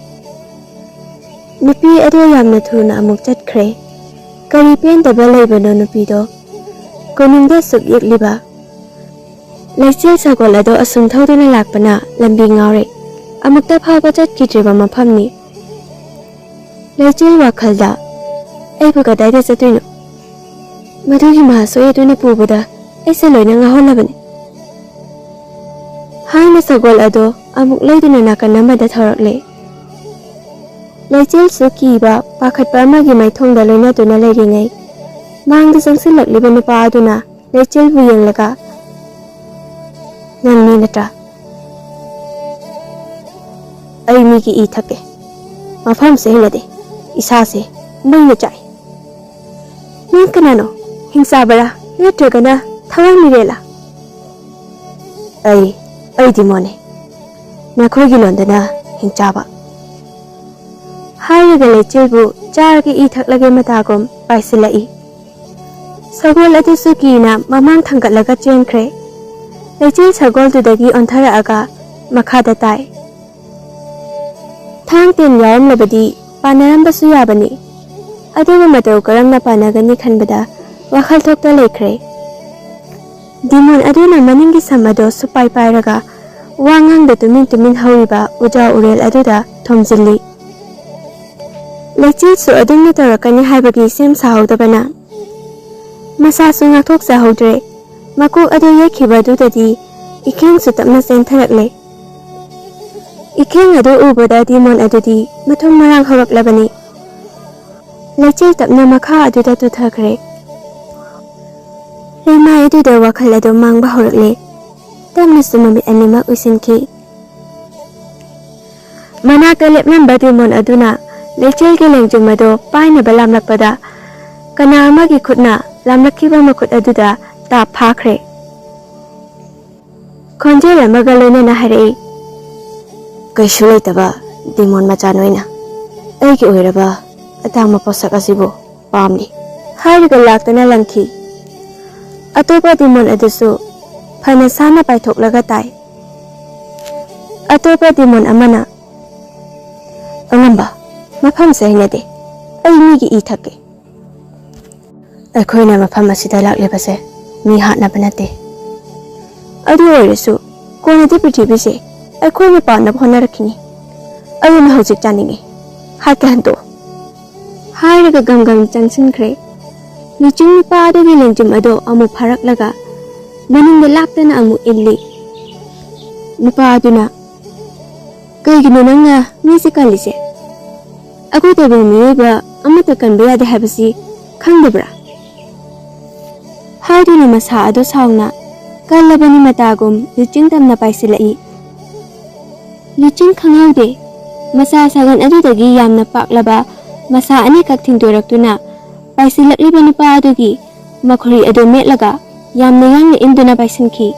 ꯅꯨꯄꯤ ꯑꯗꯨ ꯌꯥꯝꯅ ꯊꯨꯅ ꯑꯃꯨꯛ ꯆꯠꯈ꯭ꯔꯦ꯫ ꯀꯔꯤ ꯄꯦꯟꯗꯕ ꯂꯩꯕꯅꯣ ꯅꯨꯄꯤꯗꯣ? ꯀꯣꯅꯨꯡꯗ ꯑꯁꯨꯛ ꯌꯦꯛꯂꯤꯕ? ꯂꯩꯆꯤꯜ ꯁꯒꯣꯜ ꯑꯗꯣ ꯑꯁꯨꯝ ꯊꯧꯗꯨꯅ ꯂꯥꯛꯄꯅ ꯂꯝꯕꯤ ꯉꯥꯎꯔꯦ꯫ ꯑꯃꯨꯛꯇ ꯐꯥꯎꯕ ꯆꯠꯈꯤꯗ꯭ꯔꯤꯕ ꯃꯐꯝꯅꯤ꯫ ꯂꯩꯆꯤꯜ ꯋꯥꯈꯜꯗ, "ꯑꯩꯕꯨ ꯀꯗꯥꯏꯗ ꯆꯠꯇꯣꯏꯅꯣ? ꯃꯗꯨꯒꯤ ꯃꯍꯥꯁꯣꯏ ꯑꯗꯨꯅ ꯄꯨꯕꯗ ꯑꯩꯁꯦ ꯂꯣꯏꯅ ꯉꯥꯎꯍꯜꯂꯕꯅꯤ꯫" ꯍꯥꯏꯅ ꯁꯒꯣꯜ ꯑꯗꯣ ꯑꯃꯨꯛ ꯂꯩꯗꯨꯅ ꯅꯥꯀꯟ ꯑꯃꯗ ꯊꯧꯔꯛꯂꯦ꯫ ꯂꯩꯆꯤꯜꯁꯨ ꯀꯤꯕ, ꯄꯥꯈꯠꯄ ꯑꯃꯒꯤ ꯃꯥꯏꯊꯣꯡꯗ ꯂꯣꯏꯅꯗꯨꯅ ꯂꯩꯔꯤꯉꯩ, ꯃꯥꯡꯗ ꯆꯪꯁꯤꯜꯂꯛꯂꯤꯕ ꯅꯨꯄꯥ ꯑꯗꯨꯅ ꯂꯩꯆꯤꯜꯕꯨ ꯌꯦꯡꯂꯒ, "ꯅꯪꯅꯤ ꯅꯠꯇ꯭ꯔꯥ?" "ꯑꯩ ꯃꯤꯒꯤ ꯏ ꯊꯛꯀꯦ꯫ ꯃꯐꯝꯁꯦ ꯍꯩꯅꯗꯦ꯫ ꯏꯁꯥꯁꯦ ꯃꯩꯅ ꯆꯥꯛꯏ꯫" "ꯅꯪ ꯀꯅꯥꯅꯣ? ꯍꯤꯡꯆꯥꯕꯔꯥ? ꯅꯠꯇ꯭ꯔꯒꯅ ꯊꯋꯥꯏ ꯃꯤꯔꯦꯜꯂꯥ?" "ꯑꯩ, ꯑꯩ ꯗꯤꯃꯣꯅꯦ꯫ ꯅꯈꯣꯏꯒꯤ ꯂꯣꯟꯗꯅ ꯍꯤꯡꯆꯥꯕ꯫" ꯍꯥꯏꯔꯒ ꯂꯩꯆꯤꯜꯕꯨ ꯆꯥꯔꯒ ꯏ ꯊꯛꯂꯒꯦ ꯃꯇꯥꯒꯨꯝ ꯄꯥꯏꯁꯤꯜꯂꯛꯏ꯫ ꯁꯒꯣꯜ ꯑꯗꯨꯁꯨ ꯀꯤꯅ ꯃꯃꯥꯡ ꯊꯥꯡꯒꯠꯂꯒ ꯆꯦꯟꯈ꯭ꯔꯦ꯫ ꯂꯩꯆꯤꯜ ꯁꯒꯣꯜꯗꯨꯗꯒꯤ ꯑꯣꯟꯊꯔꯛꯑꯒ ꯃꯈꯥꯗ ꯇꯥꯏ꯫ "ꯊꯥꯡ ꯇꯦꯟ ꯌꯥꯎꯔꯝꯂꯕꯗꯤ ꯄꯥꯟꯅꯔꯝꯕꯁꯨ ꯌꯥꯕꯅꯤ꯫ ꯑꯗꯨꯕꯨ ꯃꯇꯧ ꯀꯔꯝꯅ ꯄꯥꯟꯅꯒꯅꯤ ꯈꯟꯕꯗ ꯋꯥꯈꯜ ꯊꯣꯛꯇ ꯂꯩꯈ꯭ꯔꯦ꯫ ꯗꯤꯃꯣꯟ ꯑꯗꯨꯅ ꯃꯅꯤꯡꯒꯤ ꯁꯝ ꯑꯗꯨ ꯁꯨꯄꯥꯏ ꯄꯥꯏꯔꯒ ꯋꯥ ꯉꯥꯡꯗ ꯇꯨꯃꯤꯟ ꯇꯨꯃꯤꯟ ꯍꯧꯔꯤꯕ ꯎꯖꯥ ꯎꯔꯦꯜ ꯑꯗꯨꯗ ꯊꯣꯝꯖꯤꯜꯂꯤ꯫ ꯂꯩꯆꯤꯜꯁꯨ ꯑꯗꯨꯝꯅ ꯇꯧꯔꯛꯀꯅꯤ ꯍꯥꯏꯕꯒꯤ ꯁꯦꯝ ꯁꯥꯍꯧꯗꯕꯅ ꯃꯁꯥꯁꯨ ꯉꯥꯛꯊꯣꯛꯆꯍꯧꯗ꯭ꯔꯦ꯫ ꯃꯀꯣꯛ ꯑꯗꯨ ꯌꯩꯈꯤꯕꯗꯨꯗꯗꯤ ꯏꯈꯦꯡꯁꯨ ꯇꯞꯅ ꯆꯦꯟꯊꯔꯛꯂꯦ꯫ ꯏꯈꯦꯡ ꯑꯗꯨ ꯎꯕꯗ ꯗꯤꯃꯣꯟ ꯑꯗꯨꯗꯤ ꯃꯊꯨꯝ ꯃꯔꯥꯡ ꯍꯧꯔꯛꯂꯕꯅꯤ꯫ ꯂꯩꯆꯤꯜ ꯇꯞꯅ ꯃꯈꯥ ꯑꯗꯨꯗ ꯇꯨꯊꯈ꯭ꯔꯦ꯫ ꯂꯩꯃꯥꯏ ꯑꯗꯨꯗ ꯋꯥꯈꯜ ꯑꯗꯨ ꯃꯥꯡꯕ ꯍꯧꯔꯛꯂꯦ꯫ ꯇꯞꯅꯁꯨ ꯃꯃꯤꯠ ꯑꯅꯤꯃꯛ ꯎꯏꯁꯤꯟꯈꯤ꯫ ꯃꯅꯥꯛꯇ ꯂꯦꯞꯂꯝꯕ ꯗꯤꯃꯣꯟ ꯑꯗꯨꯅ ꯂꯩꯆꯤꯜꯒꯤ ꯂꯦꯡꯖꯨꯝ ꯑꯗꯨ ꯄꯥꯏꯅꯕ ꯂꯥꯝꯂꯛꯄꯗ, ꯀꯅꯥ ꯑꯃꯒꯤ ꯈꯨꯠꯅ ꯂꯥꯝꯂꯛꯈꯤꯕ ꯃꯈꯨꯠ ꯑꯗꯨꯗ ꯇꯥꯞ ꯐꯥꯈ꯭ꯔꯦ꯫ ꯈꯣꯟꯖꯦꯜ ꯑꯃꯒ ꯂꯣꯏꯅꯅ ꯍꯥꯏꯔꯛꯏ, "ꯀꯩꯁꯨ ꯂꯩꯇꯕ ꯗꯤꯃꯣꯟ ꯃꯆꯥ ꯅꯣꯏꯅ ꯑꯩꯒꯤ ꯑꯣꯏꯔꯕ ꯑꯇꯥꯡꯕ ꯄꯣꯠꯁꯛ ꯑꯁꯤꯕꯨ ꯄꯥꯝꯂꯤ?" ꯍꯥꯏꯔꯒ ꯂꯥꯛꯇꯨꯅ ꯂꯪꯈꯤ꯫ ꯑꯇꯣꯞꯄ ꯗꯤꯃꯣꯟ ꯑꯗꯨꯁꯨ ꯐꯅ ꯁꯥꯟꯅ ꯄꯥꯏꯊꯣꯛꯂꯒ ꯇꯥꯏ꯫ ꯑꯇꯣꯞꯄ ꯗꯤꯃꯣꯟ ꯑꯃꯅ, "ꯑꯉꯝꯕ, ꯃꯐꯝꯁꯦ ꯍꯩꯅꯗꯦ꯫ ꯑꯩ ꯃꯤꯒꯤ ꯏ ꯊꯛꯀꯦ꯫ ꯑꯩꯈꯣꯏꯅ ꯃꯐꯝ ꯑꯁꯤꯗ ꯂꯥꯛꯂꯤꯕꯁꯦ ꯃꯤ ꯍꯥꯠꯅꯕ ꯅꯠꯇꯦ꯫ ꯑꯗꯨ ꯑꯣꯏꯔꯁꯨ ꯀꯣꯟꯅꯗꯤ ꯄ꯭ꯔꯤꯊꯤꯕꯤꯁꯦ ꯑꯩꯈꯣꯏꯅ ꯄꯥꯟꯅꯕ ꯍꯣꯠꯅꯔꯛꯈꯤꯅꯤ꯫ ꯑꯗꯨꯅ ꯍꯧꯖꯤꯛ ꯆꯥꯅꯤꯡꯉꯤ꯫ ꯍꯥꯠꯀꯦ ꯍꯟꯗꯣꯛꯑꯣ꯫" ꯍꯥꯏꯔꯒ ꯒꯝ ꯒꯝ ꯆꯪꯁꯤꯟꯈ꯭ꯔꯦ꯫ ꯂꯨꯆꯤꯡ ꯅꯨꯄꯥ ꯑꯗꯨꯒꯤ ꯂꯦꯡꯖꯨꯝ ꯑꯗꯣ ꯑꯃꯨꯛ ꯐꯥꯔꯛꯂꯒ ꯃꯅꯤꯡꯗ ꯂꯥꯛꯇꯅ ꯑꯃꯨꯛ ꯏꯜꯂꯤ꯫ ꯅꯨꯄꯥ ꯑꯗꯨꯅ, "ꯀꯩꯒꯤꯅꯣ ꯅꯪꯅ ꯃꯤꯁꯦ ꯀꯜꯂꯤꯁꯦ? ꯑꯩꯈꯣꯏ ꯇꯥꯏꯕꯪ ꯃꯤꯑꯣꯏꯕ ꯑꯃꯠꯇ ꯀꯟꯕ ꯌꯥꯗꯦ ꯍꯥꯏꯕꯁꯤ ꯈꯪꯗꯕ꯭ꯔꯥ?" ꯍꯥꯏꯗꯨꯅ ꯃꯁꯥ ꯑꯗꯨ ꯁꯥꯎꯅ ꯀꯜꯂꯕꯅꯤ ꯃꯇꯥꯒꯨꯝ ꯂꯨꯆꯤꯡ ꯇꯝꯅ ꯄꯥꯏꯁꯤꯜꯂꯛꯏ꯫ ꯂꯨꯆꯤꯡ ꯈꯪꯍꯧꯗꯦ, ꯃꯁꯥ ꯁꯥꯒꯟ ꯑꯗꯨꯗꯒꯤ ꯌꯥꯝꯅ ꯄꯥꯛꯂꯕ ꯃꯁꯥ ꯑꯅꯤꯈꯛ ꯊꯤꯡꯗꯣꯔꯛꯇꯨꯅ ꯄꯥꯏꯁꯤꯜꯂꯛꯂꯤꯕ ꯅꯨꯄꯥ ꯑꯗꯨꯒꯤ ꯃꯈꯨꯔꯤ ꯑꯗꯨ ꯃꯦꯠꯂꯒ ꯌꯥꯝꯅ ꯌꯥꯡꯅ ꯏꯟꯗꯨꯅ ꯄꯥꯏꯁꯤꯟꯈꯤ꯫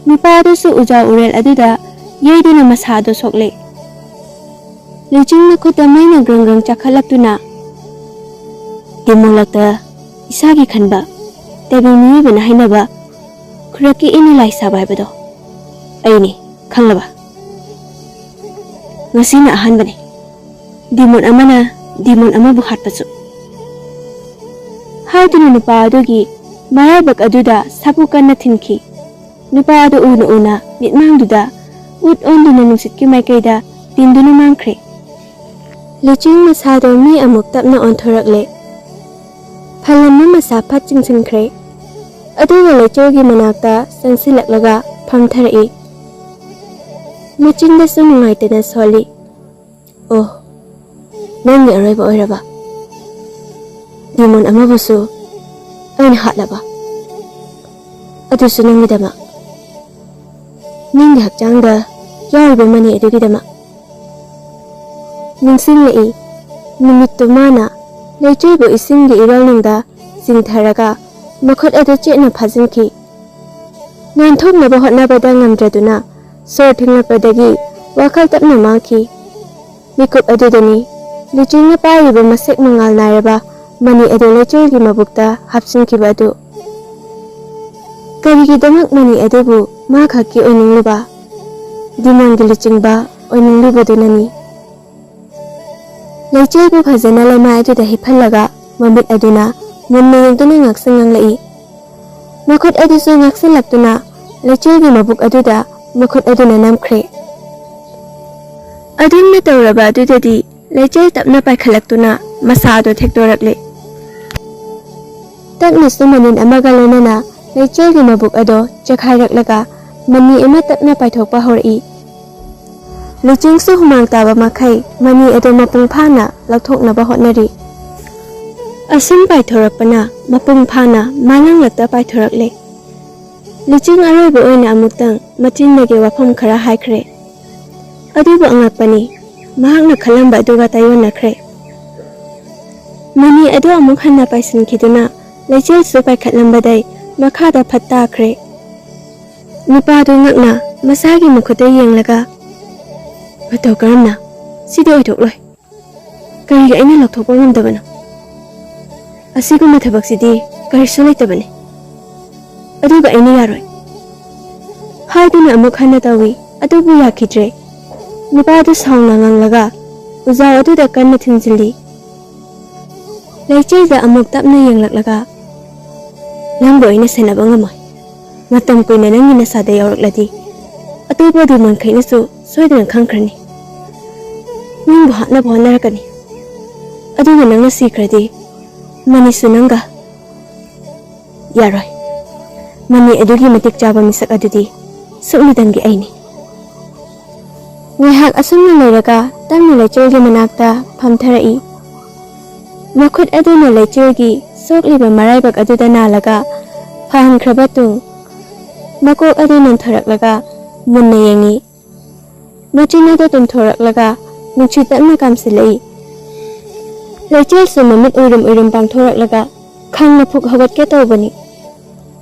ꯅꯨꯄꯥ ꯑꯗꯨꯁꯨ ꯎꯖꯥ ꯎꯔꯦꯜ ꯑꯗꯨꯗ ꯌꯩꯗꯨꯅ ꯃꯁꯥ ꯑꯗꯨ ꯁꯣꯛꯂꯦ꯫ ꯂꯨꯆꯤꯡ ꯃꯈꯨꯠꯇ ꯃꯩꯅ ꯒ꯭ꯔꯪ ꯒ꯭ꯔꯪ ꯆꯥꯈꯠꯂꯛꯇꯨꯅ, "ꯗꯤꯃꯣꯟ ꯂꯛꯇ ꯏꯁꯥꯒꯤ ꯈꯟꯕ, ꯇꯥꯏꯕꯪ ꯃꯤꯑꯣꯏꯕꯅ ꯍꯥꯏꯅꯕ ꯈꯨꯔꯛꯀꯤ ꯏꯅ ꯂꯥꯏ ꯁꯥꯕ ꯍꯥꯏꯕꯗꯣ ꯑꯩꯅꯤ, ꯈꯪꯂꯕ? ꯉꯁꯤꯅ ꯑꯍꯥꯟꯕꯅꯤ꯫ ꯗꯤꯃꯣꯟ ꯑꯃꯅ ꯗꯤꯃꯣꯟ ꯑꯃꯕꯨ ꯍꯥꯠꯄꯁꯨ꯫ ꯍꯥꯏꯗꯨꯅ ꯅꯨꯄꯥ ꯑꯗꯨꯒꯤ ꯃꯔꯥꯏꯕꯛ ꯑꯗꯨꯗ ꯁꯥꯐꯨ ꯀꯟꯅ ꯊꯤꯟꯈꯤ꯫ ꯅꯨꯄꯥ ꯑꯗꯨ ꯎꯅ ꯎꯅ ꯃꯤꯠꯃꯥꯡꯗꯨꯗ ꯎꯠ ꯑꯣꯟꯗꯨꯅ ꯅꯨꯡꯁꯤꯠꯀꯤ ꯃꯥꯏꯀꯩꯗ ꯇꯤꯟꯗꯨꯅ ꯃꯥꯡꯈ꯭ꯔꯦ꯫ ꯂꯨꯆꯤꯡ ꯃꯁꯥꯗꯣ ꯃꯤ ꯑꯃꯨꯛ ꯇꯞꯅ ꯑꯣꯟꯊꯣꯔꯛꯂꯦ꯫ ꯐꯜꯂꯝꯕ ꯃꯁꯥ ꯐꯠ ꯆꯤꯡꯁꯤꯟꯈ꯭ꯔꯦ꯫ ꯑꯗꯨꯒ ꯂꯩꯆꯤꯜꯒꯤ ꯃꯅꯥꯛꯇ ꯆꯪꯁꯤꯜꯂꯛꯂꯒ ꯐꯝꯊꯔꯛꯏ꯫ ꯃꯆꯤꯟꯗꯁꯨ ꯅꯨꯡꯉꯥꯏꯇꯅ ꯁꯣꯜꯂꯤ꯫ "ꯑꯣ, ꯅꯪꯒꯤ ꯑꯔꯣꯏꯕ ꯑꯣꯏꯔꯕ? ꯗꯤꯃꯣꯟ ꯑꯃꯕꯨꯁꯨ ꯑꯩꯅ ꯍꯥꯠꯂꯕ? ꯑꯗꯨꯁꯨ ꯅꯪꯒꯤꯗꯃꯛ? ꯅꯪꯒꯤ ꯍꯛꯆꯥꯡꯗ ꯌꯥꯎꯔꯤꯕ ꯃꯅꯤ ꯑꯗꯨꯒꯤꯗꯃꯛ?" ꯅꯤꯡꯁꯤꯡꯂꯛꯏ꯫ ꯅꯨꯃꯤꯠꯇꯨ ꯃꯥꯅ ꯂꯩꯆꯤꯜꯕꯨ ꯏꯁꯤꯡꯒꯤ ꯏꯔꯣꯜꯅꯨꯡꯗ ꯆꯤꯡꯊꯔꯒ ꯃꯈꯨꯠ ꯑꯗꯨ ꯆꯦꯠꯅ ꯐꯥꯖꯤꯟꯈꯤ꯫ ꯅꯥꯟꯊꯣꯛꯅꯕ ꯍꯣꯠꯅꯕꯗ ꯉꯝꯗ꯭ꯔꯗꯨꯅ ꯁꯣꯔ ꯊꯤꯡꯂꯛꯄꯗꯒꯤ ꯋꯥꯈꯜ ꯇꯞꯅ ꯃꯥꯡꯈꯤ꯫ ꯃꯤꯀꯨꯞ ꯑꯗꯨꯗꯅꯤ ꯂꯨꯆꯤꯡꯅ ꯄꯥꯏꯔꯤꯕ ꯃꯁꯦꯛ ꯃꯉꯥꯜ ꯅꯥꯏꯔꯕ ꯃꯅꯤ ꯑꯗꯨ ꯂꯩꯆꯤꯜꯒꯤ ꯃꯕꯨꯛꯇ ꯍꯥꯞꯆꯤꯟꯈꯤꯕ ꯑꯗꯨ꯫ ꯀꯔꯤꯒꯤꯗꯃꯛ ꯃꯅꯤ ꯑꯗꯨꯕꯨ ꯃꯥ ꯈꯛꯀꯤ ꯑꯣꯏꯅꯤꯡꯂꯤꯕ? ꯗꯤꯃꯣꯟꯒꯤ ꯂꯨꯆꯤꯡꯕ ꯑꯣꯏꯅꯤꯡꯂꯤꯕꯗꯨꯅꯅꯤ꯫ ꯂꯩꯆꯤꯜꯕꯨ ꯐꯖꯅ ꯂꯩꯃꯥꯏ ꯑꯗꯨꯗ ꯍꯤꯞꯍꯜꯂꯒ ꯃꯃꯤꯠ ꯑꯗꯨꯅ ꯃꯨꯟꯅ ꯌꯦꯡꯗꯨꯅ ꯉꯥꯛꯁꯪ ꯉꯥꯡꯂꯛꯏ꯫ ꯃꯈꯨꯠ ꯑꯗꯨꯁꯨ ꯉꯥꯛꯁꯤꯜꯂꯛꯇꯨꯅ ꯂꯩꯆꯤꯜꯒꯤ ꯃꯕꯨꯛ ꯑꯗꯨꯗ ꯃꯈꯨꯠ ꯑꯗꯨꯅ ꯅꯝꯈ꯭ꯔꯦ꯫ ꯑꯗꯨꯝꯅ ꯇꯧꯔꯕ ꯑꯗꯨꯗꯗꯤ ꯂꯩꯆꯤꯜ ꯇꯞꯅ ꯄꯥꯏꯈꯠꯂꯛꯇꯨꯅ ꯃꯁꯥ ꯑꯗꯨ ꯊꯦꯛꯇꯣꯔꯛꯂꯦ꯫ ꯇꯞꯅꯁꯨ ꯃꯅꯤꯟ ꯑꯃꯒ ꯂꯣꯏꯅꯅ ꯂꯩꯆꯤꯜꯒꯤ ꯃꯕꯨꯛ ꯑꯗꯣ ꯆꯦꯛꯈꯥꯏꯔꯛꯂꯒ ꯃꯅꯤ ꯑꯃ ꯇꯞꯅ ꯄꯥꯏꯊꯣꯛꯄ ꯍꯧꯔꯛꯏ꯫ ꯂꯨꯆꯤꯡꯁꯨ ꯍꯨꯃꯥꯡ ꯇꯥꯕ ꯃꯈꯩ ꯃꯅꯤ ꯑꯗꯨ ꯃꯄꯨꯡ ꯐꯥꯅ ꯂꯧꯊꯣꯛꯅꯕ ꯍꯣꯠꯅꯔꯤ꯫ ꯑꯁꯨꯝ ꯄꯥꯏꯊꯣꯔꯛꯄꯅ ꯃꯄꯨꯡ ꯐꯥꯅ ꯃꯥꯂꯪꯂꯛꯇ ꯄꯥꯏꯊꯣꯔꯛꯂꯦ꯫ ꯂꯨꯆꯤꯡ ꯑꯔꯣꯏꯕ ꯑꯣꯏꯅ ꯑꯃꯨꯛꯇꯪ ꯃꯆꯤꯟꯗꯒꯤ ꯋꯥꯐꯝ ꯈꯔ ꯍꯥꯏꯈ꯭ꯔꯦ꯫ ꯑꯗꯨꯕꯨ ꯑꯉꯛꯄꯅꯤ, ꯃꯍꯥꯛꯅ ꯈꯜꯂꯝꯕ ꯑꯗꯨꯒ ꯇꯥꯏꯑꯣꯟꯅꯈ꯭ꯔꯦ꯫ ꯃꯅꯤ ꯑꯗꯨ ꯑꯃꯨꯛ ꯍꯟꯅ ꯄꯥꯏꯁꯤꯟꯈꯤꯗꯨꯅ ꯂꯩꯆꯤꯜꯁꯨ ꯄꯥꯏꯈꯠꯂꯝꯕꯗꯩ ꯃꯈꯥꯗ ꯐꯠ ꯇꯥꯈ꯭ꯔꯦ꯫ ꯅꯨꯄꯥꯗꯨ ꯉꯛꯅ ꯃꯁꯥꯒꯤ ꯃꯈꯨꯠꯇ ꯌꯦꯡꯂꯒ, "ꯃꯇꯧ ꯀꯔꯝꯅ? ꯁꯤꯗꯤ ꯑꯣꯏꯊꯣꯛꯂꯣꯏ꯫ ꯀꯔꯤꯒꯤ ꯑꯩꯅ ꯂꯧꯊꯣꯛꯄ ꯉꯝꯗꯕꯅꯣ? ꯑꯁꯤꯒꯨꯝꯕ ꯊꯕꯛꯁꯤꯗꯤ ꯀꯔꯤꯁꯨ ꯂꯩꯇꯕꯅꯤ꯫ ꯑꯗꯨꯒ ꯑꯩꯅ ꯌꯥꯔꯣꯏ" ꯍꯥꯏꯗꯨꯅ ꯑꯃꯨꯛ ꯍꯟꯅ ꯇꯧꯏ, ꯑꯗꯨꯕꯨ ꯌꯥꯈꯤꯗ꯭ꯔꯦ꯫ ꯅꯨꯄꯥꯗꯨ ꯁꯥꯎꯅ ꯉꯪꯂꯒ, ꯎꯖꯥꯎ ꯑꯗꯨꯗ ꯀꯟꯅ ꯊꯤꯟꯖꯤꯜꯂꯤ꯫ ꯂꯩꯆꯤꯜꯗ ꯑꯃꯨꯛ ꯇꯞꯅ ꯌꯦꯡꯂꯛꯂꯒ, "ꯅꯪꯕꯨ ꯑꯩꯅ ꯁꯦꯟꯅꯕ ꯉꯝꯃꯣꯏ꯫ ꯃꯇꯝ ꯀꯨꯏꯅ ꯅꯪꯒꯤ ꯅꯁꯥꯗ ꯌꯥꯎꯔꯛꯂꯗꯤ, ꯑꯇꯣꯞꯄ ꯑꯗꯨ ꯃꯣꯟꯈꯩꯅꯁꯨ ꯁꯣꯏꯗꯅ ꯈꯪꯈ꯭ꯔꯅꯤ꯫ ꯅꯪꯕꯨ ꯍꯥꯠꯅꯕ ꯍꯣꯠꯅꯔꯛꯀꯅꯤ꯫ ꯑꯗꯨꯒ ꯅꯪꯅ ꯁꯤꯈ꯭ꯔꯗꯤ, ꯃꯅꯤꯁꯨ ꯅꯪꯒ ꯌꯥꯔꯣꯏ꯫ ꯃꯅꯤ ꯑꯗꯨꯒꯤ ꯃꯇꯤꯛ ꯆꯥꯕ ꯃꯤꯁꯛ ꯑꯗꯨꯗꯤ ꯁꯨꯞꯅꯇꯪꯒꯤ ꯑꯩꯅꯤ꯫" ꯉꯥꯏꯍꯥꯛ ꯑꯁꯨꯝꯅ ꯂꯩꯔꯒ ꯇꯞꯅ ꯂꯩꯆꯤꯜꯒꯤ ꯃꯅꯥꯛꯇ ꯐꯝꯊꯔꯛꯏ꯫ ꯃꯈꯨꯠ ꯑꯗꯨꯅ ꯂꯩꯆꯤꯜꯒꯤ ꯁꯣꯛꯂꯤꯕ ꯃꯔꯥꯏꯕꯛ ꯑꯗꯨꯗ ꯅꯥꯜꯂꯒ ꯐꯍꯟꯈ꯭ꯔꯕ ꯇꯨꯡ, ꯃꯀꯣꯛ ꯑꯗꯨ ꯅꯣꯟꯊꯣꯔꯛꯂꯒ ꯃꯨꯟꯅ ꯌꯦꯡꯉꯤ꯫ ꯃꯆꯤꯟ ꯑꯗꯨ ꯇꯨꯝꯊꯣꯔꯛꯂꯒ ꯅꯨꯡꯁꯤꯠ ꯇꯞꯅ ꯀꯥꯝꯁꯤꯜꯂꯛꯏ꯫ ꯂꯩꯆꯤꯜꯁꯨ ꯃꯃꯤꯠ ꯎꯏꯔꯨꯝ ꯎꯏꯔꯨꯝ ꯄꯥꯡꯊꯣꯔꯛꯂꯒ ꯈꯪꯅ ꯐꯨꯛ ꯍꯧꯒꯠꯀꯦ ꯇꯧꯕꯅꯤ꯫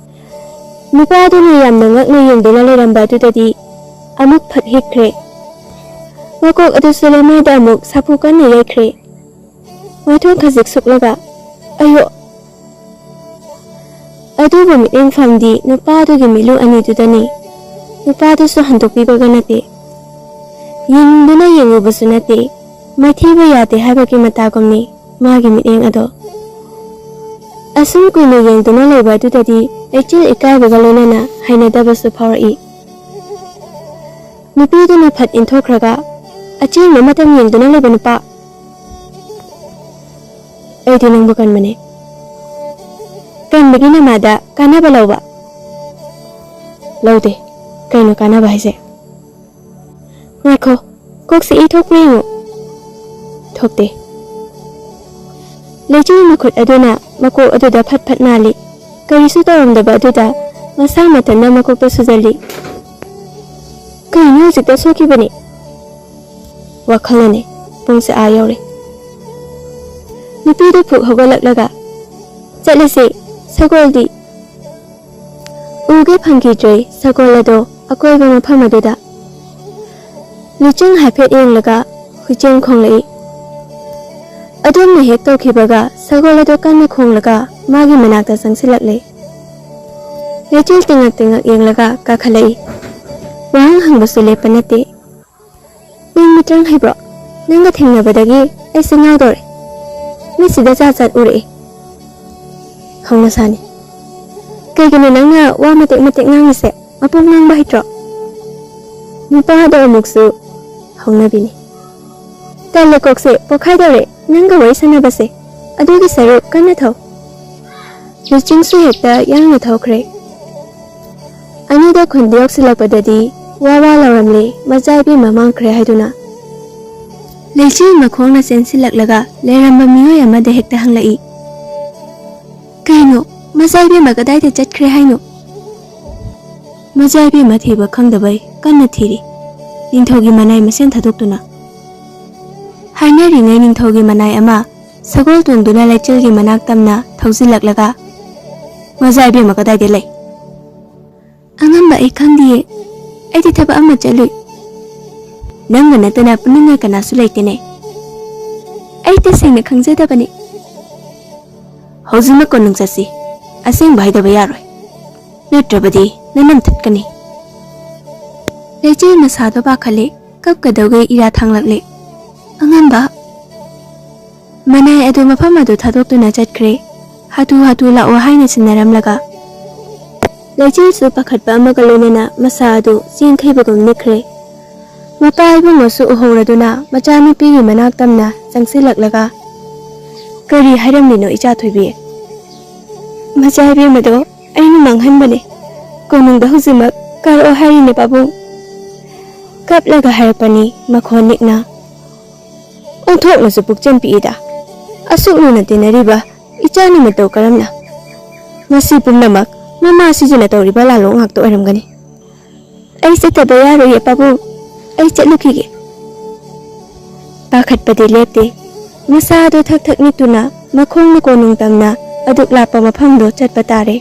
ꯅꯨꯄꯥ ꯑꯗꯨꯅ ꯌꯥꯝꯅ ꯉꯛꯅ ꯌꯦꯡꯗꯨꯅ ꯂꯩꯔꯝꯕ ꯑꯗꯨꯗꯗꯤ ꯑꯃꯨꯛ ꯐꯠ ꯍꯤꯛꯈ꯭ꯔꯦ꯫ ꯃꯀꯣꯛ ꯑꯗꯨꯁꯨ ꯂꯩꯃꯥꯏꯗ ꯑꯃꯨꯛ ꯁꯥꯐꯨ ꯀꯟꯅ ꯌꯩꯈ꯭ꯔꯦ꯫ ꯃꯥꯏꯊꯣꯡ ꯈꯖꯤꯛ ꯁꯨꯛꯂꯒ, "ꯑꯌꯣ!" ꯑꯗꯨꯕꯨ ꯃꯤꯠꯌꯦꯡꯐꯝꯗꯤ ꯅꯨꯄꯥ ꯑꯗꯨꯒꯤ ꯃꯤꯠꯂꯨ ꯑꯅꯤꯗꯨꯗꯅꯤ꯫ ꯅꯨꯄꯥꯗꯨꯁꯨ ꯍꯟꯗꯣꯛꯄꯤꯕꯒ ꯅꯠꯇꯦ, ꯌꯦꯡꯗꯨꯅ ꯌꯦꯡꯉꯨꯕꯁꯨ ꯅꯠꯇꯦ, ꯃꯥꯏꯊꯤꯕ ꯌꯥꯗꯦ ꯍꯥꯏꯕꯒꯤ ꯃꯇꯥꯒꯨꯝꯅꯤ ꯃꯥꯒꯤ ꯃꯤꯠꯌꯦꯡ ꯑꯗꯣ꯫ ꯑꯁꯨꯝ ꯀꯨꯏꯅ ꯌꯦꯡꯗꯨꯅ ꯂꯩꯕ ꯑꯗꯨꯗꯗꯤ ꯂꯩꯆꯤꯜ ꯏꯀꯥꯏꯕꯒ ꯂꯣꯏꯅꯅ ꯍꯩꯅꯗꯕꯁꯨ ꯐꯥꯎꯔꯛꯏ꯫ ꯅꯨꯄꯤꯗꯨꯅ ꯐꯠ ꯏꯟꯊꯣꯛꯈ꯭ꯔꯒ, "ꯑꯆꯦꯡꯕ ꯃꯇꯝ ꯌꯦꯡꯗꯨꯅ ꯂꯩꯕ ꯅꯨꯄꯥ, ꯑꯩꯗꯤ ꯅꯪꯕꯨ ꯀꯟꯕꯅꯦ꯫ ꯀꯟꯕꯒꯤ ꯅꯃꯥꯗ ꯀꯥꯟꯅꯕ ꯂꯧꯕ?" "ꯂꯧꯗꯦ꯫ ꯀꯩꯅꯣ ꯀꯥꯟꯅꯕ ꯍꯥꯏꯁꯦ?" "ꯉꯥꯏꯈꯣ, ꯀꯣꯛꯁꯤ ꯏ ꯊꯣꯛꯄ꯭ꯔꯥ ꯌꯦꯡꯉꯨ꯫" "ꯊꯣꯛꯇꯦ꯫" ꯂꯩꯆꯤꯜ ꯃꯈꯨꯠ ꯑꯗꯨꯅ ꯃꯀꯣꯛ ꯑꯗꯨꯗ ꯐꯠ ꯐꯠ ꯅꯥꯜꯂꯤ꯫ ꯀꯔꯤꯁꯨ ꯇꯧꯔꯝꯗꯕ ꯑꯗꯨꯗ ꯃꯁꯥ ꯃꯊꯟꯇ ꯃꯀꯣꯛꯇ ꯁꯨꯖꯜꯂꯤ꯫ "ꯀꯩꯅꯣ ꯍꯧꯖꯤꯛꯇ ꯁꯣꯛꯈꯤꯕꯅꯤ?" ꯋꯥꯈꯜꯅꯅꯦ꯫ ꯄꯨꯡꯁꯦ ꯑꯥ ꯌꯧꯔꯦ꯫ ꯅꯨꯄꯤꯗꯨ ꯐꯨꯛ ꯍꯧꯒꯠꯂꯛꯂꯒ, "ꯆꯠꯂꯁꯤ, ꯁꯒꯣꯜꯗꯤ?" ꯎꯒꯦ ꯐꯪꯈꯤꯗ꯭ꯔꯦ ꯁꯒꯣꯜ ꯑꯗꯣ ꯑꯀꯣꯏꯕ ꯃꯐꯝ ꯑꯗꯨꯗ꯫ ꯂꯨꯆꯤꯡ ꯍꯥꯏꯐꯦꯠ ꯌꯦꯡꯂꯒ ꯍꯨꯏꯆꯦꯟ ꯈꯣꯡꯂꯛꯏ꯫ ꯑꯗꯨꯝꯅ ꯍꯦꯛ ꯇꯧꯈꯤꯕꯒ ꯁꯒꯣꯜ ꯑꯗꯨ ꯀꯟꯅ ꯈꯣꯡꯂꯒ ꯃꯥꯒꯤ ꯃꯅꯥꯛꯇ ꯆꯪꯁꯤꯜꯂꯛꯂꯦ꯫ ꯂꯩꯆꯤꯜ ꯇꯤꯡꯉꯛ ꯇꯤꯡꯉꯛ ꯌꯦꯡꯂꯒ ꯀꯥꯈꯠꯂꯛꯏ꯫ ꯋꯥꯍꯪ ꯍꯪꯕꯁꯨ ꯂꯦꯞꯄ ꯅꯠꯇꯦ꯫ "ꯅꯪ ꯃꯤꯇ꯭ꯔꯪ ꯍꯩꯕ꯭ꯔꯣ?" ꯅꯪꯒ ꯊꯦꯡꯅꯕꯗꯒꯤ ꯑꯩꯁꯦ ꯉꯥꯎꯗꯧꯔꯦ꯫ ꯃꯤꯠꯁꯤꯗ ꯆꯥꯠ ꯆꯥꯠ ꯎꯔꯛꯑꯦ꯫ ꯍꯧꯅꯁꯥꯅꯤ꯫ ꯀꯩꯒꯤꯅꯣ ꯅꯪꯅ ꯋꯥ ꯃꯇꯦꯛ ꯃꯇꯦꯛ ꯉꯥꯡꯉꯤꯁꯦ? ꯃꯄꯨꯡ ꯉꯥꯡꯕ ꯍꯩꯇ꯭ꯔꯣ? ꯅꯨꯄꯥꯗꯣ ꯑꯃꯨꯛꯁꯨ ꯍꯧꯅꯕꯤꯅꯤ꯫ ꯇꯜꯂꯦ, ꯀꯣꯛꯁꯦ ꯄꯣꯛꯈꯥꯏꯗꯧꯔꯦ ꯅꯪꯒ ꯋꯥꯔꯤ ꯁꯥꯟꯅꯕꯁꯦ꯫ ꯑꯗꯨꯒꯤ ꯁꯔꯨꯛ ꯀꯟꯅ ꯊꯧ꯫ ꯂꯨꯆꯤꯡꯁꯨ ꯍꯦꯛꯇ ꯌꯥꯡꯅ ꯊꯧꯈ꯭ꯔꯦ꯫ ꯑꯅꯤꯗ ꯈꯨꯟꯗ ꯌꯧꯁꯤꯜꯂꯛꯄꯗꯗꯤ ꯋꯥ ꯋꯥ ꯂꯥꯎꯔꯝꯂꯦ, ꯃꯆꯥ ꯏꯕꯦꯝꯃ ꯃꯥꯡꯈ꯭ꯔꯦ ꯍꯥꯏꯗꯨꯅ꯫ ꯂꯩꯆꯤꯜ ꯃꯈꯣꯡꯅ ꯆꯦꯟꯁꯤꯜꯂꯛꯂꯒ ꯂꯩꯔꯝꯕ ꯃꯤꯑꯣꯏ ꯑꯃꯗ ꯍꯦꯛꯇ ꯍꯪꯂꯛꯏ, "ꯀꯩꯅꯣ, ꯃꯆꯥ ꯏꯕꯦꯝꯃ ꯀꯗꯥꯏꯗ ꯆꯠꯈ꯭ꯔꯦ ꯍꯥꯏꯅꯣ?" "ꯃꯆꯥ ꯏꯕꯦꯝꯃ ꯊꯤꯕ ꯈꯪꯗꯕꯩ ꯀꯟꯅ ꯊꯤꯔꯤ, ꯅꯤꯡꯊꯧꯒꯤ ꯃꯅꯥꯏ ꯃꯁꯦꯟ ꯊꯥꯗꯣꯛꯇꯨꯅ꯫" ꯍꯥꯏꯅꯔꯤꯉꯩ ꯅꯤꯡꯊꯧꯒꯤ ꯃꯅꯥꯏ ꯑꯃ ꯁꯒꯣꯜ ꯇꯣꯡꯗꯨꯅ ꯂꯩꯆꯤꯜꯒꯤ ꯃꯅꯥꯛ ꯇꯝꯅ ꯊꯧꯖꯤꯜꯂꯛꯂꯒ, "ꯃꯆꯥ ꯏꯕꯦꯝꯃ ꯀꯗꯥꯏꯗ ꯂꯩ?" "ꯑꯉꯝꯕ, ꯑꯩ ꯈꯪꯗꯤꯌꯦ꯫ ꯑꯩꯗꯤ ꯊꯕꯛ ꯑꯃ ꯆꯠꯂꯨꯏ꯫ ꯅꯪꯒ ꯅꯠꯇꯅ ꯄꯨꯅꯤꯡꯉꯥꯏ ꯀꯅꯥꯁꯨ ꯂꯩꯇꯦꯅꯦ꯫ ꯑꯩ ꯇꯁꯦꯡꯅ ꯈꯪꯖꯗꯕꯅꯤ꯫" "ꯍꯧꯖꯤꯛꯃꯛ ꯀꯣꯅꯨꯡ ꯆꯠꯁꯤ꯫ ꯑꯁꯦꯡꯕ ꯍꯥꯏꯗꯕ ꯌꯥꯔꯣꯏ꯫ ꯅꯠꯇ꯭ꯔꯕꯗꯤ ꯅꯅꯝ ꯊꯠꯀꯅꯤ꯫" ꯂꯩꯆꯤꯜ ꯃꯁꯥꯗꯣ ꯄꯥꯈꯠꯂꯦ꯫ ꯀꯞꯀꯗꯧꯒꯩ ꯏꯔꯥ ꯊꯥꯡꯂꯛꯂꯦ꯫ "ꯑꯉꯝꯕ!" ꯃꯅꯥꯏ ꯑꯗꯨ ꯃꯐꯝ ꯑꯗꯨ ꯊꯥꯗꯣꯛꯇꯨꯅ ꯆꯠꯈ꯭ꯔꯦ꯫ "ꯍꯥꯊꯨ ꯍꯥꯊꯨ ꯂꯥꯛꯑꯣ" ꯍꯥꯏꯅ ꯁꯤꯟꯅꯔꯝꯂꯒ꯫ ꯂꯩꯆꯤꯜꯁꯨ ꯄꯥꯈꯠꯄ ꯑꯃꯒ ꯂꯣꯏꯅꯅ ꯃꯁꯥ ꯑꯗꯨ ꯆꯦꯟꯈꯩꯕꯒꯨꯝ ꯅꯤꯛꯈ꯭ꯔꯦ꯫ ꯃꯄꯥ ꯏꯕꯨꯡꯉꯣꯁꯨ ꯎꯍꯧꯔꯗꯨꯅ ꯃꯆꯥꯅꯨꯄꯤꯒꯤ ꯃꯅꯥꯛ ꯇꯝꯅ ꯆꯪꯁꯤꯜꯂꯛꯂꯒ, "ꯀꯔꯤ ꯍꯥꯏꯔꯝꯂꯤꯅꯣ ꯏꯆꯥ ꯊꯣꯏꯕꯤ?" "ꯃꯆꯥ ꯏꯕꯦꯝꯃꯗꯣ ꯑꯩꯅ ꯃꯥꯡꯍꯟꯕꯅꯦ꯫ ꯀꯣꯅꯨꯡꯗ ꯍꯧꯖꯤꯛꯃꯛ ꯀꯥꯔꯛꯑꯣ ꯍꯥꯏꯔꯤꯅꯦ ꯄꯥꯕꯨꯡ꯫" ꯀꯞꯂꯒ ꯍꯥꯏꯔꯛꯄꯅꯤ ꯃꯈꯣꯟ ꯅꯤꯛꯅ꯫ ꯑꯣꯟꯊꯣꯛꯅꯁꯨ ꯄꯨꯛꯆꯦꯜ ꯄꯤꯛꯏꯗ꯫ ꯑꯁꯨꯛ ꯂꯨꯅ ꯇꯤꯟꯅꯔꯤꯕ ꯏꯆꯥꯅ ꯃꯇꯧ ꯀꯔꯝꯅ? ꯃꯁꯤ ꯄꯨꯝꯅꯃꯛ ꯃꯃꯥ ꯑꯁꯤꯁꯤꯅ ꯇꯧꯔꯤꯕ ꯂꯥꯜꯂꯣꯡ ꯉꯥꯛꯇ ꯑꯣꯏꯔꯝꯒꯅꯤ꯫ "ꯑꯩ ꯆꯠꯇꯕ ꯌꯥꯔꯣꯏꯌꯦ ꯄꯥꯕꯨꯡ, ꯑꯩ ꯆꯠꯂꯨꯈꯤꯒꯦ꯫" ꯄꯥꯈꯠꯄꯗꯤ ꯂꯦꯞꯇꯦ꯫ ꯃꯁꯥꯗꯣ ꯊꯛ ꯊꯛ ꯅꯤꯛꯇꯨꯅ ꯃꯈꯣꯡꯅ ꯀꯣꯅꯨꯡ ꯇꯝꯅ ꯑꯗꯨꯛ ꯂꯥꯞꯄ ꯃꯐꯝꯗꯣ ꯆꯠꯄ ꯇꯥꯔꯦ꯫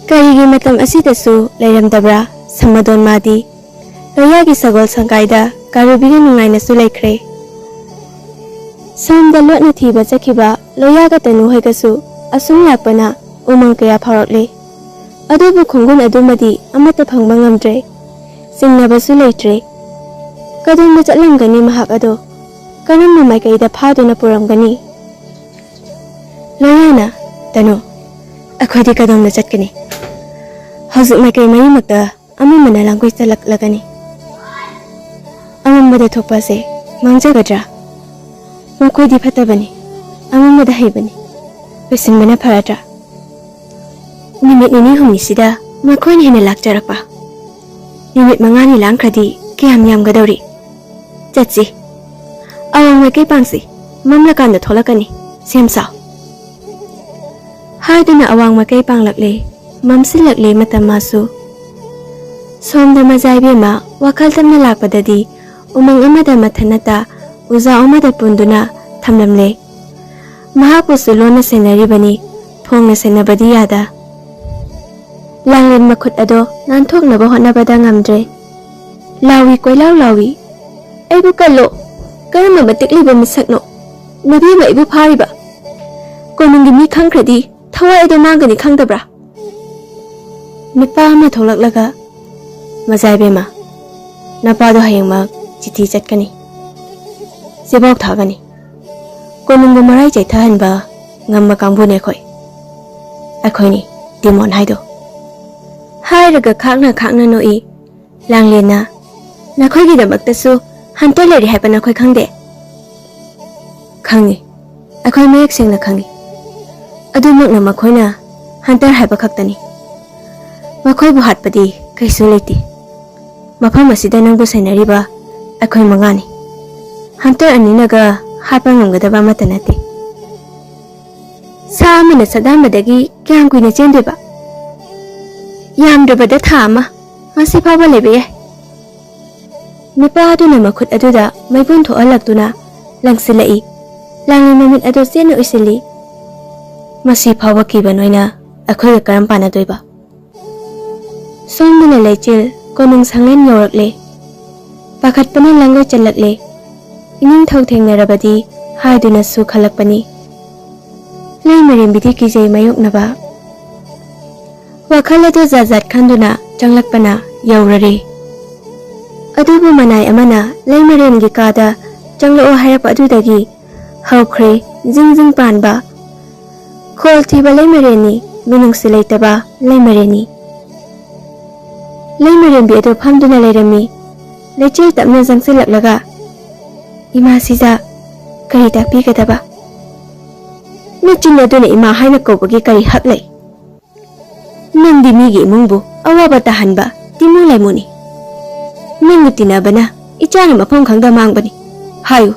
ꯀꯔꯤꯒꯤ ꯃꯇꯝ ꯑꯁꯤꯗꯁꯨ ꯂꯩꯔꯝꯗꯕ꯭ꯔꯥ ꯁꯃꯗꯣꯟ ꯃꯥꯗꯤ? ꯂꯣꯌꯥꯒꯤ ꯁꯒꯣꯜ ꯁꯪꯒꯥꯏꯗ ꯀꯥꯔꯨꯕꯤꯒ ꯅꯨꯡꯉꯥꯏꯅꯁꯨ ꯂꯩꯈ꯭ꯔꯦ꯫ ꯁꯣꯝꯗ ꯂꯣꯠꯅ ꯊꯤꯕ ꯆꯠꯈꯤꯕ ꯂꯣꯌꯥꯒ ꯇꯅꯨ ꯍꯣꯏꯒꯁꯨ ꯑꯁꯨꯝ ꯂꯥꯛꯄꯅ ꯎꯃꯪ ꯀꯌꯥ ꯐꯥꯎꯔꯛꯂꯦ꯫ ꯑꯗꯨꯕꯨ ꯈꯣꯡꯒꯨꯟ ꯑꯗꯨꯃꯗꯤ ꯑꯃꯠꯇ ꯐꯪꯕ ꯉꯝꯗ꯭ꯔꯦ꯫ ꯆꯤꯡꯅꯕꯁꯨ ꯂꯩꯇ꯭ꯔꯦ꯫ ꯀꯗꯣꯝꯗ ꯆꯠꯂꯝꯒꯅꯤ ꯃꯍꯥꯛ ꯑꯗꯣ? ꯀꯔꯝꯕ ꯃꯥꯏꯀꯩꯗ ꯐꯥꯗꯨꯅ ꯄꯨꯔꯝꯒꯅꯤ? ꯂꯣꯌꯥꯅ, "ꯇꯅꯨ, ꯑꯩꯈꯣꯏꯗꯤ ꯀꯗꯣꯝꯗ ꯆꯠꯀꯅꯤ? ꯍꯧꯖꯤꯛ ꯃꯥꯏꯀꯩ ꯃꯔꯤꯃꯛꯇ ꯑꯃꯝꯕꯅ ꯂꯥꯡꯒꯣꯏ ꯆꯜꯂꯛꯂꯒꯅꯤ꯫ ꯑꯃꯝꯕꯗ ꯊꯣꯛꯄ ꯑꯁꯦ ꯃꯥꯡꯖꯒꯗ꯭ꯔꯥ? ꯃꯈꯣꯏꯗꯤ ꯐꯠꯇꯕꯅꯤ, ꯑꯃꯝꯕꯗ ꯍꯩꯕꯅꯤ꯫ ꯂꯣꯏꯁꯤꯟꯕꯅ ꯐꯔꯗ꯭ꯔꯥ?" ꯅꯨꯃꯤꯠ ꯅꯤꯅꯤ ꯍꯨꯝꯅꯤꯁꯤꯗ ꯃꯈꯣꯏꯅ ꯍꯦꯟꯅ ꯂꯥꯛꯆꯔꯛꯄ꯫ ꯅꯨꯃꯤꯠ ꯃꯉꯥꯅꯤ ꯂꯥꯡꯈ꯭ꯔꯗꯤ ꯀꯌꯥꯝ ꯌꯥꯝꯒꯗꯧꯔꯤ? ꯆꯠꯁꯤ꯫ ꯑꯋꯥꯡ ꯃꯥꯏꯀꯩ ꯄꯥꯡꯁꯤ꯫ ꯃꯝꯂꯀꯥꯟꯗ ꯊꯣꯛꯂꯛꯀꯅꯤ꯫ ꯁꯦꯝ ꯁꯥꯎ꯫ ꯍꯥꯏꯗꯨꯅ ꯑꯋꯥꯡ ꯃꯥꯏꯀꯩ ꯄꯥꯡꯂꯛꯂꯦ꯫ ꯃꯝꯁꯤꯜꯂꯛꯂꯦ ꯃꯇꯝ ꯃꯥꯁꯨ꯫ ꯁꯣꯝꯗ ꯃꯖꯥ ꯏꯕꯦꯝꯃ ꯋꯥꯈꯜ ꯇꯞꯅ ꯂꯥꯛꯄꯗꯗꯤ ꯎꯃꯪ ꯑꯃꯗ ꯃꯊꯟꯅꯇ ꯎꯖꯥꯎ ꯑꯃꯗ ꯄꯨꯟꯗꯨꯅ ꯊꯝꯂꯝꯂꯦ꯫ ꯃꯍꯥꯛꯄꯨꯁꯨ ꯂꯣꯟꯅ ꯁꯦꯟꯅꯔꯤꯕꯅꯤ, ꯐꯣꯡꯅ ꯁꯦꯟꯅꯕꯗꯤ ꯌꯥꯗ꯫ ꯂꯥꯡꯂꯦꯟ ꯃꯈꯨꯠ ꯑꯗꯣ ꯅꯥꯟꯊꯣꯛꯅꯕ ꯍꯣꯠꯅꯕꯗ ꯉꯝꯗ꯭ꯔꯦ꯫ ꯂꯥꯎꯏ ꯀꯣꯏꯂꯥꯎ ꯂꯥꯎꯏ, "ꯑꯩꯕꯨ ꯀꯜꯂꯣ, ꯀꯔꯝꯕ ꯃꯇꯤꯛ ꯂꯩꯕ ꯃꯤꯁꯛꯅꯣ? ꯅꯕꯦꯝꯃ ꯑꯩꯕꯨ ꯐꯥꯔꯤꯕ? ꯀꯣꯅꯨꯡꯒꯤ ꯃꯤ ꯈꯪꯈ꯭ꯔꯗꯤ ꯊꯋꯥꯏ ꯑꯗꯣ ꯃꯥꯡꯒꯅꯤ ꯈꯪꯗꯕ꯭ꯔꯥ?" ꯅꯨꯄꯥ ꯑꯃ ꯊꯣꯛꯂꯛꯂꯒ, "ꯃꯖꯥ ꯏꯕꯦꯝꯃ, ꯅꯄꯥꯗꯣ ꯍꯌꯦꯡꯃꯛ ꯆꯤꯊꯤ ꯆꯠꯀꯅꯤ, ꯆꯦꯕꯥꯎ ꯊꯥꯒꯅꯤ꯫ ꯀꯣꯅꯨꯡꯕꯨ ꯃꯔꯥꯏ ꯆꯩꯊꯍꯟꯕ ꯉꯝꯕ ꯀꯥꯡꯕꯨꯅꯦ ꯑꯩꯈꯣꯏ꯫ ꯑꯩꯈꯣꯏꯅꯤ ꯗꯤꯃꯣꯟ ꯍꯥꯏꯗꯣ꯫" ꯍꯥꯏꯔꯒ ꯈꯥꯛꯅ ꯈꯥꯛꯅ ꯅꯣꯛꯏ꯫ ꯂꯥꯡꯂꯦꯟꯅ, "ꯅꯈꯣꯏꯒꯤꯗꯃꯛꯇꯁꯨ ꯍꯟꯇꯔ ꯂꯩꯔꯤ ꯍꯥꯏꯕ ꯅꯈꯣꯏ ꯈꯪꯗꯦ?" "ꯈꯪꯉꯤ, ꯑꯩꯈꯣꯏ ꯃꯌꯦꯛ ꯁꯦꯡꯅ ꯈꯪꯉꯤ꯫ ꯑꯗꯨꯃꯛꯅ ꯃꯈꯣꯏꯅ ꯍꯟꯇꯔ ꯍꯥꯏꯕ ꯈꯛꯇꯅꯤ꯫ ꯃꯈꯣꯏꯕꯨ ꯍꯥꯠꯄꯗꯤ ꯀꯩꯁꯨ ꯂꯩꯇꯦ꯫ ꯃꯐꯝ ꯑꯁꯤꯗ ꯅꯪꯕꯨ ꯁꯦꯟꯅꯔꯤꯕ ꯑꯩꯈꯣꯏ ꯃꯉꯥꯅꯤ꯫ ꯍꯟꯇꯔ ꯑꯅꯤꯅꯒ ꯍꯥꯠꯄ ꯉꯝꯒꯗꯕ ꯑꯃꯠꯇ ꯅꯠꯇꯦ꯫ ꯁꯥ ꯑꯃꯅ ꯁꯥꯗꯥꯟꯕꯗꯒꯤ ꯀꯌꯥꯝ ꯀꯨꯏꯅ ꯆꯦꯟꯗꯣꯏꯕ? ꯌꯥꯝꯗ꯭ꯔꯕꯗ ꯊꯥ ꯑꯃ, ꯉꯁꯤ ꯐꯥꯎꯕ ꯂꯩꯕ ꯌꯥꯏ꯫" ꯅꯨꯄꯥ ꯑꯗꯨꯅ ꯃꯈꯨꯠ ꯑꯗꯨꯗ ꯃꯩꯕꯨꯟ ꯊꯣꯛꯍꯜꯂꯛꯇꯨꯅ ꯂꯪꯁꯤꯜꯂꯛꯏ꯫ ꯂꯥꯡꯂꯤ ꯃꯃꯤꯠ ꯑꯗꯨ ꯆꯦꯠꯅ ꯎꯏꯁꯤꯜꯂꯤ꯫ "ꯃꯁꯤ ꯐꯥꯎꯕ ꯀꯤꯕ ꯅꯣꯏꯅ ꯑꯩꯈꯣꯏꯒ ꯀꯔꯝ ꯄꯥꯟꯅꯗꯣꯏꯕ?" ꯁꯣꯝꯗꯅ ꯂꯩꯆꯤꯜ ꯀꯣꯅꯨꯡ ꯁꯪꯂꯦꯟ ꯌꯧꯔꯛꯂꯦ꯫ ꯄꯥꯈꯠꯄꯅ ꯂꯥꯡꯒꯣꯏ ꯆꯜꯂꯛꯂꯦ꯫ ꯏꯅꯤꯡꯊꯧ ꯊꯦꯡꯅꯔꯕꯗꯤ ꯍꯥꯏꯗꯨꯅꯁꯨ ꯈꯜꯂꯛꯄꯅꯤ꯫ ꯂꯩꯃꯔꯦꯝꯕꯤꯗꯤ ꯀꯤꯖꯩ ꯃꯥꯌꯣꯛꯅꯕ꯫ ꯋꯥꯈꯜ ꯑꯗꯨ ꯖꯥꯠ ꯖꯥꯠ ꯈꯟꯗꯨꯅ ꯆꯪꯂꯛꯄꯅ ꯌꯧꯔꯔꯦ꯫ ꯑꯗꯨꯕꯨ ꯃꯅꯥꯏ ꯑꯃꯅ ꯂꯩꯃꯔꯦꯟꯒꯤ ꯀꯥꯗ ꯆꯪꯂꯛꯑꯣ ꯍꯥꯏꯔꯛꯄ ꯑꯗꯨꯗꯒꯤ ꯍꯧꯈ꯭ꯔꯦ ꯖꯤꯡ ꯖꯤꯡ ꯄꯥꯟꯕ꯫ ꯈꯣꯜ ꯊꯤꯕ ꯂꯩꯃꯔꯦꯟꯅꯤ, ꯃꯤꯅꯨꯡꯁꯤ ꯂꯩꯇꯕ ꯂꯩꯃꯔꯦꯟꯅꯤ꯫ ꯂꯩꯃꯔꯦꯟꯕꯤ ꯑꯗꯨ ꯐꯝꯗꯨꯅ ꯂꯩꯔꯝꯃꯤ꯫ ꯂꯩꯆꯤꯜ ꯇꯞꯅ ꯆꯪꯁꯤꯜꯂꯛꯂꯒ, "ꯏꯃꯥ ꯁꯤꯖ, ꯀꯔꯤ ꯇꯥꯛꯄꯤꯒꯗꯕ? ꯅꯆꯤꯟ ꯑꯗꯨꯅ ꯏꯃꯥ ꯍꯥꯏꯅ ꯀꯧꯕꯒꯤ ꯀꯔꯤ ꯍꯛ ꯂꯩ? ꯅꯪꯗꯤ ꯃꯤꯒꯤ ꯏꯃꯨꯡꯕꯨ ꯑꯋꯥꯕ ꯇꯥꯍꯟꯕ ꯇꯤꯃꯨ ꯂꯩꯃꯨꯅꯤ꯫ ꯅꯪꯒ ꯇꯤꯟꯅꯕꯅ ꯏꯆꯥꯅ ꯃꯐꯝ ꯈꯪꯗ ꯃꯥꯡꯕꯅꯤ꯫ ꯍꯥꯏꯌꯨ,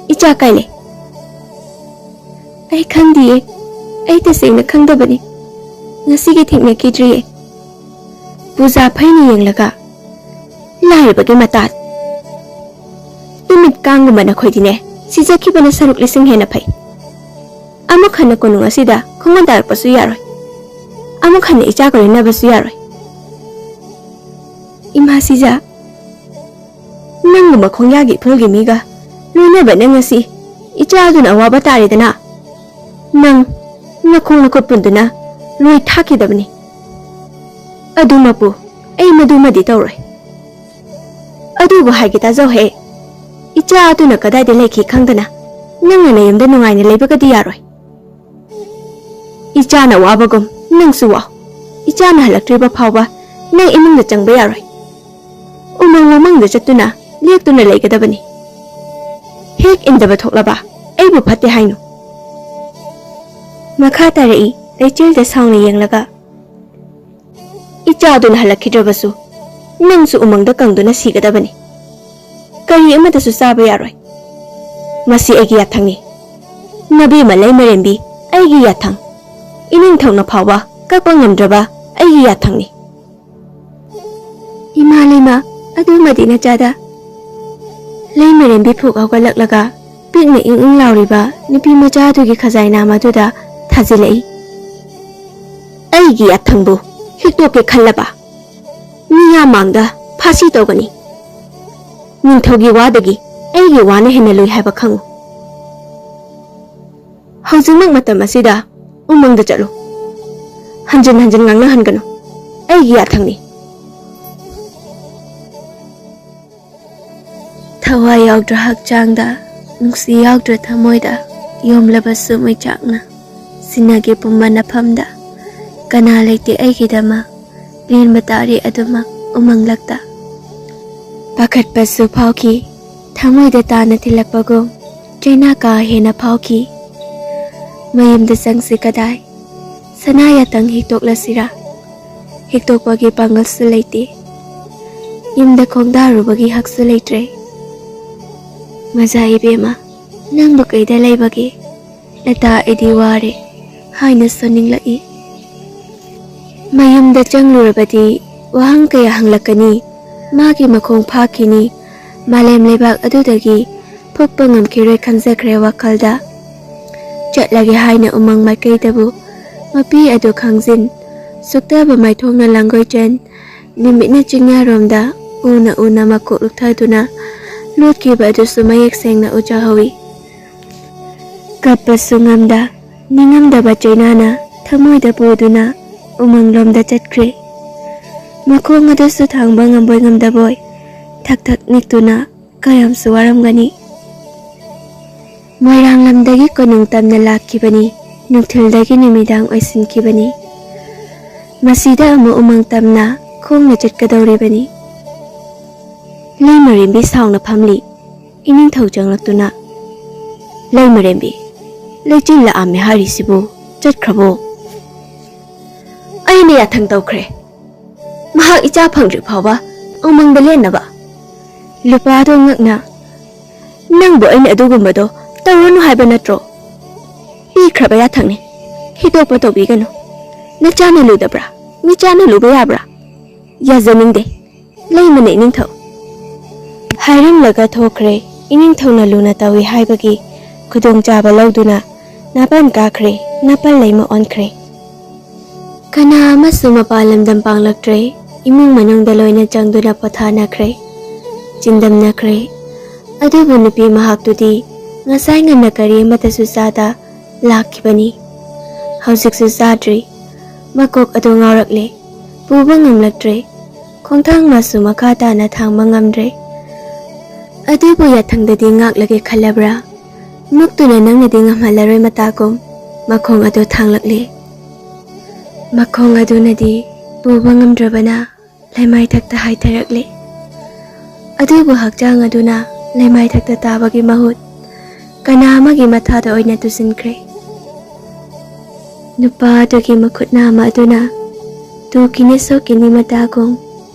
ꯏꯆꯥ ꯀꯥꯏ ꯂꯩ?" "ꯑꯩ ꯈꯪꯗꯤꯌꯦ꯫ ꯑꯩ ꯇꯁꯦꯡꯅ ꯈꯪꯗꯕꯅꯤ꯫ ꯉꯁꯤꯒꯤ ꯊꯦꯡꯅꯈꯤꯗ꯭ꯔꯤꯌꯦ꯫" ꯄꯨꯖꯥ ꯐꯩꯅ ꯌꯦꯡꯂꯒ, "ꯂꯥꯏꯔꯕꯒꯤ ꯃꯇꯥ꯫ ꯇꯨꯃꯤꯠ ꯀꯥꯡꯒꯨꯝꯕ ꯅꯈꯣꯏꯗꯤꯅꯦ, ꯁꯤꯖꯈꯤꯕꯅ ꯁꯔꯨꯛ ꯂꯤꯁꯤꯡ ꯍꯦꯟꯅ ꯐꯩ꯫ ꯑꯃꯨꯛ ꯍꯟꯅ ꯀꯣꯅꯨꯡ ꯑꯁꯤꯗ ꯈꯣꯡꯒꯣꯟ ꯇꯥꯔꯛꯄꯁꯨ ꯌꯥꯔꯣꯏ꯫ ꯑꯃꯨꯛ ꯍꯟꯅ ꯏꯆꯥꯒ ꯂꯣꯏꯅꯕꯁꯨ ꯌꯥꯔꯣꯏ꯫" "ꯏꯃꯥ ꯁꯤꯖ, ꯅꯪꯒꯨꯝꯕ ꯈꯣꯡꯌꯥꯒꯤ ꯏꯐꯨꯜꯒꯤ ꯃꯤꯒ ꯂꯣꯏꯅꯕꯅ ꯉꯁꯤ ꯏꯆꯥꯗꯨꯅ ꯑꯋꯥꯕ ꯇꯥꯔꯦꯗꯅ꯫ ꯅꯪ ꯅꯈꯣꯡ ꯅꯈꯨꯠ ꯄꯨꯟꯗꯨꯅ ꯂꯣꯏ ꯊꯥꯛꯈꯤꯗꯕꯅꯤ꯫ ꯑꯗꯨꯃꯛꯄꯨ ꯑꯩ ꯃꯗꯨꯃꯗꯤ ꯇꯧꯔꯣꯏ꯫ ꯑꯗꯨꯕꯨ ꯍꯥꯏꯒꯦ ꯇꯥꯖꯧꯍꯦ, ꯏꯆꯥ ꯑꯗꯨꯅ ꯀꯗꯥꯏꯗ ꯂꯩꯈꯤ ꯈꯪꯗꯅ ꯅꯪꯅ ꯅꯌꯨꯝꯗ ꯅꯨꯡꯉꯥꯏꯅ ꯂꯩꯕꯒꯗꯤ ꯌꯥꯔꯣꯏ꯫ ꯏꯆꯥꯅ ꯋꯥꯕꯒꯨꯝ ꯅꯪꯁꯨ ꯋꯥꯎ꯫ ꯏꯆꯥꯅ ꯍꯜꯂꯛꯇ꯭ꯔꯤꯕ ꯐꯥꯎꯕ ꯅꯪ ꯏꯃꯨꯡꯗ ꯆꯪꯕ ꯌꯥꯔꯣꯏ꯫ ꯎꯃꯪ ꯋꯥꯃꯪꯗ ꯆꯠꯇꯨꯅ ꯂꯦꯛꯇꯨꯅ ꯂꯩꯒꯗꯕꯅꯤ꯫ ꯍꯦꯛ ꯏꯟꯗꯕ ꯊꯣꯛꯂꯕ ꯑꯩꯕꯨ ꯐꯠꯇꯦ ꯍꯥꯏꯅꯨ꯫" ꯃꯈꯥ ꯇꯥꯔꯛꯏ ꯂꯩꯆꯤꯜꯗ ꯁꯥꯎꯅ ꯌꯦꯡꯂꯒ, "ꯏꯆꯥꯗꯨꯅ ꯍꯜꯂꯛꯈꯤꯗ꯭ꯔꯕꯁꯨ ꯅꯪꯁꯨ ꯎꯃꯪꯗ ꯀꯪꯗꯨꯅ ꯁꯤꯒꯗꯕꯅꯤ꯫ ꯀꯔꯤ ꯑꯃꯠꯇꯁꯨ ꯆꯥꯕ ꯌꯥꯔꯣꯏ꯫ ꯃꯁꯤ ꯑꯩꯒꯤ ꯌꯥꯊꯪꯅꯤ꯫ ꯅꯕꯦꯝꯃ ꯂꯩꯃꯔꯦꯝꯕꯤ, ꯑꯩꯒꯤ ꯌꯥꯊꯪ꯫ ꯏꯅꯤꯡꯊꯧꯅ ꯐꯥꯎꯕ ꯀꯛꯄ ꯉꯝꯗ꯭ꯔꯕ ꯑꯩꯒꯤ ꯌꯥꯊꯪꯅꯤ꯫" "ꯏꯃꯥ ꯂꯩꯃ, ꯑꯗꯨꯃꯗꯤ ꯅꯆꯥꯗ꯫" ꯂꯩꯃꯔꯦꯝꯕꯤ ꯐꯨꯛ ꯍꯧꯒꯠꯂꯛꯂꯒ ꯄꯤꯛꯅ ꯏꯪ ꯏꯪ ꯂꯥꯎꯔꯤꯕ ꯅꯨꯄꯤ ꯃꯆꯥ ꯑꯗꯨꯒꯤ ꯈꯖꯥꯏ ꯅꯥꯝ ꯑꯗꯨꯗ ꯊꯥꯖꯤꯜꯂꯛꯏ꯫ "ꯑꯩꯒꯤ ꯌꯥꯊꯪꯕꯨ ꯍꯤꯛꯇꯣꯛꯀꯦ ꯈꯜꯂꯕ? ꯃꯤꯌꯥꯝ ꯃꯥꯡꯗ ꯐꯥꯁꯤ ꯇꯧꯒꯅꯤ꯫ ꯅꯤꯡꯊꯧꯒꯤ ꯋꯥꯗꯒꯤ ꯑꯩꯒꯤ ꯋꯥꯅ ꯍꯦꯟꯅ ꯂꯨꯏ ꯍꯥꯏꯕ ꯈꯪꯉꯨ꯫ ꯍꯧꯖꯤꯛꯃꯛ ꯃꯇꯝ ꯑꯁꯤꯗ ꯎꯃꯪꯗ ꯆꯠꯂꯨ꯫ ꯍꯟꯖꯤꯟ ꯍꯟꯖꯤꯟ ꯉꯥꯡꯅꯍꯟꯒꯅꯨ꯫ ꯑꯩꯒꯤ ꯌꯥꯊꯪꯅꯤ꯫" ꯌꯥꯎꯗ꯭ꯔ ꯍꯛꯆꯥꯡꯗ, ꯅꯨꯡꯁꯤ ꯌꯥꯎꯗ꯭ꯔ ꯊꯃꯣꯏꯗ, ꯌꯣꯝꯂꯕꯁꯨ ꯃꯩꯆꯥꯛꯅ ꯁꯤꯟꯅꯒꯦ ꯄꯨꯝꯕ ꯅꯐꯝꯗ꯫ ꯀꯅꯥ ꯂꯩꯇꯦ ꯑꯩꯒꯤꯗꯃꯛ, ꯂꯦꯟꯕ ꯇꯥꯔꯦ ꯑꯗꯨꯃꯛ ꯎꯃꯪꯂꯛꯇ꯫ ꯄꯥꯈꯠꯄꯁꯨ ꯐꯥꯎꯈꯤ, ꯊꯃꯣꯏꯗ ꯇꯥꯅ ꯊꯤꯜꯂꯛꯄꯒꯨꯝ ꯆꯩꯅꯥ ꯀꯥ ꯍꯦꯟꯅ ꯐꯥꯎꯈꯤ꯫ ꯃꯌꯨꯝꯗ ꯆꯪꯁꯤ ꯀꯗꯥꯏ? ꯁꯅꯥ ꯌꯥꯇꯪ ꯍꯦꯛꯇꯣꯛꯂꯁꯤꯔꯥ? ꯍꯦꯛꯇꯣꯛꯄꯒꯤ ꯄꯥꯡꯒꯜꯁꯨ ꯂꯩꯇꯦ꯫ ꯌꯨꯝꯗ ꯈꯣꯡꯗꯥꯔꯨꯕꯒꯤ ꯍꯛꯁꯨ ꯂꯩꯇ꯭ꯔꯦ꯫ ꯃꯖꯥ ꯏꯕꯦꯝꯃ, ꯅꯪꯕꯨ ꯀꯩꯗ ꯂꯩꯕꯒꯦ? ꯂꯇꯥ ꯑꯩꯗꯤ ꯋꯥꯔꯦ ꯍꯥꯏꯅ ꯁꯣꯟꯅꯤꯡꯂꯛꯏ꯫ ꯃꯌꯨꯝꯗ ꯆꯪꯂꯨꯔꯕꯗꯤ ꯋꯥꯍꯪ ꯀꯌꯥ ꯍꯪꯂꯛꯀꯅꯤ꯫ ꯃꯥꯒꯤ ꯃꯈꯣꯡ ꯐꯥꯈꯤꯅꯤ꯫ ꯃꯥꯂꯦꯝ ꯂꯩꯕꯥꯛ ꯑꯗꯨꯗꯒꯤ ꯐꯨꯛꯄ ꯉꯝꯈꯤꯔꯣꯏ ꯈꯟꯖꯈ꯭ꯔꯦ ꯋꯥꯈꯜꯗ꯫ ꯆꯠꯂꯒꯦ ꯍꯥꯏꯅ ꯎꯃꯪ ꯃꯥꯏꯀꯩꯗꯕꯨ ꯃꯄꯤ ꯑꯗꯨ ꯈꯪꯖꯤꯟ, ꯁꯨꯛꯇꯕ ꯃꯥꯏꯊꯣꯡꯅ ꯂꯥꯡꯒꯣꯏꯆꯦꯟ, ꯅꯨꯃꯤꯠꯅ ꯆꯤꯡꯌꯥꯔꯣꯝꯗ ꯎꯅ ꯎꯅ ꯃꯀꯣꯛ ꯂꯨꯛꯊꯗꯨꯅ ꯂꯣꯠꯈꯤꯕ ꯑꯗꯨꯁꯨ ꯃꯌꯦꯛ ꯁꯦꯡꯅ ꯎꯖꯍꯧꯏ꯫ ꯀꯞꯄꯁꯨ ꯉꯝꯗ, ꯅꯤꯡꯉꯝꯗꯕ ꯆꯩꯅꯥꯅ ꯊꯃꯣꯏꯗ ꯄꯨꯗꯨꯅ ꯎꯃꯪꯂꯣꯝꯗ ꯆꯠꯈ꯭ꯔꯦ꯫ ꯃꯈꯣꯡ ꯑꯗꯨꯁꯨ ꯊꯥꯡꯕ ꯉꯝꯕꯣꯏ ꯉꯝꯗꯕꯣꯏ ꯊꯛ ꯊꯛ ꯅꯤꯛꯇꯨꯅ ꯀꯌꯥꯝꯁꯨ ꯋꯥꯔꯝꯒꯅꯤ꯫ ꯃꯣꯏꯔꯥꯡ ꯂꯝꯗꯒꯤ ꯀꯣꯅꯨꯡ ꯇꯝꯅ ꯂꯥꯛꯈꯤꯕꯅꯤ꯫ ꯅꯨꯡꯊꯤꯜꯗꯒꯤ ꯅꯨꯃꯤꯗꯥꯡ ꯑꯣꯏꯁꯤꯟꯈꯤꯕꯅꯤ꯫ ꯃꯁꯤꯗ ꯑꯃꯨꯛ ꯎꯃꯪ ꯇꯝꯅ ꯈꯣꯡꯅ ꯆꯠꯀꯗꯧꯔꯤꯕꯅꯤ꯫ ꯂꯩꯃꯔꯦꯝꯕꯤ ꯁꯥꯎꯅ ꯐꯝꯂꯤ꯫ ꯏꯅꯤꯡꯊꯧ ꯆꯪꯂꯛꯇꯨꯅ, "ꯂꯩꯃꯔꯦꯝꯕꯤ, ꯂꯩꯆꯤꯜ ꯂꯥꯛꯑꯝꯃꯦ ꯍꯥꯏꯔꯤꯁꯤꯕꯨ ꯆꯠꯈ꯭ꯔꯕꯣ?" "ꯑꯩꯅ ꯌꯥꯊꯪ ꯇꯧꯈ꯭ꯔꯦ꯫ ꯃꯍꯥꯛ ꯏꯆꯥ ꯐꯪꯗ꯭ꯔꯤ ꯐꯥꯎꯕ ꯎꯃꯪꯗ ꯂꯦꯟꯅꯕ꯫" ꯂꯨꯄꯥꯗꯣ ꯉꯛꯅ, "ꯅꯪꯕꯨ ꯑꯩꯅ ꯑꯗꯨꯒꯨꯝꯕꯗꯣ ꯇꯧꯔꯅꯨ ꯍꯥꯏꯕ ꯅꯠꯇ꯭ꯔꯣ? ꯄꯤꯈ꯭ꯔꯕ ꯌꯥꯊꯪꯅꯤ꯫ ꯍꯤꯗꯣꯛꯄ ꯇꯧꯕꯤꯒꯅꯨ꯫ ꯅꯆꯥꯅ ꯂꯨꯗꯕ꯭ꯔꯥ? ꯃꯤꯆꯥꯅ ꯂꯨꯕ ꯌꯥꯕ꯭ꯔꯥ? ꯌꯥꯖꯅꯤꯡꯗꯦ꯫ ꯂꯩꯃꯅꯦ ꯏꯅꯤꯡꯊꯧ꯫" ꯍꯥꯏꯔꯝꯂꯒ ꯊꯣꯛꯈ꯭ꯔꯦ꯫ ꯏꯅꯤꯡꯊꯧꯅ ꯂꯨꯅ ꯇꯧꯏ ꯍꯥꯏꯕꯒꯤ ꯈꯨꯗꯣꯡꯆꯥꯕ ꯂꯧꯗꯨꯅ ꯅꯥꯄꯥꯟ ꯀꯥꯈ꯭ꯔꯦ, ꯅꯥꯄꯥꯟ ꯂꯩꯃ ꯑꯣꯟꯈ꯭ꯔꯦ꯫ ꯀꯅꯥ ꯑꯃꯁꯨ ꯃꯄꯥꯟ ꯂꯝꯗꯝ ꯄꯥꯡꯂꯛꯇ꯭ꯔꯦ꯫ ꯏꯃꯨꯡ ꯃꯅꯨꯡꯗ ꯂꯣꯏꯅ ꯆꯪꯗꯨꯅ ꯄꯣꯊꯥꯅꯈ꯭ꯔꯦ, ꯆꯤꯟꯗꯝꯅꯈ꯭ꯔꯦ꯫ ꯑꯗꯨꯕꯨ ꯅꯨꯄꯤ ꯃꯍꯥꯛꯇꯨꯗꯤ ꯉꯁꯥꯏ ꯉꯟꯅ ꯀꯔꯤ ꯑꯃꯠꯇꯁꯨ ꯆꯥꯗ ꯂꯥꯛꯈꯤꯕꯅꯤ꯫ ꯍꯧꯖꯤꯛꯁꯨ ꯆꯥꯗ꯭ꯔꯤ꯫ ꯃꯀꯣꯛ ꯑꯗꯨ ꯉꯥꯎꯔꯛꯂꯦ꯫ ꯄꯨꯕ ꯉꯝꯂꯛꯇ꯭ꯔꯦ꯫ ꯈꯣꯡꯊꯥꯡ ꯃꯥꯁꯨ ꯃꯈꯥ ꯇꯥꯅ ꯊꯥꯡꯕ ꯉꯝꯗ꯭ꯔꯦ꯫ ꯑꯗꯨꯕꯨ ꯌꯥꯊꯪꯗꯗꯤ ꯉꯥꯛꯂꯒꯦ ꯈꯜꯂꯕ꯭ꯔꯥ? ꯃꯨꯛꯇꯨꯅ ꯅꯪꯅꯗꯤ ꯉꯝꯍꯜꯂꯔꯣꯏ ꯃꯇꯥꯒꯨꯝ ꯃꯈꯣꯡ ꯑꯗꯨ ꯊꯥꯡꯂꯛꯂꯦ꯫ ꯃꯈꯣꯡ ꯑꯗꯨꯅꯗꯤ ꯄꯨꯕ ꯉꯝꯗ꯭ꯔꯕꯅ ꯂꯩꯃꯥꯏꯊꯛꯇ ꯍꯥꯏꯊꯔꯛꯂꯦ꯫ ꯑꯗꯨꯕꯨ ꯍꯛꯆꯥꯡ ꯑꯗꯨꯅ ꯂꯩꯃꯥꯏꯊꯛꯇ ꯇꯥꯕꯒꯤ ꯃꯍꯨꯠ ꯀꯅꯥ ꯑꯃꯒꯤ ꯃꯊꯥꯗ ꯑꯣꯏꯅ ꯇꯨꯁꯤꯟꯈ꯭ꯔꯦ꯫ ꯅꯨꯄꯥ ꯑꯗꯨꯒꯤ ꯃꯈꯨꯠ ꯅꯥꯝꯃ ꯑꯗꯨꯅ ꯇꯨꯈꯤꯅꯤ ꯁꯣꯛꯈꯤꯅꯤ ꯃꯇꯥꯒꯨꯝ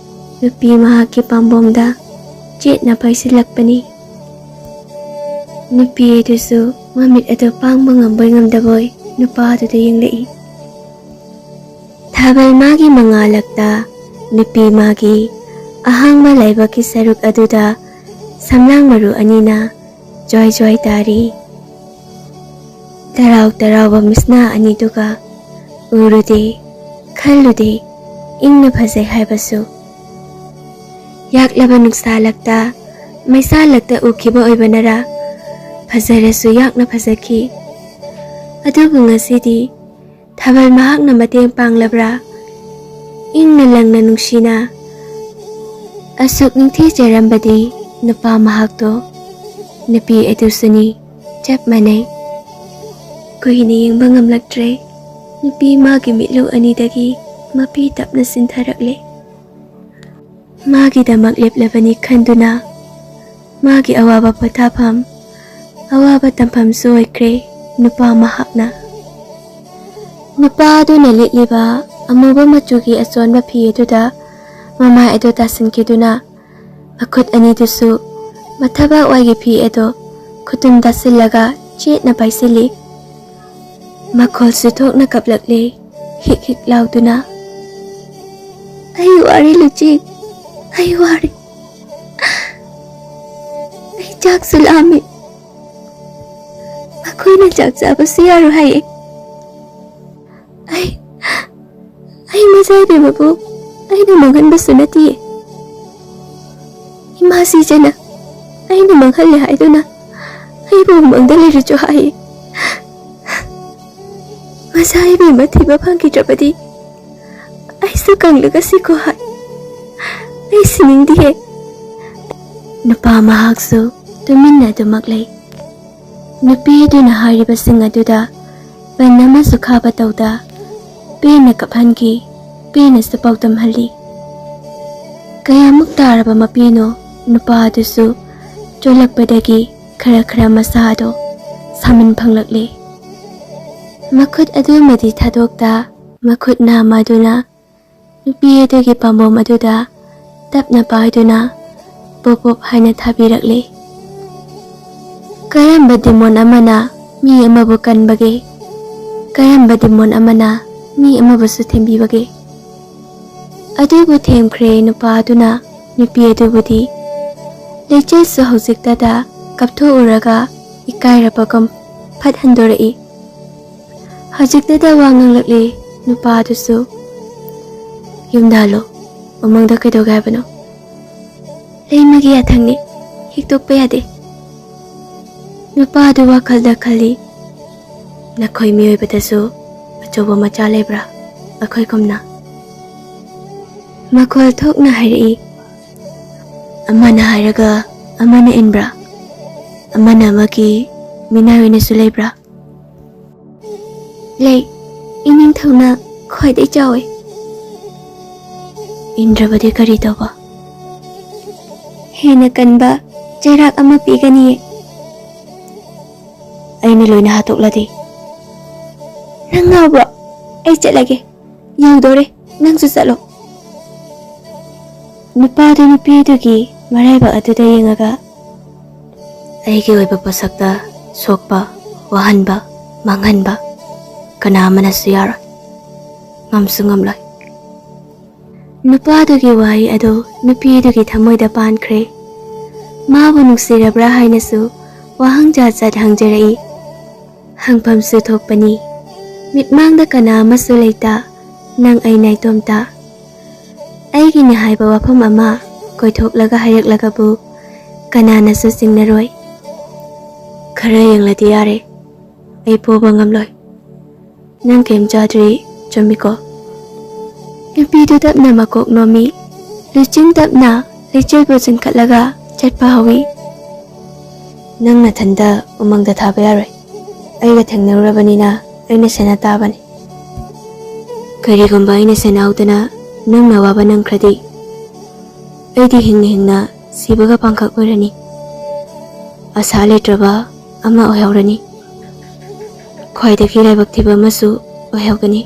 ꯅꯨꯄꯤ ꯃꯍꯥꯛꯀꯤ ꯄꯥꯝꯕꯣꯝꯗ ꯆꯦꯠꯅ ꯄꯥꯏꯁꯤꯜꯂꯛꯄꯅꯤ꯫ ꯅꯨꯄꯤ ꯑꯗꯨꯁꯨ ꯃꯃꯤꯠ ꯑꯗꯨ ꯄꯥꯡꯕ ꯉꯝꯕꯣꯏ ꯉꯝꯗꯕꯣꯏ ꯅꯨꯄꯥ ꯑꯗꯨꯗ ꯌꯦꯡꯂꯛꯏ꯫ ꯊꯥꯕꯜ ꯃꯥꯒꯤ ꯃꯉꯥꯜꯂꯛꯇ ꯅꯨꯄꯤ ꯃꯥꯒꯤ ꯑꯍꯥꯡꯕ ꯂꯥꯏꯕꯛꯀꯤ ꯁꯔꯨꯛ ꯑꯗꯨꯗ ꯁꯝꯂꯥꯡ ꯃꯔꯨ ꯑꯅꯤꯅ ꯖ꯭ꯋꯥꯏ ꯖ꯭ꯋꯥꯏ ꯇꯥꯔꯤ꯫ ꯇꯔꯥꯎ ꯇꯔꯥꯎꯕ ꯃꯤꯠꯁꯅꯥ ꯑꯅꯤꯗꯨꯒ ꯎꯔꯨꯗꯦ, ꯈꯜꯂꯨꯗꯦ, ꯏꯪꯅ ꯐꯖꯩ ꯍꯥꯏꯕꯁꯨ꯫ ꯌꯥꯛꯂꯕ ꯅꯨꯡꯁꯥꯂꯛꯇ, ꯃꯩꯁꯥꯂꯛꯇ ꯎꯈꯤꯕ ꯑꯣꯏꯕꯅꯔꯥ, ꯐꯖꯔꯁꯨ ꯌꯥꯛꯅ ꯐꯖꯈꯤ꯫ ꯑꯗꯨꯕꯨ ꯉꯁꯤꯗꯤ ꯊꯥꯕꯜ ꯃꯍꯥꯛꯅ ꯃꯇꯦꯡ ꯄꯥꯡꯂꯕ꯭ꯔꯥ? ꯏꯪꯅ ꯂꯪꯅ ꯅꯨꯡꯁꯤꯅ ꯑꯁꯨꯛ ꯅꯤꯡꯊꯤꯖꯔꯝꯕꯗꯤ ꯅꯨꯄꯥ ꯃꯍꯥꯛꯇꯣ ꯅꯨꯄꯤ ꯑꯗꯨꯁꯨꯅꯤ꯫ ꯆꯞ ꯃꯥꯟꯅꯩ꯫ ꯀꯨꯏꯅ ꯌꯦꯡꯕ ꯉꯝꯂꯛꯇ꯭ꯔꯦ꯫ ꯅꯨꯄꯤ ꯃꯥꯒꯤ ꯃꯤꯠꯂꯨ ꯑꯅꯤꯗꯒꯤ ꯃꯄꯤ ꯇꯞꯅ ꯆꯤꯟꯊꯔꯛꯂꯦ꯫ ꯃꯥꯒꯤꯗꯃꯛ ꯂꯦꯞꯂꯕꯅꯤ ꯈꯟꯗꯨꯅ ꯃꯥꯒꯤ ꯑꯋꯥꯕ ꯄꯣꯊꯥꯐꯝ, ꯑꯋꯥꯕ ꯇꯝꯐꯝꯁꯨ ꯑꯣꯏꯈ꯭ꯔꯦ ꯅꯨꯄꯥ ꯃꯍꯥꯛꯅ꯫ ꯅꯨꯄꯥ ꯑꯗꯨꯅ ꯂꯤꯠꯂꯤꯕ ꯑꯃꯨꯕ ꯃꯆꯨꯒꯤ ꯑꯆꯣꯟꯕ ꯐꯤ ꯑꯗꯨꯗ ꯃꯃꯥꯏ ꯑꯗꯨ ꯇꯥꯁꯤꯟꯈꯤꯗꯨꯅ ꯃꯈꯨꯠ ꯑꯅꯤꯗꯨꯁꯨ ꯃꯊꯕꯥꯛ ꯋꯥꯏꯒꯤ ꯐꯤ ꯑꯗꯨ ꯈꯨꯇꯨꯝ ꯇꯥꯁꯤꯜꯂꯒ ꯆꯦꯠꯅ ꯄꯥꯏꯁꯤꯜꯂꯤ꯫ ꯃꯈꯣꯜꯁꯨ ꯊꯣꯛꯅ ꯀꯞꯂꯛꯂꯦ, ꯍꯤꯛ ꯍꯤꯛ ꯂꯥꯎꯗꯨꯅ꯫ "ꯑꯩ ꯋꯥꯔꯦ ꯂꯨꯆꯤ, ꯑꯩ ꯋꯥꯔꯦ꯫ ꯑꯩ ꯆꯥꯛꯁꯨ ꯂꯥꯝꯃꯤ꯫ ꯃꯈꯣꯏꯅ ꯆꯥꯛ ꯆꯥꯕꯁꯨ ꯌꯥꯔꯣꯏ ꯍꯥꯏꯌꯦ꯫ ꯑꯩ, ꯑꯩ ꯃꯆꯥ ꯏꯕꯦꯝꯃꯕꯨ ꯑꯩꯅ ꯃꯥꯡꯍꯟꯕꯁꯨ ꯅꯠꯇꯤꯌꯦ꯫ ꯏꯃꯥ ꯁꯤꯖꯅ ꯑꯩꯅ ꯃꯥꯡꯍꯜꯂꯦ ꯍꯥꯏꯗꯨꯅ ꯑꯩꯕꯨ ꯎꯃꯪꯗ ꯂꯩꯔꯨꯆꯣ ꯍꯥꯏꯌꯦ꯫ ꯃꯆꯥ ꯏꯕꯦꯝꯃ ꯊꯤꯕ ꯐꯪꯈꯤꯗ꯭ꯔꯕꯗꯤ ꯑꯩꯁꯨ ꯀꯪꯂꯒ ꯁꯤꯈꯣ ꯍꯥꯏ꯫ ꯑꯩ ꯁꯤꯅꯤꯡꯗꯤꯌꯦ꯫ ꯅꯨꯄꯥ ꯃꯍꯥꯛꯁꯨ ꯇꯨꯃꯤꯟꯅ ꯑꯗꯨꯃꯛ ꯂꯩ꯫ ꯅꯨꯄꯤ ꯑꯗꯨꯅ ꯍꯥꯏꯔꯤꯕꯁꯤꯡ ꯑꯗꯨꯗ ꯕꯟ ꯑꯃꯁꯨ ꯈꯥꯕ ꯇꯧꯗ ꯄꯦꯟꯅ ꯀꯞꯍꯟꯈꯤ, ꯄꯦꯟꯅꯁꯨ ꯄꯥꯎꯗꯝꯍꯜꯂꯤ꯫ ꯀꯌꯥꯃꯨꯛ ꯇꯥꯔꯕ ꯃꯄꯤꯅꯣ, ꯅꯨꯄꯥ ꯑꯗꯨꯁꯨ ꯆꯣꯜꯂꯛꯄꯗꯒꯤ ꯈꯔ ꯈꯔ ꯃꯁꯥꯗꯣ ꯁꯥꯃꯟ ꯐꯪꯂꯛꯂꯦ꯫ ꯃꯈꯨꯠ ꯑꯗꯨꯃꯗꯤ ꯊꯥꯗꯣꯛꯇ ꯃꯈꯨꯠ ꯅꯥꯝꯃ ꯑꯗꯨꯅ ꯅꯨꯄꯤ ꯑꯗꯨꯒꯤ ꯄꯥꯝꯕꯣꯝ ꯑꯗꯨꯗ ꯇꯞꯅ ꯄꯥꯏꯗꯨꯅ ꯄꯣꯞ ꯄꯣꯞ ꯍꯥꯏꯅ ꯊꯥꯕꯤꯔꯛꯂꯤ꯫ ꯀꯔꯝꯕ ꯗꯤꯃꯣꯟ ꯑꯃꯅ ꯃꯤ ꯑꯃꯕꯨ ꯀꯟꯕꯒꯦ? ꯀꯔꯝꯕ ꯗꯤꯃꯣꯟ ꯑꯃꯅ ꯃꯤ ꯑꯃꯕꯨꯁꯨ ꯊꯦꯝꯕꯤꯕꯒꯦ? ꯑꯗꯨꯕꯨ ꯊꯦꯝꯈ꯭ꯔꯦ ꯅꯨꯄꯥ ꯑꯗꯨꯅ ꯅꯨꯄꯤ ꯑꯗꯨꯕꯨꯗꯤ꯫ ꯂꯩꯆꯤꯜꯁꯨ ꯍꯧꯖꯤꯛꯇꯗ ꯀꯞꯊꯣꯛꯎꯔꯒ ꯏꯀꯥꯏꯔꯕꯒꯨꯝ ꯐꯠ ꯍꯟꯗꯣꯔꯛꯏ꯫ ꯍꯧꯖꯤꯛꯇꯗ ꯋꯥ ꯉꯥꯡꯂꯛꯂꯦ ꯅꯨꯄꯥ ꯑꯗꯨꯁꯨ꯫ "ꯌꯨꯝꯗ ꯍꯜꯂꯣ꯫ ꯎꯃꯪꯗ ꯀꯩꯗꯧꯒꯦ ꯍꯥꯏꯕꯅꯣ?" "ꯂꯩꯃꯒꯤ ꯌꯥꯊꯪꯅꯤ, ꯍꯤꯛꯇꯣꯛꯄ ꯌꯥꯗꯦ꯫" ꯅꯨꯄꯥ ꯑꯗꯨ ꯋꯥꯈꯜꯗ ꯈꯜꯂꯤ, "ꯅꯈꯣꯏ ꯃꯤꯑꯣꯏꯕꯗꯁꯨ ꯑꯆꯧꯕ ꯃꯆꯥ ꯂꯩꯕ꯭ꯔꯥ ꯑꯩꯈꯣꯏꯒꯨꯝꯅ?" ꯃꯈꯣꯜ ꯊꯣꯛꯅ ꯍꯥꯏꯔꯛꯏ, "ꯑꯃꯅ ꯍꯥꯏꯔꯒ ꯑꯃꯅ ꯏꯟꯕ꯭ꯔꯥ? ꯑꯃꯅ ꯑꯃꯒꯤ ꯃꯤꯅꯥꯏ ꯑꯣꯏꯅꯁꯨ ꯂꯩꯕ꯭ꯔꯥ?" "ꯂꯩ, ꯏꯅꯤꯡꯊꯧꯅ ꯈ꯭ꯋꯥꯏꯗꯩ ꯆꯥꯎꯋꯦ꯫" "ꯏꯟꯗ꯭ꯔꯕꯗꯤ ꯀꯔꯤ ꯇꯧꯕ?" "ꯍꯦꯟꯅ ꯀꯟꯕ ꯆꯩꯔꯥꯛ ꯑꯃ ꯄꯤꯒꯅꯤꯌꯦ꯫" "ꯑꯩꯅ ꯂꯣꯏꯅ ꯍꯥꯠꯇꯣꯛꯂꯗꯤ?" "ꯅꯪ ꯉꯥꯎꯕ꯭ꯔꯣ? ꯑꯩ ꯆꯠꯂꯒꯦ, ꯌꯧꯗꯣꯔꯦ, ꯅꯪꯁꯨ ꯆꯠꯂꯣ꯫" ꯅꯨꯄꯥꯗꯨ ꯅꯨꯄꯤꯗꯨꯒꯤ ꯃꯔꯥꯏꯕꯛ ꯑꯗꯨꯗ ꯌꯦꯡꯉꯒ, "ꯑꯩꯒꯤ ꯑꯣꯏꯕ ꯄꯣꯠꯁꯛꯇ ꯁꯣꯛꯄ, ꯋꯥꯍꯟꯕ, ꯃꯥꯡꯍꯟꯕ ꯀꯅꯥ ꯑꯃꯅꯁꯨ ꯌꯥꯔꯣꯏ, ꯉꯝꯁꯨ ꯉꯝꯂꯣꯏ꯫" ꯅꯨꯄꯥꯗꯨꯒꯤ ꯋꯥꯍꯩ ꯑꯗꯨ ꯅꯨꯄꯤꯗꯨꯒꯤ ꯊꯃꯣꯏꯗ ꯄꯥꯟꯈ꯭ꯔꯦ꯫ ꯃꯥꯕꯨ ꯅꯨꯡꯁꯤꯔꯕ꯭ꯔꯥ ꯍꯥꯏꯅꯁꯨ ꯋꯥꯍꯪ ꯖꯥꯠ ꯖꯥꯠ ꯍꯪꯖꯔꯛꯏ꯫ ꯍꯪꯐꯝꯁꯨ ꯊꯣꯛꯄꯅꯤ꯫ ꯃꯤꯠꯃꯥꯡꯗ ꯀꯅꯥ ꯑꯃꯁꯨ ꯂꯩꯇ, ꯅꯪ ꯑꯩ ꯅꯥꯏꯇꯣꯝꯇ꯫ ꯑꯩꯒꯤꯅꯤ ꯍꯥꯏꯕ ꯋꯥꯐꯝ ꯑꯃ ꯀꯣꯏꯊꯣꯛꯂꯒ ꯍꯥꯏꯔꯛꯂꯒꯕꯨ ꯀꯅꯥꯅꯁꯨ ꯆꯤꯡꯅꯔꯣꯏ꯫ ꯈꯔ ꯌꯦꯡꯂꯗꯤ ꯌꯥꯔꯦ, ꯑꯩ ꯄꯣꯕ ꯉꯝꯂꯣꯏ꯫ ꯅꯪ ꯀꯩꯝ ꯆꯥꯗ꯭ꯔꯤ, ꯆꯨꯝꯃꯤꯀꯣ? ꯅꯨꯄꯤꯗꯨ ꯇꯞꯅ ꯃꯀꯣꯛ ꯅꯣꯝꯃꯤ꯫ ꯂꯨꯆꯤꯡ ꯇꯞꯅ ꯂꯩꯆꯤꯜꯕꯨ ꯆꯤꯡꯈꯠꯂꯒ ꯆꯠꯄ ꯍꯧꯏ꯫ "ꯅꯪ ꯅꯊꯟꯗ ꯎꯃꯪꯗ ꯊꯥꯕ ꯌꯥꯔꯣꯏ꯫ ꯑꯩꯒ ꯊꯦꯡꯅꯔꯨꯔꯕꯅꯤꯅ ꯑꯩꯅ ꯁꯦꯟꯅ ꯇꯥꯕꯅꯤ꯫ ꯀꯔꯤꯒꯨꯝꯕ ꯑꯩꯅ ꯁꯦꯟꯅꯍꯧꯗꯅ ꯅꯪꯅ ꯑꯋꯥꯕ ꯅꯪꯈ꯭ꯔꯗꯤ, ꯑꯩꯗꯤ ꯍꯤꯡꯅ ꯍꯤꯡꯅ ꯁꯤꯕꯒ ꯄꯥꯡꯈꯛ ꯑꯣꯏꯔꯅꯤ꯫ ꯑꯁꯥ ꯂꯩꯇ꯭ꯔꯕ ꯑꯃ ꯑꯣꯏꯍꯧꯔꯅꯤ꯫ ꯈ꯭ꯋꯥꯏꯗꯒꯤ ꯂꯥꯏꯕꯛ ꯊꯤꯕ ꯑꯃꯁꯨ ꯑꯣꯏꯍꯧꯒꯅꯤ꯫"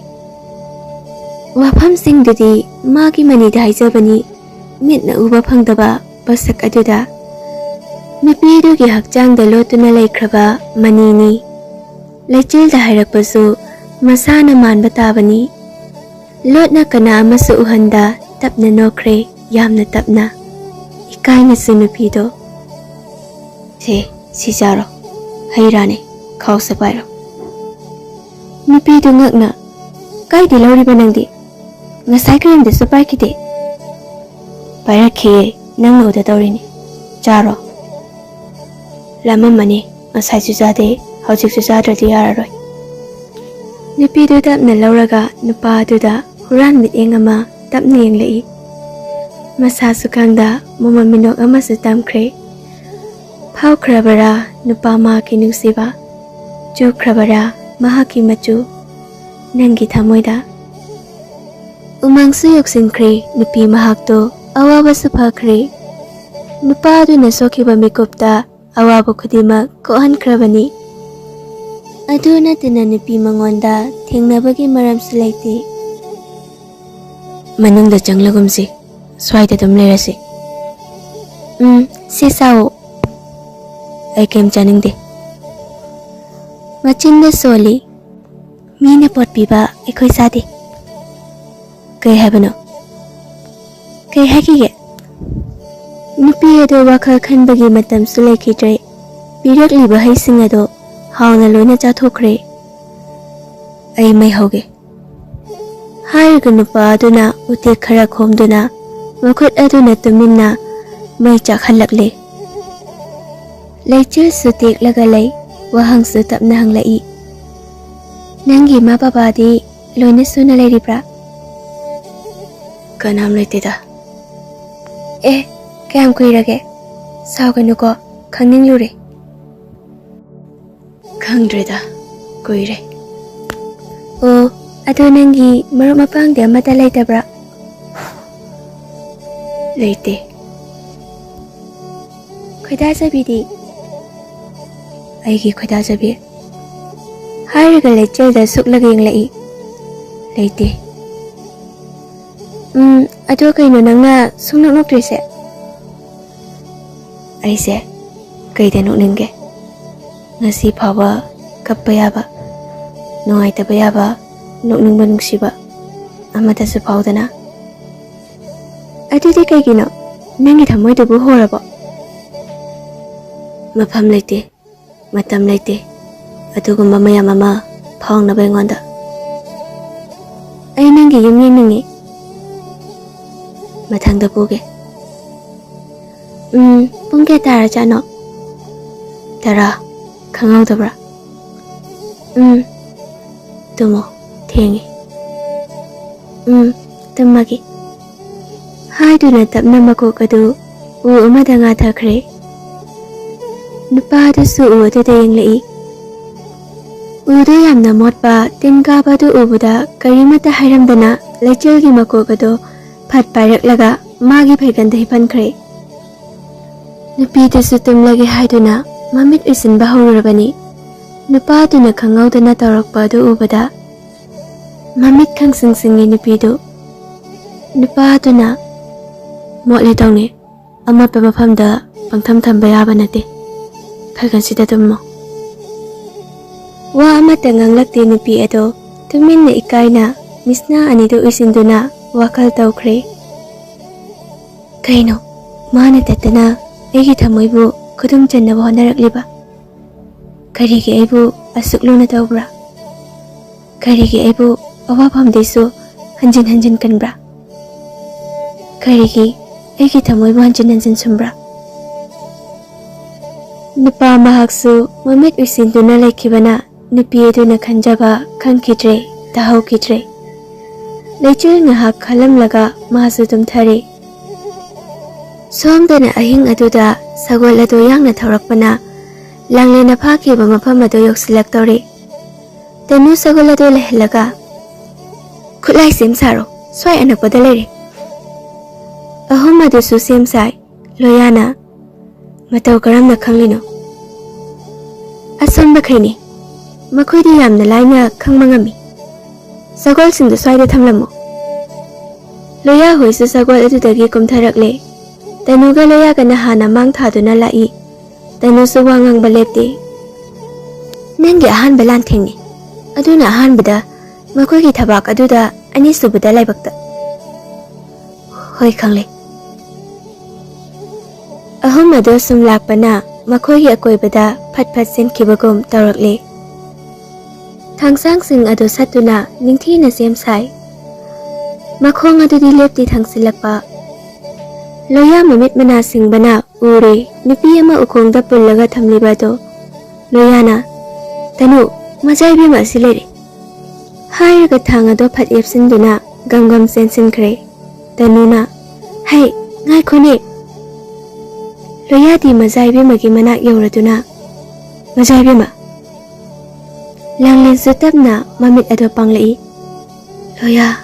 ꯋꯥꯐꯝꯁꯤꯡꯗꯨꯗꯤ ꯃꯥꯒꯤ ꯃꯅꯤꯗ ꯍꯥꯏꯖꯕꯅꯤ꯫ ꯃꯤꯠꯅ ꯎꯕ ꯐꯪꯗꯕ ꯄꯣꯠꯁꯛ ꯑꯗꯨꯗ ꯅꯨꯄꯤꯗꯨꯒꯤ ꯍꯛꯆꯥꯡꯗ ꯂꯣꯠꯇꯨꯅ ꯂꯩꯈ꯭ꯔꯕ ꯃꯅꯤꯅꯤ꯫ ꯂꯩꯆꯤꯜꯗ ꯍꯥꯏꯔꯛꯄꯁꯨ ꯃꯁꯥꯅ ꯃꯥꯟꯕ ꯇꯥꯕꯅꯤ꯫ ꯂꯣꯠꯅ ꯀꯅꯥ ꯑꯃꯁꯨ ꯎꯍꯟꯗ ꯇꯞꯅ ꯅꯣꯛꯈ꯭ꯔꯦ, ꯌꯥꯝꯅ ꯇꯞꯅ꯫ ꯏꯀꯥꯏꯅꯁꯨ ꯅꯨꯄꯤꯗꯣ꯫ "ꯁꯦ, ꯁꯤ ꯆꯥꯔꯣ꯫ ꯍꯩ ꯔꯥꯅꯦ꯫ ꯈꯥꯎꯁꯦ ꯄꯥꯏꯔꯣ꯫" ꯅꯨꯄꯤꯗꯨ ꯉꯛꯅ, "ꯀꯥꯏꯗ ꯂꯧꯔꯤꯕ ꯅꯪꯗꯤ? ꯉꯁꯥꯏ ꯀꯔꯤꯝꯇꯁꯨ ꯄꯥꯏꯈꯤꯗꯦ꯫" "ꯄꯥꯏꯔꯛꯈꯤꯌꯦ, ꯅꯪ ꯎꯗ ꯇꯧꯔꯤꯅꯤ꯫ ꯆꯥꯔꯣ꯫" "ꯂꯥꯝꯃꯝꯃꯅꯤ, ꯉꯁꯥꯏꯁꯨ ꯆꯥꯗꯦ, ꯍꯧꯖꯤꯛꯁꯨ ꯆꯥꯗ꯭ꯔꯗꯤ ꯌꯥꯔꯔꯣꯏ꯫" ꯅꯨꯄꯤꯗꯨ ꯇꯞꯅ ꯂꯧꯔꯒ ꯅꯨꯄꯥ ꯑꯗꯨꯗ ꯍꯨꯔꯥꯟ ꯃꯤꯠꯌꯦꯡ ꯑꯃ ꯇꯞꯅ ꯌꯦꯡꯂꯛꯏ꯫ ꯃꯁꯥꯁꯨ ꯈꯪꯗ ꯃꯃꯜ ꯃꯤꯅꯣꯛ ꯑꯃꯁꯨ ꯇꯝꯈ꯭ꯔꯦ꯫ ꯐꯥꯎꯈ꯭ꯔꯕꯔꯥ ꯅꯨꯄꯥ ꯃꯍꯥꯛꯀꯤ ꯅꯨꯡꯁꯤꯕ? ꯆꯨꯈ꯭ꯔꯕꯔꯥ ꯃꯍꯥꯛꯀꯤ ꯃꯆꯨ ꯅꯪꯒꯤ ꯊꯃꯣꯏꯗ? ꯎꯃꯪꯁꯨ ꯌꯧꯁꯤꯟꯈ꯭ꯔꯦ, ꯅꯨꯄꯤ ꯃꯍꯥꯛꯇꯣ ꯑꯋꯥꯕꯁꯨ ꯐꯈ꯭ꯔꯦ꯫ ꯅꯨꯄꯥ ꯑꯗꯨꯅ ꯁꯣꯛꯈꯤꯕ ꯃꯤꯀꯨꯞꯇ ꯑꯋꯥꯕ ꯈꯨꯗꯤꯡꯃꯛ ꯀꯣꯛꯍꯟꯈ꯭ꯔꯕꯅꯤ꯫ ꯑꯗꯨ ꯅꯠꯇꯅ ꯅꯨꯄꯤ ꯃꯉꯣꯟꯗ ꯊꯦꯡꯅꯕꯒꯤ ꯃꯔꯝꯁꯨ ꯂꯩꯇꯦ꯫ "ꯃꯅꯨꯡꯗ ꯆꯪꯂꯒꯨꯝꯁꯤ, ꯁ꯭ꯋꯥꯏꯗ ꯑꯗꯨꯝ ꯂꯩꯔꯁꯤ꯫" "ꯎꯝ, ꯁꯤ ꯆꯥꯎ꯫" "ꯑꯩ ꯀꯩꯝ ꯆꯥꯅꯤꯡꯗꯦ꯫" ꯃꯆꯤꯟꯗ ꯁꯣꯜꯂꯤ꯫ "ꯃꯤꯅ ꯄꯣꯠ ꯄꯤꯕ ꯑꯩꯈꯣꯏ ꯆꯥꯗꯦ꯫" "ꯀꯩ ꯍꯥꯏꯕꯅꯣ?" "ꯀꯩ ꯍꯥꯏꯈꯤꯒꯦ? ꯅꯨꯄꯤ ꯑꯗꯣ ꯋꯥꯈꯜ ꯈꯟꯕꯒꯤ ꯃꯇꯝꯁꯨ ꯂꯩꯈꯤꯗ꯭ꯔꯦ꯫ ꯄꯤꯔꯛꯂꯤꯕ ꯍꯩꯁꯤꯡ ꯑꯗꯣ ꯍꯥꯎꯅ ꯂꯣꯏꯅ ꯆꯥꯊꯣꯛꯈ꯭ꯔꯦ꯫ ꯑꯩ ꯃꯩ ꯍꯧꯒꯦ꯫" ꯍꯥꯏꯔꯒ ꯅꯨꯄꯥ ꯑꯗꯨꯅ ꯎꯇꯦꯛ ꯈꯔ ꯈꯣꯝꯗꯨꯅ ꯃꯈꯨꯠ ꯑꯗꯨꯅ ꯇꯨꯃꯤꯟꯅ ꯃꯩ ꯆꯥꯛꯍꯜꯂꯛꯂꯦ꯫ ꯂꯩꯆꯤꯜꯁꯨ ꯇꯦꯛꯂꯒ ꯂꯩ, ꯋꯥꯍꯪꯁꯨ ꯇꯞꯅ ꯍꯪꯂꯛꯏ, "ꯅꯪꯒꯤ ꯏꯃꯥ ꯕꯕꯥꯗꯤ ꯂꯣꯏꯅ ꯁꯨꯅ ꯂꯩꯔꯤꯕ꯭ꯔꯥ?" "ꯀꯅꯥꯝ ꯂꯩꯇꯦꯗ꯫" "ꯑꯦ, ꯀꯌꯥꯝ ꯀꯨꯏꯔꯒꯦ?" ꯁꯥꯎꯒꯅꯨꯀꯣ, ꯈꯪꯅꯤꯡꯂꯨꯔꯦ꯫ ꯈꯪꯗ꯭ꯔꯦꯗ, ꯀꯨꯏꯔꯦ꯫ ꯑꯣ, ꯑꯗꯣ ꯅꯪꯒꯤ ꯃꯔꯨꯞ ꯃꯄꯥꯡꯗꯤ ꯑꯃꯠꯇ ꯂꯩꯇꯕ꯭ꯔꯥ? ꯂꯩꯇꯦ꯫ ꯈꯣꯏꯗꯥꯖꯕꯤꯗꯤ? ꯑꯩꯒꯤ ꯈꯣꯏꯗꯥꯖꯕꯤ? ꯍꯥꯏꯔꯒ ꯂꯩꯆꯦꯜꯗ ꯁꯨꯛꯂꯒ ꯌꯦꯡꯂꯛꯏ꯫ ꯂꯩꯇꯦ꯫ ꯎꯝ, ꯑꯗꯣ ꯀꯩꯅꯣ ꯅꯪꯅ ꯁꯨꯡꯅꯣꯛ ꯅꯣꯛꯇ꯭ꯔꯤꯁꯦ? ꯑꯩꯁꯦ ꯀꯩꯗ ꯅꯣꯛꯅꯤꯡꯒꯦ? ꯉꯁꯤ ꯐꯥꯎꯕ ꯀꯞꯄ ꯌꯥꯕ, ꯅꯨꯡꯉꯥꯏꯇꯕ ꯌꯥꯕ, ꯅꯣꯛꯅꯤꯡꯕ ꯅꯨꯡꯁꯤꯕ ꯑꯃꯠꯇꯁꯨ ꯐꯥꯎꯗꯅ꯫ ꯑꯗꯨꯗꯤ ꯀꯩꯒꯤꯅꯣ? ꯅꯪꯒꯤ ꯊꯃꯣꯏꯗꯨꯕꯨ ꯍꯣꯔꯕꯣ? ꯃꯐꯝ ꯂꯩꯇꯦ, ꯃꯇꯝ ꯂꯩꯇꯦ, ꯑꯗꯨꯒꯨꯝꯕ ꯃꯌꯥꯝ ꯑꯃ ꯐꯥꯎꯅꯕ ꯑꯩꯉꯣꯟꯗ꯫ ꯑꯩ ꯅꯪꯒꯤ ꯌꯨꯝ ꯌꯦꯡꯅꯤꯡꯉꯤ꯫ ꯃꯊꯪꯗ ꯄꯨꯒꯦ꯫ ꯎꯝ, ꯄꯨꯡ ꯀꯌꯥ ꯇꯥꯔꯖꯥꯠꯅꯣ? ꯇꯔꯥ꯫ ꯈꯪꯍꯧꯗꯕ꯭ꯔꯥ? ꯎꯝ, ꯇꯨꯝꯃꯣ, ꯊꯦꯡꯉꯦ꯫ ꯎꯝ, ꯇꯨꯝꯃꯒꯦ꯫ ꯍꯥꯏꯗꯨꯅ ꯇꯞꯅ ꯃꯀꯣꯛ ꯑꯗꯨ ꯎ ꯑꯃꯗ ꯉꯥꯊꯈ꯭ꯔꯦ꯫ ꯅꯨꯄꯥ ꯑꯗꯨꯁꯨ ꯎ ꯑꯗꯨꯗ ꯌꯦꯡꯂꯛꯏ꯫ ꯎꯗꯨ ꯌꯥꯝꯅ ꯃꯣꯠꯄ ꯇꯤꯟ ꯀꯥꯕ ꯑꯗꯨ ꯎꯕꯗ ꯀꯔꯤꯃꯠꯇ ꯍꯥꯏꯔꯝꯗꯅ ꯂꯩꯆꯤꯜꯒꯤ ꯃꯀꯣꯛ ꯑꯗꯨ ꯐꯠ ꯄꯥꯏꯔꯛꯂꯒ ꯃꯥꯒꯤ ꯐꯩꯒꯟꯗ ꯍꯤꯞꯍꯟꯈ꯭ꯔꯦ꯫ ꯅꯨꯄꯤꯗꯨꯁꯨ ꯇꯨꯝꯂꯒꯦ ꯍꯥꯏꯗꯨꯅ ꯃꯃꯤꯠ ꯎꯏꯁꯤꯟꯕ ꯍꯧꯔꯨꯔꯕꯅꯤ꯫ ꯅꯨꯄꯥꯗꯨꯅ ꯈꯪꯍꯧꯗꯅ ꯇꯧꯔꯛꯄ ꯑꯗꯨ ꯎꯕꯗ ꯃꯃꯤꯠ ꯈꯪꯁꯤꯡ ꯁꯤꯡꯉꯤ ꯅꯨꯄꯤꯗꯨ꯫ ꯅꯨꯄꯥꯗꯨꯅ ꯃꯣꯠꯂꯦ ꯇꯧꯅꯤ꯫ ꯑꯃꯣꯠꯄ ꯃꯐꯝꯗ ꯄꯪꯊꯝ ꯊꯝꯕ ꯌꯥꯕ ꯅꯠꯇꯦ꯫ ꯐꯩꯒꯟꯁꯤꯗ ꯇꯨꯝꯃꯣ꯫ ꯋꯥ ꯑꯃꯠꯇ ꯉꯥꯡꯂꯛꯇꯦ ꯅꯨꯄꯤ ꯑꯗꯣ꯫ ꯇꯨꯃꯤꯟꯅ ꯏꯀꯥꯏꯅ ꯃꯤꯠꯁꯅꯥ ꯑꯅꯤꯗꯨ ꯎꯏꯁꯤꯟꯗꯨꯅ ꯋꯥꯈꯜ ꯇꯧꯈ꯭ꯔꯦ꯫ ꯀꯩꯅꯣ? ꯃꯥꯅ ꯇꯠꯇꯅ ꯑꯩꯒꯤ ꯊꯃꯣꯏꯕꯨ ꯈꯨꯗꯨꯝ ꯆꯟꯅꯕ ꯍꯣꯠꯅꯔꯛꯂꯤꯕ? ꯀꯔꯤꯒꯤ ꯑꯩꯕꯨ ꯑꯁꯨꯛ ꯂꯨꯅ ꯇꯧꯕ꯭ꯔꯥ? ꯀꯔꯤꯒꯤ ꯑꯩꯕꯨ ꯑꯋꯥꯐꯝꯗꯩꯁꯨ ꯍꯟꯖꯤꯟ ꯍꯟꯖꯤꯟ ꯀꯟꯕ꯭ꯔꯥ? ꯀꯔꯤꯒꯤ ꯑꯩꯒꯤ ꯊꯃꯣꯏꯕꯨ ꯍꯟꯖꯤꯟ ꯍꯟꯖꯤꯟ ꯁꯨꯝꯕ꯭ꯔꯥ? ꯅꯨꯄꯥ ꯃꯍꯥꯛꯁꯨ ꯃꯃꯤꯠ ꯎꯏꯁꯤꯟꯗꯨꯅ ꯂꯩꯈꯤꯕꯅ ꯅꯨꯄꯤ ꯑꯗꯨꯅ ꯈꯟꯖꯕ ꯈꯪꯈꯤꯗ꯭ꯔꯦ, ꯇꯥꯍꯧꯈꯤꯗ꯭ꯔꯦ꯫ ꯂꯩꯆꯤꯜ ꯉꯥꯏꯍꯥꯛ ꯈꯜꯂꯝꯂꯒ ꯃꯥꯁꯨ ꯇꯨꯝꯊꯔꯦ꯫ ꯁꯣꯝꯗꯅ ꯑꯍꯤꯡ ꯑꯗꯨꯗ ꯁꯒꯣꯜ ꯑꯗꯨ ꯌꯥꯡꯅ ꯊꯧꯔꯛꯄꯅ ꯂꯥꯡꯂꯦꯟꯅ ꯐꯥꯈꯤꯕ ꯃꯐꯝ ꯑꯗꯨ ꯌꯧꯁꯤꯜꯂꯛꯇꯧꯔꯦ꯫ ꯇꯅꯨ ꯁꯒꯣꯜ ꯑꯗꯨ ꯂꯩꯍꯜꯂꯒ, "ꯈꯨꯠꯂꯥꯏ ꯁꯦꯝ ꯁꯥꯔꯣ, ꯁ꯭ꯋꯥꯏ ꯑꯅꯛꯄꯗ ꯂꯩꯔꯦ"꯫ ꯑꯍꯨꯝ ꯑꯗꯨꯁꯨ ꯁꯦꯝ ꯁꯥꯏ꯫ ꯂꯣꯌꯥꯅ, "ꯃꯇꯧ ꯀꯔꯝꯅ ꯈꯪꯂꯤꯅꯣ?" "ꯑꯁꯣꯟꯕꯈꯩꯅꯤ, ꯃꯈꯣꯏꯗꯤ ꯌꯥꯝꯅ ꯂꯥꯏꯅ ꯈꯪꯕ ꯉꯝꯃꯤ꯫ ꯁꯒꯣꯜꯁꯤꯡꯗꯨ ꯁ꯭ꯋꯥꯏꯗ ꯊꯝꯂꯝꯃꯣ"꯫ ꯂꯣꯌꯥ ꯍꯣꯏꯁꯨ ꯁꯒꯣꯜ ꯑꯗꯨꯗꯒꯤ ꯀꯨꯝꯊꯔꯛꯂꯦ꯫ ꯇꯅꯨꯒ ꯂꯣꯌꯥꯒꯅ ꯍꯥꯟꯅ ꯃꯥꯡ ꯊꯥꯗꯨꯅ ꯂꯥꯛꯏ꯫ ꯇꯅꯨꯁꯨ ꯋꯥ ꯉꯥꯡꯕ ꯂꯦꯞꯇꯦ꯫ "ꯅꯪꯒꯤ ꯑꯍꯥꯟꯕ ꯂꯥꯟꯊꯦꯡꯅꯤ, ꯑꯗꯨꯅ ꯑꯍꯥꯟꯕꯗ ꯃꯈꯣꯏꯒꯤ ꯊꯕꯥꯛ ꯑꯗꯨꯗ, ꯑꯅꯤꯁꯨꯕꯗ ꯂꯥꯏꯕꯛꯇ"꯫ "ꯍꯣꯏ, ꯈꯪꯂꯦ"꯫ ꯑꯍꯨꯝ ꯑꯗꯨ ꯁꯨꯝ ꯂꯥꯛꯄꯅ ꯃꯈꯣꯏꯒꯤ ꯑꯀꯣꯏꯕꯗ ꯐꯠ ꯐꯠ ꯆꯦꯟꯈꯤꯕꯒꯨꯝ ꯇꯧꯔꯛꯂꯦ꯫ ꯊꯥꯡꯁꯥꯡꯁꯤꯡ ꯑꯗꯨ ꯁꯠꯇꯨꯅ ꯅꯤꯡꯊꯤꯅ ꯁꯦꯝ ꯁꯥꯏ꯫ ꯃꯈꯣꯡ ꯑꯗꯨꯗꯤ ꯂꯦꯞꯇꯤ ꯊꯥꯡꯁꯤꯜꯂꯛꯄ꯫ ꯂꯣꯌꯥ ꯃꯃꯤꯠ ꯃꯅꯥ ꯁꯤꯡꯕꯅ ꯎꯔꯦ ꯅꯨꯄꯤ ꯑꯃ ꯎꯈꯣꯡꯗ ꯄꯨꯜꯂꯒ ꯊꯝꯂꯤꯕ ꯑꯗꯣ꯫ ꯂꯣꯌꯥꯅ, "ꯇꯅꯨ, ꯃꯖꯥ ꯏꯕꯦꯝꯃ ꯑꯁꯤ ꯂꯩꯔꯦ"꯫ ꯍꯥꯏꯔꯒ ꯊꯥꯡ ꯑꯗꯣ ꯐꯠ ꯌꯦꯞꯁꯤꯟꯗꯨꯅ ꯒꯝ ꯒꯝ ꯆꯦꯟꯁꯤꯟꯈ꯭ꯔꯦ꯫ ꯇꯅꯨꯅ, "ꯍꯩ, ꯉꯥꯏꯈꯣꯅꯦ"꯫ ꯂꯣꯌꯥꯗꯤ ꯃꯖꯥ ꯏꯕꯦꯝꯃꯒꯤ ꯃꯅꯥꯛ ꯌꯧꯔꯗꯨꯅ, "ꯃꯖꯥ ꯏꯕꯦꯝꯃ"꯫ ꯂꯥꯡꯂꯦꯟꯁꯨ ꯇꯞꯅ ꯃꯃꯤꯠ ꯑꯗꯣ ꯄꯥꯡꯂꯛꯏ꯫ "ꯂꯣꯌꯥ,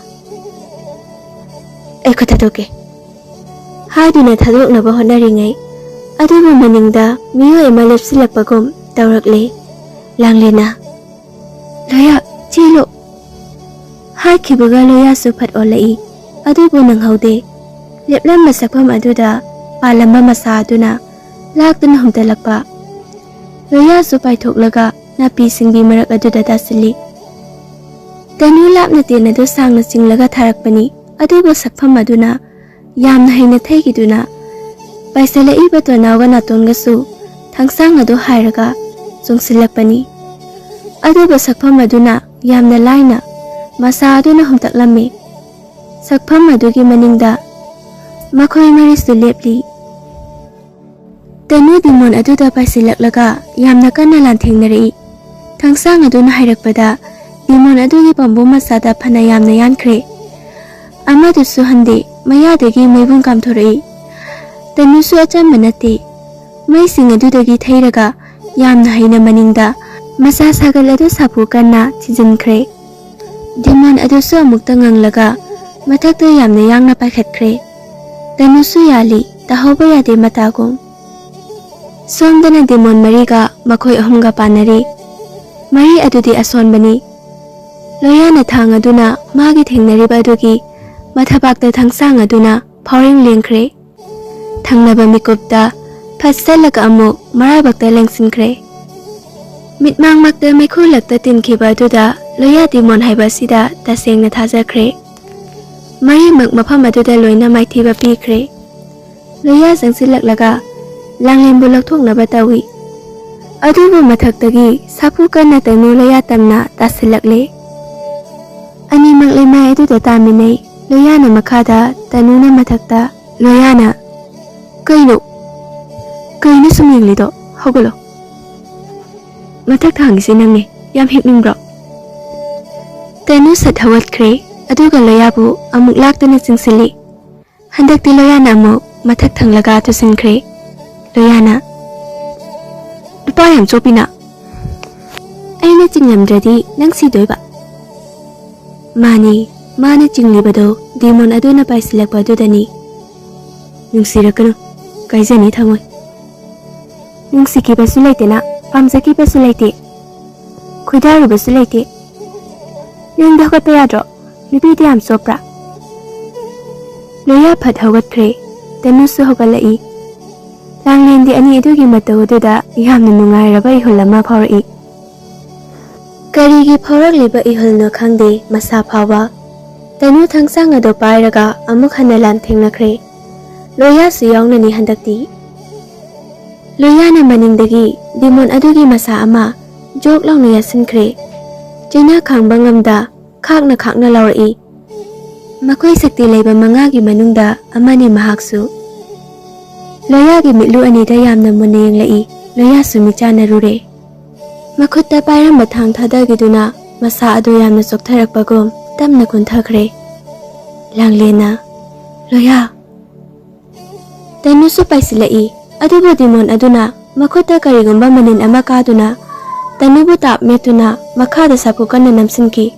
ꯑꯩ ꯈꯨꯠ ꯊꯥꯗꯣꯛꯀꯦ" ꯍꯥꯏꯗꯨꯅ ꯊꯥꯗꯣꯛꯅꯕ ꯍꯣꯠꯅꯔꯤꯉꯩ ꯑꯗꯨꯕꯨ ꯃꯅꯤꯡꯗ ꯃꯤꯑꯣꯏ ꯑꯃ ꯂꯦꯞꯁꯤꯜꯂꯛꯄꯒꯨꯝ ꯇꯧꯔꯛꯂꯦ꯫ ꯂꯥꯡꯂꯦꯟꯅ, "ꯂꯣꯌꯥ, ꯆꯦꯜꯂꯣ"꯫ ꯍꯥꯏꯈꯤꯕꯒ ꯂꯣꯌꯥꯁꯨ ꯐꯠ ꯑꯣꯜꯂꯛꯏ꯫ ꯑꯗꯨꯕꯨ ꯅꯪꯍꯧꯗꯦ꯫ ꯂꯦꯞꯂꯝꯕ ꯁꯛꯐꯝ ꯑꯗꯨꯗ ꯄꯥꯜꯂꯝꯕ ꯃꯁꯥ ꯑꯗꯨꯅ ꯂꯥꯛꯇꯨꯅ ꯍꯨꯝꯇꯠꯂꯛꯄ꯫ ꯂꯣꯌꯥꯁꯨ ꯄꯥꯏꯊꯣꯛꯂꯒ ꯅꯥꯄꯤ ꯁꯤꯡꯕꯤ ꯃꯔꯛ ꯑꯗꯨꯗ ꯇꯥꯁꯤꯜꯂꯤ꯫ ꯇꯅꯨ ꯂꯥꯞꯅ ꯇꯦꯟ ꯑꯗꯨ ꯁꯥꯡꯅ ꯆꯤꯡꯂꯒ ꯊꯥꯔꯛꯄꯅꯤ, ꯑꯗꯨꯕꯨ ꯁꯛꯐꯝ ꯑꯗꯨꯅ ꯌꯥꯝꯅ ꯍꯩꯅ ꯊꯩꯈꯤꯗꯨꯅ ꯄꯥꯏꯁꯤꯜꯂꯛꯏꯕ ꯇꯣꯅꯥꯎꯒ ꯅꯥꯇꯣꯟꯒꯁꯨ ꯊꯥꯡꯁꯥꯡ ꯑꯗꯨ ꯍꯥꯏꯔꯒ ꯆꯣꯡꯁꯤꯜꯂꯛꯄꯅꯤ꯫ ꯑꯗꯨꯕꯨ ꯁꯛꯐꯝ ꯑꯗꯨꯅ ꯌꯥꯝꯅ ꯂꯥꯏꯅ ꯃꯁꯥ ꯑꯗꯨꯅ ꯍꯨꯝꯇꯛꯂꯝꯃꯤ꯫ ꯁꯛꯐꯝ ꯑꯗꯨꯒꯤ ꯃꯅꯤꯡꯗ ꯃꯈꯣꯏ ꯃꯔꯤꯁꯨ ꯂꯦꯞꯂꯤ꯫ ꯇꯅꯨ ꯗꯤꯃꯣꯟ ꯑꯗꯨꯗ ꯄꯥꯏꯁꯤꯜꯂꯛꯂꯒ ꯌꯥꯝꯅ ꯀꯟꯅ ꯂꯥꯟꯊꯦꯡꯅꯔꯛꯏ꯫ ꯊꯥꯡꯁꯥꯡ ꯑꯗꯨꯅ ꯍꯥꯏꯔꯛꯄꯗ ꯗꯤꯃꯣꯟ ꯑꯗꯨꯒꯤ ꯄꯥꯝꯕꯣꯝ ꯃꯁꯥꯗ ꯐꯅ ꯌꯥꯝꯅ ꯌꯥꯟꯈ꯭ꯔꯦ꯫ ꯑꯃꯗꯨꯁꯨ ꯍꯟꯗꯦ, ꯃꯌꯥꯗꯒꯤ ꯃꯩꯕꯨꯡ ꯀꯥꯝꯊꯣꯔꯛꯏ꯫ ꯇꯅꯨꯁꯨ ꯑꯆꯝꯕ ꯅꯠꯇꯦ꯫ ꯃꯩꯁꯤꯡ ꯑꯗꯨꯗꯒꯤ ꯊꯩꯔꯒ ꯌꯥꯝꯅ ꯍꯩꯅ ꯃꯅꯤꯡꯗ ꯃꯆꯥ ꯁꯥꯒꯜ ꯑꯗꯨ ꯁꯥꯐꯨ ꯀꯟꯅ ꯊꯤꯖꯤꯟꯈ꯭ꯔꯦ꯫ ꯗꯤꯃꯣꯟ ꯑꯗꯨꯁꯨ ꯑꯃꯨꯛꯇ ꯉꯪꯂꯒ ꯃꯊꯛꯇ ꯌꯥꯝꯅ ꯌꯥꯡꯅ ꯄꯥꯏꯈꯠꯈ꯭ꯔꯦ꯫ ꯇꯅꯨꯁꯨ ꯌꯥꯜꯂꯤ, ꯇꯥꯍꯧꯕ ꯌꯥꯗꯦ ꯃꯇꯥꯒꯨꯝ꯫ ꯁꯣꯝꯗꯅ ꯗꯤꯃꯣꯟ ꯃꯔꯤꯒ ꯃꯈꯣꯏ ꯑꯍꯨꯝꯒ ꯄꯥꯟꯅꯔꯤ꯫ ꯃꯔꯤ ꯑꯗꯨꯗꯤ ꯑꯁꯣꯟꯕꯅꯤ꯫ ꯂꯣꯌꯥꯅ ꯊꯥꯡ ꯑꯗꯨꯅ ꯃꯥꯒꯤ ꯊꯦꯡꯅꯔꯤꯕ ꯑꯗꯨꯒꯤ ꯃꯊꯕꯥꯛꯇ ꯊꯥꯡꯁꯥꯡ ꯑꯗꯨꯅ ꯐꯥꯎꯔꯦꯡ ꯂꯦꯡꯈ꯭ꯔꯦ꯫ ꯊꯪꯅꯕ ꯃꯤꯀꯨꯞꯇ ꯐꯠ ꯆꯠꯂꯒ ꯑꯃꯨꯛ ꯃꯔꯥꯏꯕꯛꯇ ꯂꯦꯡꯁꯤꯟꯈ꯭ꯔꯦ꯫ ꯃꯤꯠꯃꯥꯡꯃꯛꯇ ꯃꯩꯈꯨ ꯂꯛꯇ ꯇꯤꯟꯈꯤꯕ ꯑꯗꯨꯗ ꯂꯣꯌꯥ ꯗꯤꯃꯣꯟ ꯍꯥꯏꯕ ꯑꯁꯤꯗ ꯇꯁꯦꯡꯅ ꯊꯥꯖꯈ꯭ꯔꯦ꯫ ꯃꯔꯤꯃꯛ ꯃꯐꯝ ꯑꯗꯨꯗ ꯂꯣꯏꯅ ꯃꯥꯏꯊꯤꯕ ꯄꯤꯈ꯭ꯔꯦ꯫ ꯂꯣꯌꯥ ꯆꯪꯁꯤꯜꯂꯛꯂꯒ ꯂꯥꯡꯂꯦꯟꯕꯨ ꯂꯧꯊꯣꯛꯅꯕ ꯇꯧꯏ꯫ ꯑꯗꯨꯕꯨ ꯃꯊꯛꯇꯒꯤ ꯁꯥꯐꯨ ꯀꯟꯅ ꯇꯅꯨ ꯂꯣꯌꯥ ꯇꯝꯅ ꯇꯥꯁꯤꯜꯂꯛꯂꯦ꯫ ꯑꯅꯤꯃꯛ ꯂꯩꯃꯥꯏ ꯑꯗꯨꯗ ꯇꯥꯃꯤꯟꯅꯩ꯫ ꯂꯣꯌꯥꯅ ꯃꯈꯥꯗ, ꯇꯅꯨꯅ ꯃꯊꯛꯇ꯫ ꯂꯣꯌꯥꯅ, "ꯀꯩꯅꯣ? ꯀꯩꯅꯣ ꯁꯨꯝ ꯌꯦꯡꯂꯤꯗꯣ? ꯍꯧꯒꯠꯂꯣ꯫ ꯃꯊꯛ ꯊꯥꯡꯉꯤꯁꯦ ꯅꯪꯅꯦ꯫ ꯌꯥꯝ ꯍꯤꯞꯅꯤꯡꯕ꯭ꯔꯣ?" ꯇꯅꯨ ꯁꯠ ꯍꯧꯒꯠꯈ꯭ꯔꯦ, ꯑꯗꯨꯒ ꯂꯣꯌꯥꯕꯨ ꯑꯃꯨꯛ ꯂꯥꯛꯇꯨꯅ ꯆꯤꯡꯁꯤꯜꯂꯤ꯫ ꯍꯟꯗꯛꯇꯤ ꯂꯣꯌꯥꯅ ꯑꯃꯨꯛ ꯃꯊꯛ ꯊꯪꯂꯒ ꯇꯨꯁꯤꯟꯈ꯭ꯔꯦ꯫ ꯂꯣꯌꯥꯅ, "ꯅꯨꯄꯥ ꯌꯥꯝ ꯆꯣꯞꯄꯤꯅ꯫ ꯑꯩꯅ ꯆꯤꯡꯂꯝꯗ꯭ꯔꯗꯤ ꯅꯪ ꯁꯤꯗꯣꯏꯕ꯫" ꯃꯥꯅꯤ, ꯃꯥꯅ ꯆꯤꯡꯂꯤꯕꯗꯣ ꯗꯤꯃꯣꯟ ꯑꯗꯨꯅ ꯄꯥꯏꯁꯤꯜꯂꯛꯄ ꯑꯗꯨꯗꯅꯤ꯫ "ꯅꯨꯡꯁꯤꯔꯛꯀꯅꯨ, ꯀꯥꯏꯖꯅꯤ ꯊꯃꯣꯏ꯫ ꯅꯨꯡꯁꯤꯈꯤꯕꯁꯨ ꯂꯩꯇꯅ, ꯄꯥꯝꯖꯈꯤꯕꯁꯨ ꯂꯩꯇꯦ, ꯈꯣꯏꯗꯥꯔꯨꯕꯁꯨ ꯂꯩꯇꯦ꯫ ꯅꯪꯗꯤ ꯍꯧꯒꯠꯄ ꯌꯥꯗ꯭ꯔꯣ? ꯅꯨꯄꯤꯗꯤ ꯌꯥꯝ ꯆꯣꯞꯄ꯭ꯔꯥ?" ꯂꯣꯌꯥ ꯐꯠ ꯍꯧꯒꯠꯈ꯭ꯔꯦ꯫ ꯇꯅꯨꯁꯨ ꯍꯧꯒꯠꯂꯛꯏ꯫ ꯂꯥꯡꯂꯦꯟꯗꯤ ꯑꯅꯤ ꯑꯗꯨꯒꯤ ꯃꯇꯧ ꯑꯗꯨꯗ ꯌꯥꯝꯅ ꯅꯨꯡꯉꯥꯏꯔꯕ ꯏꯍꯨꯜ ꯑꯃ ꯐꯥꯎꯔꯛꯏ꯫ ꯀꯔꯤꯒꯤ ꯐꯥꯎꯔꯛꯂꯤꯕ ꯏꯍꯨꯜꯅꯣ ꯈꯪꯗꯦ, ꯃꯁꯥ ꯐꯥꯎꯕ꯫ ꯇꯅꯨ ꯊꯥꯡꯁꯥꯡ ꯑꯗꯨ ꯄꯥꯏꯔꯒ ꯑꯃꯨꯛ ꯍꯟꯅ ꯂꯥꯟꯊꯦꯡꯅꯈ꯭ꯔꯦ꯫ ꯂꯣꯌꯥꯁꯨ ꯌꯥꯎꯅꯅꯤ ꯍꯟꯗꯛꯇꯤ꯫ ꯂꯣꯌꯥꯅ ꯃꯅꯤꯡꯗꯒꯤ ꯗꯤꯃꯣꯟ ꯑꯗꯨꯒꯤ ꯃꯁꯥ ꯑꯃ ꯖꯣꯛ ꯂꯥꯎꯅ ꯌꯥꯁꯤꯟꯈ꯭ꯔꯦ꯫ ꯆꯩꯅꯥ ꯈꯥꯡꯕ ꯉꯝꯗ ꯈꯥꯛꯅ ꯈꯥꯛꯅ ꯂꯥꯎꯔꯛꯏ꯫ ꯃꯈꯣꯏ ꯁꯛꯇꯤ ꯂꯩꯕ ꯃꯉꯥꯒꯤ ꯃꯅꯨꯡꯗ ꯑꯃꯅꯤ ꯃꯍꯥꯛꯁꯨ꯫ ꯂꯣꯌꯥꯒꯤ ꯃꯤꯠꯂꯨ ꯑꯅꯤꯗ ꯌꯥꯝꯅ ꯃꯨꯟꯅ ꯌꯦꯡꯂꯛꯏ꯫ ꯂꯣꯌꯥꯁꯨ ꯃꯤꯠ ꯆꯥꯟꯅꯔꯨꯔꯦ꯫ ꯃꯈꯨꯠꯇ ꯄꯥꯏꯔꯝꯕ ꯊꯥꯡ ꯊꯥꯗꯈꯤꯗꯨꯅ ꯃꯁꯥ ꯑꯗꯨ ꯌꯥꯝꯅ ꯆꯣꯛꯊꯔꯛꯄꯒꯨꯝ ꯇꯞꯅ ꯀꯨꯟꯊꯈ꯭ꯔꯦ꯫ ꯂꯥꯡꯂꯦꯟꯅ, "ꯂꯣꯌꯥ!" ꯇꯅꯨꯁꯨ ꯄꯥꯏꯁꯤꯜꯂꯛꯏ꯫ ꯑꯗꯨꯕꯨ ꯗꯤꯃꯣꯟ ꯑꯗꯨꯅ ꯃꯈꯨꯠꯇ ꯀꯔꯤꯒꯨꯝꯕ ꯃꯅꯤꯟ ꯑꯃ ꯀꯥꯗꯨꯅ ꯇꯅꯨꯕꯨ ꯇꯥꯞ ꯃꯦꯠꯇꯨꯅ ꯃꯈꯥꯗ ꯁꯥꯐꯨ ꯀꯟꯅ ꯅꯝꯁꯤꯟꯈꯤ꯫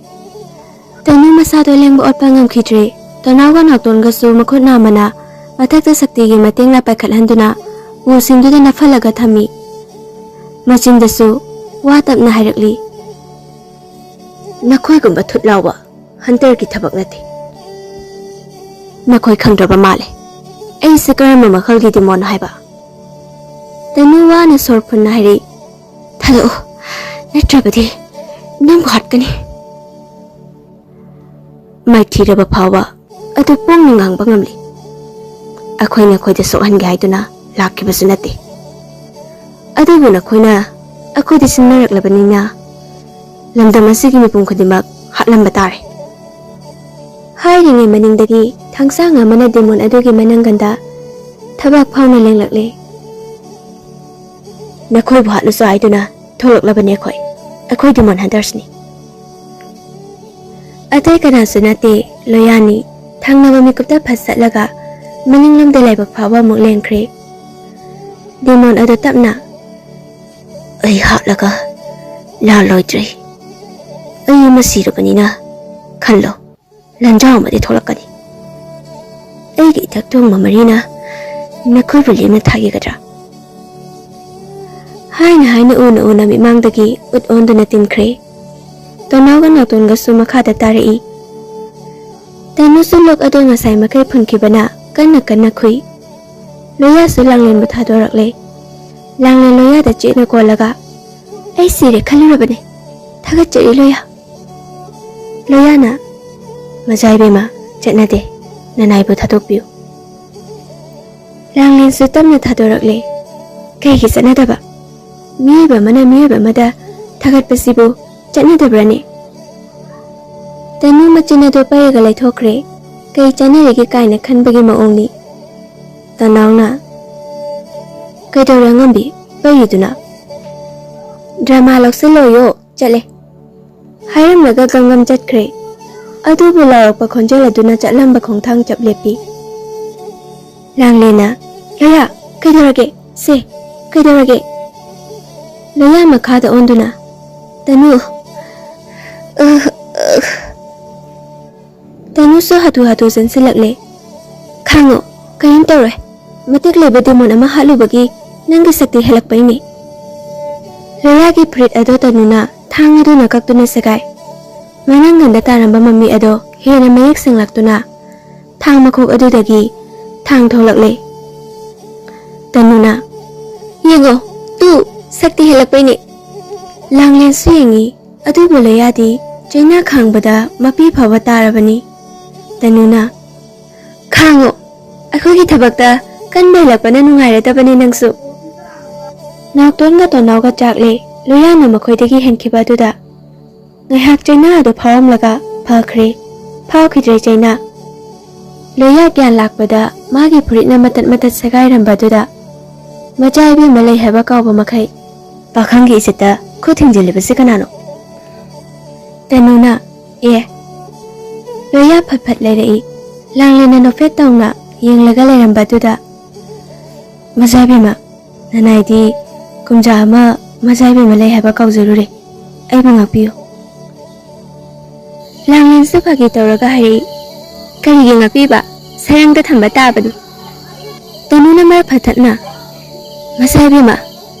ꯇꯅꯨ ꯃꯁꯥꯗꯣ ꯂꯦꯡꯕ ꯑꯣꯠꯄ ꯉꯝꯈꯤꯗ꯭ꯔꯦ꯫ ꯇꯅꯥꯎꯒ ꯅꯥꯎꯇꯣꯟꯒꯁꯨ ꯃꯈꯨꯠ ꯅꯥꯝꯃꯅ ꯃꯊꯛꯇ ꯁꯛꯇꯤꯒꯤ ꯃꯇꯦꯡꯅ ꯄꯥꯏꯈꯠꯍꯟꯗꯨꯅ ꯎꯁꯤꯡꯗꯨꯗ ꯅꯞꯍꯜꯂꯒ ꯊꯝꯃꯤ꯫ ꯃꯆꯤꯟꯗꯁꯨ ꯋꯥ ꯇꯞꯅ ꯍꯥꯏꯔꯛꯂꯤ, "ꯅꯈꯣꯏꯒꯨꯝꯕ ꯊꯨꯠ ꯂꯥꯎꯕ ꯍꯟꯇꯔꯒꯤ ꯊꯕꯛ ꯅꯠꯇꯦ꯫ ꯅꯈꯣꯏ ꯈꯪꯗ꯭ꯔꯕ ꯃꯥꯜꯂꯦ ꯑꯩꯁꯦ ꯀꯔꯝꯕ ꯃꯈꯜꯒꯤ ꯗꯤꯃꯣꯟ ꯍꯥꯏꯕ?" ꯇꯅꯨ ꯋꯥꯅ ꯁꯣꯔ ꯐꯨꯟꯅ ꯍꯥꯏꯔꯛꯏ, "ꯊꯥꯗꯣꯛꯑꯣ, ꯅꯠꯇ꯭ꯔꯕꯗꯤ ꯅꯪꯕꯨ ꯍꯥꯠꯀꯅꯤ꯫" ꯃꯥꯏꯊꯤꯔꯕ ꯐꯥꯎꯕ ꯑꯗꯨ ꯄꯣꯡꯅ ꯉꯥꯡꯕ ꯉꯝꯂꯤ꯫ ꯑꯩꯈꯣꯏꯅ ꯑꯩꯈꯣꯏꯗ ꯁꯣꯛꯍꯟꯒꯦ ꯍꯥꯏꯗꯨꯅ ꯂꯥꯛꯈꯤꯕꯁꯨ ꯅꯠꯇꯦ꯫ ꯑꯗꯨꯕꯨ ꯅꯈꯣꯏꯅ ꯑꯩꯈꯣꯏꯗ ꯁꯤꯟꯅꯔꯛꯂꯕꯅꯤꯅ ꯂꯝꯗꯝ ꯑꯁꯤꯒꯤ ꯃꯤꯄꯨꯝ ꯈꯨꯗꯤꯡꯃꯛ ꯍꯥꯠꯂꯝꯕ ꯇꯥꯔꯦ꯫ ꯍꯥꯏꯔꯤꯉꯩ ꯃꯅꯤꯡꯗꯒꯤ ꯊꯥꯡꯁꯥꯡ ꯑꯃꯅ ꯗꯦꯃꯣꯟ ꯑꯗꯨꯒꯤ ꯃꯅꯪꯒꯟꯗ ꯊꯕꯥꯛ ꯐꯥꯎꯅ ꯂꯦꯡꯂꯛꯂꯦ꯫ ꯅꯈꯣꯏꯕꯨ ꯍꯥꯠꯂꯨꯁꯨ ꯍꯥꯏꯗꯨꯅ ꯊꯣꯛꯂꯛꯂꯕꯅꯤ ꯑꯩꯈꯣꯏ꯫ ꯑꯩꯈꯣꯏ ꯗꯦꯃꯣꯟ ꯍꯟꯇꯔꯁꯅꯤ꯫ ꯑꯇꯩ ꯀꯅꯥꯁꯨ ꯅꯠꯇꯦ, ꯂꯣꯌꯥꯅꯤ꯫ ꯊꯪꯅꯕ ꯃꯤꯀꯨꯞꯇ ꯐꯠ ꯆꯠꯂꯒ ꯃꯅꯤꯡꯂꯣꯝꯗ ꯂꯥꯏꯕꯛ ꯐꯥꯎꯕ ꯑꯃꯨꯛ ꯂꯦꯡꯈ꯭ꯔꯦ꯫ ꯗꯦꯃꯣꯟ ꯑꯗꯨ ꯇꯞꯅ, "ꯑꯩ ꯍꯥꯠꯂꯒ ꯂꯥꯜꯂꯣꯏꯗ꯭ꯔꯦ꯫ ꯑꯩ ꯑꯃ ꯁꯤꯔꯕꯅꯤꯅ ꯈꯜꯂꯣ, ꯂꯥꯟꯖꯥꯎ ꯑꯃꯗꯤ ꯊꯣꯛꯂꯛꯀꯅꯤ꯫ ꯑꯩꯒꯤ ꯏꯊꯛ ꯊꯣꯡꯕ ꯃꯔꯤꯅ ꯅꯈꯣꯏꯕꯨ ꯂꯦꯝꯅ ꯊꯥꯈꯤꯒꯗ꯭ꯔꯥ?" ꯍꯥꯏꯅ ꯍꯥꯏꯅ ꯎꯅ ꯎꯅ ꯃꯤꯠꯃꯥꯡꯗꯒꯤ ꯎꯠ ꯑꯣꯟꯗꯨꯅ ꯇꯤꯟꯈ꯭ꯔꯦ꯫ ꯇꯣꯅꯥꯎꯒ ꯅꯥꯎꯇꯣꯟꯒꯁꯨ ꯃꯈꯥꯗ ꯇꯥꯔꯛꯏ꯫ ꯇꯅꯨꯁꯨ ꯂꯣꯛ ꯑꯗꯨ ꯉꯁꯥꯏ ꯃꯈꯩ ꯐꯨꯟꯈꯤꯕꯅ ꯀꯟꯅ ꯀꯟꯅ ꯈꯨꯏ꯫ ꯂꯣꯌꯥꯁꯨ ꯂꯥꯡꯂꯦꯟꯕꯨ ꯊꯥꯗꯣꯔꯛꯂꯦ꯫ ꯂꯥꯡꯂꯦꯟ ꯂꯣꯌꯥꯗ ꯆꯦꯠꯅ ꯀꯣꯜꯂꯒ, "ꯑꯩ ꯁꯤꯔꯦ ꯈꯜꯂꯨꯔꯕꯅꯦ꯫ ꯊꯥꯒꯠꯆꯔꯤ ꯂꯣꯌꯥ꯫" ꯂꯣꯌꯥꯅ, "ꯃꯖꯥ ꯏꯕꯦꯝꯃ, ꯆꯠꯅꯗꯦ, ꯅꯅꯥꯏꯕꯨ ꯊꯥꯗꯣꯛꯄꯤꯌꯨ꯫" ꯂꯥꯡꯂꯦꯟꯁꯨ ꯇꯞꯅ ꯊꯥꯗꯣꯔꯛꯂꯦ꯫ "ꯀꯩꯒꯤ ꯆꯠꯅꯗꯕ? ꯃꯤꯑꯣꯏꯕ ꯑꯃꯅ ꯃꯤꯑꯣꯏꯕ ꯑꯃꯗ ꯊꯥꯒꯠꯄꯁꯤꯕꯨ ꯆꯠꯅꯗꯕ꯭ꯔꯅꯦ?" ꯇꯅꯨ ꯃꯆꯤꯟ ꯑꯗꯨ ꯄꯩꯔꯒ ꯂꯩꯊꯣꯛꯈ꯭ꯔꯦ꯫ "ꯀꯩ ꯆꯥꯟꯅꯔꯤꯒꯦ?" ꯀꯥꯏꯅ ꯈꯟꯕꯒꯤ ꯃꯑꯣꯡꯅꯤ꯫ ꯇꯅꯥꯎꯅ, "ꯀꯩꯗꯧꯔꯦ ꯑꯉꯝꯕꯤ ꯄꯩꯔꯤꯗꯨꯅ?" "ꯗ꯭ꯔꯃꯥ ꯂꯧꯁꯤꯜꯂꯣꯌꯣ, ꯆꯠꯂꯦ꯫" ꯍꯥꯏꯔꯝꯂꯒ ꯒꯝꯒꯝ ꯆꯠꯈ꯭ꯔꯦ꯫ ꯑꯗꯨꯕꯨ ꯂꯥꯎꯔꯛꯄ ꯈꯣꯟꯖꯦꯜ ꯑꯗꯨꯅ ꯆꯠꯂꯝꯕ ꯈꯣꯡꯊꯥꯡ ꯆꯞ ꯂꯦꯞꯄꯤ꯫ ꯂꯥꯡꯂꯦꯟꯅ, ꯂꯣꯌꯥ, ꯀꯩꯗꯧꯔꯒꯦ? ꯁꯦ, ꯀꯩꯗꯧꯔꯒꯦ? ꯂꯣꯌꯥ ꯃꯈꯥꯗ ꯑꯣꯟꯗꯨꯅ, "ꯇꯅꯨ, ꯑ, ꯑ, ꯇꯅꯨꯁꯨ ꯍꯥꯊꯨ ꯍꯥꯊꯨ ꯆꯪꯁꯤꯜꯂꯛꯂꯦ꯫ "ꯈꯥꯡꯉꯣ, ꯀꯔꯤꯝ ꯇꯧꯔꯣꯏ꯫ ꯃꯇꯤꯛ ꯂꯩꯕ ꯗꯦꯃꯣꯟ ꯑꯃ ꯍꯥꯠꯂꯨꯕꯒꯤ ꯅꯪꯒꯤ ꯁꯛꯇꯤ ꯍꯦꯜꯂꯛꯄꯩꯅꯦ꯫" ꯂꯣꯌꯥꯒꯤ ꯐꯨꯔꯤꯠ ꯑꯗꯣ ꯇꯅꯨꯅ ꯊꯥꯡ ꯑꯗꯨꯅ ꯀꯛꯇꯨꯅ ꯁꯦꯒꯥꯏ꯫ ꯃꯅꯪꯒꯟꯗ ꯇꯥꯔꯝꯕ ꯃꯃꯤ ꯑꯗꯣ ꯍꯦꯟꯅ ꯃꯌꯦꯛ ꯁꯦꯡꯂꯛꯇꯨꯅ ꯊꯥꯡ ꯃꯈꯣꯛ ꯑꯗꯨꯗꯒꯤ ꯊꯥꯡ ꯊꯣꯛꯂꯛꯂꯦ꯫ ꯇꯅꯨꯅ, "ꯌꯦꯡꯉꯣ, ꯇꯨ, ꯁꯛꯇꯤ ꯍꯦꯜꯂꯛꯄꯩꯅꯦ꯫" ꯂꯥꯡꯂꯦꯟꯁꯨ ꯌꯦꯡꯉꯤ꯫ ꯑꯗꯨꯕꯨ ꯂꯣꯌꯥꯗꯤ ꯆꯩꯅꯥ ꯈꯥꯡꯕꯗ ꯃꯄꯤ ꯐꯥꯎꯕ ꯇꯥꯔꯕꯅꯤ꯫ ꯇꯅꯨꯅ, "ꯈꯥꯡꯉꯣ, ꯑꯩꯈꯣꯏꯒꯤ ꯊꯕꯛꯇ ꯀꯟꯕ ꯍꯦꯜꯂꯛꯄꯅ ꯅꯨꯡꯉꯥꯏꯔꯗꯕꯅꯤ ꯅꯪꯁꯨ꯫" ꯅꯥꯎꯇꯣꯟꯒ ꯇꯣꯟꯅꯥꯎꯒ ꯆꯥꯛꯂꯦ꯫ ꯂꯣꯌꯥꯅ ꯃꯈꯣꯏꯗꯒꯤ ꯍꯦꯟꯈꯤꯕ ꯑꯗꯨꯗ ꯉꯥꯏꯍꯥꯛ ꯆꯩꯅꯥ ꯑꯗꯨ ꯐꯥꯎꯔꯝꯂꯒ ꯐꯈ꯭ꯔꯦ꯫ ꯐꯥꯎꯈꯤꯗ꯭ꯔꯦ ꯆꯩꯅꯥ꯫ ꯂꯣꯌꯥ ꯒ꯭ꯌꯥꯟ ꯂꯥꯛꯄꯗ ꯃꯥꯒꯤ ꯐꯨꯔꯤꯠꯅ ꯃꯇꯠ ꯃꯇꯠ ꯁꯦꯒꯥꯏꯔꯝꯕ ꯑꯗꯨꯗ ꯃꯆꯥ ꯏꯕꯦꯝꯃ ꯂꯩ ꯍꯥꯏꯕ ꯀꯥꯎꯕ ꯃꯈꯩ, "ꯄꯥꯈꯪꯒꯤ ꯏꯖꯠꯇ ꯈꯨꯠ ꯊꯤꯡꯖꯤꯜꯂꯤꯕꯁꯤ ꯀꯅꯥꯅꯣ?" ꯇꯅꯨꯅ, "ꯑꯦ꯫" ꯂꯣꯌꯥ ꯐꯠ ꯐꯠ ꯂꯩꯔꯛꯏ꯫ ꯂꯥꯡꯂꯦꯟꯅ ꯅꯣꯛꯐꯦꯠ ꯇꯧꯅ ꯌꯦꯡꯂꯒ ꯂꯩꯔꯝꯕ ꯑꯗꯨꯗ, "ꯃꯆꯥ ꯏꯕꯦꯝꯃ, ꯅꯅꯥꯏꯗꯤ ꯀꯨꯝꯖꯥ ꯑꯃ ꯃꯆꯥ ꯏꯕꯦꯝꯃ ꯂꯩ ꯍꯥꯏꯕ ꯀꯥꯎꯖꯔꯨꯔꯦ꯫ ꯑꯩꯕꯨ ꯉꯥꯛꯄꯤꯌꯨ꯫" ꯂꯥꯡꯂꯦꯟꯁꯨ ꯐꯥꯒꯤ ꯇꯧꯔꯒ ꯍꯥꯏꯔꯛꯏ, "ꯀꯔꯤꯒꯤ ꯉꯥꯛꯄꯤꯕ? ꯁꯔꯪꯗ ꯊꯝꯕ ꯇꯥꯕꯅꯤ꯫" ꯇꯅꯨꯅ ꯃꯔꯛ ꯐꯊꯠꯅ, "ꯃꯆꯥ ꯏꯕꯦꯝꯃ,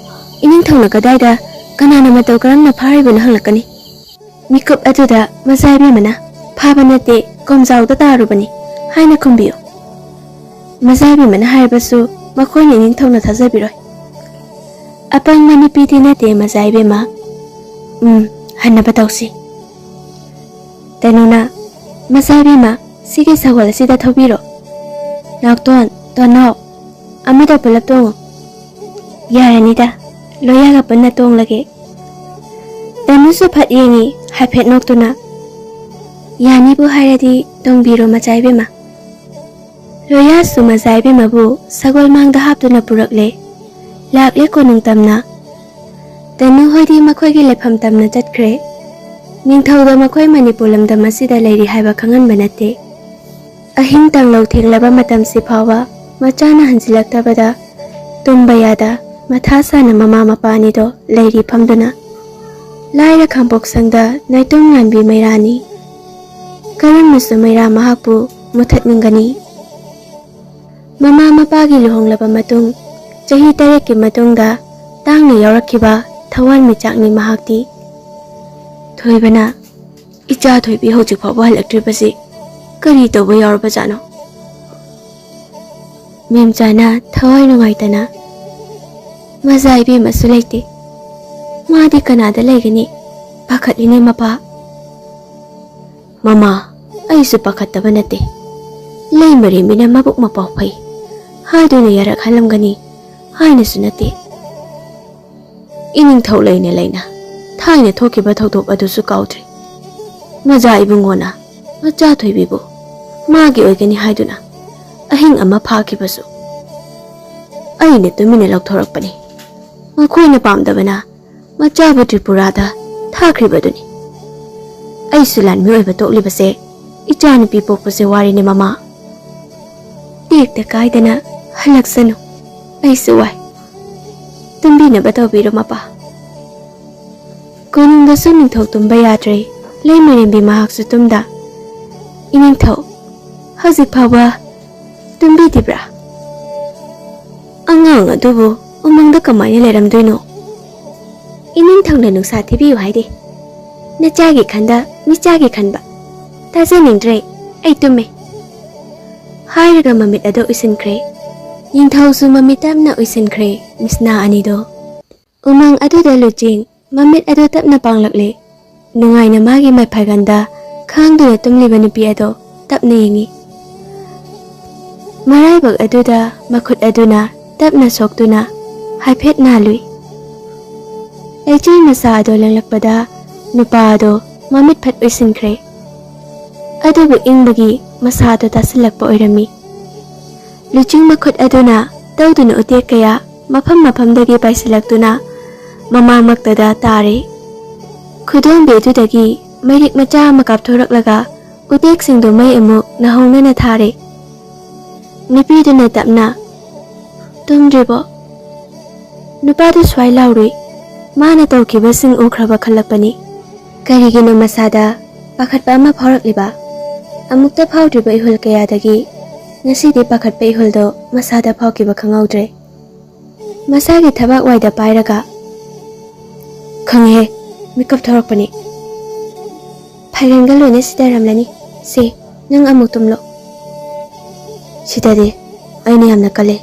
ꯏꯅꯤꯡꯊꯧꯅ ꯀꯗꯥꯏꯗ ꯀꯅꯥꯅ ꯃꯇꯧ ꯀꯔꯝꯅ ꯐꯥꯔꯤꯕꯅꯣ ꯍꯪꯂꯛꯀꯅꯤ꯫ ꯃꯤꯀꯨꯞ ꯑꯗꯨꯗ ꯃꯆꯥ ꯏꯕꯦꯝꯃꯅ 'ꯐꯥꯕ ꯅꯠꯇꯦ, ꯀꯣꯝꯖꯥꯎꯗ ꯇꯥꯔꯨꯕꯅꯤ' ꯍꯥꯏꯅ ꯈꯨꯝꯕꯤꯌꯨ꯫ ꯃꯆꯥ ꯏꯕꯦꯝꯃꯅ ꯍꯥꯏꯔꯕꯁꯨ ꯃꯈꯣꯏꯅ ꯏꯅꯤꯡꯊꯧꯅ ꯊꯥꯖꯕꯤꯔꯣꯏ꯫ ꯑꯄꯪꯕ ꯅꯨꯄꯤꯗꯤ ꯅꯠꯇꯦ ꯃꯆꯥ ꯏꯕꯦꯝꯃ꯫ ꯎꯝ, ꯍꯟꯅꯕ ꯇꯧꯁꯤ꯫" ꯇꯅꯨꯅ, "ꯃꯆꯥ ꯏꯕꯦꯝꯃ, ꯁꯤꯒꯤ ꯁꯒꯣꯜ ꯑꯁꯤꯗ ꯊꯧꯕꯤꯔꯣ꯫ ꯅꯥꯎꯇꯣꯟ, ꯇꯣꯟꯅꯥꯎ, ꯑꯃꯗ ꯄꯨꯂꯞ ꯇꯣꯡꯉꯨ꯫" "ꯌꯥꯔꯅꯤꯗ, ꯂꯣꯌꯥꯒ ꯄꯨꯟꯅ ꯇꯣꯡꯂꯒꯦ꯫" ꯇꯅꯨꯁꯨ ꯐꯠ ꯌꯦꯡꯉꯤ, ꯍꯥꯏꯐꯦꯠ ꯅꯣꯛꯇꯨꯅ, "ꯌꯥꯅꯤꯕꯨ ꯍꯥꯏꯔꯗꯤ ꯇꯣꯡꯕꯤꯔꯣ ꯃꯆꯥ ꯏꯕꯦꯝꯃ꯫" ꯂꯣꯌꯥꯁꯨ ꯃꯆꯥ ꯏꯕꯦꯝꯃꯕꯨ ꯁꯒꯣꯜ ꯃꯥꯡꯗ ꯍꯥꯞꯇꯨꯅ ꯄꯨꯔꯛꯂꯦ꯫ ꯂꯥꯛꯂꯦ ꯀꯣꯅꯨꯡ ꯇꯝꯅ꯫ ꯇꯅꯨ ꯍꯣꯏꯗꯤ ꯃꯈꯣꯏꯒꯤ ꯂꯩꯐꯝ ꯇꯝꯅ ꯆꯠꯈ꯭ꯔꯦ꯫ ꯅꯤꯡꯊꯧꯗ ꯃꯈꯣꯏ ꯃꯅꯤꯄꯨꯔ ꯂꯝꯗꯝ ꯑꯁꯤꯗ ꯂꯩꯔꯤ ꯍꯥꯏꯕ ꯈꯪꯍꯟꯕ ꯅꯠꯇꯦ꯫ ꯑꯍꯤꯡ ꯇꯥꯡꯂꯧ ꯊꯦꯡꯂꯕ ꯃꯇꯝꯁꯤ ꯐꯥꯎꯕ ꯃꯆꯥꯅ ꯍꯟꯖꯤꯜꯂꯛꯇꯕꯗ ꯇꯨꯝꯕ ꯌꯥꯗ ꯃꯊꯥ ꯁꯥꯅ ꯃꯃꯥ ꯃꯄꯥ ꯑꯅꯤꯗꯣ ꯂꯩꯔꯤ ꯐꯝꯗꯨꯅ꯫ ꯂꯥꯏꯔ ꯈꯥꯡꯄꯣꯛꯁꯪꯗ ꯅꯥꯏꯇꯣꯝ ꯉꯥꯟꯕꯤ ꯃꯩꯔꯥꯅꯤ꯫ ꯀꯔꯝꯅꯁꯨ ꯃꯩꯔꯥ ꯃꯍꯥꯛꯄꯨ ꯃꯨꯊꯠꯅꯤꯡꯒꯅꯤ? ꯃꯃꯥ ꯃꯄꯥꯒꯤ ꯂꯨꯍꯣꯡꯂꯕ ꯃꯇꯨꯡ ꯆꯍꯤ ꯇꯔꯦꯠꯀꯤ ꯃꯇꯨꯡꯗ ꯇꯥꯡꯅ ꯌꯥꯎꯔꯛꯈꯤꯕ ꯊꯋꯥꯟꯃꯤꯆꯥꯛꯅꯤ ꯃꯍꯥꯛꯇꯤ꯫ ꯊꯣꯏꯕꯅ, "ꯏꯆꯥ ꯊꯣꯏꯕꯤ ꯍꯧꯖꯤꯛ ꯐꯥꯎꯕ ꯍꯜꯂꯛꯇ꯭ꯔꯤꯕꯁꯤ ꯀꯔꯤ ꯇꯧꯕ ꯌꯥꯎꯔꯕꯖꯥꯠꯅꯣ?" ꯃꯦꯝꯆꯥꯅ ꯊꯋꯥꯏ ꯅꯨꯡꯉꯥꯏꯇꯅ, "ꯃꯖꯥ ꯏꯕꯦꯝꯃꯁꯨ ꯂꯩꯇꯦ꯫ ꯃꯥꯗꯤ ꯀꯅꯥꯗ ꯂꯩꯒꯅꯤ? ꯄꯥꯈꯠꯂꯤꯅꯦ ꯃꯄꯥ꯫" "ꯃꯃꯥ, ꯑꯩꯁꯨ ꯄꯥꯈꯠꯇꯕ ꯅꯠꯇꯦ꯫ ꯂꯩꯃꯔꯦꯝꯕꯤꯅ ꯃꯕꯨꯛ ꯃꯄꯥꯎ ꯐꯩ ꯍꯥꯏꯗꯨꯅ ꯌꯥꯔꯛꯍꯜꯂꯝꯒꯅꯤ ꯍꯥꯏꯅꯁꯨ ꯅꯠꯇꯦ꯫ ꯏꯅꯤꯡꯊꯧ ꯂꯩꯅ ꯂꯩꯅ ꯊꯥꯏꯅ ꯊꯣꯛꯈꯤꯕ ꯊꯧꯗꯣꯛ ꯑꯗꯨꯁꯨ ꯀꯥꯎꯗ꯭ꯔꯤ꯫ ꯃꯖꯥ ꯏꯕꯨꯡꯉꯣꯅ ꯃꯆꯥ ꯊꯣꯏꯕꯤꯕꯨ ꯃꯥꯒꯤ ꯑꯣꯏꯒꯅꯤ ꯍꯥꯏꯗꯨꯅ ꯑꯍꯤꯡ ꯑꯃ ꯐꯥꯈꯤꯕꯁꯨ ꯑꯩꯅ ꯇꯨꯃꯤꯟꯅ ꯂꯧꯊꯣꯔꯛꯄꯅꯤ꯫ ꯃꯈꯣꯏꯅ ꯄꯥꯝꯗꯕꯅ ꯃꯆꯥꯕꯨ ꯇ꯭ꯔꯤꯄꯨꯔꯥꯗ ꯊꯥꯈ꯭ꯔꯤꯕꯗꯨꯅꯤ꯫ ꯑꯩꯁꯨ ꯂꯥꯟꯃꯤ ꯑꯣꯏꯕ ꯇꯣꯛꯂꯤꯕꯁꯦ ꯏꯆꯥꯅꯨꯄꯤ ꯄꯣꯛꯄꯁꯦ ꯋꯥꯔꯤꯅꯦ ꯃꯃꯥ꯫ ꯇꯦꯛꯇ ꯀꯥꯏꯗꯅ ꯍꯜꯂꯛꯁꯅꯨ꯫ ꯑꯩꯁꯨ ꯋꯥꯏ꯫ ꯇꯨꯝꯕꯤꯅꯕ ꯇꯧꯕꯤꯔꯣ ꯃꯄꯥ꯫" ꯀꯣꯅꯨꯡꯗꯁꯨ ꯅꯤꯡꯊꯧ ꯇꯨꯝꯕ ꯌꯥꯗ꯭ꯔꯦ꯫ ꯂꯩꯃꯔꯦꯝꯕꯤ ꯃꯍꯥꯛꯁꯨ ꯇꯨꯝꯗ꯫ "ꯏꯅꯤꯡꯊꯧ, ꯍꯧꯖꯤꯛ ꯐꯥꯎꯕ ꯇꯨꯝꯕꯤꯗ꯭ꯔꯤꯕ꯭ꯔꯥ? ꯑꯉꯥꯡ ꯑꯗꯨꯕꯨ ꯎꯃꯪꯗ ꯀꯃꯥꯏꯅ ꯂꯩꯔꯝꯗꯣꯏꯅꯣ?" "ꯏꯅꯤꯡꯊꯧꯅ ꯅꯨꯡꯁꯥ ꯊꯤꯕꯤꯌꯨ ꯍꯥꯏꯗꯦ꯫ ꯅꯆꯥꯒꯤ ꯈꯟꯗ ꯃꯤꯆꯥꯒꯤ ꯈꯟꯕ꯫ ꯇꯥꯖꯅꯤꯡꯗ꯭ꯔꯦ, ꯑꯩ ꯇꯨꯝꯃꯦ꯫" ꯍꯥꯏꯔꯒ ꯃꯃꯤꯠ ꯑꯗꯨ ꯎꯏꯁꯤꯟꯈ꯭ꯔꯦ꯫ ꯅꯤꯡꯊꯧꯁꯨ ꯃꯃꯤꯠ ꯇꯞꯅ ꯎꯏꯁꯤꯟꯈ꯭ꯔꯦ꯫ ꯃꯤꯁꯅꯥ ꯑꯅꯤꯗꯣ ꯎꯃꯪ ꯑꯗꯨꯗ ꯂꯨꯆꯤꯡ ꯃꯃꯤꯠ ꯑꯗꯨ ꯇꯞꯅ ꯄꯥꯡꯂꯛꯂꯦ꯫ ꯅꯨꯡꯉꯥꯏꯅ ꯃꯥꯒꯤ ꯃꯥꯏꯐꯥꯏꯒꯟꯗ ꯈꯥꯡꯗꯨꯅ ꯇꯨꯝꯂꯤꯕ ꯅꯨꯄꯤ ꯑꯗꯣ ꯇꯞꯅ ꯌꯦꯡꯉꯤ꯫ ꯃꯔꯥꯏꯕꯛ ꯑꯗꯨꯗ ꯃꯈꯨꯠ ꯑꯗꯨꯅ ꯇꯞꯅ ꯁꯣꯛꯇꯨꯅ ꯍꯥꯏꯐꯦꯠ ꯅꯥꯜꯂꯨꯏ꯫ ꯂꯩꯆꯤꯜ ꯃꯁꯥ ꯑꯗꯣ ꯂꯦꯡꯂꯛꯄꯗ ꯅꯨꯄꯥ ꯑꯗꯣ ꯃꯃꯤꯠ ꯐꯠ ꯎꯏꯁꯤꯟꯈ꯭ꯔꯦ꯫ ꯑꯗꯨꯕꯨ ꯏꯪꯕꯒꯤ ꯃꯁꯥ ꯑꯗꯣ ꯇꯥꯁꯤꯜꯂꯛꯄ ꯑꯣꯏꯔꯝꯃꯤ꯫ ꯂꯨꯆꯤꯡ ꯃꯈꯨꯠ ꯑꯗꯨꯅ ꯇꯧꯗꯨꯅ ꯎꯇꯦꯛ ꯀꯌꯥ ꯃꯐꯝ ꯃꯐꯝꯗꯒꯤ ꯄꯥꯏꯁꯤꯜꯂꯛꯇꯨꯅ ꯃꯃꯥꯡꯃꯛꯇꯗ ꯇꯥꯔꯦ꯫ ꯈꯨꯗꯣꯝꯕꯤ ꯑꯗꯨꯗꯒꯤ ꯃꯩꯔꯤꯛ ꯃꯆꯥ ꯑꯃ ꯀꯥꯞꯊꯣꯔꯛꯂꯒ ꯎꯇꯦꯛꯁꯤꯡꯗꯨ ꯃꯩ ꯑꯃꯨꯛ ꯅꯧꯍꯧꯅꯅ ꯊꯥꯔꯦ꯫ ꯅꯨꯄꯤꯗꯨꯅ ꯇꯞꯅ, "ꯇꯨꯝꯗ꯭ꯔꯤꯕꯣ?" ꯅꯨꯄꯥꯗꯨ ꯁ꯭ꯋꯥꯏ ꯂꯥꯎꯔꯨꯏ꯫ ꯃꯥꯅ ꯇꯧꯈꯤꯕꯁꯤꯡ ꯎꯈ꯭ꯔꯕ ꯈꯜꯂꯛꯄꯅꯤ꯫ ꯀꯔꯤꯒꯤꯅꯣ ꯃꯁꯥꯗ ꯄꯥꯈꯠꯄ ꯑꯃ ꯐꯥꯎꯔꯛꯂꯤꯕ? ꯑꯃꯨꯛꯇ ꯐꯥꯎꯗ꯭ꯔꯤꯕ ꯏꯍꯨꯜ ꯀꯌꯥꯗꯒꯤ ꯉꯁꯤꯗꯤ ꯄꯥꯈꯠꯄ ꯏꯍꯨꯜꯗꯣ ꯃꯁꯥꯗ ꯐꯥꯎꯈꯤꯕ ꯈꯪꯍꯧꯗ꯭ꯔꯦ꯫ ꯃꯁꯥꯒꯤ ꯊꯕꯥꯛ ꯋꯥꯏꯗ ꯄꯥꯏꯔꯒ, "ꯈꯪꯉꯦꯍꯦ, ꯃꯤꯀꯞ ꯊꯣꯔꯛꯄꯅꯤ꯫ ꯐꯥꯏꯒꯟꯒ ꯂꯣꯏꯅ ꯁꯤꯊꯔꯝꯂꯅꯤ꯫ ꯁꯦ, ꯅꯪ ꯑꯃꯨꯛ ꯇꯨꯝꯂꯣ꯫ ꯁꯤꯗꯗꯤ ꯑꯩꯅ ꯌꯥꯝꯅ ꯀꯜꯂꯦ꯫"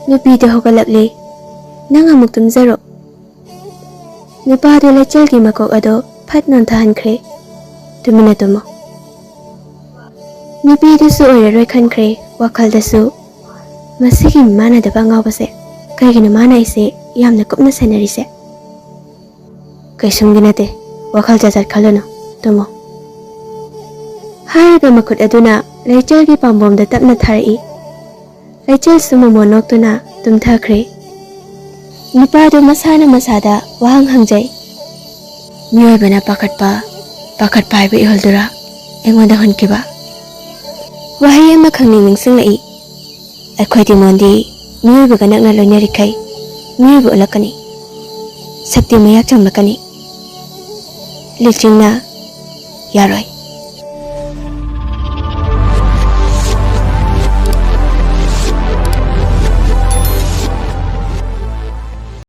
ꯅꯨꯄꯤꯗꯨ ꯍꯧꯒꯠꯂꯛꯂꯦ꯫ "ꯅꯪ ꯑꯃꯨꯛ ꯇꯨꯝꯖꯔꯣ꯫" ꯅꯨꯄꯥꯗꯨ ꯂꯩꯆꯤꯜꯒꯤ ꯃꯀꯣꯛ ꯑꯗꯨ ꯐꯠ ꯅꯣꯟꯊꯍꯟꯈ꯭ꯔꯦ꯫ "ꯇꯨꯃꯤꯟꯅ ꯇꯨꯝꯃꯣ꯫" ꯅꯨꯄꯤꯗꯨꯁꯨ ꯑꯣꯏꯔꯔꯣꯏ ꯈꯟꯈ꯭ꯔꯦ ꯋꯥꯈꯜꯗꯁꯨ꯫ "ꯃꯁꯤꯒꯤ ꯃꯤꯃꯥꯟꯅꯗꯕ ꯑꯉꯥꯎꯕꯁꯦ, ꯀꯩꯒꯤꯅꯣ ꯃꯥꯅ ꯑꯩꯁꯦ ꯌꯥꯝꯅ ꯀꯨꯞꯅ ꯁꯦꯟꯅꯔꯤꯁꯦ?" "ꯀꯩꯁꯨꯝꯒꯤ ꯅꯠꯇꯦ, ꯋꯥꯈꯜ ꯖꯥꯠ ꯖꯥꯠ ꯈꯜꯂꯨꯅꯨ, ꯇꯨꯝꯃꯣ꯫" ꯍꯥꯏꯔꯒ ꯃꯈꯨꯠ ꯑꯗꯨꯅ ꯂꯩꯆꯤꯜꯒꯤ ꯄꯥꯝꯕꯣꯝꯗ ꯇꯞꯅ ꯊꯥꯔꯛꯏ꯫ ꯂꯩꯆꯤꯜꯁꯨ ꯃꯣꯃꯣꯟ ꯅꯣꯛꯇꯨꯅ ꯇꯨꯝꯊꯈ꯭ꯔꯦ꯫ ꯅꯨꯄꯥꯗꯨ ꯃꯁꯥꯅ ꯃꯁꯥꯗ ꯋꯥꯍꯪ ꯍꯪꯖꯩ꯫ "ꯃꯤꯑꯣꯏꯕꯅ ꯄꯥꯈꯠꯄ, ꯄꯥꯈꯠꯄ ꯍꯥꯏꯕ ꯏꯍꯨꯜꯗꯨꯔꯥ ꯑꯩꯉꯣꯟꯗ ꯍꯨꯟꯈꯤꯕ?" ꯋꯥꯍꯩ ꯑꯃ ꯈꯪꯅꯤꯡ ꯅꯤꯡꯁꯤꯡꯂꯛꯏ꯫ ꯑꯩꯈꯣꯏ ꯗꯤꯃꯣꯟꯗꯤ ꯃꯤꯑꯣꯏꯕꯒ ꯅꯛꯅ ꯂꯣꯏꯅꯔꯤꯈꯩ ꯃꯤꯑꯣꯏꯕ ꯑꯣꯜꯂꯛꯀꯅꯤ꯫ ꯁꯛꯇꯤ ꯃꯌꯥꯛ ꯆꯪꯂꯛꯀꯅꯤ꯫ ꯂꯤꯆꯤꯡꯅ, "ꯌꯥꯔꯣꯏ,